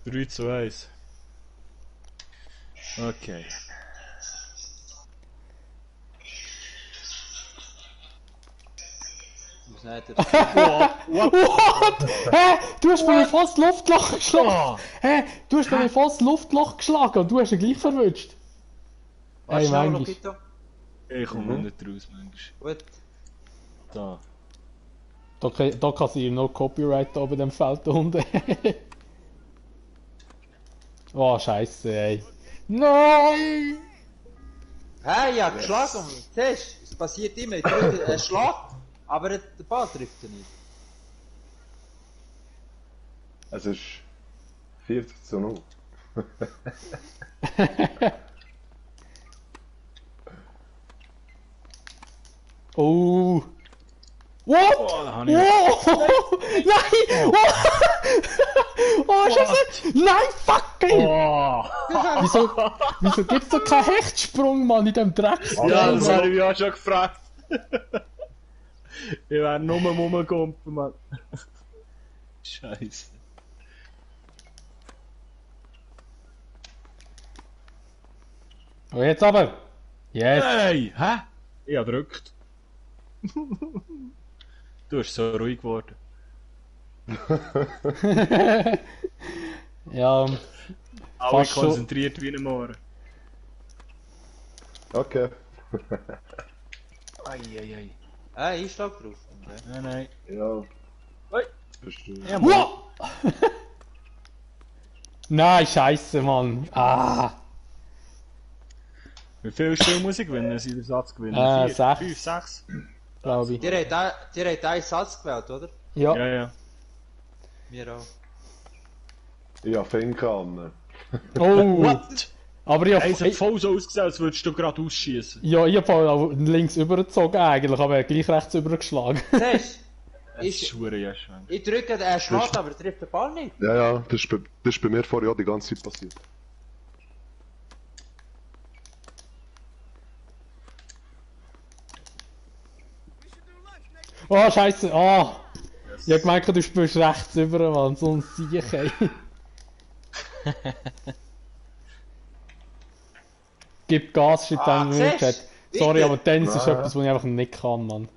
3:1. Okay. What? Hä? Du hast mir fast das Luftloch geschlagen! Hä? Du hast mir fast das Luftloch geschlagen und du hast ihn gleich verwünscht! Hey, manchmal. Ich komme nicht raus, manchmal. Gut. Da. Da kassieren noch Copyright da bei dem Feld da unten. Oh, scheiße, ey. Nein! Hey, ja, geschlagen. Siehst du, es passiert immer. Ich drücke einen Schlag, aber der Ball trifft ihn nicht. Es ist 40:0. Oh! What? Oh, oh! Nein! Oh, Scheiße! Nein, fuck! Oh. Wieso gibt's da keinen Hechtsprung, Mann, in dem Drecksspiel? Ja, das habe ich mich auch schon gefragt. Ich wäre nur rumgekumpelt, Mann. Scheiße. Oh, jetzt aber! Yes! Hey! Hä? Ich habe gedrückt. Du bist so ruhig geworden. Ja. Alle konzentriert wie ein Mohren. Okay. Eieiei. Einschlag drauf. Okay. Nein. Ja. Oi. Ja, wow. Nein, scheiße, Mann. Ah. Wie viel Spiel muss ich gewinnen, dass ich den Satz gewinne? 4, 6. 5, 6? Glaube ich. Ihr habt einen Satz gewählt, oder? Ja. Ja, ja. Wir auch. Ich habe Finken an. Oh! What? Aber ich Es hat voll so ausgesehen, als würdest du gerade ausschießen. Ja, ich habe links übergezogen eigentlich, aber gleich rechts übergeschlagen. Siehst du? Ich drücke den Schlag, aber trifft den Ball nicht. Ja, ja, das ist bei mir vorher auch die ganze Zeit passiert. Oh, Scheiße, ah! Yes. Ich hab gemeint, du spielst rechts über, Mann, so ein Sieg, ey. Gib Gas, steht dann im Chat. Sorry, aber Tennis ist etwas, was ich einfach nicht kann, Mann.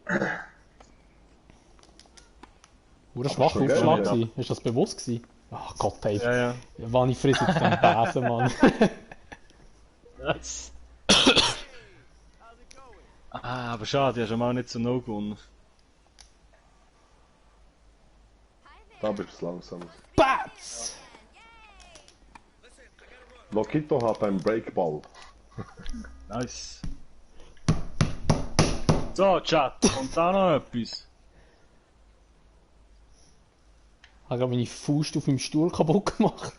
Oder schwach Aufschlag gewesen? Ist das bewusst gewesen? Ach Gott, ey. Ja. Wann ich friss jetzt den Besen, Mann. Aber schade, ich habe schon mal nicht so no gewonnen. Da bist du langsam. Bats! Lokito hat einen Breakball. Nice. So, Chat, kommt da noch etwas? Ich habe gerade meine Faust auf meinem Stuhl kaputt gemacht.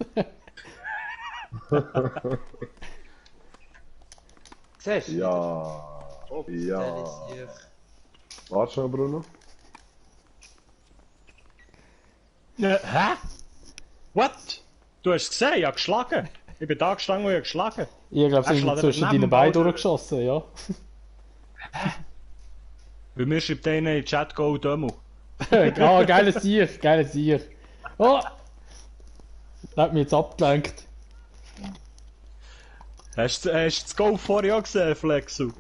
Siehst du? Ja. Ja. Warte schon, Bruno. Ja, hä? What? Du hast es gesehen, ich habe geschlagen. Ich bin da gestanden und ich habe geschlagen. Ich glaube, sie sind zwischen deinen Beinen durchgeschossen, ja. Bei mir schreibt einer in den Chat Go Demo. Ah, geiles Sieg, geiles Sieg. Oh! Das hat mich jetzt abgelenkt. Hast du das Go vorher auch gesehen, Flexu?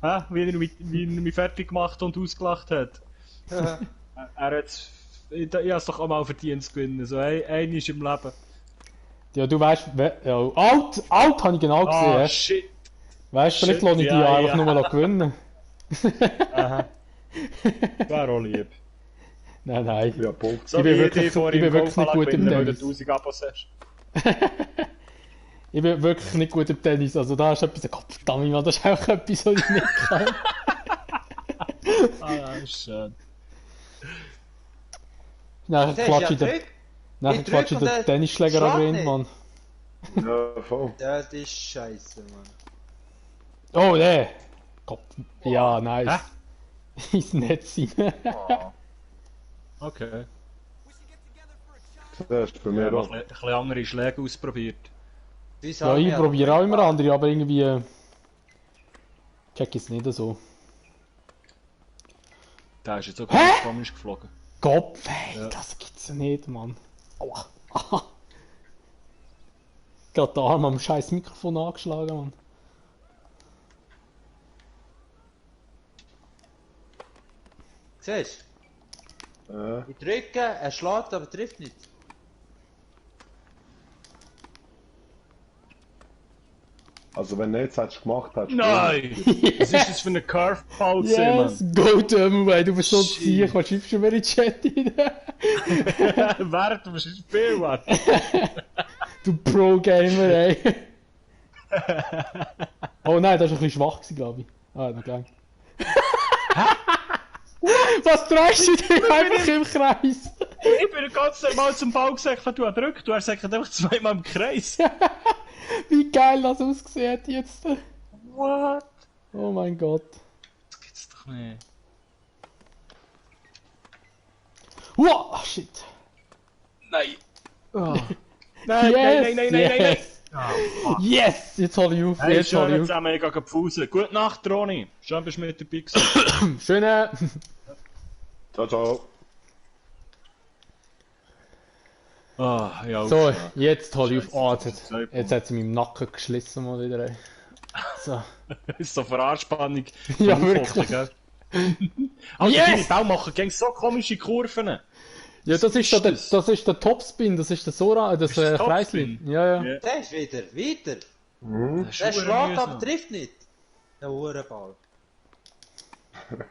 Hä? Wie er mich fertig gemacht und ausgelacht hat. Er hat... Ich habe es doch auch mal verdient zu gewinnen. So, ein ist im Leben. Ja, du weißt... Ja, alt habe ich genau gesehen. Ah, shit. Weißt du, vielleicht lohne ich dich einfach nur mal gewinnen. Aha. Wäre auch lieb. Nein. Ja, Punkt. So ich bin wirklich nicht gut im Tennis. 1000 Abos hast. Ich bin wirklich nicht gut im Tennis. Also da ist etwas... Gott verdammt, Mann, das ist einfach etwas, was ich nicht kann. Ah, das ist schön. Nachher klatsche ich den Tennisschläger an, Mann. Ja, voll. Ja, das ist scheiße, Mann. Oh, ne! Gott. Ja, nice. Ins Netz rein. Okay. Das ist für mich auch. Ein bisschen andere Schläge ausprobiert. Ja, ich probiere auch immer andere, aber irgendwie... check ich es nicht so. Der ist jetzt auch ganz komisch geflogen. Gott, ey, das gibt's ja nicht, Mann. Aua. Gerade der Arm am scheiß Mikrofon angeschlagen, Mann. Siehst du? Ich drücke, er schlägt, aber trifft nicht. Also wenn du jetzt hättest gemacht hättest... Nein! Was ist das für eine Curveball, Yes, Mann? go Dömmel, ey, du bist so zieh, was schreibst du mir in den Chat rein? Wert, was ist viel, Mann? Du Pro-Gamer, ey. Oh nein, das war ein bisschen schwach, glaube ich. Ah, noch gleich. Was drehst du dich einfach im Kreis? Ich bin ganz normal zum Ball gesagt, du hast gedrückt, du hast einfach zweimal im Kreis. Wie geil das ausgesehen hat jetzt. What? Oh mein Gott. Das gibt's doch nicht. Wow, shit. Nein. Oh. Nein, yes, nein. Oh, yes, jetzt hol ich auf, hey, jetzt hol ich auf. Zusammen, ich gehe Pause. Gute Nacht, Roni. Schön, bist du mit dabei gewesen. Schöne. Ciao, ciao. Ah, ja, so, jetzt hol ich auf. Oh, jetzt hat sie meinem Nacken geschlissen mal wieder. Ey. So. Das ist so Veranspannung. Ja, wirklich. Also, yes! Die Bau machen gegen so komische Kurven. Ja, das ist der Topspin, das ist der Sora, das Kreisli. Ja. Der ist wieder. Der schlägt, aber trifft nicht. Der Uhrenball. Der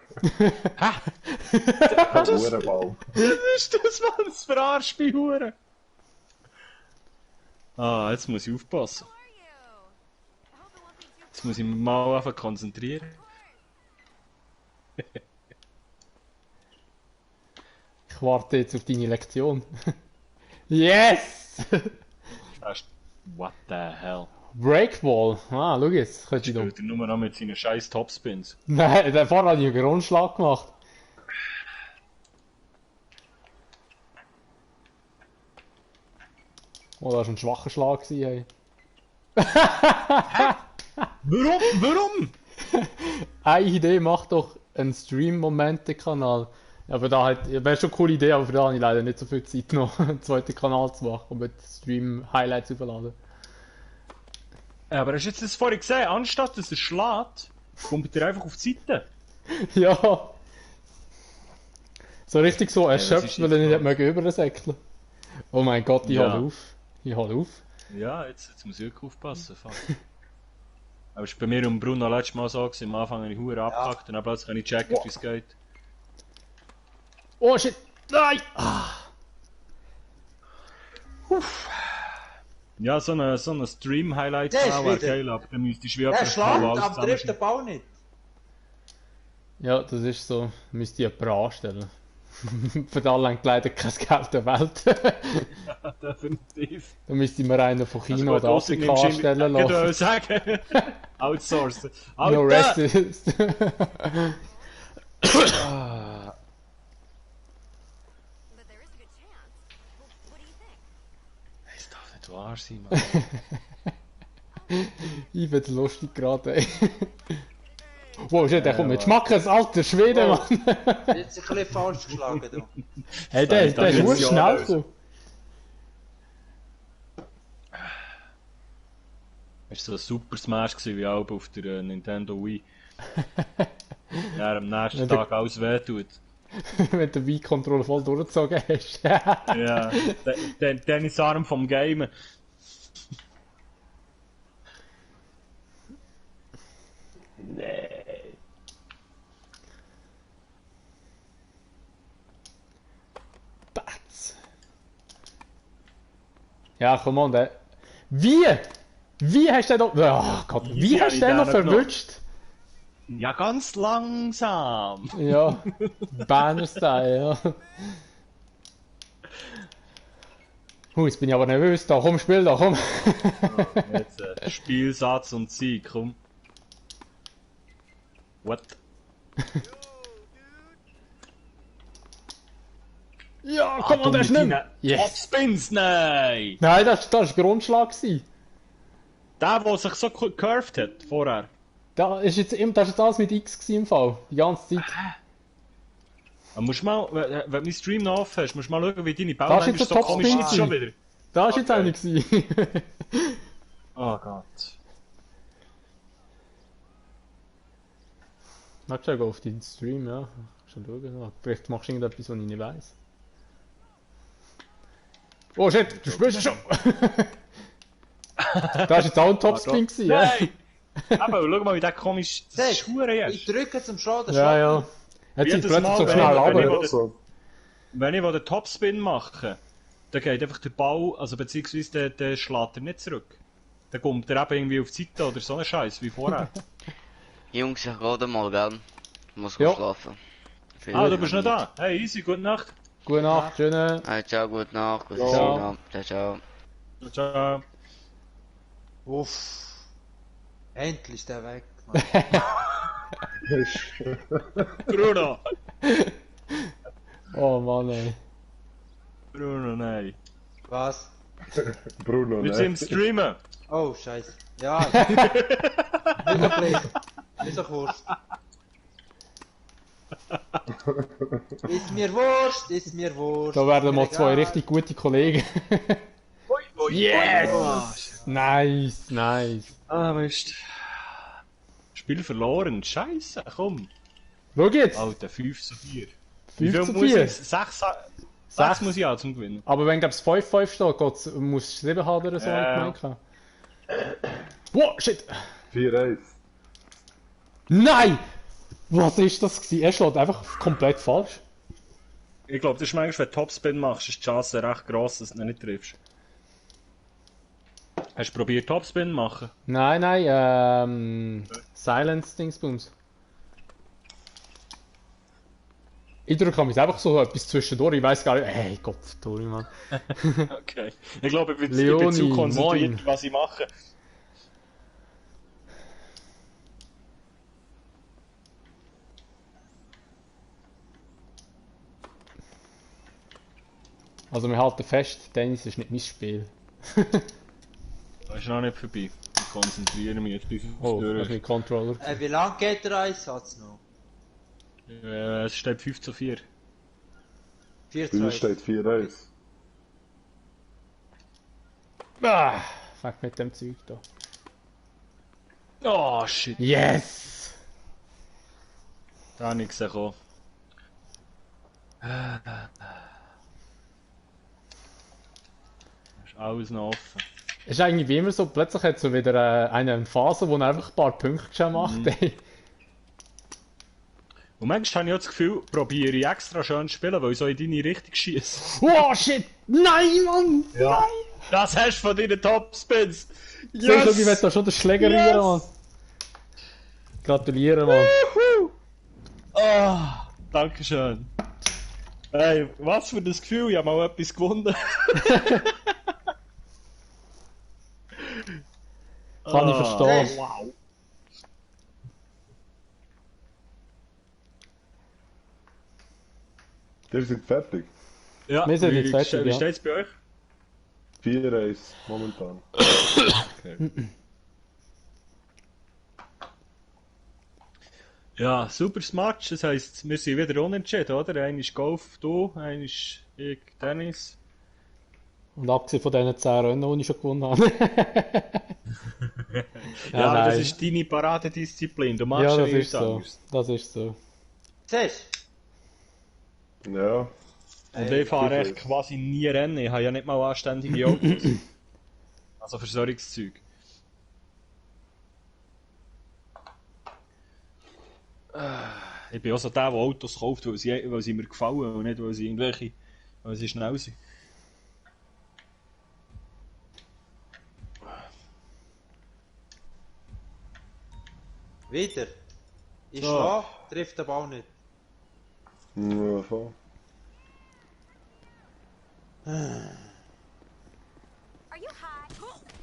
Uhrenball. Was ist das, Mann? Das verarscht mich, Hure. Ah, jetzt muss ich aufpassen. Jetzt muss ich mich mal einfach konzentrieren. Ich warte jetzt auf deine Lektion. Yes! What the hell? Breakball. Ah, schau jetzt. Könnte ich doch. Nur noch mit seinen scheiß Topspins. Nein, der Fahrer hat ja einen Grundschlag gemacht. Oh, das war ein schwacher Schlag, hey. Warum? Eine Idee, mach doch einen Stream-Momente-Kanal. Aber da wäre schon eine coole Idee, aber für da habe ich leider nicht so viel Zeit noch, einen zweiten Kanal zu machen und mit Stream-Highlights aufladen. Aber hast du jetzt das vorhin gesehen? Anstatt dass er schlägt, kommt er einfach auf die Seite. Ja. So richtig so erschöpft, weil er nicht übersäckeln. Oh mein Gott, ich hole auf. Ich hole auf. Ja, jetzt muss ich wirklich aufpassen. Aber es war bei mir und Bruno letztes Mal so, am Anfang habe ich Huren abgepackt und dann plötzlich kann ich checken, wie es geht. Oh shit! Nein! Ah. Ja, so ein Stream-Highlight wäre geil, aber dann müsstest du wie Der schlägt, aber trifft den Ball nicht. Ja, das ist so. Müsste ich jemanden anstellen. Für das lenkt leider kein Geld der Welt. Ja, definitiv. Da müsste ich mir einen von China oder Afrika anstellen lassen. Ich würde sagen, outsourcen. No racist. Es darf nicht wahr sein, Mann. Ich find's lustig gerade, ey. Wow, shit, der kommt mit Schmackes, alter Schwede, Mann. Jetzt ein bisschen falsch geschlagen, du. Hey, der ist nur schnell so. Es war so ein super Smash wie auch auf der Nintendo Wii. Ja, am nächsten Tag alles wehtut. Wenn du den Wii-Controller voll durchgezogen hast. Ja, der Tennisarm vom Gamen. Nee. Bats. Ja, komm on, der. Wie? Wie hast du den noch. Oh Gott, wie hast du den noch verwünscht? Ja, ganz langsam. Ja, Banner-Style, ja. Jetzt bin ich aber nervös. Da, komm, spiel da, komm. Jetzt Spielsatz und Sieg, komm. What? Ja, komm on, der ist nicht mehr. Topspins, nein! Nein, das war Grundschlag. Der sich so curved hat, vorher. Das ist jetzt alles mit X im Fall, die ganze Zeit. Musst mal, wenn du meinen Stream noch offen hast, musst du mal schauen, wie deine Bauern sind so komisch schon wieder. Da ist jetzt einer gewesen. Oh Gott. Warte, schau auf deinen Stream, ja. Schon schauen. Vielleicht machst du irgendetwas, was ich nicht weiss. Oh shit, du spürst es schon! Da war jetzt auch ein Topspin gewesen, ja. Nein! Aber schau mal, wie der komisch. Das ist Hure jetzt. Ich drücke zum Schlagen. Ja, ja. Jetzt sind plötzlich so schnell runter. Wenn ich den Topspin mache, dann geht einfach der Ball, also beziehungsweise der schlägt er nicht zurück. Dann kommt er eben irgendwie auf die Seite oder so einen Scheiß wie vorher. Jungs, ich gehe mal, gell? Ich muss schlafen. Du bist noch da. Hey, easy, gute Nacht. Gute Nacht, schöne. Hey, ciao, gute Nacht. Ciao. Ciao. Ciao. Uff. Endlich ist der weg. Bruno! Oh Mann, ey. Bruno, nein. Was? Bruno, nein. Wir sind im Streamen. Oh, scheiße. Ja. Nicht so kurz. Ist mir wurscht. Da werden mal zwei richtig gute Kollegen. Yes! Nice. Ah, Mist. Spiel verloren. Scheiße, komm. Schau jetzt. Alter, 5:4. 5:4? 6 muss ich haben zum Gewinnen. Aber wenn es 5-5 steht, muss 7 haben oder so, gemeint. Wow, shit! 4-1. Nein! Was ist das gewesen? Er schlägt einfach komplett falsch. Ich glaube, das ist manchmal, wenn du Topspin machst, ist die Chance recht gross, dass du ihn nicht triffst. Hast du probiert Topspin machen? Nein, Silence Dingsbums. Ich drücke mich einfach so etwas zwischendurch, ich weiß gar nicht. Hey Gott, sorry, Mann. Okay. Ich glaube, ich bin zu konzentriert, was ich mache. Also wir halten fest, Tennis ist nicht mein Spiel. Das ist noch nicht vorbei. Ich konzentriere mich jetzt bis durch. Mit Controller. Wie lange geht der Einsatz noch? Es steht 5:4. Bei mir steht 4-1. Ah, fuck mit dem Zeug da. Oh shit. Yes! Da habe ich gesehen. Ist alles noch offen. Es ist eigentlich wie immer so, plötzlich hat so wieder eine Phase, wo er einfach ein paar Punkte schon macht. Und manchmal habe ich auch das Gefühl, probiere ich extra schön zu spielen, weil ich so in deine Richtung schieße. Oh shit! Nein, Mann! Ja. Nein! Das hast du von deinen Topspins! Yes! So, ich will da schon den Schläger rühren, Mann. Gratuliere, Mann. Ah, Dankeschön. Hey, was für das Gefühl, ich habe mal etwas gewonnen. Kann ich verstehen. Wow. Ihr seid fertig? Ja, wir sind jetzt fertig. Wie steht es bei euch? 4-1 momentan. Okay. Ja, super Match. Das heisst, wir sind wieder unentschieden, oder? Einer ist Golf, du, einer ist ich, Tennis. Und abgesehen von diesen 10 Rennen, die ich schon gewonnen habe. Ja, aber das ist deine Paradedisziplin. Du machst ja, das ja ist so. anders. Das ist so. Siehst du? Ja. Und ich fahre echt quasi nie Rennen. Ich habe ja nicht mal anständige Autos. Also Versorgungszeug. Ich bin auch so der Autos kauft, weil sie mir gefallen und nicht, weil sie schnell sind. Wieder. Ich schlage, trifft den Ball nicht. Ja, voll.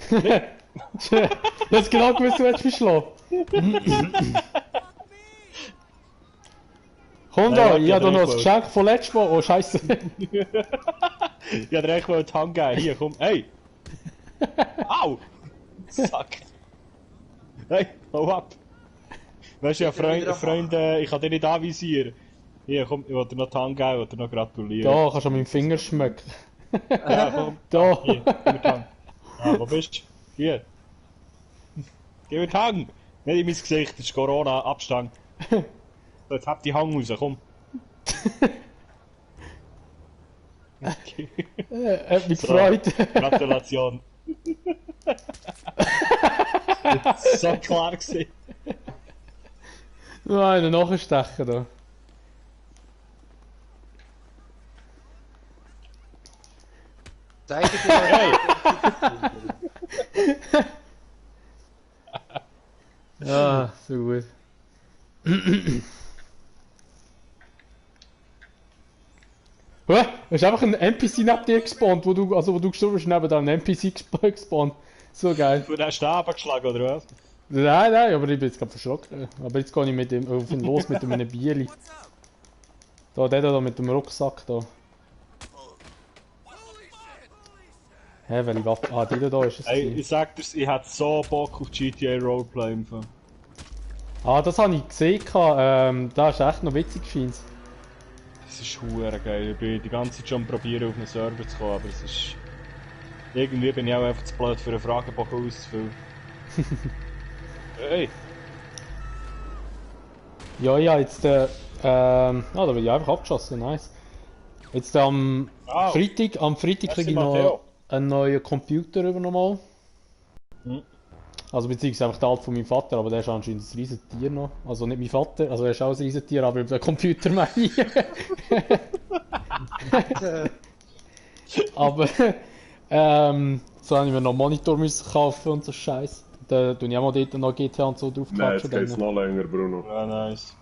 Du hast genau gewusst, du hättest verschlafen. Komm da, ich habe da noch ein Geschenk von letztem Mal. Oh, Scheiße. Ich hab dir echt mal die Hand gegeben. Hier, komm. Hey! Au! Sack! Hey, hau ab! Weißt du, ja, Freunde, ich kann dir nicht anvisieren. Hier, komm, ich will dir noch die Hand geben, ich will dir noch gratulieren. Da, kannst du an meinem Finger schmecken. Ja, komm. Da! Hier, gib mir die Hand. Ja, wo bist du? Hier. Gib mir die Hand! Nicht in mein Gesicht, das ist Corona, Abstand. So, jetzt hab die Hand raus, komm. Hat mich gefreut. Gratulation. So klar gewesen. Nur einen nachstechen da. Zeig dir mal. Ja, so gut. Hä? Es ist einfach ein NPC neben dir gespawnt, wo du gestorben bist, neben einem NPC gespawnt. So geil. Du hast den abgeschlagen, oder was? Nein, aber ich bin jetzt gerade verschrocken. Aber jetzt gehe ich mit dem, auf ihn los mit einem Bierli. Da, der da mit dem Rucksack da. Hä, welche Waffe? Ah, die da ist es. Ey, ich sag dir, ich hätte so Bock auf GTA Roleplay im Fall. Ah, das habe ich gesehen. Da ist echt noch witzig, scheint's. Das ist hure geil. Ich bin die ganze Zeit schon probieren, auf einen Server zu kommen, aber es ist... Irgendwie bin ich auch einfach zu blöd für einen Fragebogen auszufüllen. Hey! Ja, jetzt da bin ich einfach abgeschossen, nice. Jetzt am Freitag kriege ich noch einen neuen Computer übernommen. Also beziehungsweise einfach der alte von meinem Vater, aber der ist anscheinend ein Riesentier noch. Also nicht mein Vater, also er ist auch ein Riesentier, aber der Computer meine ich. Aber so habe ich mir noch einen Monitor müssen kaufen und so Scheiß. Da tue ich auch mal dort noch GTA und so drauf klatschen. Nein, jetzt geht's noch länger, Bruno. Ja, nice.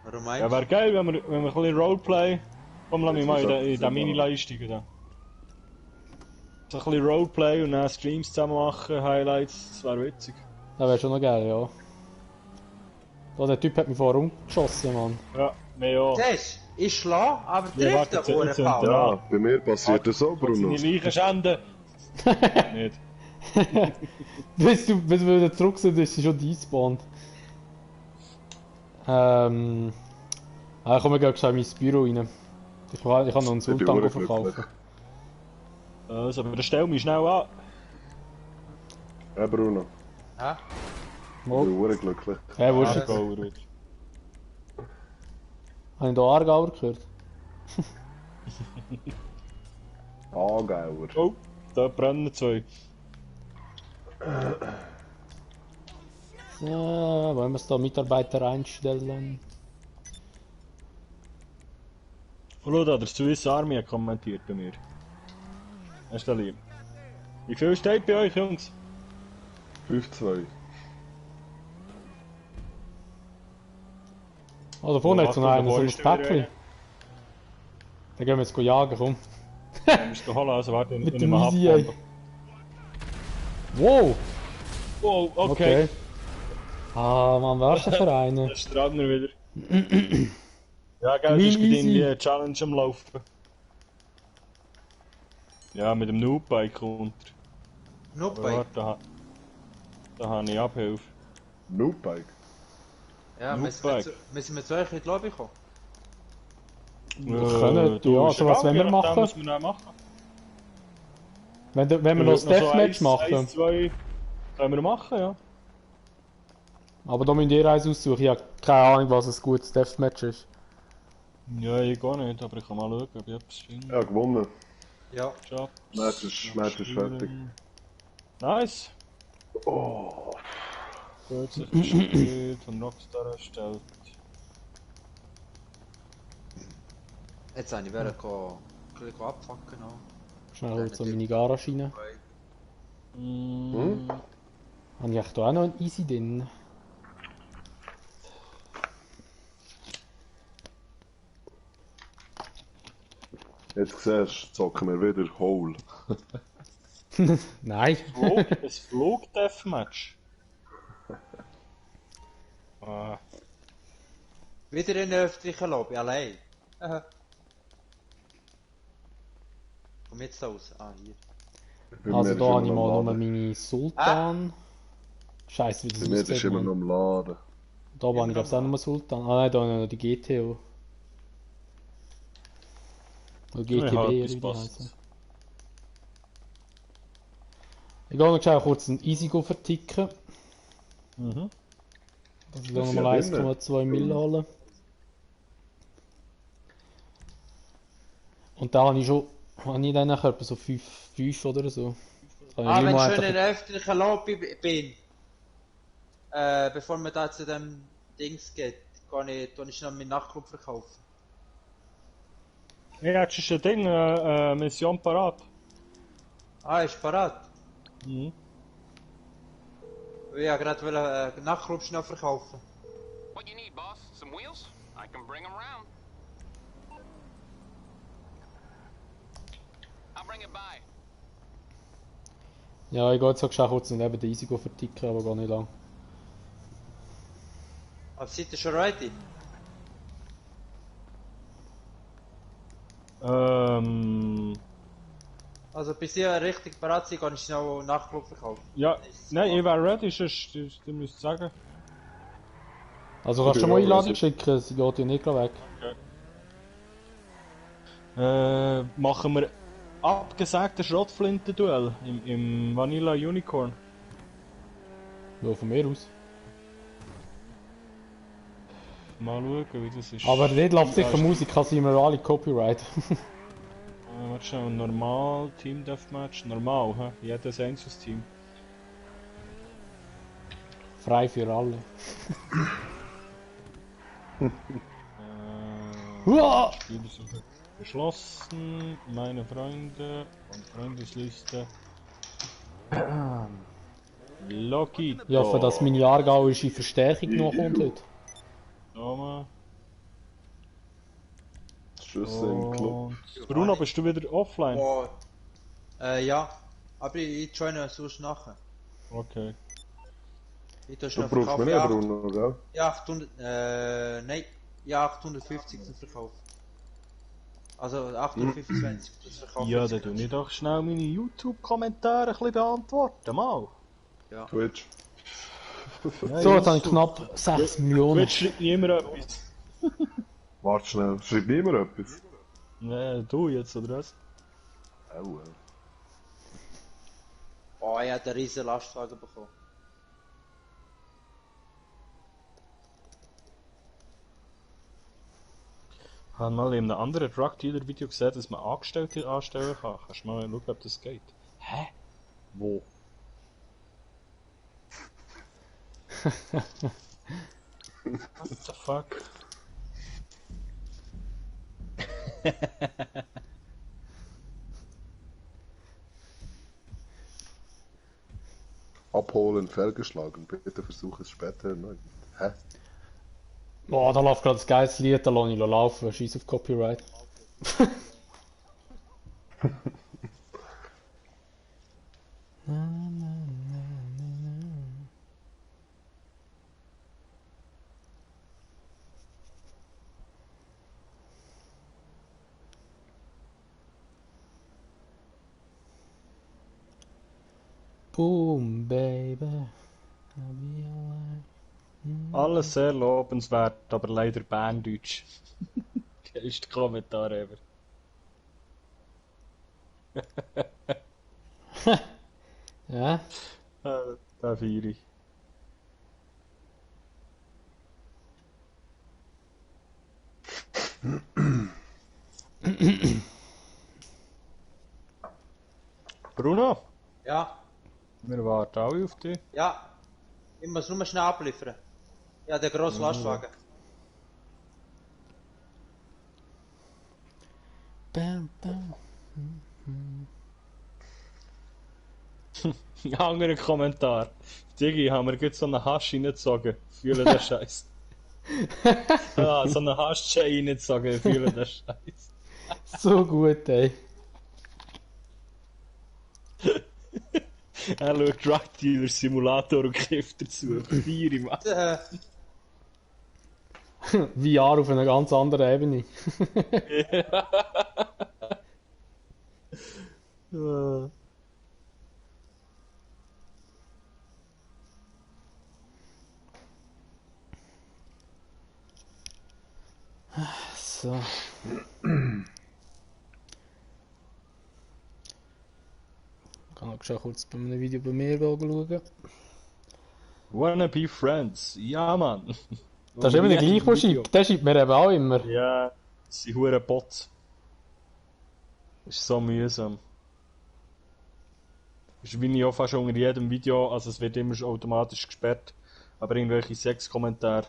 Warum meinst du? Ja, wäre geil, wenn wir ein bisschen Roleplay... Komm, lass mich mal in den Mini-Einsteigen da. So ein bisschen Roleplay und dann Streams zusammen machen, Highlights, das wäre witzig. Das wäre schon noch geil, ja. Da, der Typ hat mich vorher umgeschossen, Mann. Ja, mir auch. Siehst du, ich schlage, aber trifft den Ohrenfall. Ja, bei mir passiert das so, Bruno. Seine Leichen schänden. Nicht. Bis wir wieder zurück sind, ist sie schon despawned. Ich komme gleich in mein Büro rein. Ich kann noch einen Sultan verkaufen. Also, aber stell mich schnell an. Ja, Bruno. Hä? Ich bin glücklich. Ja, wo ist Aargauer. Habe ich da Aargauer gehört? Aargauer. Oh, da brennen zwei. So, wollen wir es da Mitarbeiter einstellen? Oh, schau da, der Swiss Army hat kommentiert bei mir. Hast du lieb? Wie viel steht bei euch, Jungs? 5-2. Oh, da vorne Ja, hat so einen, so ein ist der wieder Päckchen. Dann gehen wir jetzt jagen, komm. Wir müssen holen, also warte, Mit ich dem mal Easy, ey. Wow! Wow, okay. Ah, Mann, wer ist das für einen? Der Stradner wieder. Ja, gell, das ist irgendwie eine Challenge am Laufen. Ja, mit dem Noobbike unter. Noobbike? Da habe ich Abhilfe. Noobbike? Ja, müssen wir zu euch in die Lobby kommen? Wir können, ja, also was wollen wir machen? Was wir noch machen? Wenn wir noch das Deathmatch machen. 1, 2 können wir machen, ja. Aber da müsst ihr eins aussuchen, ich habe keine Ahnung, was ein gutes Deathmatch ist. Ja, ich gar nicht, aber ich kann mal schauen, ob ich etwas finde. Ja, gewonnen. Ja. Match ist fertig. Nice. Oh. Kürzlich gespielt, von Rockstar erstellt. Jetzt habe ich wieder abfucken noch. Schnell so meine Garage rein. Mm. Habe ich echt da auch noch ein Easy drin? Jetzt siehst du, zocken wir wieder Hole. Nein. Ein Flug-Deathmatch. Ah. Wieder in der öffentlichen Lobby, allein. Komm jetzt da raus. Ah, hier. Also da habe ich mal nur meine Sultan. Scheiße, wie das aussieht. Bei mir ist immer man. noch im Laden. Da habe ich glaube ich auch nur Sultan. Ah nein, da habe ich noch die GTO. Oder GTB oder wie die heißen. Ich gehe noch schnell kurz einen Easy verticken. Mhm. Dass ich da nochmal 1,2 Mil holen. Und da habe ich schon, habe ich dann nachher etwa so 5 oder so. Wenn ich schon in der öffentlichen Lobby bin, bevor man da zu dem Dings geht, gehe ich noch meinen Nachtclub verkaufen. Ja, jetzt ist ein Ding, Mission parat. Ah, ist parat? Mhm. Ich wollte gerade einen Nachtclub schnell verkaufen. What you need, boss? Some wheels? I can bring them round. I'll bring it by. Ja, ich gehe jetzt auch kurz neben den Easy verticken, aber gar nicht lang. Aber seid ihr schon ready? Also bis ihr richtig parat seid, kann ich schnell einen Nachtclub verkaufen. Ja, nein, ich wäre ready, sonst du müsst sagen. Also kannst du schon mal Einladung schicken, sie geht ja nicht gleich weg. Okay. Machen wir abgesagte Schrottflinten-Duell im Vanilla Unicorn. Ja, von mir aus. Mal schauen, wie das ist. Aber dort läuft sicher Musik, kann sind wir alle Copyright. Warte schnell, normal, Team Deathmatch, normal, hä? Jedes einzelnes Team. Frei für alle. Spielersuche geschlossen, meine Freunde und Freundesliste. Loki. Ich hoffe, dass meine aargauische Verstärkung noch kommt heute. Nochmal. Schüsse im Club. Bruno, bist du wieder offline? Oh. Ja, aber ich joine sonst nachher. Okay. Ich tue Du brauchst mir nicht, Bruno, gell? Ja, 800, nein, ja 850 zum Verkauf. Also 825 zum Verkauf. Ja, dann tu ich doch schnell meine YouTube-Kommentare ein bisschen beantworten, mal. Ja. Twitch. Ja, So, jetzt habe ich knapp 6 Millionen. Twitch schreibt niemand etwas. Warte schnell, schreibt niemand etwas? Ne, du jetzt, oder was? Oh, Oh, ich habe einen riesen Lastwagen bekommen. Ich habe mal in einem anderen Drug Dealer Video gesehen, dass man Angestellte anstellen kann. Kannst du mal schauen, ob das geht? Hä? Wo? What the fuck? Abholen, fehlgeschlagen. Bitte versuche es später erneut. Hä? Boah, da läuft gerade das geiles Lied, da lasse ich laufen. Scheiß auf Copyright. Boom, baby. I'll be alright. Alles sehr lobenswert, aber leider Berndeutsch. Geilster Kommentar ever. Ja? Da feiere ich. Bruno? Ja. Wir warten alle auf dich. Ja. Ich muss nur schnell abliefern. Ja, der grosse Lastwagen. Bam, bam. Ein anderer Kommentar. Digi, haben wir gerade so einen Hasch reingezogen. Fühlen den Scheiß. Ah, so einen Haschchain reingezogen. Fühlen den Scheiß. So gut, ey. Er schaut Drug Dealer Simulator und kifft dazu. Feier Mann. VR auf einer ganz anderen Ebene. Ja. So. Ich kann noch schon kurz bei einem Video bei mir schauen. Wanna be friends? Ja, Mann. Das ist immer der gleiche, der schreibt. Der schreibt mir eben auch immer. Ja, das sind hure Bots. Das ist so mühsam. Das ist wie ich auch fast unter jedem Video, also es wird immer schon automatisch gesperrt, aber irgendwelche Sexkommentare.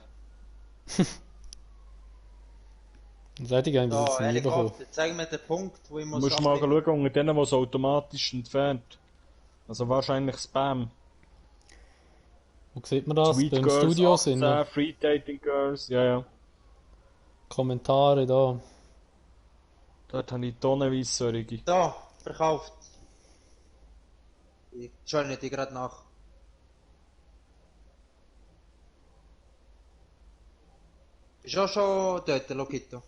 Seit ich eigentlich das nie bekommen. Zeig mir den Punkt, wo ich muss. Du musst mal schauen, unter denen, die es automatisch entfernt. Also wahrscheinlich Spam. Wo sieht man das? Sweet Beim Girls Studio 18, sind Free Dating Girls, ja, ja. Kommentare da. Dort habe ich tonnenweise solche. Da, verkauft. Ich joine die gerade nach. Ist auch schon dort, Lokito?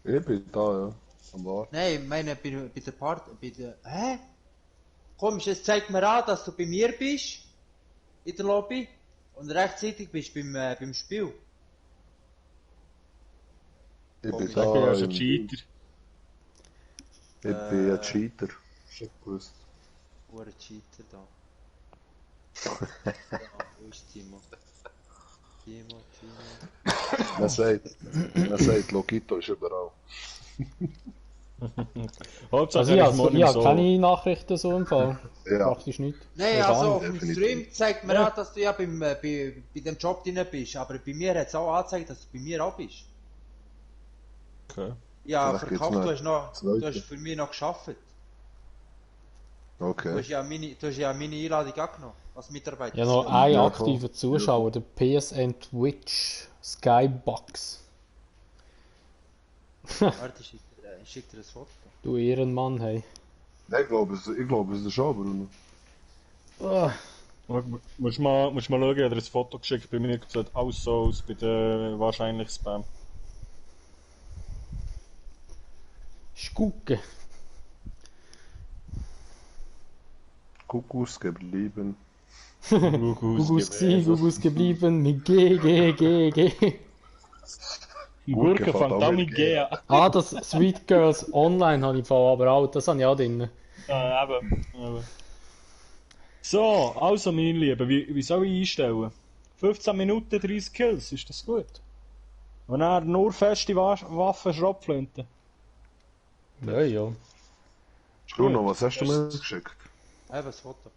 Ich bin da, ja. Am Warten. Nein, ich meine bei der Party, bei der... Hä? Komm, jetzt zeig mir an, dass du bei mir bist. In der Lobby. Und rechtzeitig bist du beim Spiel. Ich bin Ich da. bin ja schon Cheater. Ich bin ein Cheater. Schon gewusst. Ein Cheater da. Wo ist Timo? Timo. Man sagt, Logito ist überall. Also ich habe keine Nachrichten so im Fall. Ja. Praktisch nicht. Nein, also auf dem Stream zeigt mir an, dass du ja bei dem Job drin bist, aber bei mir hat es auch angezeigt, dass du bei mir auch bist. Okay. Ja, Vielleicht verkauft, du gibt's hast für mich noch gearbeitet. Okay. Du hast ja meine Einladung angenommen, als Mitarbeiter. Ja, noch einen aktiven Zuschauer, der PSN Twitch Skybox. Warte, ich schick dir ein Foto. Du Ehrenmann, hey. Nein, ich glaube es ist schon, Bruno. Musst mal schauen, ich habe dir ein Foto geschickt, bei mir sieht alles so aus, bei der wahrscheinlich Spam. Schucke. Kuckucks geblieben. Kuckucks geblieben mit G. Gurken von Tommy Gea. Ah, das Sweet Girls Online habe ich voll, aber auch, das habe ich auch drin. Ja, eben. So, also meine Lieben, wie soll ich einstellen? 15 Minuten, 30 Kills, ist das gut? Und dann nur feste Waffen, Schrotflinten. Ja, ja. Bruno, was hast du mir geschickt? Eben das Foto.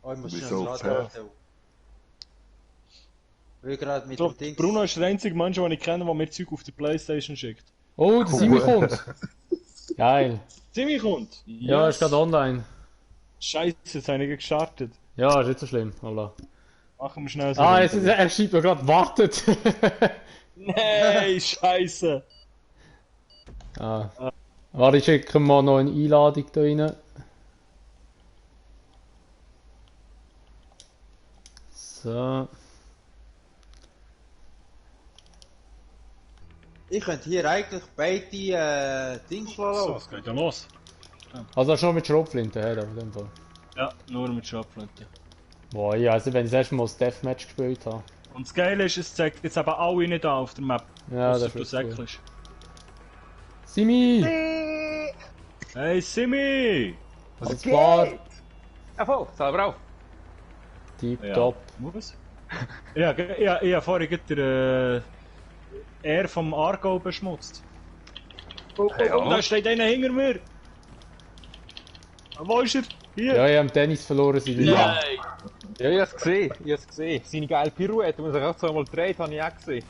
Oh, ich muss Wieso? schnell laden. Weil gerade mit dem Ding. Bruno ist der einzige Mensch, den ich kenne, der mir Zeug auf der Playstation schickt. Oh, der Simi kommt! Geil. Simi kommt? Ja, ist gerade online. Scheiße, jetzt habe ich gestartet. Ja, ist nicht so schlimm, voilà. Machen wir schnell so. Ah, jetzt, er schreibt mir gerade, wartet! Nein, Scheiße! Ah. Warte, ich schicke mal noch eine Einladung da rein. So. Ich könnte hier eigentlich beide Dings So, lassen. was geht ja los? Also schon mit Schrotflinten, in dem Fall. Ja, nur mit Schrotflinten. Boah, ja, also wenn ich das erste Mal das Deathmatch gespielt habe. Und das Geile ist, es zeigt jetzt aber alle nicht an auf der Map. Ja, Ausser das du ist cool. säckelst. Simi! Hey Simi! Was ist klar? Ja voll, selber auch. Tipptopp. Was? Ja, ich habe vorhin gerade den vom Aargau beschmutzt. Oh, da steht einer hinter mir! Wo ist er? Hier! Ja, ich habe Tennis verloren, sie Ja, ich hab's gesehen, Seine geile Pirouette, muss ich auch zweimal dreht, habe ich auch gesehen.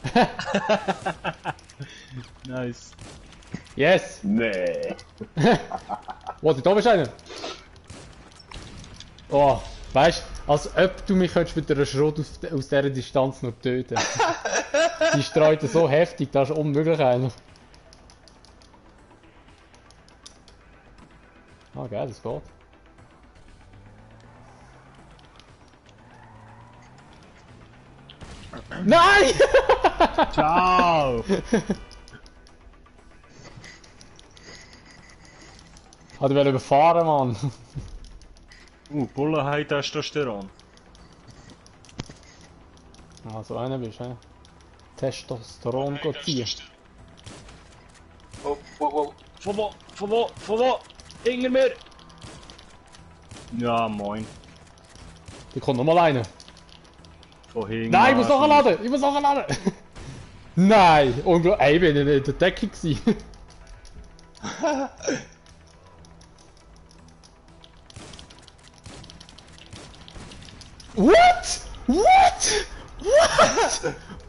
Nice. Yes! Nee. Warte, da bist du einer! Oh, weißt du, als ob du mich mit einer Schrot aus dieser Distanz noch töten. Die streut so heftig, das ist unmöglich eigentlich. Ah, geil, das geht. Nein! Ciao! Hat er überfahren, Mann. Bullen haben Testosteron. Ah, so einer bist du, hä? Testosteron ziehen. Oh. Von wo? Hinter mir! Ja, moin. Da kommt noch mal einer. Von hinten. Nein, ich muss nachladen! Nein! Unglaublich. Ey, ich bin in der Deckung gewesen.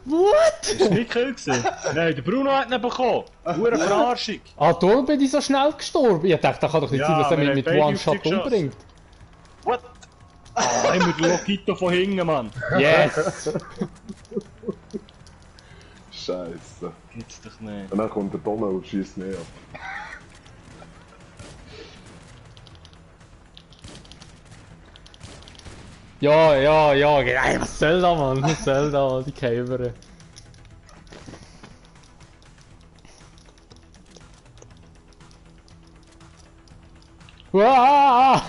What? Ist nicht Kill gewesen? Nein, der Bruno hat ihn bekommen. Hure Verarschung. Ah, darum bin ich so schnell gestorben. Ich dachte, das kann doch nicht sein, dass er mich mit One-Shot umbringt. What? Ah, immer der Lokito von hinten, Mann. Yes! Scheiße. Gibt's doch nicht. Und dann kommt der Donner und schießt mich ab. Ja, ey, was soll da, Mann? Was soll da, die Käfer. Wow!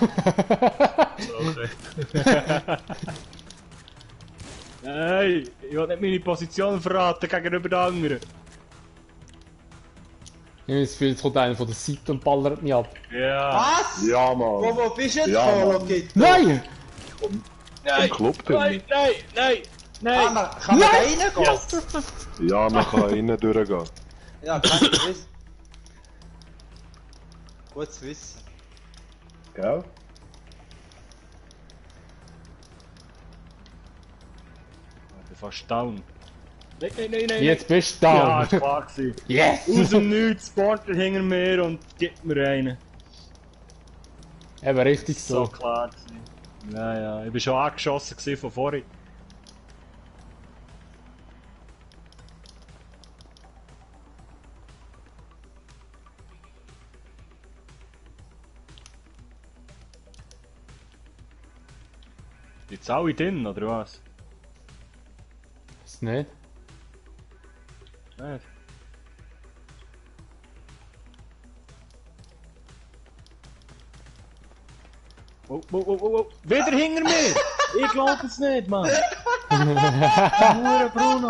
Hey, ich will nicht meine Position verraten gegenüber den anderen. Ich habe das Gefühl, jetzt kommt einer von der Seite und ballert mich ab. Ja. Was? Ja, Mann. Wo bist du jetzt Ja, gekommen, Mann. Lokito? Nein! Nein! Club drin. Nein! Kann man da reingehen? Ja, man kann innen durchgehen. Ja, kann ich wissen. Gut zu wissen. Gell? Ich bin fast down. Nein. Jetzt bist du da! Ja, ist klar gewesen. Yes! Aus dem Nichts spawnt er hinter mir und gibt mir einen. Eben richtig So so. klar gewesen. Ja, ich bin schon angeschossen gewesen von vorhin. Jetzt alle drin, oder was? Ist nicht? Nicht. Oh. Wieder hinter mir! Ich glaub es nicht, Mann! Hure Bruno!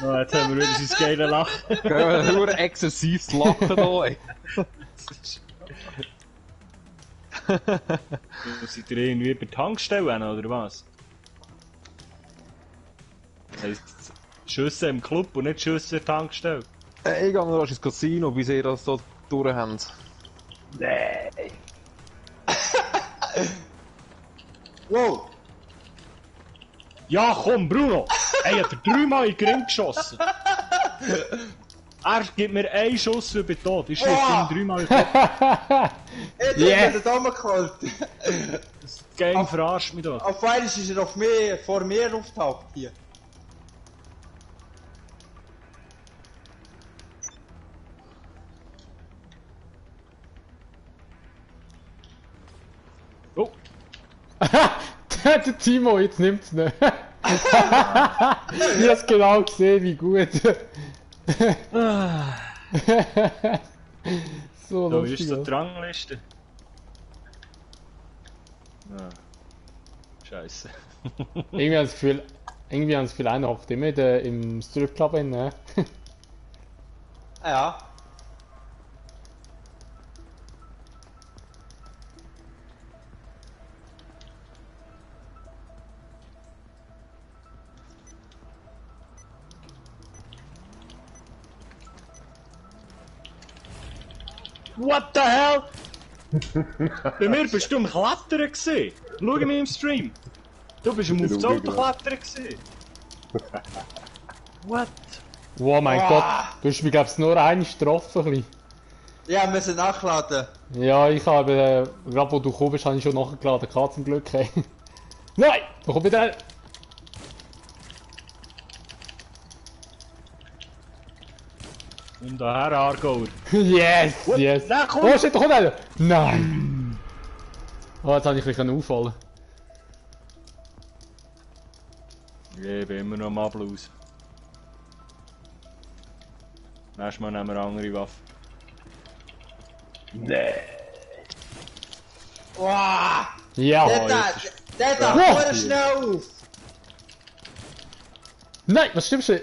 Oh, jetzt haben wir wieder sein geiles Lachen. Nur ein exzessives Lachen da, ey. Seid ihr irgendwie bei Tankstellen, oder was? Das heisst, Schüsse im Club und nicht Schüsse in der Tankstelle. Ich gehe noch ins Casino, bis ihr das hier durch habt. Nee. Wow! Ja, komm, Bruno! Ey, hat er 3-mal in den Ring geschossen. Er gibt mir einen Schuss und bin tot. Ich schieße ihn 3-mal in den Kopf. Ich hab den Dame geholt. Das Game verarscht mich doch. Auf einmal ist er auf mir, vor mir auftaucht hier. Oh! Der Timo, jetzt nimmt's nicht. Ich hab's genau gesehen, wie gut. So Da lustig. ist so die Rangliste. Ah. Scheiße. Irgendwie habe ich das Gefühl, einer hockt immer im Stripclub drin, ne? Ja. What the hell? Bei mir bist du am Klettern gewesen. Schau mich im Stream. Du bist am aufs Auto klettern gewesen. What? Oh mein Gott, du hast mich glaubst nur eine getroffen. Ja, wir müssen nachladen. Ja, ich habe, gerade wo du gekommen bist, habe ich schon nachgeladen, zum Glück. Nein! Da kommt wieder. Und daher Argauer. Yes, What? yes. Da kommt... Oh shit, da kommt einer! Nein! Oh, jetzt habe ich ein bisschen auffallen. Ich bin immer noch am Ablaus. Nächstes Mal nehmen wir eine andere Waffe. Nee. Wow! Ja! Der darf schnell auf! Nein, was stimmst du?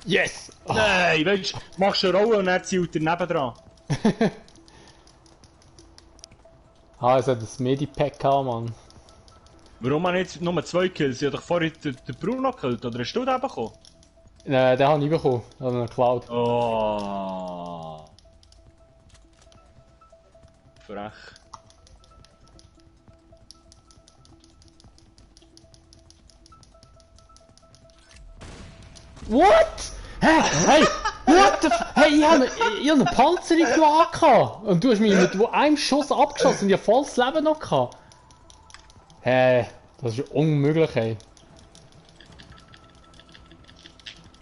Yes! Oh. Nein, weißt du, machst du eine Rolle und dann zielt er nebendran. Ah, es hat ein Medipack gehabt, Mann. Warum habe ich jetzt nur 2 Kills? Ich habe doch vorhin den Bruno gekillt, oder hast du den bekommen? Den habe ich bekommen, also eine Cloud. Oh. Frech. What? Hey, what the f... Hey, ich habe eine Panzerung gehabt und du hast mich mit einem Schuss abgeschossen und ich habe volles Leben noch gehabt. Hey, das ist unmöglich, ey.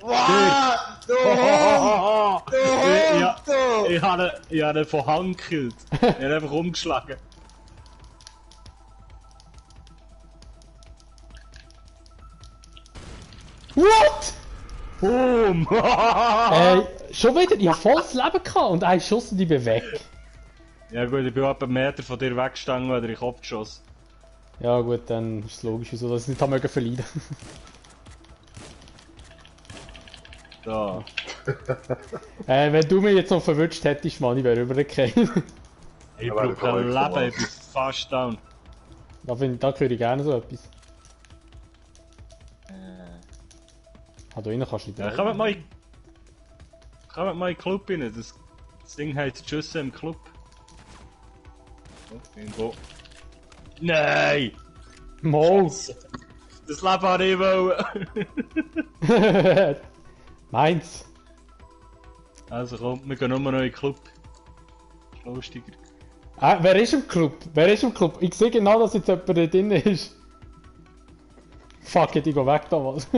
Wow! Du Hund! Ich habe ihn von Hand gekillt. Ich habe ihn einfach umgeschlagen. What? Boom! Schon wieder, ich habe volles Leben gehabt und ein Schuss und ich bin weg. Ja gut, ich bin etwa einen Meter von dir weggestanden oder in den Kopf geschossen. Ja gut, dann ist es logisch, wieso dass ich nicht haben verleiden. So. Wenn du mich jetzt noch verwünscht hättest, Mann, ich wäre übergekommen. Ich brauche kein Leben, ich bin fast down. Da höre ich gerne so etwas. Ah, da rein kannst du nicht. Ja, kommt mal in den Club rein, das Ding heisst Schüsse im Club. Oh, irgendwo. Nein! Mo! Das Leben habe ich wollen. Meins! Also komm, wir gehen nur noch in den Club. Das ist lustiger. Wer ist im Club? Wer ist im Club? Ich sehe genau, dass jetzt jemand da drin ist. Fuck it, ich geh weg da was.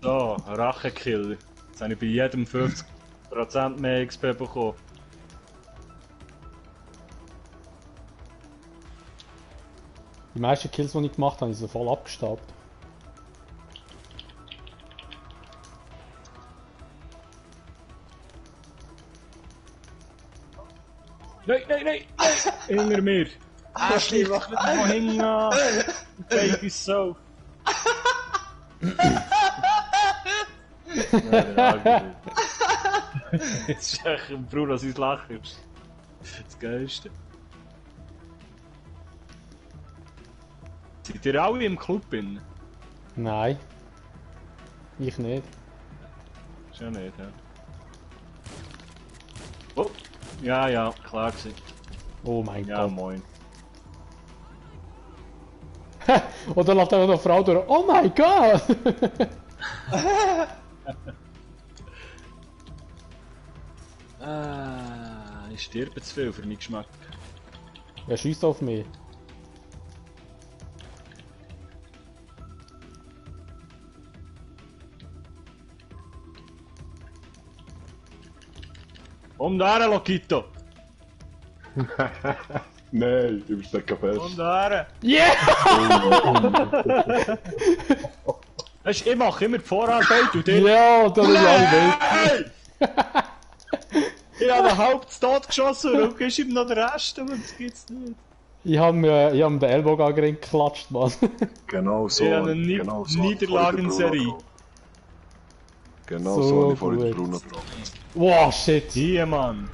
So, Rachekill. Jetzt habe ich bei jedem 50% mehr XP bekommen. Die meisten Kills, die ich gemacht habe, sind voll abgestaubt. Nein, nein, nein! Hinter mir! Ashley, mach nicht mal hinten an! Baby so! Jetzt ist echt ein Bruder, sein Lachen ist das Geilste. Seid ihr alle im Club drin? Nein. Ich nicht. Ist ja nicht, ja. Oh! Ja, ja, klar gewesen. Oh mein Ja, Gott. moin. Und dann läuft einfach noch eine Frau durch. Oh mein Gott! Ich sterbe zu viel für meinen Geschmack. Wer schießt auf mich? Da, Lokito! Nein, du bist nicht fest. Da! Yeah! Weißt du, ich mache immer die Vorarbeit und dir... Ja, da bin ich alle weg. Ich habe den Hauptstad geschossen und du gibst ihm noch den Rest, aber das gibt's nicht. Ich hab den Ellbogen angeringt geklatscht, Mann. Genau so. Ich habe eine genau so Niederlagenserie. Genau So so habe ich vorhin den gut. Bruno gebracht. Wow, shit. Hier, Mann.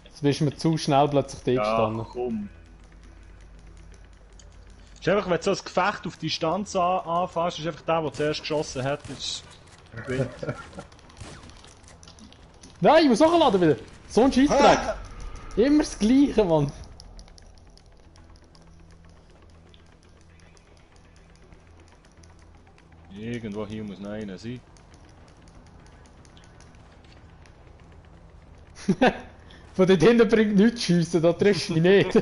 Jetzt bist du mir zu schnell plötzlich dort Ja, gestanden. komm. Ist einfach, wenn du so ein Gefecht auf Distanz anfährst, ist einfach der, der zuerst geschossen hat, ist... Nein, ich muss nachladen wieder. So ein Scheissdreck. Immer das Gleiche, Mann. Irgendwo hier muss noch einer sein. Von dort hinten bringt nichts schiessen, da triffst du mich nicht.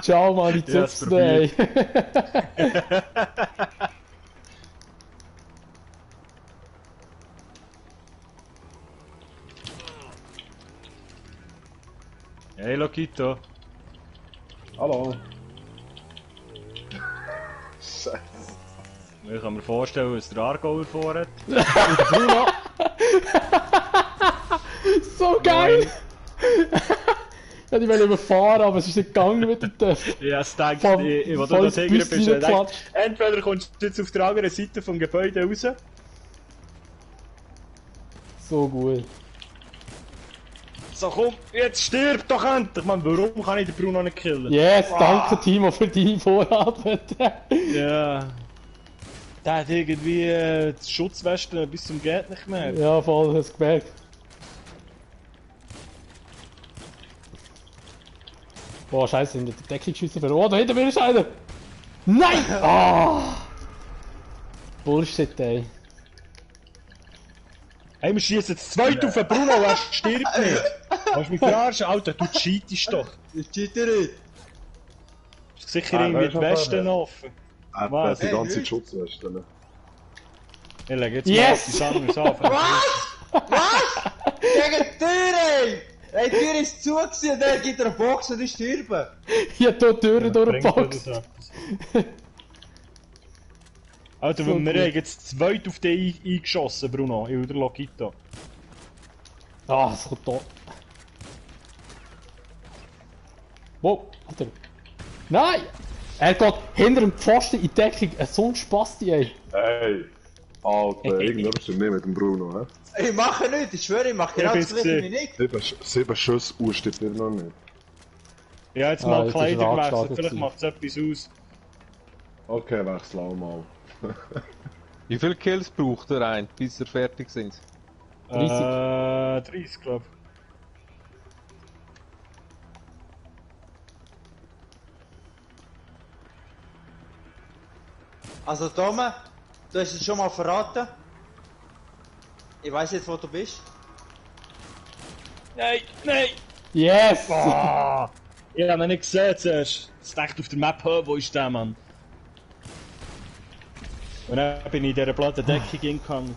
Ciao, Mann, ich Ja, zupf's nicht. Hey, Lokito. Hallo. Scheiße. Ich kann mir vorstellen, was der Argauer vorhat. Bruno. So geil! Ja, die wollen überfahren, aber es ist nicht gegangen mit dem Töff. Ja, es denkt, wo du das Hegern bist, entweder kommst du jetzt auf der anderen Seite vom Gebäude raus. So gut. So komm, jetzt stirb doch endlich! Man, warum kann ich den Bruno nicht killen? Yes, danke Timo für deine Vorarbeit. Ja. Der hat irgendwie die Schutzweste bis zum geht nicht mehr. Ja, voll, hast du gemerkt. Boah, scheiße, in der Decke geschossen. Oh, da hinter mir ist einer! Nein! Ah! Bullshit, ey. Hey, wir schießen das zweite auf den Bruno, er stirbt nicht! Kannst du mich verarschen? Alter, du cheatest doch! Ich cheate nicht! Ist sicher irgendwie die Westen offen. Er hat die ganze Zeit Schutzweste. Ne? Ich lege jetzt Yes! mal etwas anderes an. Was? Was? Gegen die Tür, ey! Ey, die Tür ist zu gewesen und der gibt eine Box und ist sterben. Ich hab hier die Türen durchgeboxt. Alter, So wir gut. haben jetzt zweit auf den eingeschossen, Bruno, in der Lokito. Ah, es kommt da. Wow, Alter. Nein! Er geht hinter dem Pfosten in die Deckung. So ein Spasti, ey. Hey! Alter, irgendwas stimmt nicht mit dem Bruno, hä? Ich mache nichts, ich schwöre, ich mache genau das gleiche wie Nick. 7 Schüsse, steht mir noch nicht. Ja, jetzt mal jetzt ist Kleider er gewechselt, angeschlagen vielleicht gewesen. macht es etwas aus. Okay, wechsel auch mal. Wie viele Kills braucht er ein, bis er fertig sind? 30. 30, glaube ich. Also Tome, du hast es schon mal verraten. Ich weiß jetzt, wo du bist. Nein, nein! Yes! Ah, ich habe ihn nicht gesehen zuerst. Es dachte auf der Map, wo ist der, Mann? Und dann bin ich in dieser platten Deckung hingegangen.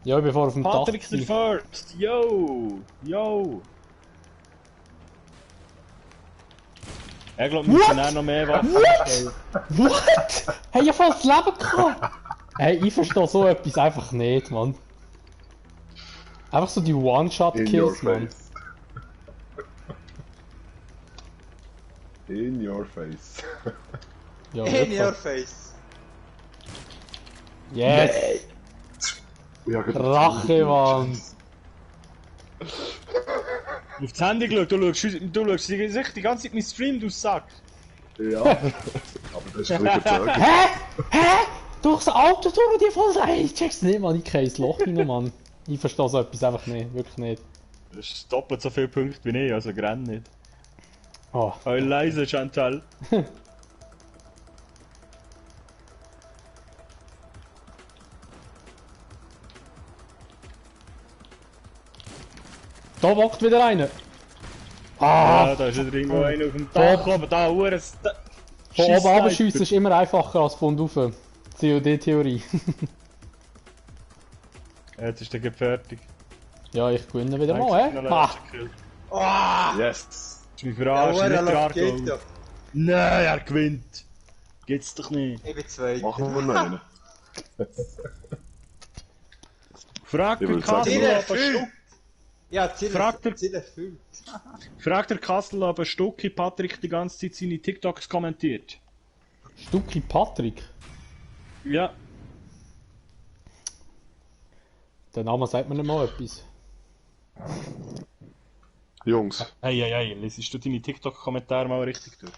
Ja, ich bin vorher auf dem Dach. Patrick der First! Yo! Yo! Ich glaube, wir müssen auch noch mehr Waffen stellen. What? Hey, ich hab voll das Leben gehabt! Hey, ich verstehe so etwas einfach nicht, Mann. Einfach so die One-Shot-Kills, Mann. In your face. Ja, In wirklich. your face. Yes! Ja, Rache, Mann! Auf das Handy geschaut, du schaust sicher die ganze Zeit meinen Stream, du Sack. Ja, aber das ist ein bisschen verzögert. Hä? Durchs Auto durch die voll rein! Ich check's nicht, Mann. Ich kriege ins Loch rein, Mann. Ich verstehe so etwas einfach nicht. Wirklich nicht. Das ist doppelt so viele Punkte wie ich, also grenn nicht. Oh. Hey, leise, Chantal. Da wockt wieder einer. Ah! Ja, da ist wieder irgendwo einer auf dem Dach oben, da, Ures. Von oben abschiessen ist immer einfacher als von unten rauf. COD-Theorie. Jetzt ist der Gip fertig. Ja, ich gewinne wieder mal, hä? Oh! Yes! Das ist mich verarscht, Ja, nicht der geht Argo. ja. Nein, er gewinnt. Geht's doch nicht. Ich bin zwei. Machen wir noch einen. Frag Ich der will sagen, Kassel, Ziel ob ein erfüllt. Stück. Ja, Ziel erfüllt. Fragt der Kassel, ob ein Stucki Patrick die ganze Zeit seine TikToks kommentiert. Stucki Patrick? Ja. Der Name sagt mir nicht mal etwas. Jungs. Hey, lesest du deine TikTok-Kommentare mal richtig durch?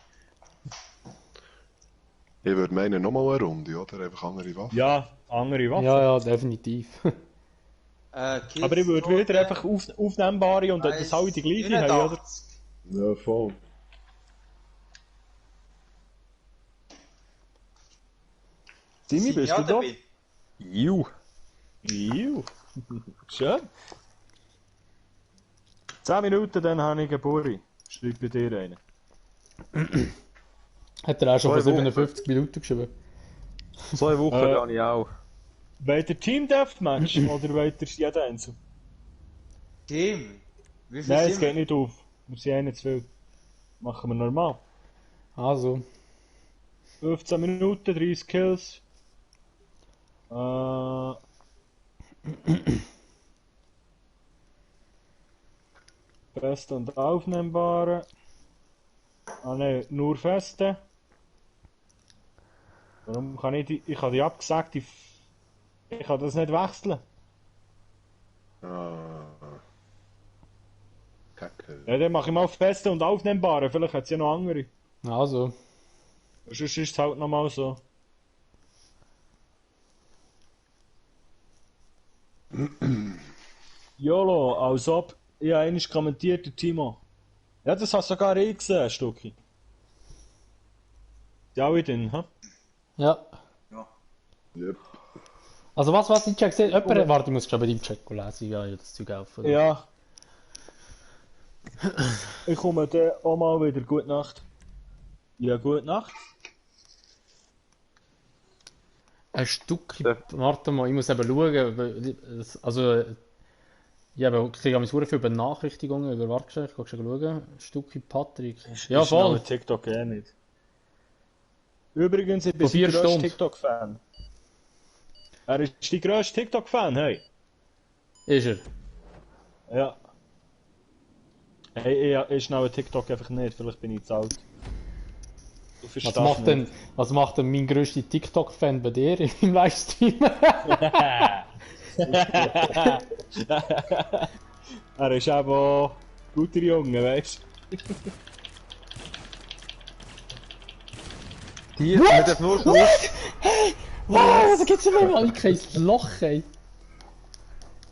Ich würde meinen, nochmal eine Runde, oder? Einfach andere Waffen. Ja, andere Waffen. Ja, definitiv. Aber ich würde wieder einfach aufnehmbare und das alle die gleiche haben, oder? Ja, voll. Timmy, bist du da? Juh. Schön. 10 Minuten, dann habe ich Geburi. Schreib bei dir einen. Hat er auch schon vor 2 Wochen. 57 Minuten geschrieben? 2 Wochen habe ich auch. Wollt ihr Team Deathmatch oder wollt ihr jeden Einzel? Team? Wie viel Nein, es sind geht nicht auf. Wir sind einen zu viel. Machen wir normal. Also. 15 Minuten, 30 Kills. Feste und aufnehmbare. Ah ne, nur feste. Warum kann ich habe die abgesagt, ich kann das nicht wechseln. Kacke. Ja, dann mache ich mal feste und aufnehmbare, vielleicht hat es ja noch andere. Also. Sonst ist es halt nochmal so. YOLO, als ob ich einmal kommentiert, der Timo. Ja, das hast sogar ich gesehen, Stucki. Die alle drin, hä? Ja. Yep. Also was ich check gesehen? Jemand, warte, ich muss schon bei deinem Check lesen, ja, das Zeug auf. Oder? Ja. Ich komme dann auch mal wieder. Gute Nacht. Ja, gute Nacht. Ein Stück, warte mal, ich muss eben schauen, also, ich kriege sehr viele Benachrichtigungen über Wartgeschäft, ich kann schon schauen, ein Stück Patrick. Ja, Ist voll. TikTok eh nicht. Übrigens, ich bin Vor 4 der grösste Stunden. TikTok-Fan. Er ist die grösste TikTok-Fan, hey. Ist er? Ja. Hey, ich schnell TikTok einfach nicht, vielleicht bin ich zu alt. Du verstehst nicht. Was macht denn mein grösster TikTok-Fan bei dir im Livestream? Er ist eben auch guter Junge, weißt du? Hier, wir dürfen nur Schrot. Hey! Wow, da gibt's ja mehr mal kein Loch, ey.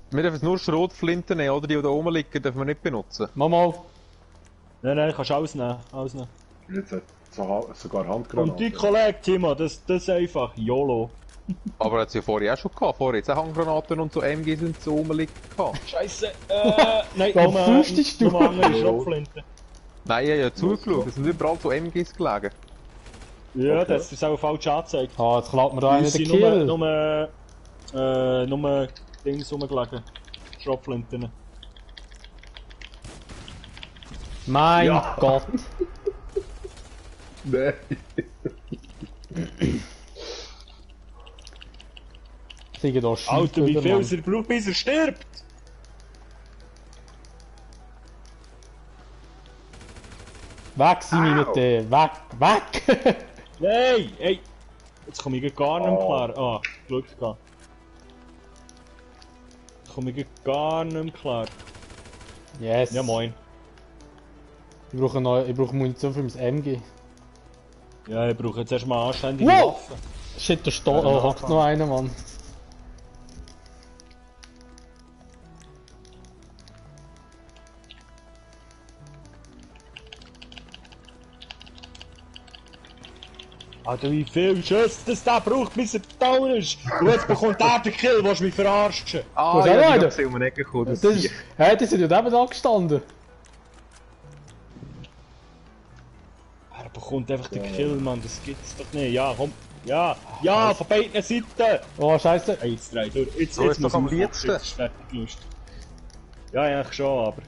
Wir dürfen nur Schrotflinten nehmen, oder? Die da oben liegen, dürfen wir nicht benutzen. Mama. Nein, kannst du alles nehmen. Jetzt hat sogar Handgranaten. Und die Kollege Timo, das ist einfach YOLO. Aber hat es ja vorher auch schon gehabt. Vorher jetzt auch Handgranaten und so MGs und so rumliegen gehabt. Scheiße, nein, Da flüchtest du. nur andere Schrotflinten. Nein, ich habe ja zugeschaut. Es sind überall so MGs gelegen. Ja, Okay. das ist auch falsch angezeigt. Ah, jetzt klappt mir da einer Es den sind Kill. nur Dings rumgelegen. Schrotflinten. Mein Ja. Gott. Nein. Kriege da Alter, wie viel Mann. er braucht, bis er stirbt? Weg, Simi, mit dir! Weg! Weg! Nein! Ey! Jetzt komme ich gar nicht mehr klar. Ah, Glück gehabt. Jetzt komme ich gar nicht mehr klar. Yes! Ja, moin. Ich brauche Munition für mein MG. Ja, ich brauche jetzt erstmal anständige Waffen. Shit, da hockt noch einer, Mann. Alter, wie viel Schüsse das der braucht, bis er down ist! Und jetzt bekommt der den Kill, willst du mich verarschen? Ah, ja, ja, Leute. ich habe Ecke gekommen, Das ist... Hä, die sind ja neben angestanden. Er bekommt einfach den Kill, Mann, das gibt's doch nicht. Ja, komm. Ja, ja, von beiden Seiten! Oh, scheiße. 1, 3, durch. Jetzt, So ist doch am liebsten. Jetzt ist fertig gelöst. Ja, eigentlich schon, aber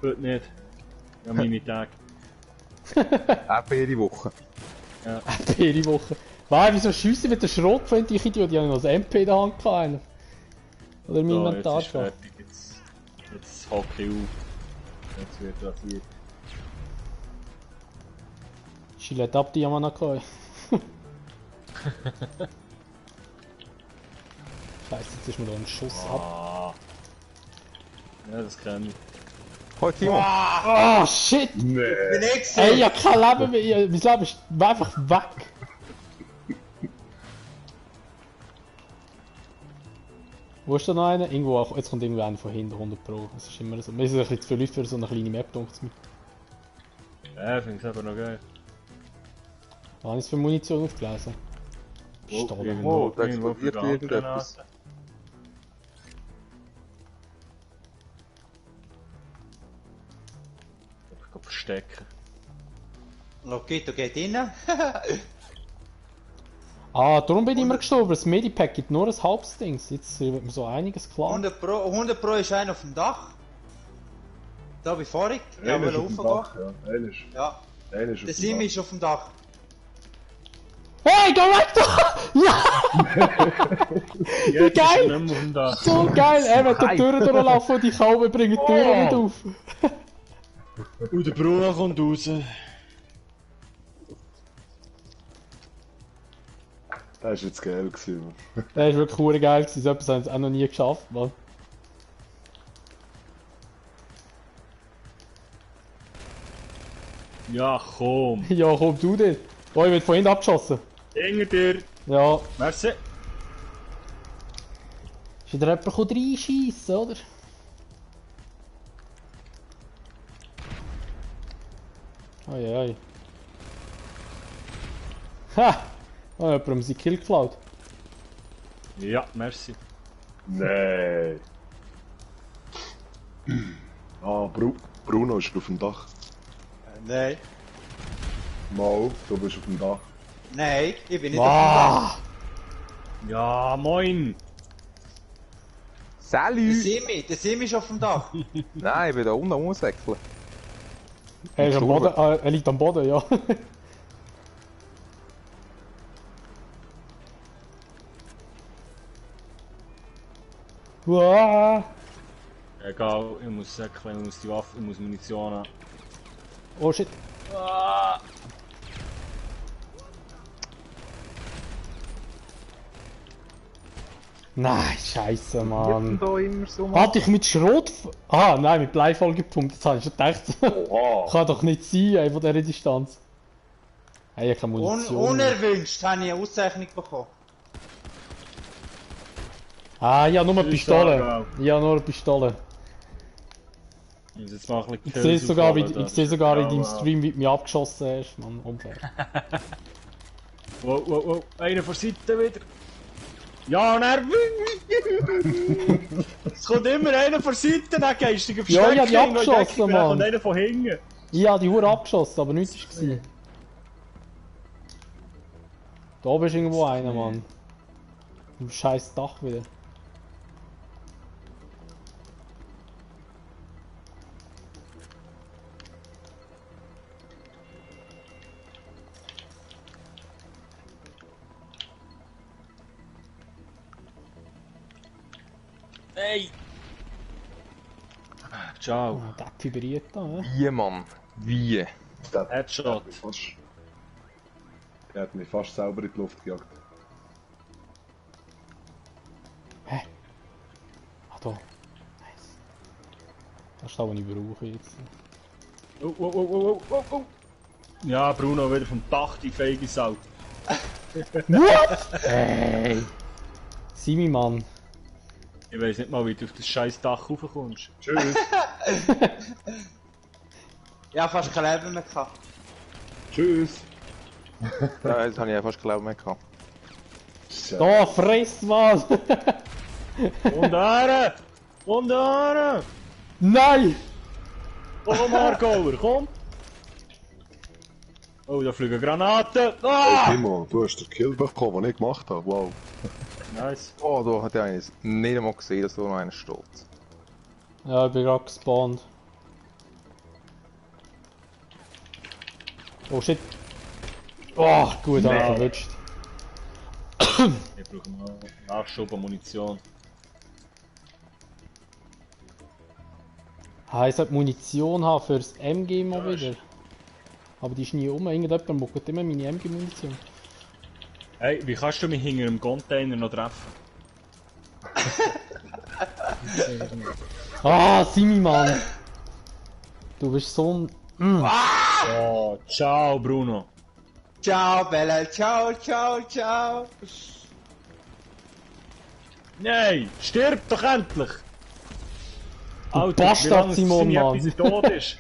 heute nicht. Ja, meine Tage. Auch jede Woche. Ja. Jede Woche. Wow, wieso schiessen mit der Schrotflinte, ich Idiot? Die haben noch das MP in der Hand gehabt. Oder im Inventar jetzt ist fertig, jetzt hocke ich auf. Jetzt wird rasiert. Schillet ab, die haben wir noch gehabt. Scheiße, jetzt ist mir da ein Schuss ab. Ja, das kann ich. Halt, Timo! Oh, shit! Nee. Ey, ich hab kein Leben mehr. Mein Leben ist einfach weg. Wo ist da noch einer? Irgendwo, jetzt kommt irgendwo einer von hinten, 100 Pro. Das ist immer so. Wir sind ein bisschen zu viel Leute für so eine kleine Map, denkt es mir. Ja, ich finde es aber noch geil. Was habe ich für Munition aufgelesen? Pistolen. Oh, da explodiert irgendetwas. Ich verstecken. Lokito geht rein. Ah, darum bin ich immer gestorben. Das Medipack gibt nur ein halbes Ding. Jetzt wird mir so einiges klar. 100 Pro ist einer auf dem Dach. Da wie vorhin. Ja, Einer will ist auf dem raufgehen. Dach, ja. Einer ist. Ja. Einer ist auf Der dem Simi Dach. ist auf dem Dach. Hey, geh weg da! Ja! Wie geil! So geil! Er wird die Türen durchlaufen und die Kalben bringen die Türen nicht auf. Und der Bruno kommt raus. Das war jetzt geil gewesen. Das war wirklich verdammt geil. So etwas haben sie auch noch nie geschafft, Mann. Ja, komm. Ja, komm du dort. Oh, ich werde von hinten abgeschossen. Hinter dir. Ja. Merci. Ist wieder jemand reinschiessen, oder? Oi, oi. Ha! Oh, jemand haben sie Kill geklaut. Ja, merci. Nein. Ah, Bruno ist auf dem Dach. Nein. Mal, du bist auf dem Dach. Nein, ich bin nicht auf dem Dach. Ja, moin. Salut! Der Simi ist auf dem Dach. Nein, ich will da unten umwechseln. Er ist am Boden, er liegt am Boden, ja. Uah. Egal, ich muss säckeln, ich muss die Waffe, ich muss Munition haben. Oh shit. Nein, scheiße, Mann. Da immer so Hatte ich mit Schrot... Ah, nein, mit Blei vollgepumpt. Jetzt habe ich schon gedacht. Kann doch nicht sein, ey, von dieser Distanz. Hey, ich habe keine Munition. Unerwünscht habe ich eine Auszeichnung bekommen. Ah, ja, nur eine Pistole. Ja, nur eine Pistole. Jetzt mach Ich sehe sogar, in deinem Stream, wie du mich abgeschossen hast. Mann, unfair. Wow, wow, wow. Einer von der Seite wieder. Ja, und er... Es kommt immer einer von der Seite, dann gehst du verstecken. Ja, ich hab die abgeschossen, Mann. Dann kommt einer von hinten. Ich habe die Hure abgeschossen, aber nichts war. Da oben ist irgendwo einer, Mann. Im scheiß Dach wieder. Hey! Ciao. Ah, der vibriert da, ne? Wie, Mann? Wie? Headshot. Er hat mich fast sauber in die Luft gejagt. Hä? Ach da. Nice. Das ist das, was ich brauche jetzt. Oh. Ja, Bruno wieder vom Dach, die feige Sau. What? Hey! Simi, Mann. Ich weiss nicht mal, wie du auf das scheiß Dach raufkommst. Tschüss. Ja, fast kein Leben mehr gehabt. Tschüss. Ja, jetzt habe ich ja fast kein Leben mehr gehabt. Da, friss was! Und Aare! Und Aare! Nein! Komm, Markauer, komm! Oh, da fliegen Granaten! Hey Ah! Timo, du hast den Kill bekommen, den ich gemacht habe. Wow. Nice. Oh, da hat er eines nicht einmal gesehen, dass da noch einer steht. Ja, ich bin gerade gespawnt. Oh shit. Oh, gut, habe ich verwünscht. Ich brauche mal Nachschub an Munition. Ich sollte Munition haben fürs MG mal wieder. Aber die ist nie um, irgendjemand muckert immer meine MG-Munition. Hey, wie kannst du mich hinter einem Container noch treffen? Ah, Simi, Mann! Du bist so ein... Oh, ciao Bruno. Ciao, Bella, ciao. Nein, stirb doch endlich! Du Bastard, Simon, Mann! Bis er tot ist.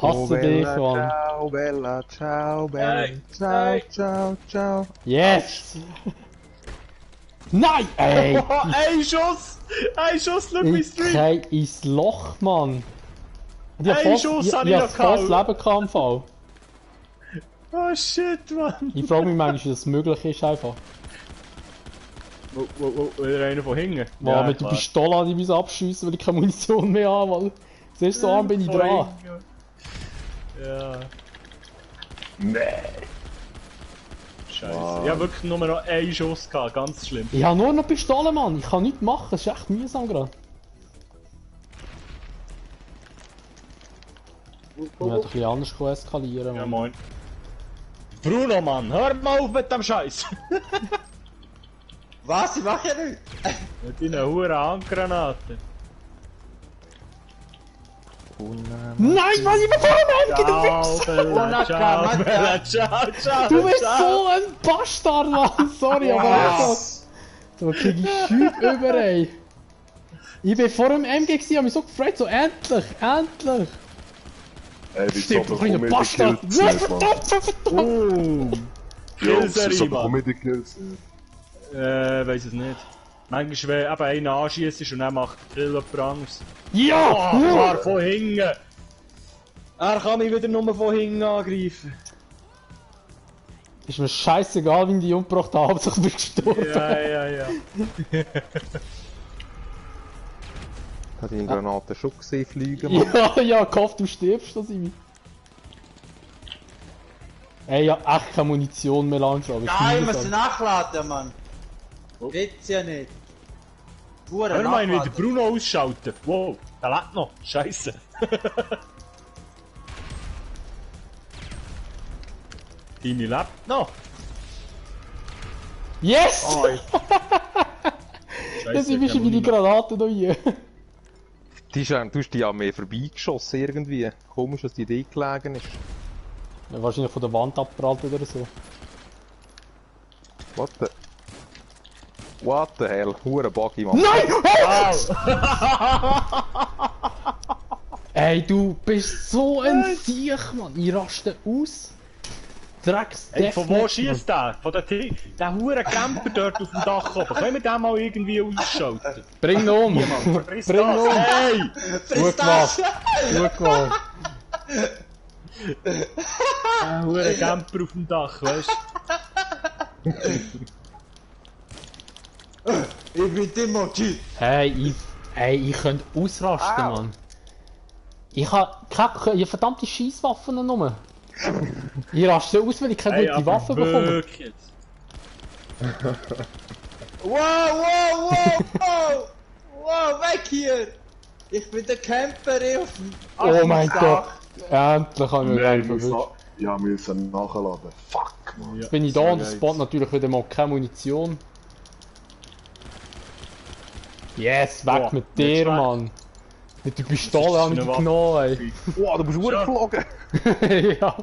Hasse dich, Mann! Ciao, Bella, ciao, Bella, Hey, ciao, ciao, ciao. Yes! Nein! Ey! Ein Schuss! Ein Schuss, schau mein Ich Stream! geh ins Loch, Mann! Ich hab Ein fast, Schuss ich hab ich hab noch fast gehabt. Leben gehabt im Fall. Oh shit, Mann! Ich frage mich manchmal, wie das möglich ist einfach. Wieder einer von hinten. Wow, mit der Pistole an die mich abschiessen, weil ich keine Munition mehr habe, weil... Siehst du, so arm bin ich dran. Ja. Nee. Scheiße. Wow. Ich hab wirklich nur noch einen Schuss gehabt, ganz schlimm. Ich habe nur noch Pistole, Mann. Ich kann nichts machen, es ist echt mühsam gerade. Ich hätte ein bisschen anders eskalieren. Ja, Mann. moin. Bruno, Mann, hör mal auf mit dem Scheiß! Was? Ich mach ja nichts! Mit deinen huren Handgranaten. Nein, Mann, ich bin vor dem Ende, du Ciao, Bella, ciao, Bella, ciao. Du bist so ein Bastard, Mann! Sorry, aber echt. Da krieg ich Schüt über, ey. Ich bin vor dem MG gewesen, hab mich so gefreut, so endlich! Ey, wie Stimmt, so du kleiner bekomme ich die Bastard! Kills Nein, nicht, Mann. verdammt! Ja, Killserie, wieso Mann. bekomme ich die Kills nicht? Weiss es nicht. Manchmal, wenn eben einer anschießt und dann macht jemand anderes. Ja! Oh, klar, von hinten! Er kann mich wieder nur von hinten angreifen. Ist mir scheißegal, wie ich die umgebracht habe, Hauptsache ich bin gestorben. Ja. Hat die Granate schon gesehen fliegen, Mann? Ja, gehofft, du stirbst, dass ich mich... Ey, ja, echt keine Munition mehr langsam. Nein, ich muss sie nachladen, Mann! Geht's ja nicht. Hör mal, wie der Bruno ausschalten. Wow, der lebt noch. Scheiße. Tini lebt noch. Yes! Oh, Jetzt sind wir schon wie die Granaten noch hier. Du hast die ja mehr vorbeigeschossen irgendwie. Komisch, dass die Idee gelegen ist. Ja, wahrscheinlich von der Wand abgeprallt oder so. What the hell? Hure Buggy, Mann. Nein! Wow! Ey, du bist so ein Siech, Mann. Ich raste aus. Drecks. Hey, von wo schießt der? Von der der hure Camper dort auf dem Dach oben. Können wir den mal irgendwie ausschalten? Bring ihn um! Bring ihn um! Hey! Gut gemacht! Gut gemacht! Ein hure Camper auf dem Dach, weißt du? Ich bin Timothy! Hey, ich könnte ausrasten, Mann. Ich hab keine verdammte Scheisswaffen nur. Ich raste aus, weil ich keine gute Waffe bekomme. Wow, weg hier! Ich bin der Camper auf dem Oh mein Gott! Endlich habe ich mich Nein, verwischt. ja, müssen nachladen. Fuck, man. Jetzt bin ich da und es spawnt natürlich wieder mal keine Munition. Yes, weg mit dir, Mann. Mit der Pistole habe ich dich genommen, ey. Wow, du bist geflogen. Ja.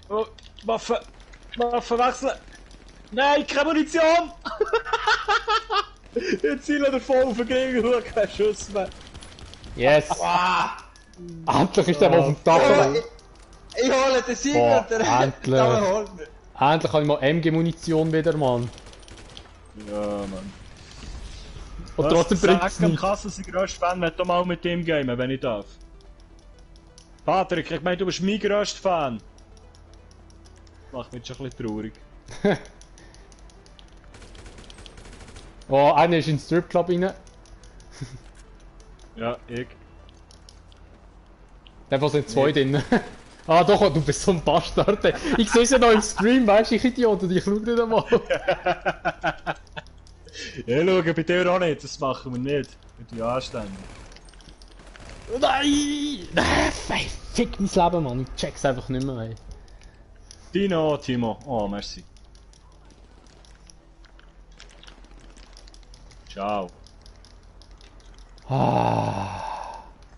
Oh, Waffe wechseln! Nein, keine Munition! Jetzt zielen wir voll auf den Gegner, kein Schuss mehr. Yes! Endlich ist der mal auf dem Dach. Ich hole den Sieg und der endlich. holt mich. Endlich habe ich mal MG-Munition wieder, Mann. Ja, Mann. Und trotzdem bringt es nicht. nicht. Kassen sind grösster Fan, wenn du mal mit dem gamen, wenn ich darf. Patrick, ich meine, du bist mein grösster Fan. Macht mich schon ein bisschen traurig. Oh, einer ist in den Stripclub rein. Ja, ich. Einfach sind zwei drin. Ah doch, du bist so ein Bastard. Ich sehe es ja noch im Stream, weißt du, ich Idiot, und ich schau nicht einmal. Ja, schau, bei dir auch nicht, das machen wir nicht. Mit den Anständen. Nein! Fick mein Leben, Mann, ich check's einfach nicht mehr, ey. Dino, Timo. Oh, merci. Ciao. Ah.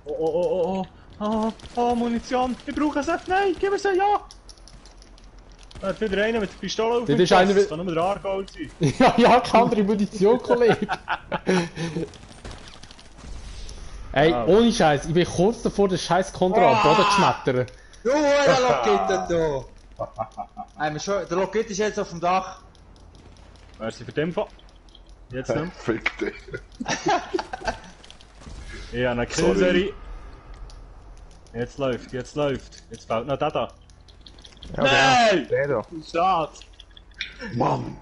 Oh, Munition. Ich brauche sie. Nein, gib mir sie, ja. Da hat wieder einer mit der Pistole auf dem Das kann nur der Argold sein. Ja, keine andere Munition, Kollege. Ey, ohne Scheiß, ich bin kurz davor, den scheiß Kontra am Boden zu schmettern. Du, der Lockit da! Der Lockit ist jetzt auf dem Dach. Merci für den Fall. Jetzt nicht. Fick dich. Ich habe eine Killserie. Jetzt läuft. Jetzt baut noch der da. Ja, nein! Der da. Schade. Mann!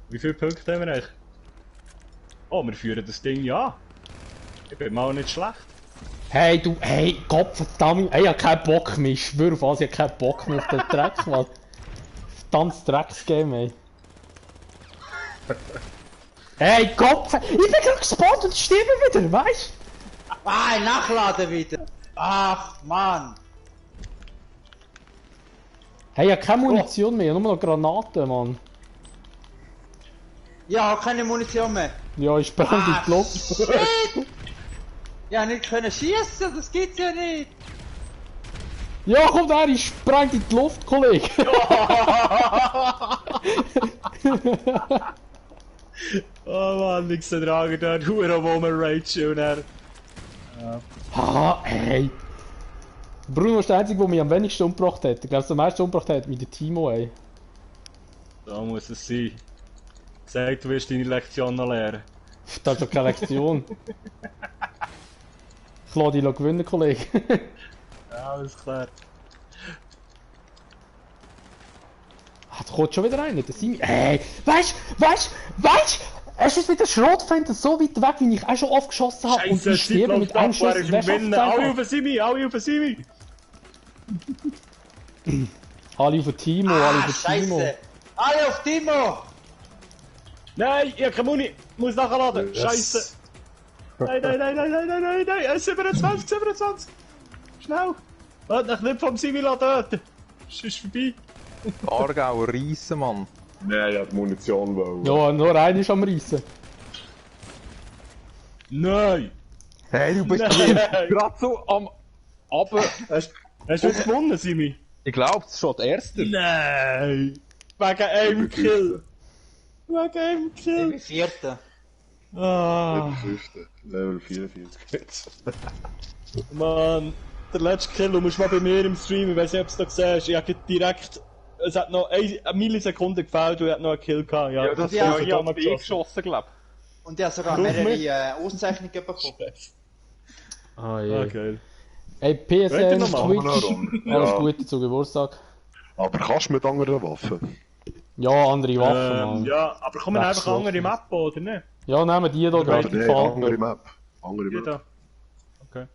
Wie viele Punkte haben wir eigentlich? Oh, wir führen das Ding ja. Ich bin mal nicht schlecht. Hey, du, hey, Gottverdammt, ey, ich hab keinen Bock mehr, ich schwöre auf alles, ich hab keinen Bock mehr auf den Dreck, Mann. Verdammtes Drecksgame, ey. Hey, Gott, ich bin gerade gespawnt und sterbe wieder, weißt du? Ah, nachladen wieder. Ach, Mann. Hey, ich hab keine Munition mehr, nur noch Granaten, Mann. Ja, keine Munition mehr. Ja, ich sprang in die Luft. Shit! Ja, nicht können schießen, das gibt's ja nicht. Ja, komm da, ich sprang in die Luft, Kollege. Oh Mann, ich sehe tragen dort Huren, wo wir Rage und er. Ha, ey. Bruno ist der Einzige, der mich am wenigsten umgebracht hat. Ich glaube, am meisten umgebracht hat mit dem Timo, ey. Da muss es sein. Sag, du wirst deine Lektion noch lernen. Das ist doch keine Lektion. Ich lasse dich gewinnen, Kollege. Ja, alles klar. Ah, da kommt schon wieder einer, der Simi. Hey, weißt du? Es ist mit der Schrotflinte so weit weg, wie ich auch schon oft geschossen habe. Und ich sterbe mit einem Schuss. Wer schafft es alle auf Simi, alle auf Simi! Alle auf Timo, alle auf Timo. Alle auf Timo! Nein, ich hab keine Muni! Muss nachladen! Scheiße! Nein! 27! Schnell! Warte, dich nicht vom Simi töten! Es ist vorbei! Aargau reissen, Mann! Nein, ich hab Munition wollen. Ja, nur einer ist am Reissen. Nein! Hey, du bist gerade so am Aber. Hast du jetzt gewonnen, Simi? Ich glaube, es ist schon der Erste. Nein! Wegen einem Kill! Wegen einem Kill! Ich bin Vierter. Ah. Level 44 jetzt. Mann, der letzte Kill, du musst mal bei mir im Stream, ich weiß nicht, ob du das siehst, ich hab direkt, es hat noch eine Millisekunde gefällt und ich hab noch einen Kill gehabt. Ja, das ist ja auf B geschossen, glaub ich. Und ich hab sogar mehrere Auszeichnungen bekommen. Ah, je. Ah, geil. Ey, PSN, Twitch, alles Gute zu Geburtstag. Aber kannst du mit anderen Waffen? Ja, andere Waffen, Mann. Ja, aber kommen einfach andere Map, oder nicht? Ja, nehmen die hier gerade, die gefallen andere Map. Andere Map. Da. Okay.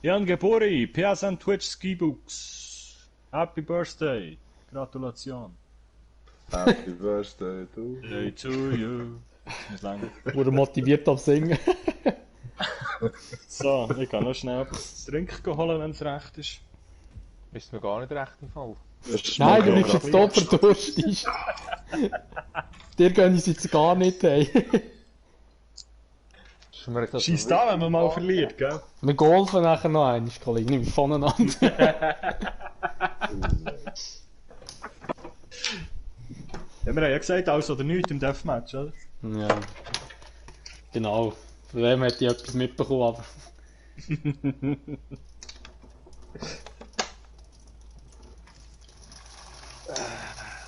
Jan Gebori, PSN Twitch Skibooks. Happy Birthday. Gratulation. Happy Birthday to you. Ist lang. Wurde motiviert auf Singen. So, ich kann noch schnell etwas zu trinken holen, wenn es recht ist. Ist mir gar nicht recht im Fall. Nein, du bleibst jetzt tot verdurstet. Dir gehen sie jetzt gar nicht, hey. Scheiss da, wenn man mal verliert, gell? Wir golfen nachher noch einmal, Kollege, nicht voneinander. Ja, wir haben ja gesagt, alles oder nichts im Deathmatch, oder? Ja. Genau. Von dem hätte ich etwas mitbekommen, aber...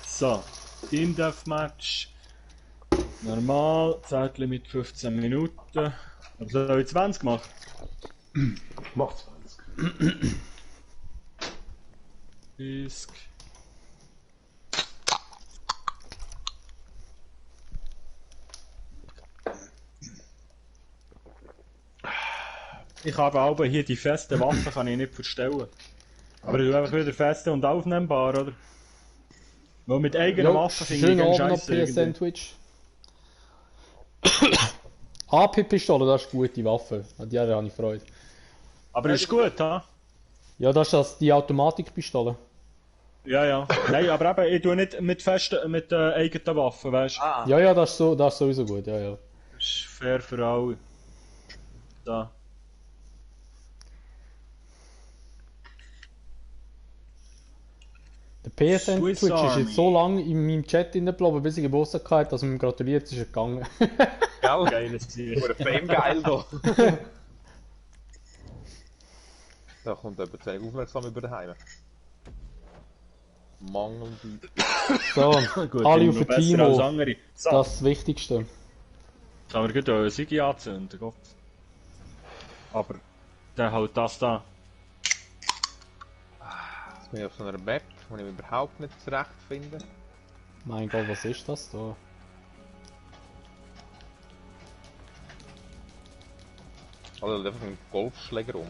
So, Team Deathmatch. Normal, Zeitlimit 15 Minuten. Aber soll ich 20 machen? Mach 20. 30. Ich habe aber hier die festen Waffen, kann ich nicht verstellen. Aber ich tue einfach wieder feste und aufnehmbar, oder? Weil mit eigenen Waffen finde ich schön ganz Abend noch PSN Twitch. AP-Pistole, das ist eine gute Waffe. An die habe ich Freude. Aber ist gut, ha? Ja, das ist die Automatikpistole. Ja, ja. Nein, aber eben, ich tue nicht mit festen, mit eigenen Waffen, weißt du? Ah. Ja, ja, das ist sowieso gut, ja, ja. Das ist fair für alle. Da. Der PSN Twitch ist jetzt so lange in meinem Chat geblieben, bis ich Geburtstag hatte, dass man ihm gratuliert ist, gegangen. Gell? Geiles Ziel. Oder Fame geil da. Da kommt jemand zu aufmerksam über den Heim. Mangelnde. So, Gut, alle auf noch den besser Team, als andere. So. das ist das Wichtigste. Kann man gut einen Sigi anzünden, Gott. Aber der halt das da. Jetzt bin ich auf so einer Map, die ich überhaupt nicht zurechtfinde. Mein Gott, was ist das da? Also einfach ein Golfschläger rum.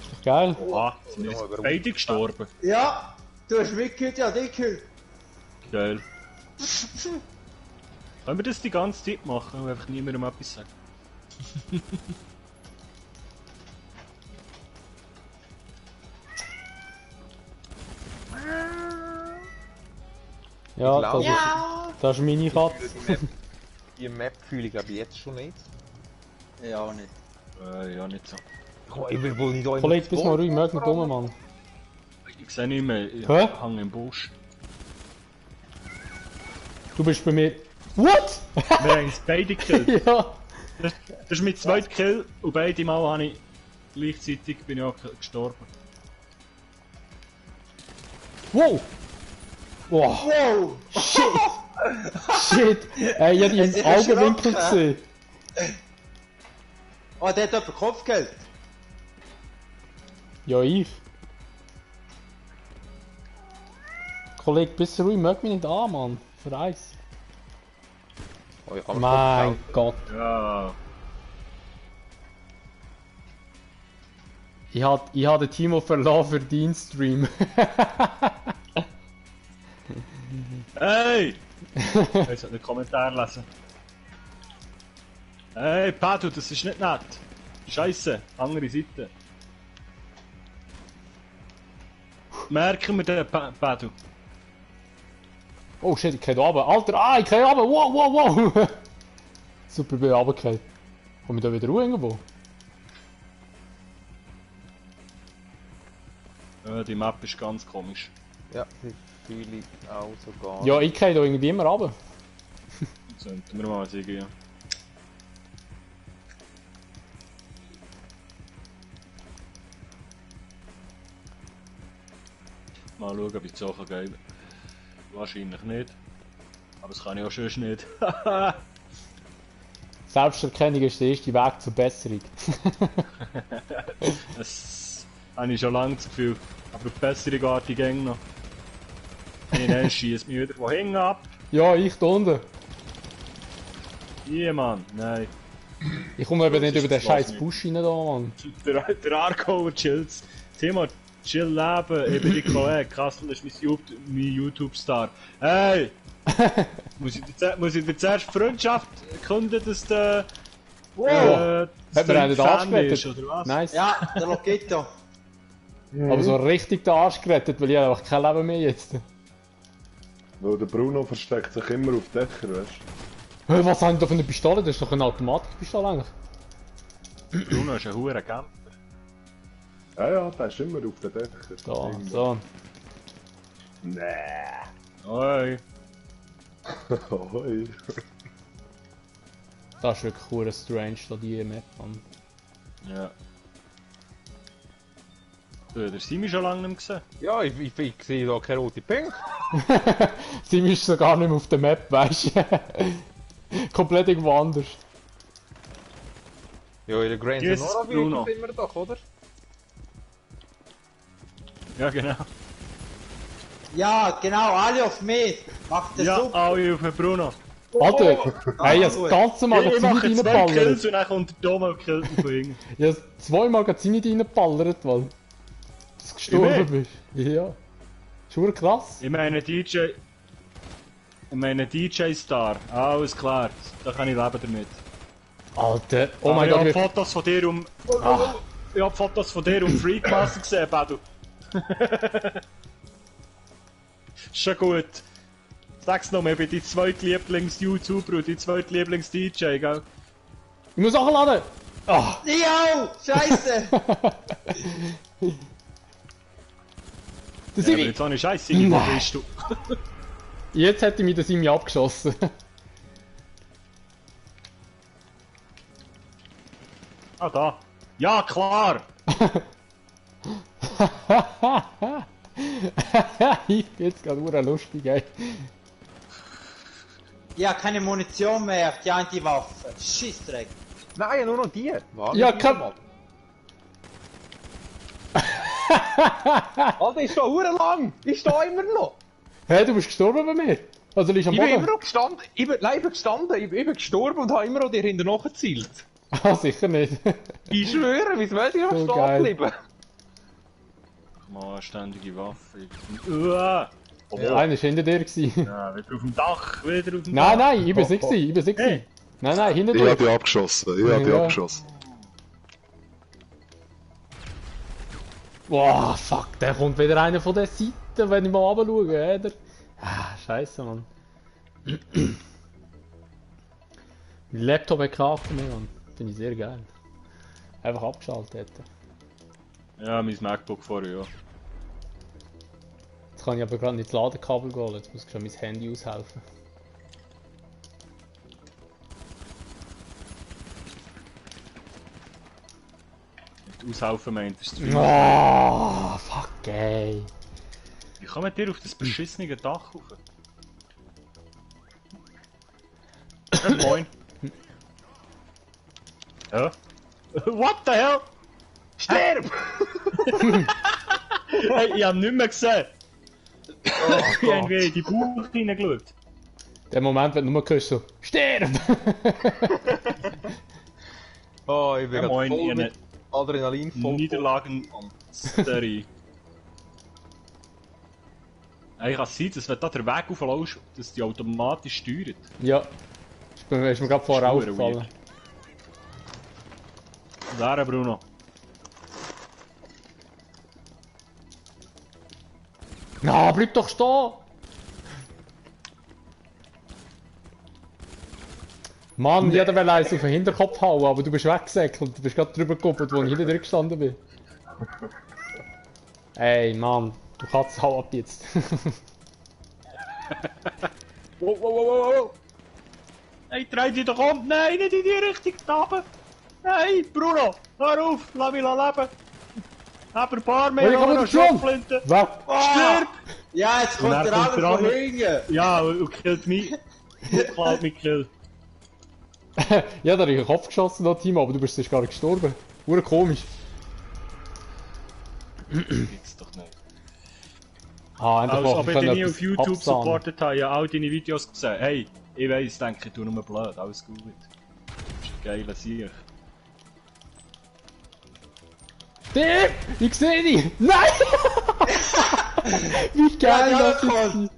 Ist doch geil. Ah, sind jetzt beide gestorben. Ja, du hast mich gekillt, ja, dich gekillt. Geil. Können wir das die ganze Zeit machen und einfach niemandem etwas sagen? Ja, glaube, das ist meine Katze. Die Map fühle ich glaube ich jetzt schon nicht. Ja, auch nicht. Ja, nicht so. Ich will wohl nicht da Kollege, bist mal ruhig, mög nicht dumm, Mann. Ich sehe nicht mehr, ich Hä? hänge im Busch. Du bist bei mir... What? Wir haben uns beide gekillt. Ja. Das ist mein zweiter Kill und beide Mal habe ich gleichzeitig bin ich auch gestorben. Wow! Wow! Wow! Shit! Shit! Ey, ich hab die im Augenwinkel gesehen. Oh, der hat jemand den Kopf gehalten. Ja, ich. Kollege, bist du ruhig, mög mich nicht an, Mann. Für eins. Oh, ich habe Mein Gott. Ja. Ich hab den Timo verloren für den Stream. Hey! Ich sollte einen Kommentar lesen. Hey, Padu, das ist nicht nett. Scheiße, andere Seite. Merken wir den, Padu. Oh shit, ich geh da runter. Alter, ich geh runter. Wow, wow, wow. Super, bin ich runtergefallen. Komm ich da wieder ruhig irgendwo? Ja, die Map ist ganz komisch. Ja, die fühle ich auch sogar. Ja, ich geh da irgendwie immer runter. Sollten wir mal sagen, ja. Mal schauen, ob ich es so geben kann. Wahrscheinlich nicht. Aber das kann ich auch schon nicht. Selbsterkennung ist der erste Weg zur Besserung. Das habe ich schon lange das Gefühl. Aber die Besserung geht die Gänge noch. Nein, schießt mich wieder von hinten ab. Ja, ich da unten. Hier, Mann, nein. Ich komme eben nicht über den scheiß Busch rein da, Mann. Der Arco chillt. Thema chill leben, ich bin die Kollege. Kassel ist mein YouTube-Star. Hey! muss ich dir zuerst Freundschaft erkunden, dass du Wow! Hat mir einen den Arsch gerettet? Oder was? Nice. Ja, der Loquito. Aber so richtig den Arsch gerettet, weil ich habe einfach kein Leben mehr jetzt. Weil der Bruno versteckt sich immer auf Dächer, weißt Hey, was haben die da für eine Pistole? Das ist doch eine Automatikpistole eigentlich. Bruno ist ein hoher Camper. Ja, der ist immer auf den Dächern. Da, so. Nee. Oi. Hoi. Das ist wirklich cool strange, da die Map, Mann. Ja. Du, der Simi schon lange nicht gesehen. Ja, ich sehe da keine rote Punkte. Sie ist so gar nicht mehr auf der Map, weißt du? Komplett irgendwo anders. Ja, in der Grand Jesus, Sonora Bruno. sind wir doch, oder? Ja, genau. Ja, genau, alle auf mich. Macht das Ja, super. alle auf den Bruno. Alter, hey, ich habe das ganze Ich Magazin mache 2 reingeballert. Kills und dann kommt der Dom und killt ihn von ihm. Ich habe 2 Magazine reingeballert, weil du gestorben bist. Ja. Schon krass. Ich meine DJ-Star. Alles klar, da kann ich leben damit. Alter, oh Aber mein ich Gott. habe Fotos von dir Ich habe Fotos von dir Freakmaster gesehen, Badu. Schon gut. Sag's noch mal, ich bin dein zweitlieblings-YouTuber und dein zweitlieblings-DJ, gell? Ich muss auch laden! Ah! Yo! Scheiße! Das Ja, aber jetzt habe ich Scheiße, Simi, wo bist du? Jetzt hätte ich mich der Simi abgeschossen. Ah, da. Ja, klar! Ich bin jetzt gerade nur lustig, ey. Ja, keine Munition mehr, die Anti-Waffe. Schissdreck. Nein, nur noch die. Warte, Ja, die komm. mal. Alter, ich stehe hure lang. Ich stehe immer noch. Hä, du bist gestorben bei mir? Also liegst am Ich bin immer Boden? noch gestanden. Ich bin gestanden. Ich bin gestorben und habe immer noch dir hinter nachgezielt. Ah, sicher nicht. Ich schwöre, wie soll ich noch So stehen geil. bleiben? Mal ständige Waffe. Uah! Einer war hinter dir. Gewesen. Ja, wieder auf dem Dach, wieder auf dem Nein, Dach. nein, ich bin's nicht gewesen, ich bin's nicht gewesen. Nein, nein, hinter Ich hab dir. die abgeschossen, ich hab die Ja. abgeschossen. Boah, fuck, der kommt wieder einer von der Seite, wenn ich mal runter schaue, oder? Ah, scheiße, Mann. Mein Laptop hat keine Akku mehr, Mann. Finde ich sehr geil. Einfach abgeschaltet hätte. Ja, mein MacBook vorher, ja. Jetzt kann ich aber gerade nicht das Ladekabel holen, jetzt muss ich schon mein Handy aushelfen. Nicht aushelfen meint, das ist Ah, fuck, ey. Wie kann man dir auf das beschissene Dach rauf? Moin. Ja? What the hell? Sterb! Hey, ich hab nicht mehr gesehen. Ich hab irgendwie in die Bauch reingeschaut. Der Moment, wenn du nur hörst, so, sterb! Oh, ich bin Ja, grad moin, voll ihr mit Adrenalin voll. Niederlagen-Story. Eigentlich kann es sein, dass wenn da der Weg aufläufst, dass die automatisch steuert. Ja. Ist mir gerade vorher Das ist aufgefallen. weird. Da, Bruno. Na, bleib doch stehen! Mann, jeder will eins auf den Hinterkopf hauen, aber du bist weggesäckelt. Du bist gerade drüber gekuppelt, wo ich hinter dir gestanden bin. Ey, Mann, du kannst hau ab jetzt. Wow, wow, wow, wow, wow. Hey, dreh dich doch um! Nein, nicht in die Richtung da oben! Nein, Bruno! Hör auf! Lass mich leben! Hab ein paar mehr Hey, komm noch mit schon! Schrotflinten! Weg! Stirb! Ja, jetzt Und kommt dann der kommt andere der von andere. hinten. Ja, und killt mich. Klaut mich Kill. Ja, da habe ich den Kopf geschossen, da Team, aber du bist gar nicht gestorben. Hure komisch. Gibt's doch nicht. Ah, endlich Also, mal ob ich dich nie etwas auf YouTube absahnen. supportet habe, ich habe all deine Videos gesehen. Hey, ich weiss, denke ich, tu nur blöd, alles gut. Das ist ein geiler Sieg. Stirb! Ich sehe dich! Nein! Wie geil Ja, das ist!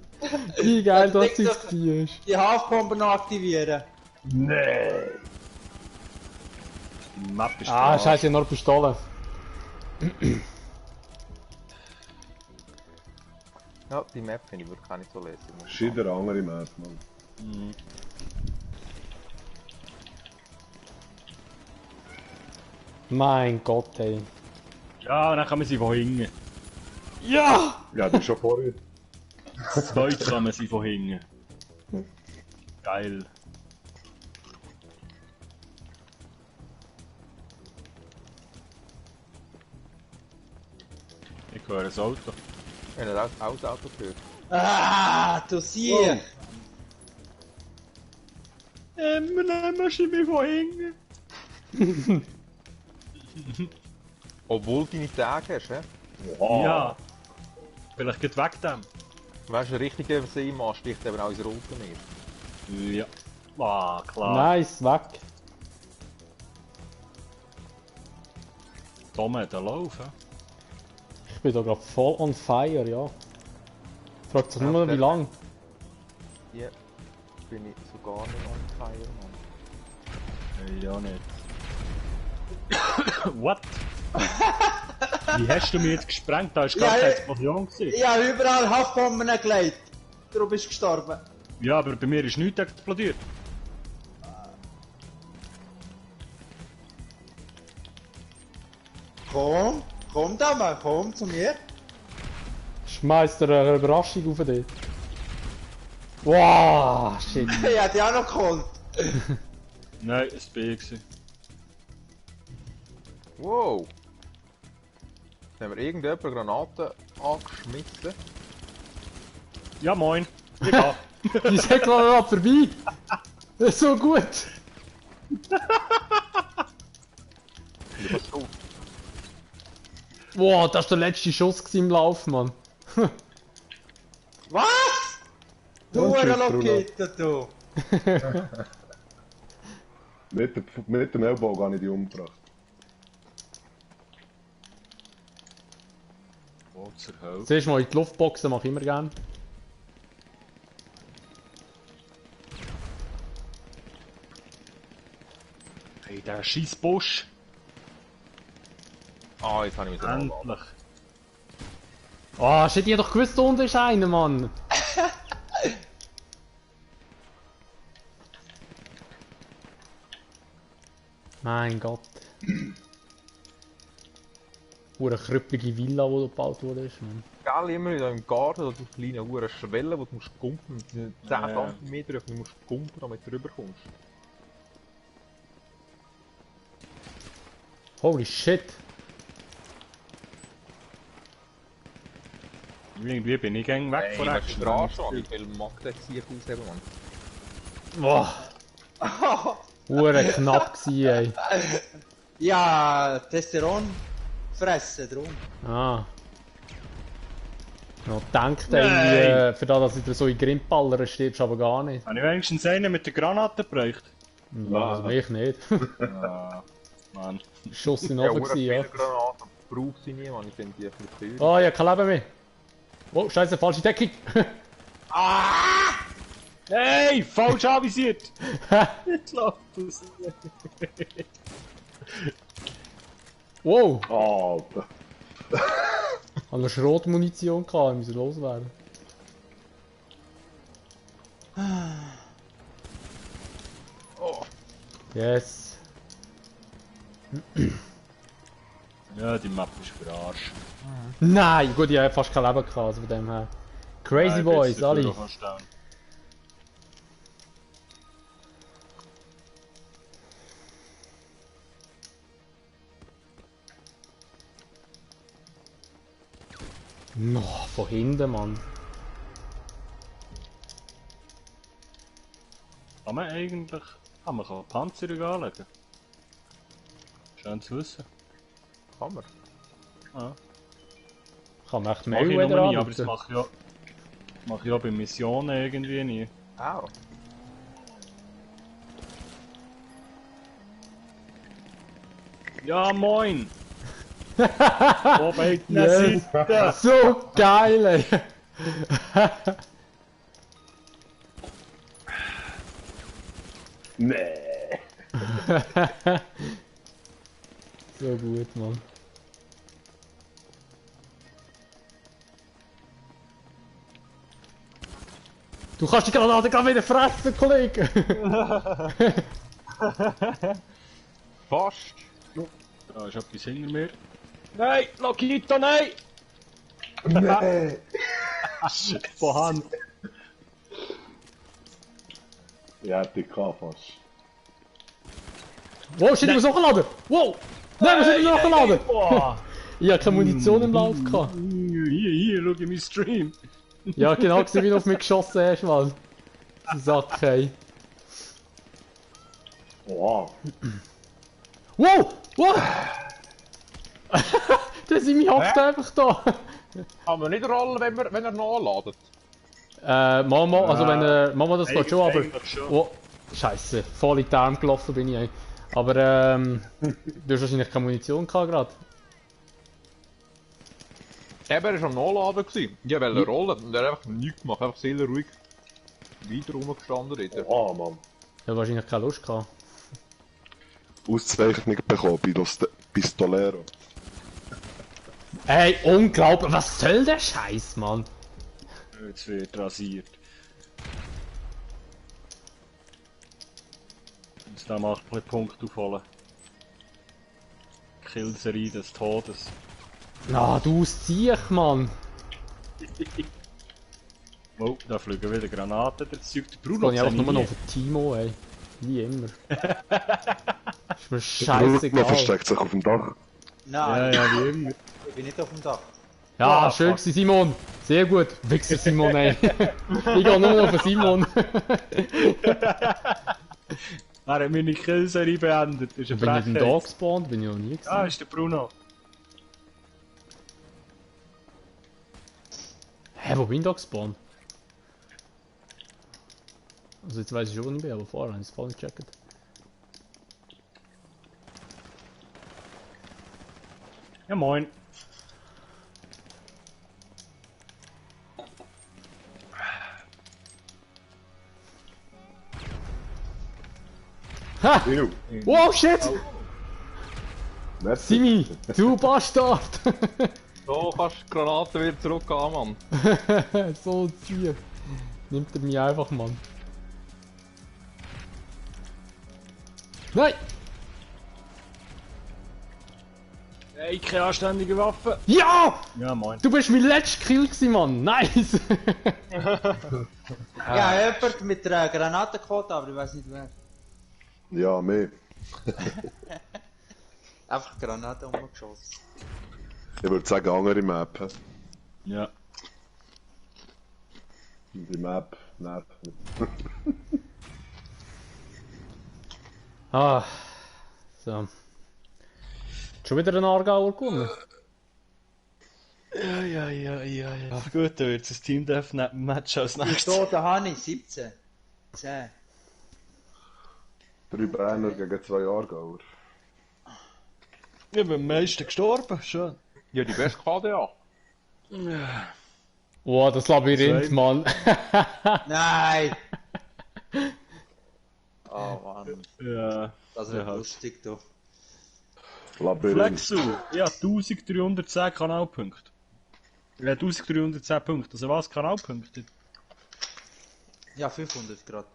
Wie geil das ist! Die Halfbombe noch aktivieren. Nee. Die Map ist Ah, scheiße, nur Pistole. Ja, die Map finde ich wirklich auch nicht so lässig. Das ist wieder eine andere Map, Mann. Mhm. Mein Gott, ey. Ja, und dann kann man sie von hinten. Ja! Ja, das ist schon vorher. Das zweite kann man sie von hinten. Geil. Ich höre ein Auto. Ich habe auch das Auto gehört. Ah, du siehst! Nehmen sie mich von hinten. Obwohl du deine Tage hast, hä? Wow. Ja. Vielleicht geht weg dem. Weißt du, ein richtiger Seemann sticht eben auch ins Rote Meer. Ja. Ah, klar. Nice, weg. Tom hat einen Lauf, hä? Ich bin da gerade voll on fire, ja. Fragt sich nur noch, wie lang. Ja, bin ich sogar nicht on fire, Mann. Ja, nicht. What? Wie hast du mich jetzt gesprengt? Da ist gar keine Explosion gewesen. Ich habe überall Haftbomben gelegt. Darum bist du gestorben. Ja, aber bei mir ist nichts explodiert. Komm da mal, komm zu mir. Schmeißt dir eine Überraschung auf dort. Wow, shit. Ich hätte ja auch noch geholt. Nein, es war B gewesen. Wow! Haben wir irgendjemand Granaten angeschmissen? Ja, moin. Ich gehe. Die sind gerade vorbei. Das ist so gut. Wow, das war der letzte Schuss im Lauf, Mann. Was? Du Lokette, du! Mit dem Ellbogen habe ich die umgebracht. Wo zur Hölle? Zuerst mal in die Luftboxen, mache ich immer gerne. Hey, der scheiß Busch. Ah, jetzt habe ich mich so Endlich. Ah, shit, ich hab doch gewusst, da unten ist einer, Mann. Mein Gott. Eine krüppelige Villa, die gebaut wurde. Geil, immer wieder im Garten, da so kleine hure Schwellen, wo du musst kumpen, 10 cm, du musst kumpen, damit du rüberkommst. Holy shit. Irgendwie bin ich gegen weg von der der Straße, wie viel mag der Sieg ausheben, Mann? Boah. Hure knapp gsi, ey. Ja, Testosteron fressen drum. Ah. Noch denkt irgendwie, für das, dass ich dir so in Grindballer stirbst, aber gar nicht. Habe ich wenigstens einen mit der Granate gebracht? Ja, also mich nicht. Ah, Mann. Schuss in den Ofen gewesen, ja. Granaten braucht sie nie, Mann, ich finde die ein bisschen Oh, ja, kein Leben mehr. Oh, scheiße, falsche Deckung. Ah! Hey, falsch avisiert! Jetzt läuft das. Wow! Alter. Ich hatte noch Schrotmunition, wir müssen loswerden. Oh. Yes. Ja, die Map ist für Arsch. Nein, gut, ich habe fast kein Leben gehabt, also von dem her. Crazy Boys, alle. No, von hinten, Mann. Kann man eigentlich... man kann Panzerung anlegen. Schön zu wissen. Kann man? Ja. Kann man echt Mach ich mehr noch nie, aber das mache ich ja bei Missionen irgendwie nie. Auch. Ja, moin! Wo bei der Seite? So geil, ey! Nee! So gut, Mann. Du kannst die Granate gerade wieder fressen, Kollege! Fast! Da ist etwas hinter mir. Nein! Lokito, nein! Nee! Von Hand. Ja, die kann fast. Wow, shit, ich muss nachladen! Wow! Nein, wir sind nachladen! Ich hab keine Munition im Lauf gehabt. Hier, schau in meinen Stream. Ja, genau, wie du auf mich geschossen hast, Mann. Du Sack, ey. Wow! Wow! Wow! Der Simi hockt einfach da! Kann man nicht rollen, wenn er nachladet? Mama, also wenn Mama das geht schon, aber... eigentlich schon. Oh, Scheiße, voll in die Arme gelaufen bin ich, ey. Aber du hast wahrscheinlich keine Munition gehabt gerade. Er war am Nachladen gewesen. Ich wollte rollen und er hat einfach nichts gemacht, einfach sehr ruhig weiter rumgestanden dort. Oh Mann! Ich hab wahrscheinlich keine Lust gehabt. Auszeichnung bekommen bei Los Pistolero. Ey, unglaublich, was soll der Scheiß, Mann? Jetzt wird rasiert. Jetzt da mal ein Punkt aufholen. Killserie des Todes. Na, du Siech, Mann! Oh, da fliegen wieder Granaten. Das Zeug der Jetzt Bruno. kann ich einfach nur noch auf Timo, ey. Wie immer. Ist mir scheißegal. Bruno versteckt sich auf dem Dach. Nein, Ja, wie immer. ich bin nicht auf dem Dach. Ja, schön gewesen, Simon. Sehr gut. Wichser Simon, ey. Ich geh nur noch auf den Simon. Er hat meine Killserie beendet. Das ist eine Bin ich mit dem Frechheit. da gespawnt? Bin ich noch nie gesehen. Ah, ist der Bruno. Hä, wo bin ich da gespawnt? Also jetzt weiß ich schon, wo ich bin, aber vorher habe ich es voll gecheckt. Ja, moin. Ha! Ew. Wow, shit! Merci. Simi, du Bastard! So kannst du die Granaten wieder zurückgehen, Mann. So ziehen. Nimmt er mich einfach, Mann. Nein! Ey, keine anständige Waffe. Ja! Ja, moin. Du bist mein letzter Kill gewesen, Mann. Nice! Ja, jemand mit einer Granate geholt, aber ich weiß nicht wer. Ja, mehr. Einfach Granate umgeschossen. Ich würde sagen, andere Map. Ja. Die Map nervt mich. Ah. So. Schon wieder ein Aargauer gewonnen? Ja. Gut, dann wird es ein Team Death Match als Ich nächstes. stehe da, Hani, 17. 10. 3 Berner gegen 2 Aargauer. Ich bin am meisten gestorben, schön. Ja, die beste KDA. Wow, das Labyrinth, Mann. Nein! Oh Mann, Ja. das ist Ja, nicht halt. lustig, du. Labyrinth. Flexu, ja, 1310 Kanalpunkte. Ja, 1310 Punkte. Also was, Kanalpunkte? Ja, 500 Grad.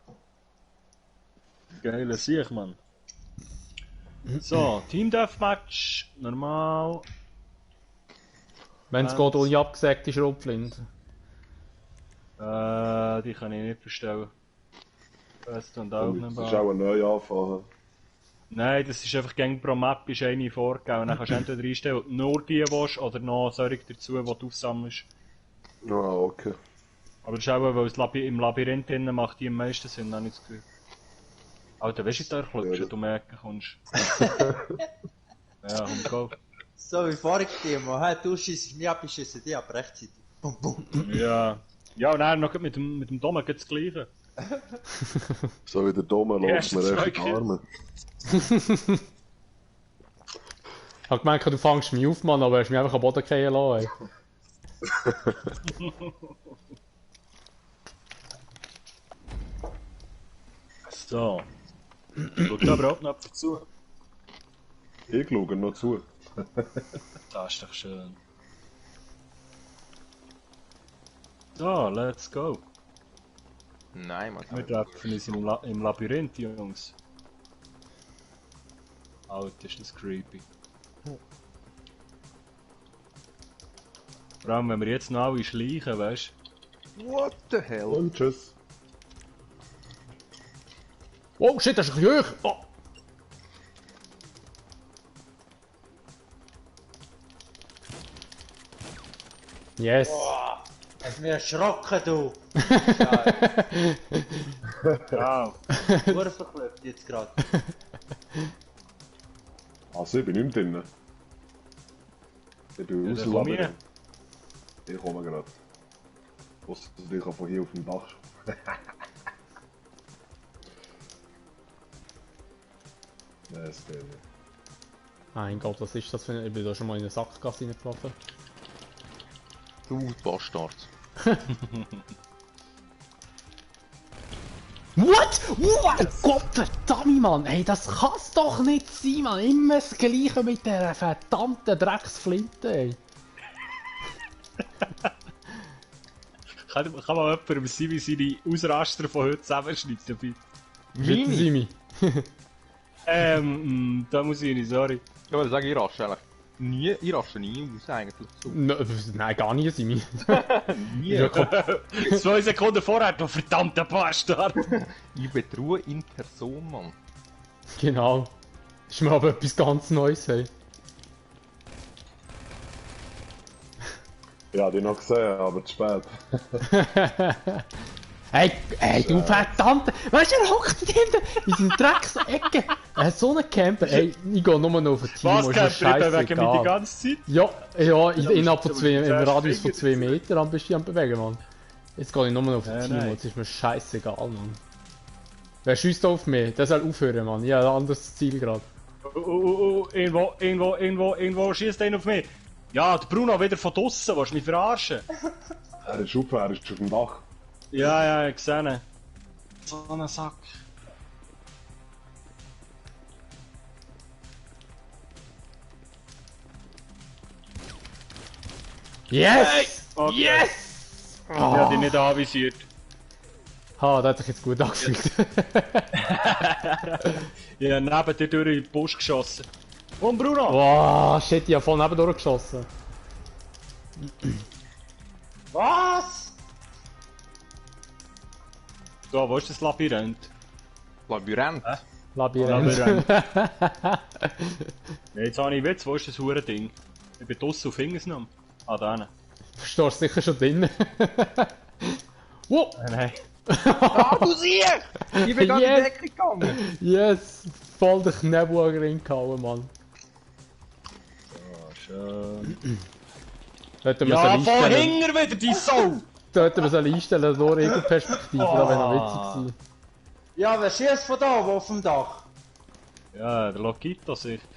Geile Sieg, Mann. So, Team Deathmatch, normal. Wenn es geht ohne abgesägte Schrotflinte. Die kann ich nicht bestellen. Best und auch nicht Das ist auch ein neuer Anfang. Nein, das ist einfach gängig pro Map ist eine vorgegeben. Und dann kannst du entweder einstellen, ob du nur die willst, oder noch solche dazu, die du aufsammelst. Ah, okay. Aber das ist auch, weil es im Labyrinth drinnen macht die am meisten Sinn, habe ich das Gefühl. Alter, weißt du, da klopfst, du merken kommst. Ja, komm, go. So wie vorhin Timo, hey, du schießt mich ab, ich schieße dich ab, rechtzeitig. Bum, bum. Ja. Ja, und dann noch mit dem Dom geht das Gleiche. So wie der Dome läuft mir echt die Arme. Ich hab gemeint, du fängst mich auf, Mann, aber hast mich einfach am Boden fallen lassen, ey. So. Schaut aber auch noch dazu. Ich schaue noch zu. Das ist doch schön. So, let's go. Nein, man. Wir treffen uns im Labyrinth, Jungs. Alter, ist das creepy. Vor allem, wenn wir jetzt noch alle schleichen, weißt du? What the hell? Und tschüss. Oh shit, das ist ein bisschen hoch! Oh. Yes! Boah, hast mich erschrocken, du! Wow! Nur verklopft jetzt gerade. Also, ich bin nicht mehr drin. Ich bin Ja, raus dann komm rein. Ich komme gerade. Was du dich von hier auf dem Dach. Nein, das geht nicht. Mein Gott, was ist das für eine... Ich bin da schon mal in eine Sackgasse reingelaufen. Du Bastard. What? What? Gott verdammt, Mann! Ey, das kann's doch nicht sein, Mann! Immer das Gleiche mit dieser verdammten Drecksflinte, ey! Kann mal jemand im Simi seine Ausraster von heute zusammenschneiden, bitte? Bitte, Simi! Da muss ich nicht, sorry. Ich würde sagen, ich rasche eigentlich nie, ich rasche nie aus eigentlich. So. Nein, gar nicht, Simi. Nie. 2 Sekunden vorher, du verdammter Bastard! Ich betraue in Person, Mann. Genau. Ist mir aber etwas ganz Neues, ey. Ja, die noch gesehen, aber zu spät. Hey, du verdammte! Weißt du, er hockt hinten in seiner Drecksecke! So ein Camper, ey, ich geh nur noch auf ein Team, Was, ist mir Camper, wegen mir die ganze Zeit? Ja, innerhalb von im Radius von 2 Metern bist du am bewegen, Mann. Jetzt geh ich nur noch auf ein Team, nein. jetzt ist mir scheißegal, Mann. Wer schießt auf mich? Der soll aufhören, Mann. Ich habe ein anderes Ziel gerade. Irgendwo schießt einer auf mich. Ja, der Bruno wieder von draussen, willst du mich verarschen? Er ist auf dem Dach. Ja, ich sehe ihn. So ein Sack. Yes! Hey! Okay. Yes! Ich hab dich nicht anvisiert. Ha, das hat sich jetzt gut angefühlt. Ich hab neben dir durch in den Busch geschossen. Und Bruno! Wow, shit, ich hab voll neben durchgeschossen. Was? So, wo ist das Labyrinth? Labyrinth? Labyrinth. Ja, jetzt habe ich Witz, wo ist das Huren-Ding? Ich bin draussen auf Fingersnamen. Ah, da hinten. Du stehst sicher schon drin. Wow! Nein. Ah, du siehst! Ich bin gerade in die Decke gegangen! Yes! Voll den Knebel an den Ring gehauen, Mann. So, schön. Ja, voll hinger wieder, die Sau! Da hätten wir es einstellen, nur Regelperspektive, das wäre noch witzig gewesen. Ja, wer schießt von da auf dem Dach? Ja, der Logito sicher.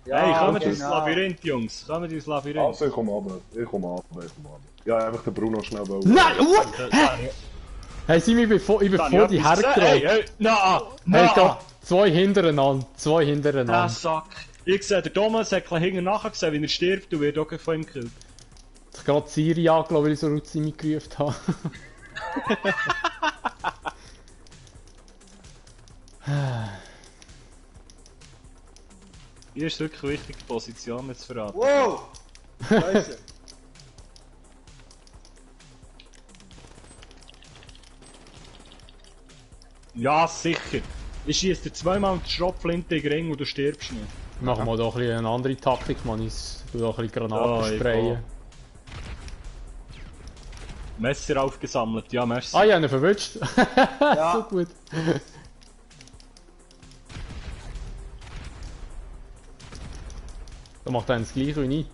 Ja, Hey, kommen genau. ins Labyrinth, Jungs. Kommen ins Labyrinth. Also, ich komme runter. Ich komme runter. Ja, einfach den Bruno schnell bauen. Nein, what? Hä? Hey, Simi, ich bin voll die hergetragen. Hey, na! Hey, da, 2 hintereinander. 2 hintereinander. Der Sack. Ich sehe, der Thomas hat hinten nachher gesehen, wie er stirbt und wird auch von ihm gekillt. Ich hab gerade Siri angelassen, weil ich so laut Simi gerufen habe. Hier ist wirklich wichtig, die Position jetzt zu verraten. Wow! Scheiße. Ja, sicher. Ich schieße dir zweimal mit der Schrotflinte in den Ring und du stirbst nicht. Machen wir doch eine andere Taktik, man. Ich will auch ein bisschen Granaten sprayen. Messer aufgesammelt, ja, merci. Ah, ich habe ihn verwünscht. Ja. So gut. Da macht einer das gleiche wie ich.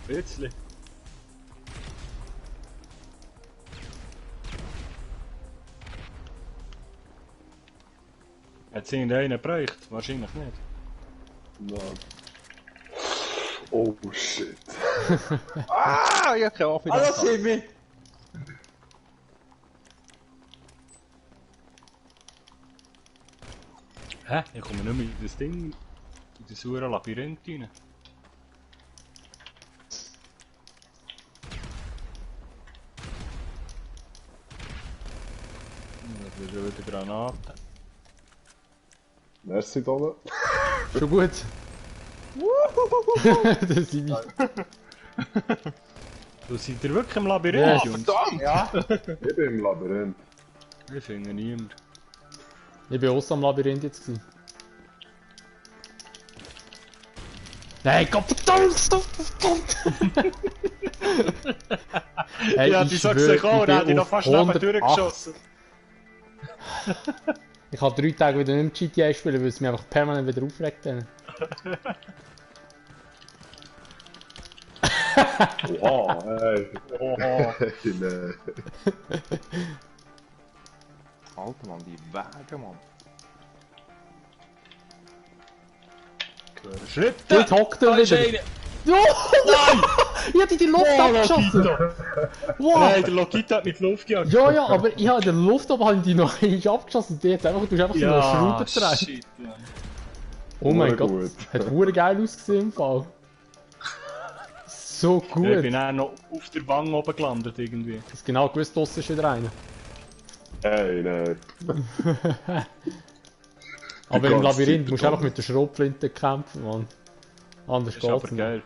Witzli. Hat es irgendeinen gebraucht? Wahrscheinlich nicht. Nein. Oh shit. Ah, ich hab keine Ahnung. Hallo Simi! Hä? Ich komme nicht mehr in das Ding, in das sauren Labyrinth rein. Das ist wieder Granate. Merci, Donner. Schon gut. Das sind wir. Du seid ihr wirklich im Labyrinth, Jungs? Ja. Ich bin im Labyrinth. Ich finde niemand. Ich bin auch so am Labyrinth jetzt gewesen. Nein, Gott verdammt! Hey, ja, die sagst du auch, da hat ich noch fast neben durchgeschossen. Ich kann 3 Tage wieder nicht mehr GTA spielen, weil es mich einfach permanent wieder aufregt. Wow, hey. Oha. Nee. Alter Mann, die Wege, Mann. Schritte! Jetzt hockt er wieder! Oh, nein! Ich hab in die Luft abgeschossen! Wow! Nein, der Lokita hat mit der Luft gejagt. Ja, ja, aber ich habe in der Luft aber die noch nicht abgeschossen. Du hast einfach so eine Schraube gedreht. Shit, ja. Oh mein Gott, Gut. hat hure geil ausgesehen im Fall. So gut. Ich bin auch noch auf der Wange oben gelandet irgendwie. Ich hab genau gewusst, draussen ist wieder einer. Hey, nein. Aber im Labyrinth musst du einfach mit der Schrotflinte kämpfen, Mann. Anders Das ist geht's aber nicht. geil.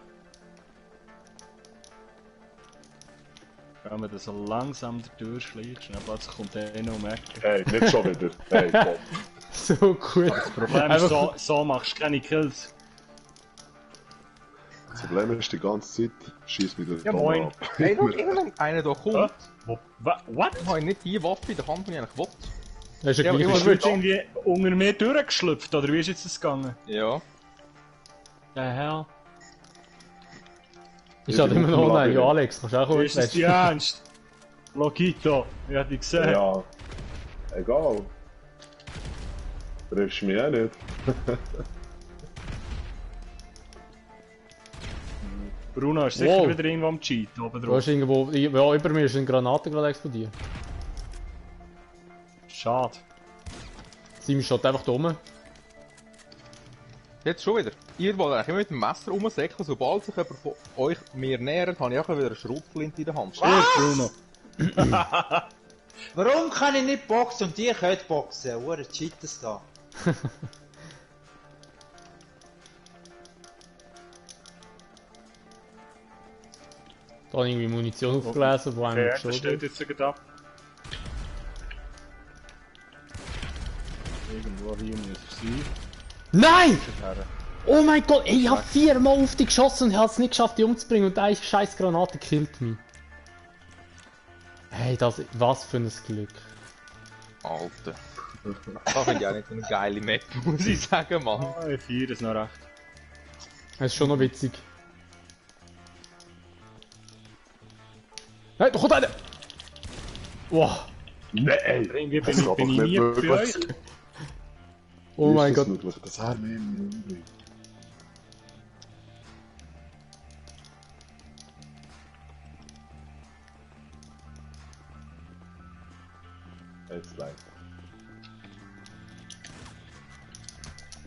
Wenn man das so langsam durchschlägt, dann plötzlich kommt einer um die Ecke. Hey, nicht schon wieder. Hey, komm. So gut. Das Problem ist, so machst du keine Kills. Das Problem ist, die ganze Zeit schießt mich der Ja, Donner moin. ab. Hey, schau, irgendeiner da kommt. What? Ich habe nicht die Waffe in der Hand, die ich eigentlich will. Das ist Ja, ja ich gleich muss Du bist irgendwie unter mir durchgeschlüpft, oder wie ist jetzt das gegangen? Ja. The hell? Ich hatte immer noch einen. Ja, Alex, kannst du auch Ist das die Ernst? Lokito, ich hab dich gesehen. Ja. Egal. Triffst mich auch nicht. Bruno ist sicher Wow. wieder irgendwo am Cheat oben Du drauf. hast irgendwo, ja, über mir ist eine Granate gerade explodiert. Schade. Simon steht einfach da oben. Jetzt schon wieder. Ihr wollt eigentlich immer mit dem Messer rumsäckeln, sobald sich jemand von euch mir nähert, habe ich auch wieder eine Schrotflinte in der Hand. Bruno. Warum kann ich nicht boxen und die können boxen? Hure Cheaters da. Da habe ich irgendwie Munition aufgelesen, wo einem Der geschossen steht hat. jetzt sogar ab. Irgendwo hier muss er sein. Nein! Herr. Oh mein Gott, ey, ich habe 4-mal auf dich geschossen und ich habe es nicht geschafft, die umzubringen und eine scheiß Granate killt mich. Hey, das, was für ein Glück. Alter. Das finde ich auch nicht so eine geile Map, muss ich sagen, Mann. Ah, ich feiere es noch recht. Das ist schon noch witzig. Nein, da kommt einer! Wow. Nein! Irgendwie Das bin ist ich nie aber bei euch. Oh mein Gott. Das hat mich nicht. Jetzt leicht.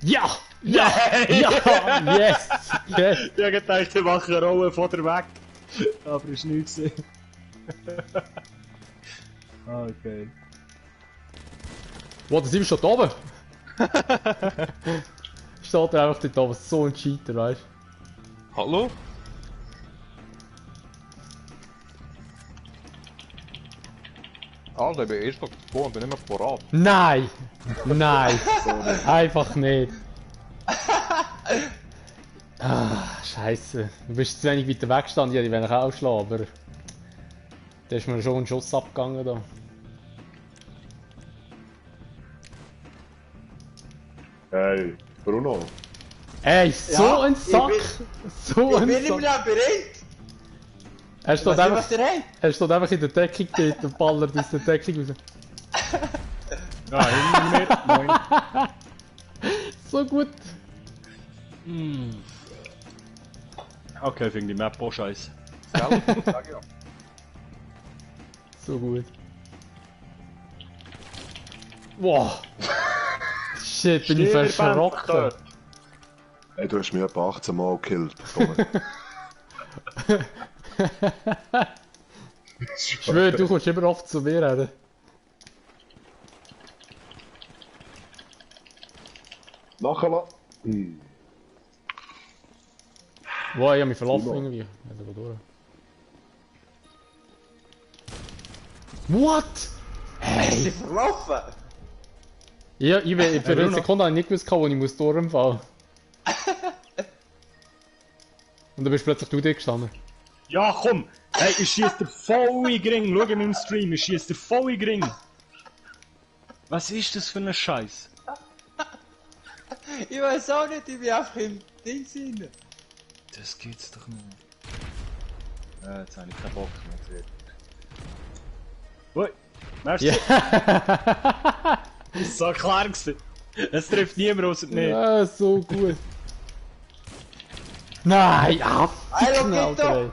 Ja! Ja! Ja! Yes! Yes! Ich hab gedacht, ich mache eine Rolle von der weg. Aber ist nichts gesehen. Okay. Wow, da sind wir schon da oben! Steht er einfach dort oben, so ein Cheater, weißt du? Hallo? Alter, ich bin erst noch gespawnt, bin nicht mehr parat. Nein! Nein! Einfach nicht! Ah, Scheiße. Du bist zu wenig weiter weggestanden, ja, die werden auch schlagen, aber... Da ist mir schon ein Schuss abgegangen da. Hey, Bruno. Ey, so Ja, ein ich Sack! bin- So Ich ein bin im Sack! Labyrinth! Er steht Was ist, einfach, was ihr habt? er steht einfach in der Deckung dort und ballert aus der Deckung raus. Ja, hinter mir. Moin. So gut! Okay, ich finde die Map auch scheiße. Gell? Sag ja. So gut. Wow! Shit, bin ich verschrocken. Ey, du hast mich etwa 18 Mal gekillt. Ich schwöre, du kommst immer oft zu mir, oder? Nachher. Wow, ich hab mich verlaufen irgendwie. Also, wo durch? What? Hey! Hast du verlaufen? Ja, für eine Sekunde habe ich nicht gewusst, wo ich muss durchfallen. Und dann bist plötzlich du dir gestanden. Ja, komm! Hey, ich schieß dir voll in Gring. Schau in meinem Stream, ich schieß dir voll in Gring. Was ist das für ein Scheiß? Ich weiß auch nicht, ich bin einfach im Ding rein. Das geht's doch nicht. Ja, jetzt habe ich keinen Bock mehr. Ui, merci. Yeah. Das ist so klar gewesen. Es trifft niemand außer mich. Ja, so gut. Nein, Hallo, Alter.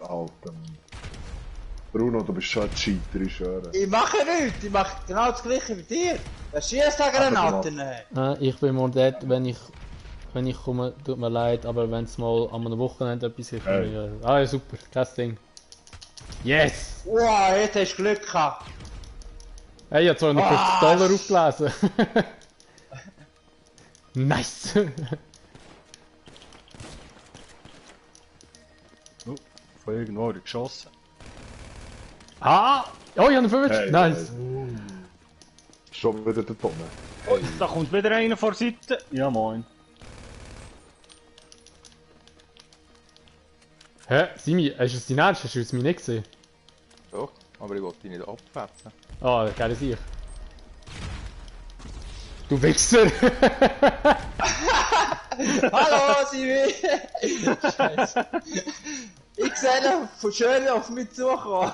Alter. Bruno, du bist schon ein Cheater, ich schwöre. Ich mache nichts, ich mache genau das gleiche wie dir. Der schießt da Granaten. Ich bin more dead, wenn ich komme, tut mir leid, aber wenn es mal an einem Wochenende etwas ist. Hey. Ah ja, super, kein Ding. Yes! Wow, jetzt hast du Glück gehabt. Hey, ich habe $250 aufgelesen. Nice! Oh, von irgendwo wurde geschossen. Ah! Oh, ich habe einen 50! Hey, Nice! Schon wieder der Tonne. Oh, da kommt wieder einer vor der Seite. Ja, moin. Hä? Simi, hast du es dein Ernst? Hast du es mir nicht gesehen? Doch, aber ich wollte dich nicht abfetzen. Ah, geile Sicht. Du Wichser! Hallo, Simi! Scheiße. Ich sehe ihn von schön auf mich zukommen.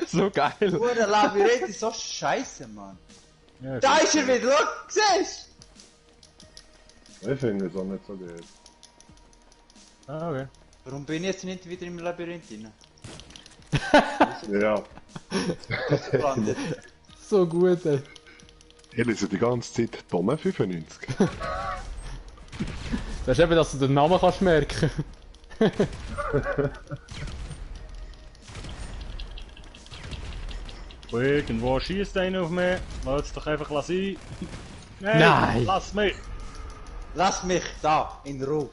So geil! Der Labyrinth ist so scheiße, Mann. Ja, Da ist er wieder, schau, siehst Ich finde es auch nicht so gut. Ah, okay. Warum bin ich jetzt nicht wieder im Labyrinth drin? Ja. So gut, ey. Ich lese die ganze Zeit Tonne 95. Das ist eben, dass du den Namen kannst merken. Irgendwo schießt einer auf mich. Lass es doch einfach sein. Nein. Lass mich! Lass mich da, in Ruhe.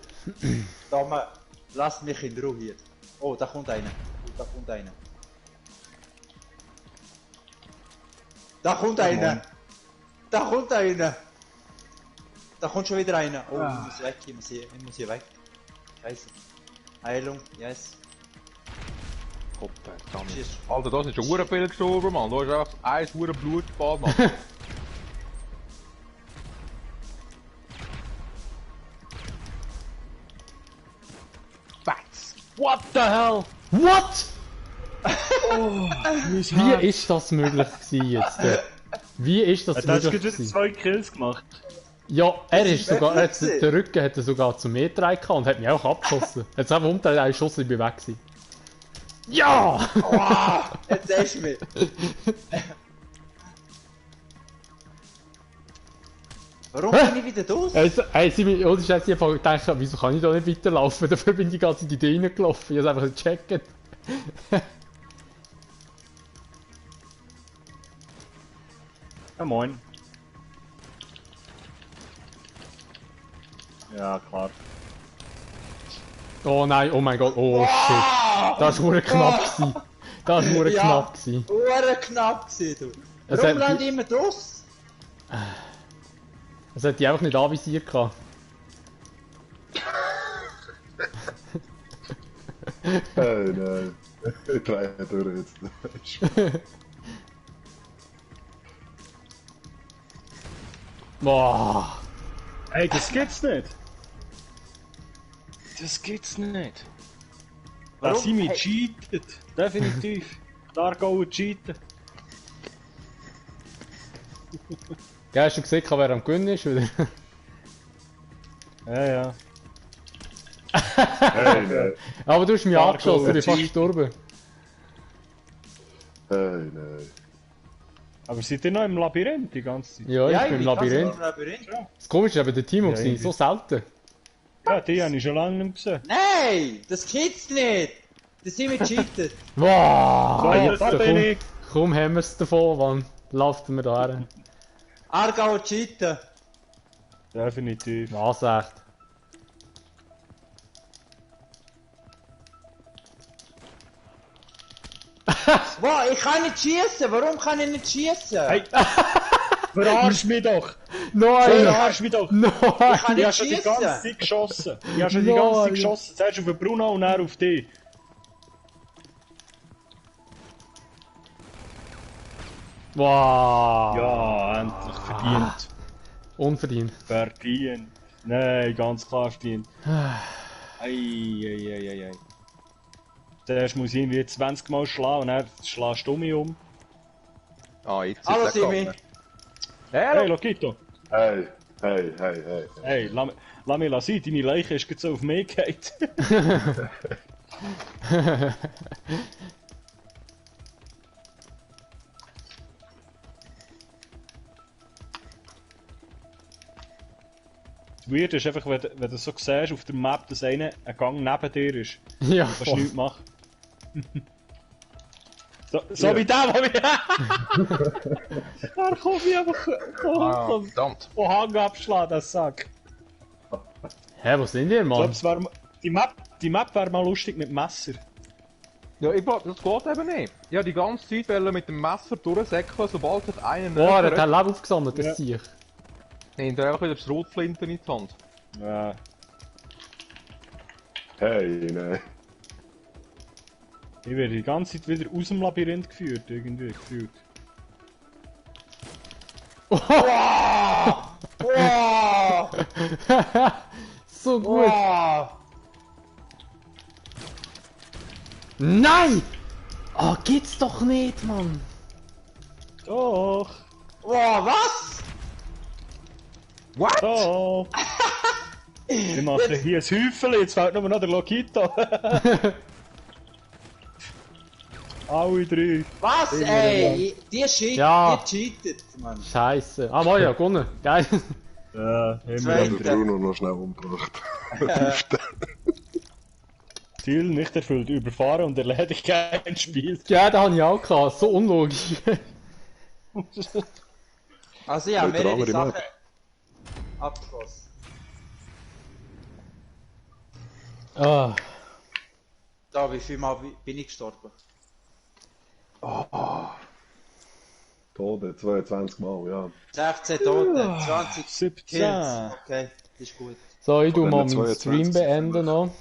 Dame, lass mich in Ruhe hier. Oh, da kommt einer. Da kommt einer. Da kommt einer. Da kommt einer. Da kommt schon wieder einer. Oh, ich muss weg, ich muss hier weg. Scheiße. Heilung, yes. Alter, da sind schon Hurenpillen gestorben, Mann. Da ist einfach ein Hurenblutbad, Mann. Bats! What the hell? What? Oh, Wie ist das möglich gewesen jetzt? Wie ist das Du hast möglich jetzt gewesen? 2 Kills gemacht. Ja, der Rücken hat er sogar zum Meter gehabt und hat mich auch abgeschossen. Jetzt einfach umgedreht, einen Schuss, ich bin weg gewesen. Ja! Wow, jetzt siehst du mich. Warum bin ich wieder los? Hey, Simi, ohne Scheiß, ich habe gedacht, wieso kann ich da nicht weiterlaufen? Dafür bin ich die ganze Zeit in die reingelaufen. Ich habe es einfach nicht gecheckt. Ja, moin. Ja, klar. Oh nein, oh mein Gott, oh shit. Das war knapp gewesen. Das war knapp gewesen. Ja, knapp gewesen, du. Warum lande ich immer draus? Das hätte ich einfach nicht anvisiert gehabt. Hey, nein. Ich drehe durch jetzt. Boah. Hey, das gibt's nicht! Das gibt's nicht! Lass sie mich cheatet! Definitiv! Dark cheaten! Ja, hast du gesehen, wer am Gewinnen ist? Wieder? Ja, ja. Hey, nein. Aber du hast mich abgeschossen, ich bin fast gestorben. Hey, nein. Aber seid ihr noch im Labyrinth die ganze Zeit? Ja, ich bin im Labyrinth. Labyrinth. Das Komische ist eben der Timo, Ja, gewesen, so selten. Ja, die habe ich schon lange nicht gesehen. Nein, das gibt's nicht. Das sind wir cheated. Wow! So, Jetzt, da bin ich. komm, haben wir es davon, wann läuft wir da her? Aargauer cheaten. Definitiv. Was echt? Wow, ich kann nicht schießen. Warum kann ich nicht schießen? Hey! Verarsch mich doch! Nein! Verarsch mich doch! Nein! Ich kann Ich habe nicht schon die ganze schießen. Zeit geschossen. Ich habe schon die ganze Zeit geschossen. Zuerst auf den Bruno und dann auf dich. Wow! Ja, endlich verdient. Unverdient. Verdient. Nein, ganz klar verdient. Ei. Zuerst muss ich irgendwie 20 Mal schlagen und dann schlägst du mich um. Ah, jetzt ist Hallo er Simi. gegangen. Hey, Lokito. Hey. Hey, lass mich sein, deine Leiche ist jetzt so auf mich gefallen. Das Weird ist einfach, wenn du so siehst auf der Map, dass ein Gang neben dir ist. Ja, Du kannst nichts machen. So wie der, wo wir... Da komm ich einfach... Verdammt. Von Hang abschlagen, das Sack. Hä, wo sind ihr, Ich Mann? glaub, die Map wäre mal lustig mit Messer. Ja, das geht eben nicht. Ja, die ganze Zeit wollen mit dem Messer durchsäckeln, sobald es einen Boah, er hat nähert, Leben aufgesammelt, das Sieg. nimmt er einfach wieder die Schrotflinte in die Hand. Ja. Hey, nein. Ich werde die ganze Zeit wieder aus dem Labyrinth geführt, irgendwie gefühlt. Wow! So gut. Wow! Nein! Oh, geht's doch nicht, Mann. Doch! Wow, was? What? Doch! Wir machen hier ein Häufchen, jetzt fehlt nur noch der Lokito. Alle drei. Was, ey? Die cheatet, Ja. die cheatet, Mann. Scheiße. Ah, Maja, gewonnen. Geil. Ja, haben Ich wir habe am den Bruno noch schnell umgebracht. Ziel nicht erfüllt, überfahren und erledigt kein Spiel. Ja, den habe ich auch gehabt. So unlogisch. Also ja, Welche mehrere andere Sachen Map? abgeschlossen. Ah. Da, wie viel Mal bin ich gestorben? Tode, 22 Mal, ja. 16 Tote, 20 17. Kills. Okay, das ist gut. So, ich tu Von mal denen meinen 22 Stream beenden noch.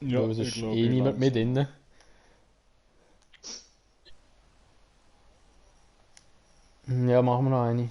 Ja, Weil es ist ich glaub, eh niemand mit drin. Ja, machen wir noch eine.